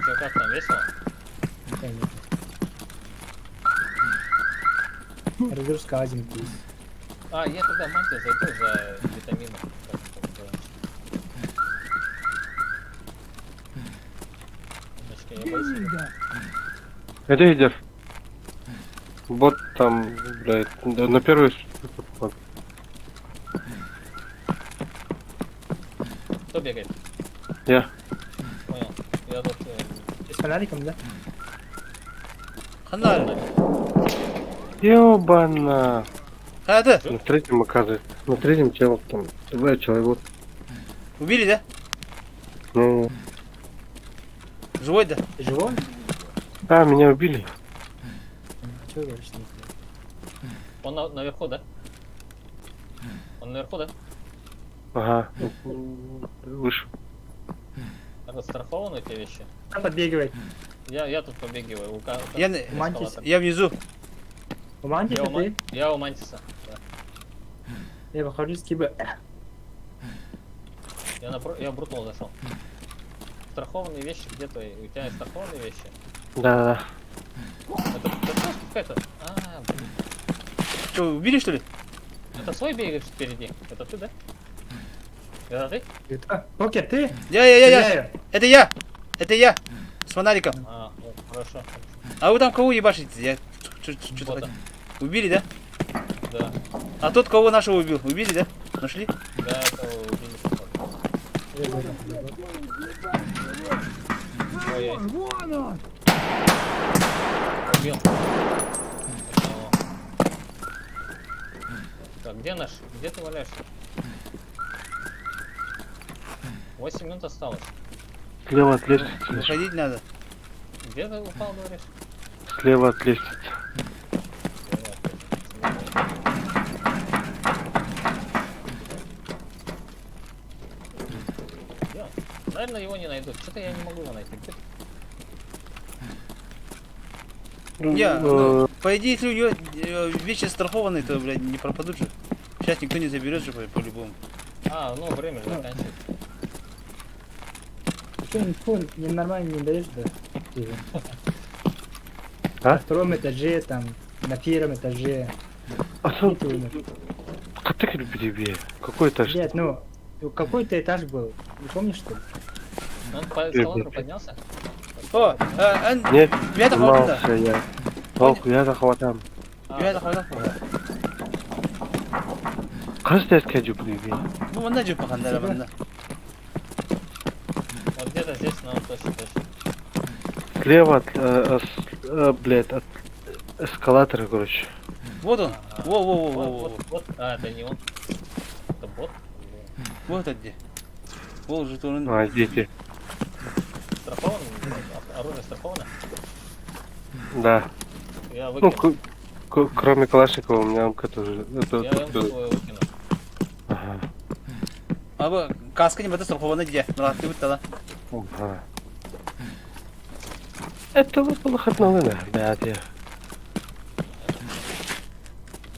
Че, как там, весело? Конечно. Разгрузка азимут есть. А, я тогда в Манте зайду за витамином. Как это называется. Умничка, я боюсь. Где идешь? Бот там, блядь, да, на первый... с- Кто бегает? Я. Понял. Я тут... Ты с фонариком, да? Хана. Ёбана. Хада. На третьем оказывается. На третьем тело там. Давай человек. Убили, да? Ну, Живой, да? Ты живой? а, меня убили. Чего говоришь? Не знаю. Он наверху, да? Он наверху, да? Ага. Выше. Расстрахованы эти вещи? Кто подбегивает? Я тут побегиваю. У Я, Мантис. я внизу. У Мантиса Я у, ты? я у Мантиса. Да. Я выхожу с Кибы. Я в Брутал зашел. Страхованные вещи где твои? У тебя страхованные вещи? Да-да-да. Это флешка какая-то? А, блин. Что, убили, что ли? Это свой бегаешь впереди? Это ты, да? Это ты? Кто? Покер, ты? Я. Стреляю. Это я. Это я. С фонариком. А, вот, хорошо. А вы там кого ебашите? Я что-то Бота. хотел. Убили, да? Да. А тот, кого нашего убил, убили, да? Нашли? Да, это убили. походу. Ой-ой. Вон он! Убил. Одного. Так, где наш? Где ты валяешься? 8 минут осталось. Слева от лестницы. Выходить надо. Где ты упал, говоришь? Слева от лестницы. Где он? Наверное, его не найдут. Что-то я не могу его найти. Где ты? Не, Ну, ну, по идее, если у него вещи страхованные, то, блядь, не пропадут же. Сейчас никто не заберет же по-любому. А, ну время же заканчивается. Ты инфу ненормально не даешь, да? Ты. А? На втором этаже, там, на первом этаже. А Где тут... ты умер? Как ты тебе? Какой этаж? Блядь, ну, какой-то этаж был. Не помнишь, что ли? Он по эскалатору поднялся? О, Нет, я так сломался я. Ох, я захватам. А, Я так Хас тэс кэжү Бу манна жөп бахан манна. Вот где-то здесь, но он точно, точно. Слева от, блядь, от эскалатора, короче. Вот он. Во, во, во, Вот, во, во. вот, вот. А, это не он. Это бот? Вот это где. Ол жетонын. А, дети. Страхован? Оружие страховано? Да. Я Ну, выкину. кроме Калашникова у меня МК тоже. Это, Я тут, МК свою выкину. Ага. А бу каска не бата страхованы дия. Мына ты буттала. Ага. Это вот было хатналына, да, я.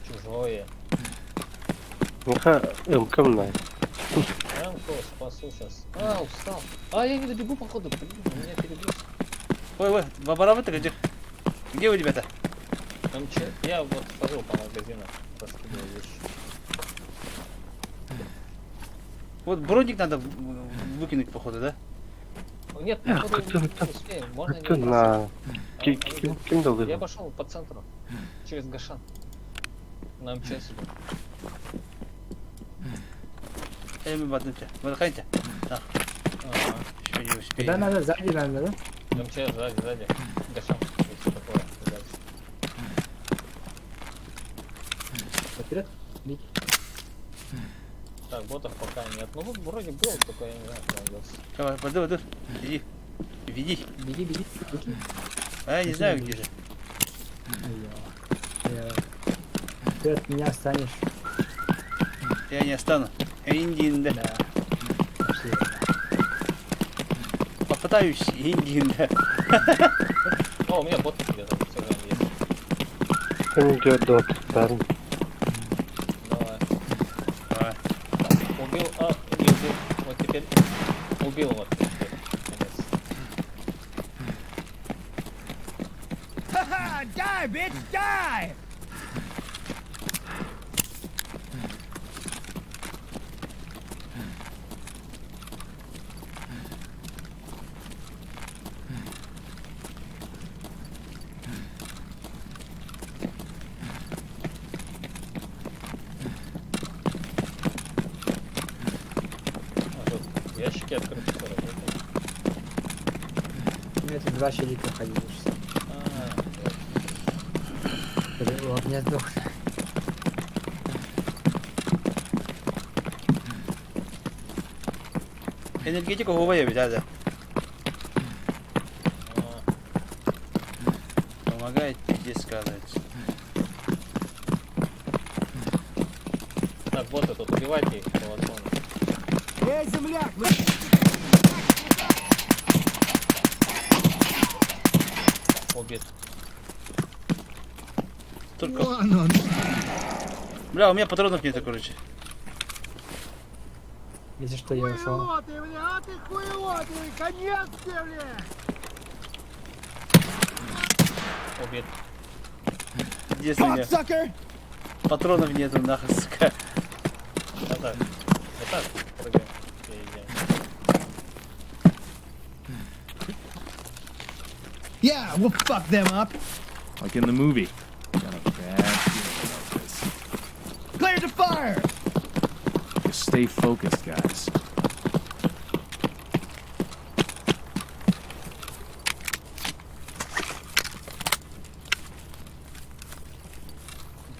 Чужое. Мха, МК мна. МК спасу сейчас. А, устал. А, я не добегу, походу. Блин, у меня перегруз. Ой, ой, бабарабы ты где? Где вы, ребята? МЧ. Я вот хожу по магазинам, раскидываю вещи. Вот броник надо выкинуть, походу, да? Нет, Эх, походу, как ты там- успеем, можно не Это бросать. на... А, Кем дал Я пошел по центру, через Гашан. На МЧС иду. Эми бадымча. Выходите. Ага. Еще не успеем. Куда надо? Сзади надо, да? МЧС сзади, сзади. Гашан, если такое, дальше. Вперед. Бить. Так, ботов пока нет. Ну, вот вроде был, только я не знаю, куда он делся. Давай, подожди, подожди. Иди. Веди. Беги, беги, беги. А я не знаю, где же. Я- Ты от меня станешь. Я не остану. Индин, да. Да. Вообще, Попытаюсь, Индин, да. О, у меня бот где-то все время есть. Идет дот, парень. Давай. Давай. Так, убил, а, не убил. Вот теперь убил вот теперь. Наконец. Ха-ха! Die, bitch, die! А, тут ящики открыты, все работает. У меня тут два челика ходили. сейчас. А, Который у меня сдох. Энергетика губая ведь, да. а, Помогает пиздец сказать. Так, боты тут убивайте их по возможности. Эй, земляк, вы... Убит. Только... Вон он! Бля, у меня патронов нету, короче. Если что, я ушел. Хуйло ты, бля, а ты хуйло ты, конец тебе, бля! Убит. Пиздец у меня. Cocksucker! Патронов нету, нахуй, сука. Вот так. Вот так прыгаем. И идем. Yeah, we'll fuck them up. Like in the movie. Got a bad feeling about this. Clear to fire! Just stay focused, guys.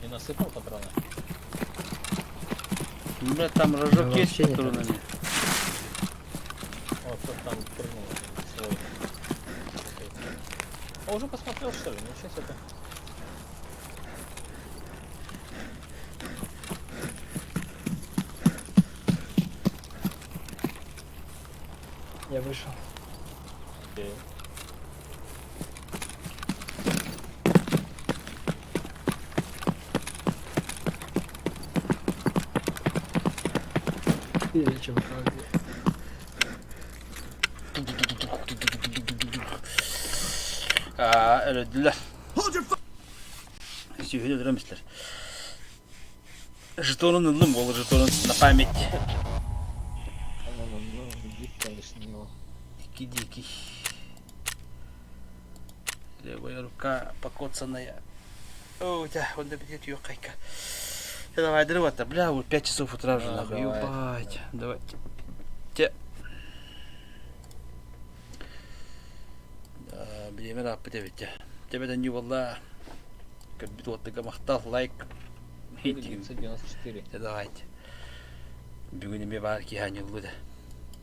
Не насыпал патроны? Бля, там рожок Да есть с вообще не патронами. О, кто там прыгнул свой. О, уже посмотрел, что ли? Ничего себе. Я вышел. Окей. Ты зачем выходил? А, öldüler. Hold your Сүйүһүн өлөрөмүстэр. Жетонун ыллым, ол жетонун на память. Ну, ну, ну, иди, конечно, него. Дикий, дикий. Левая рука покоцанная. О, у тебя, он добедет ее кайка. Я давай, дрова-то, бля, вот 5 часов утра уже, А, нахуй, давай. ебать. Давайте. Те. Да, бириэмэ ырааппыт эбит. Тебе не буолла. Көрбүт уоттарга махтал, лайк. 994. Давайте. Бүгүн эмиэ баар киһи анньыллы да.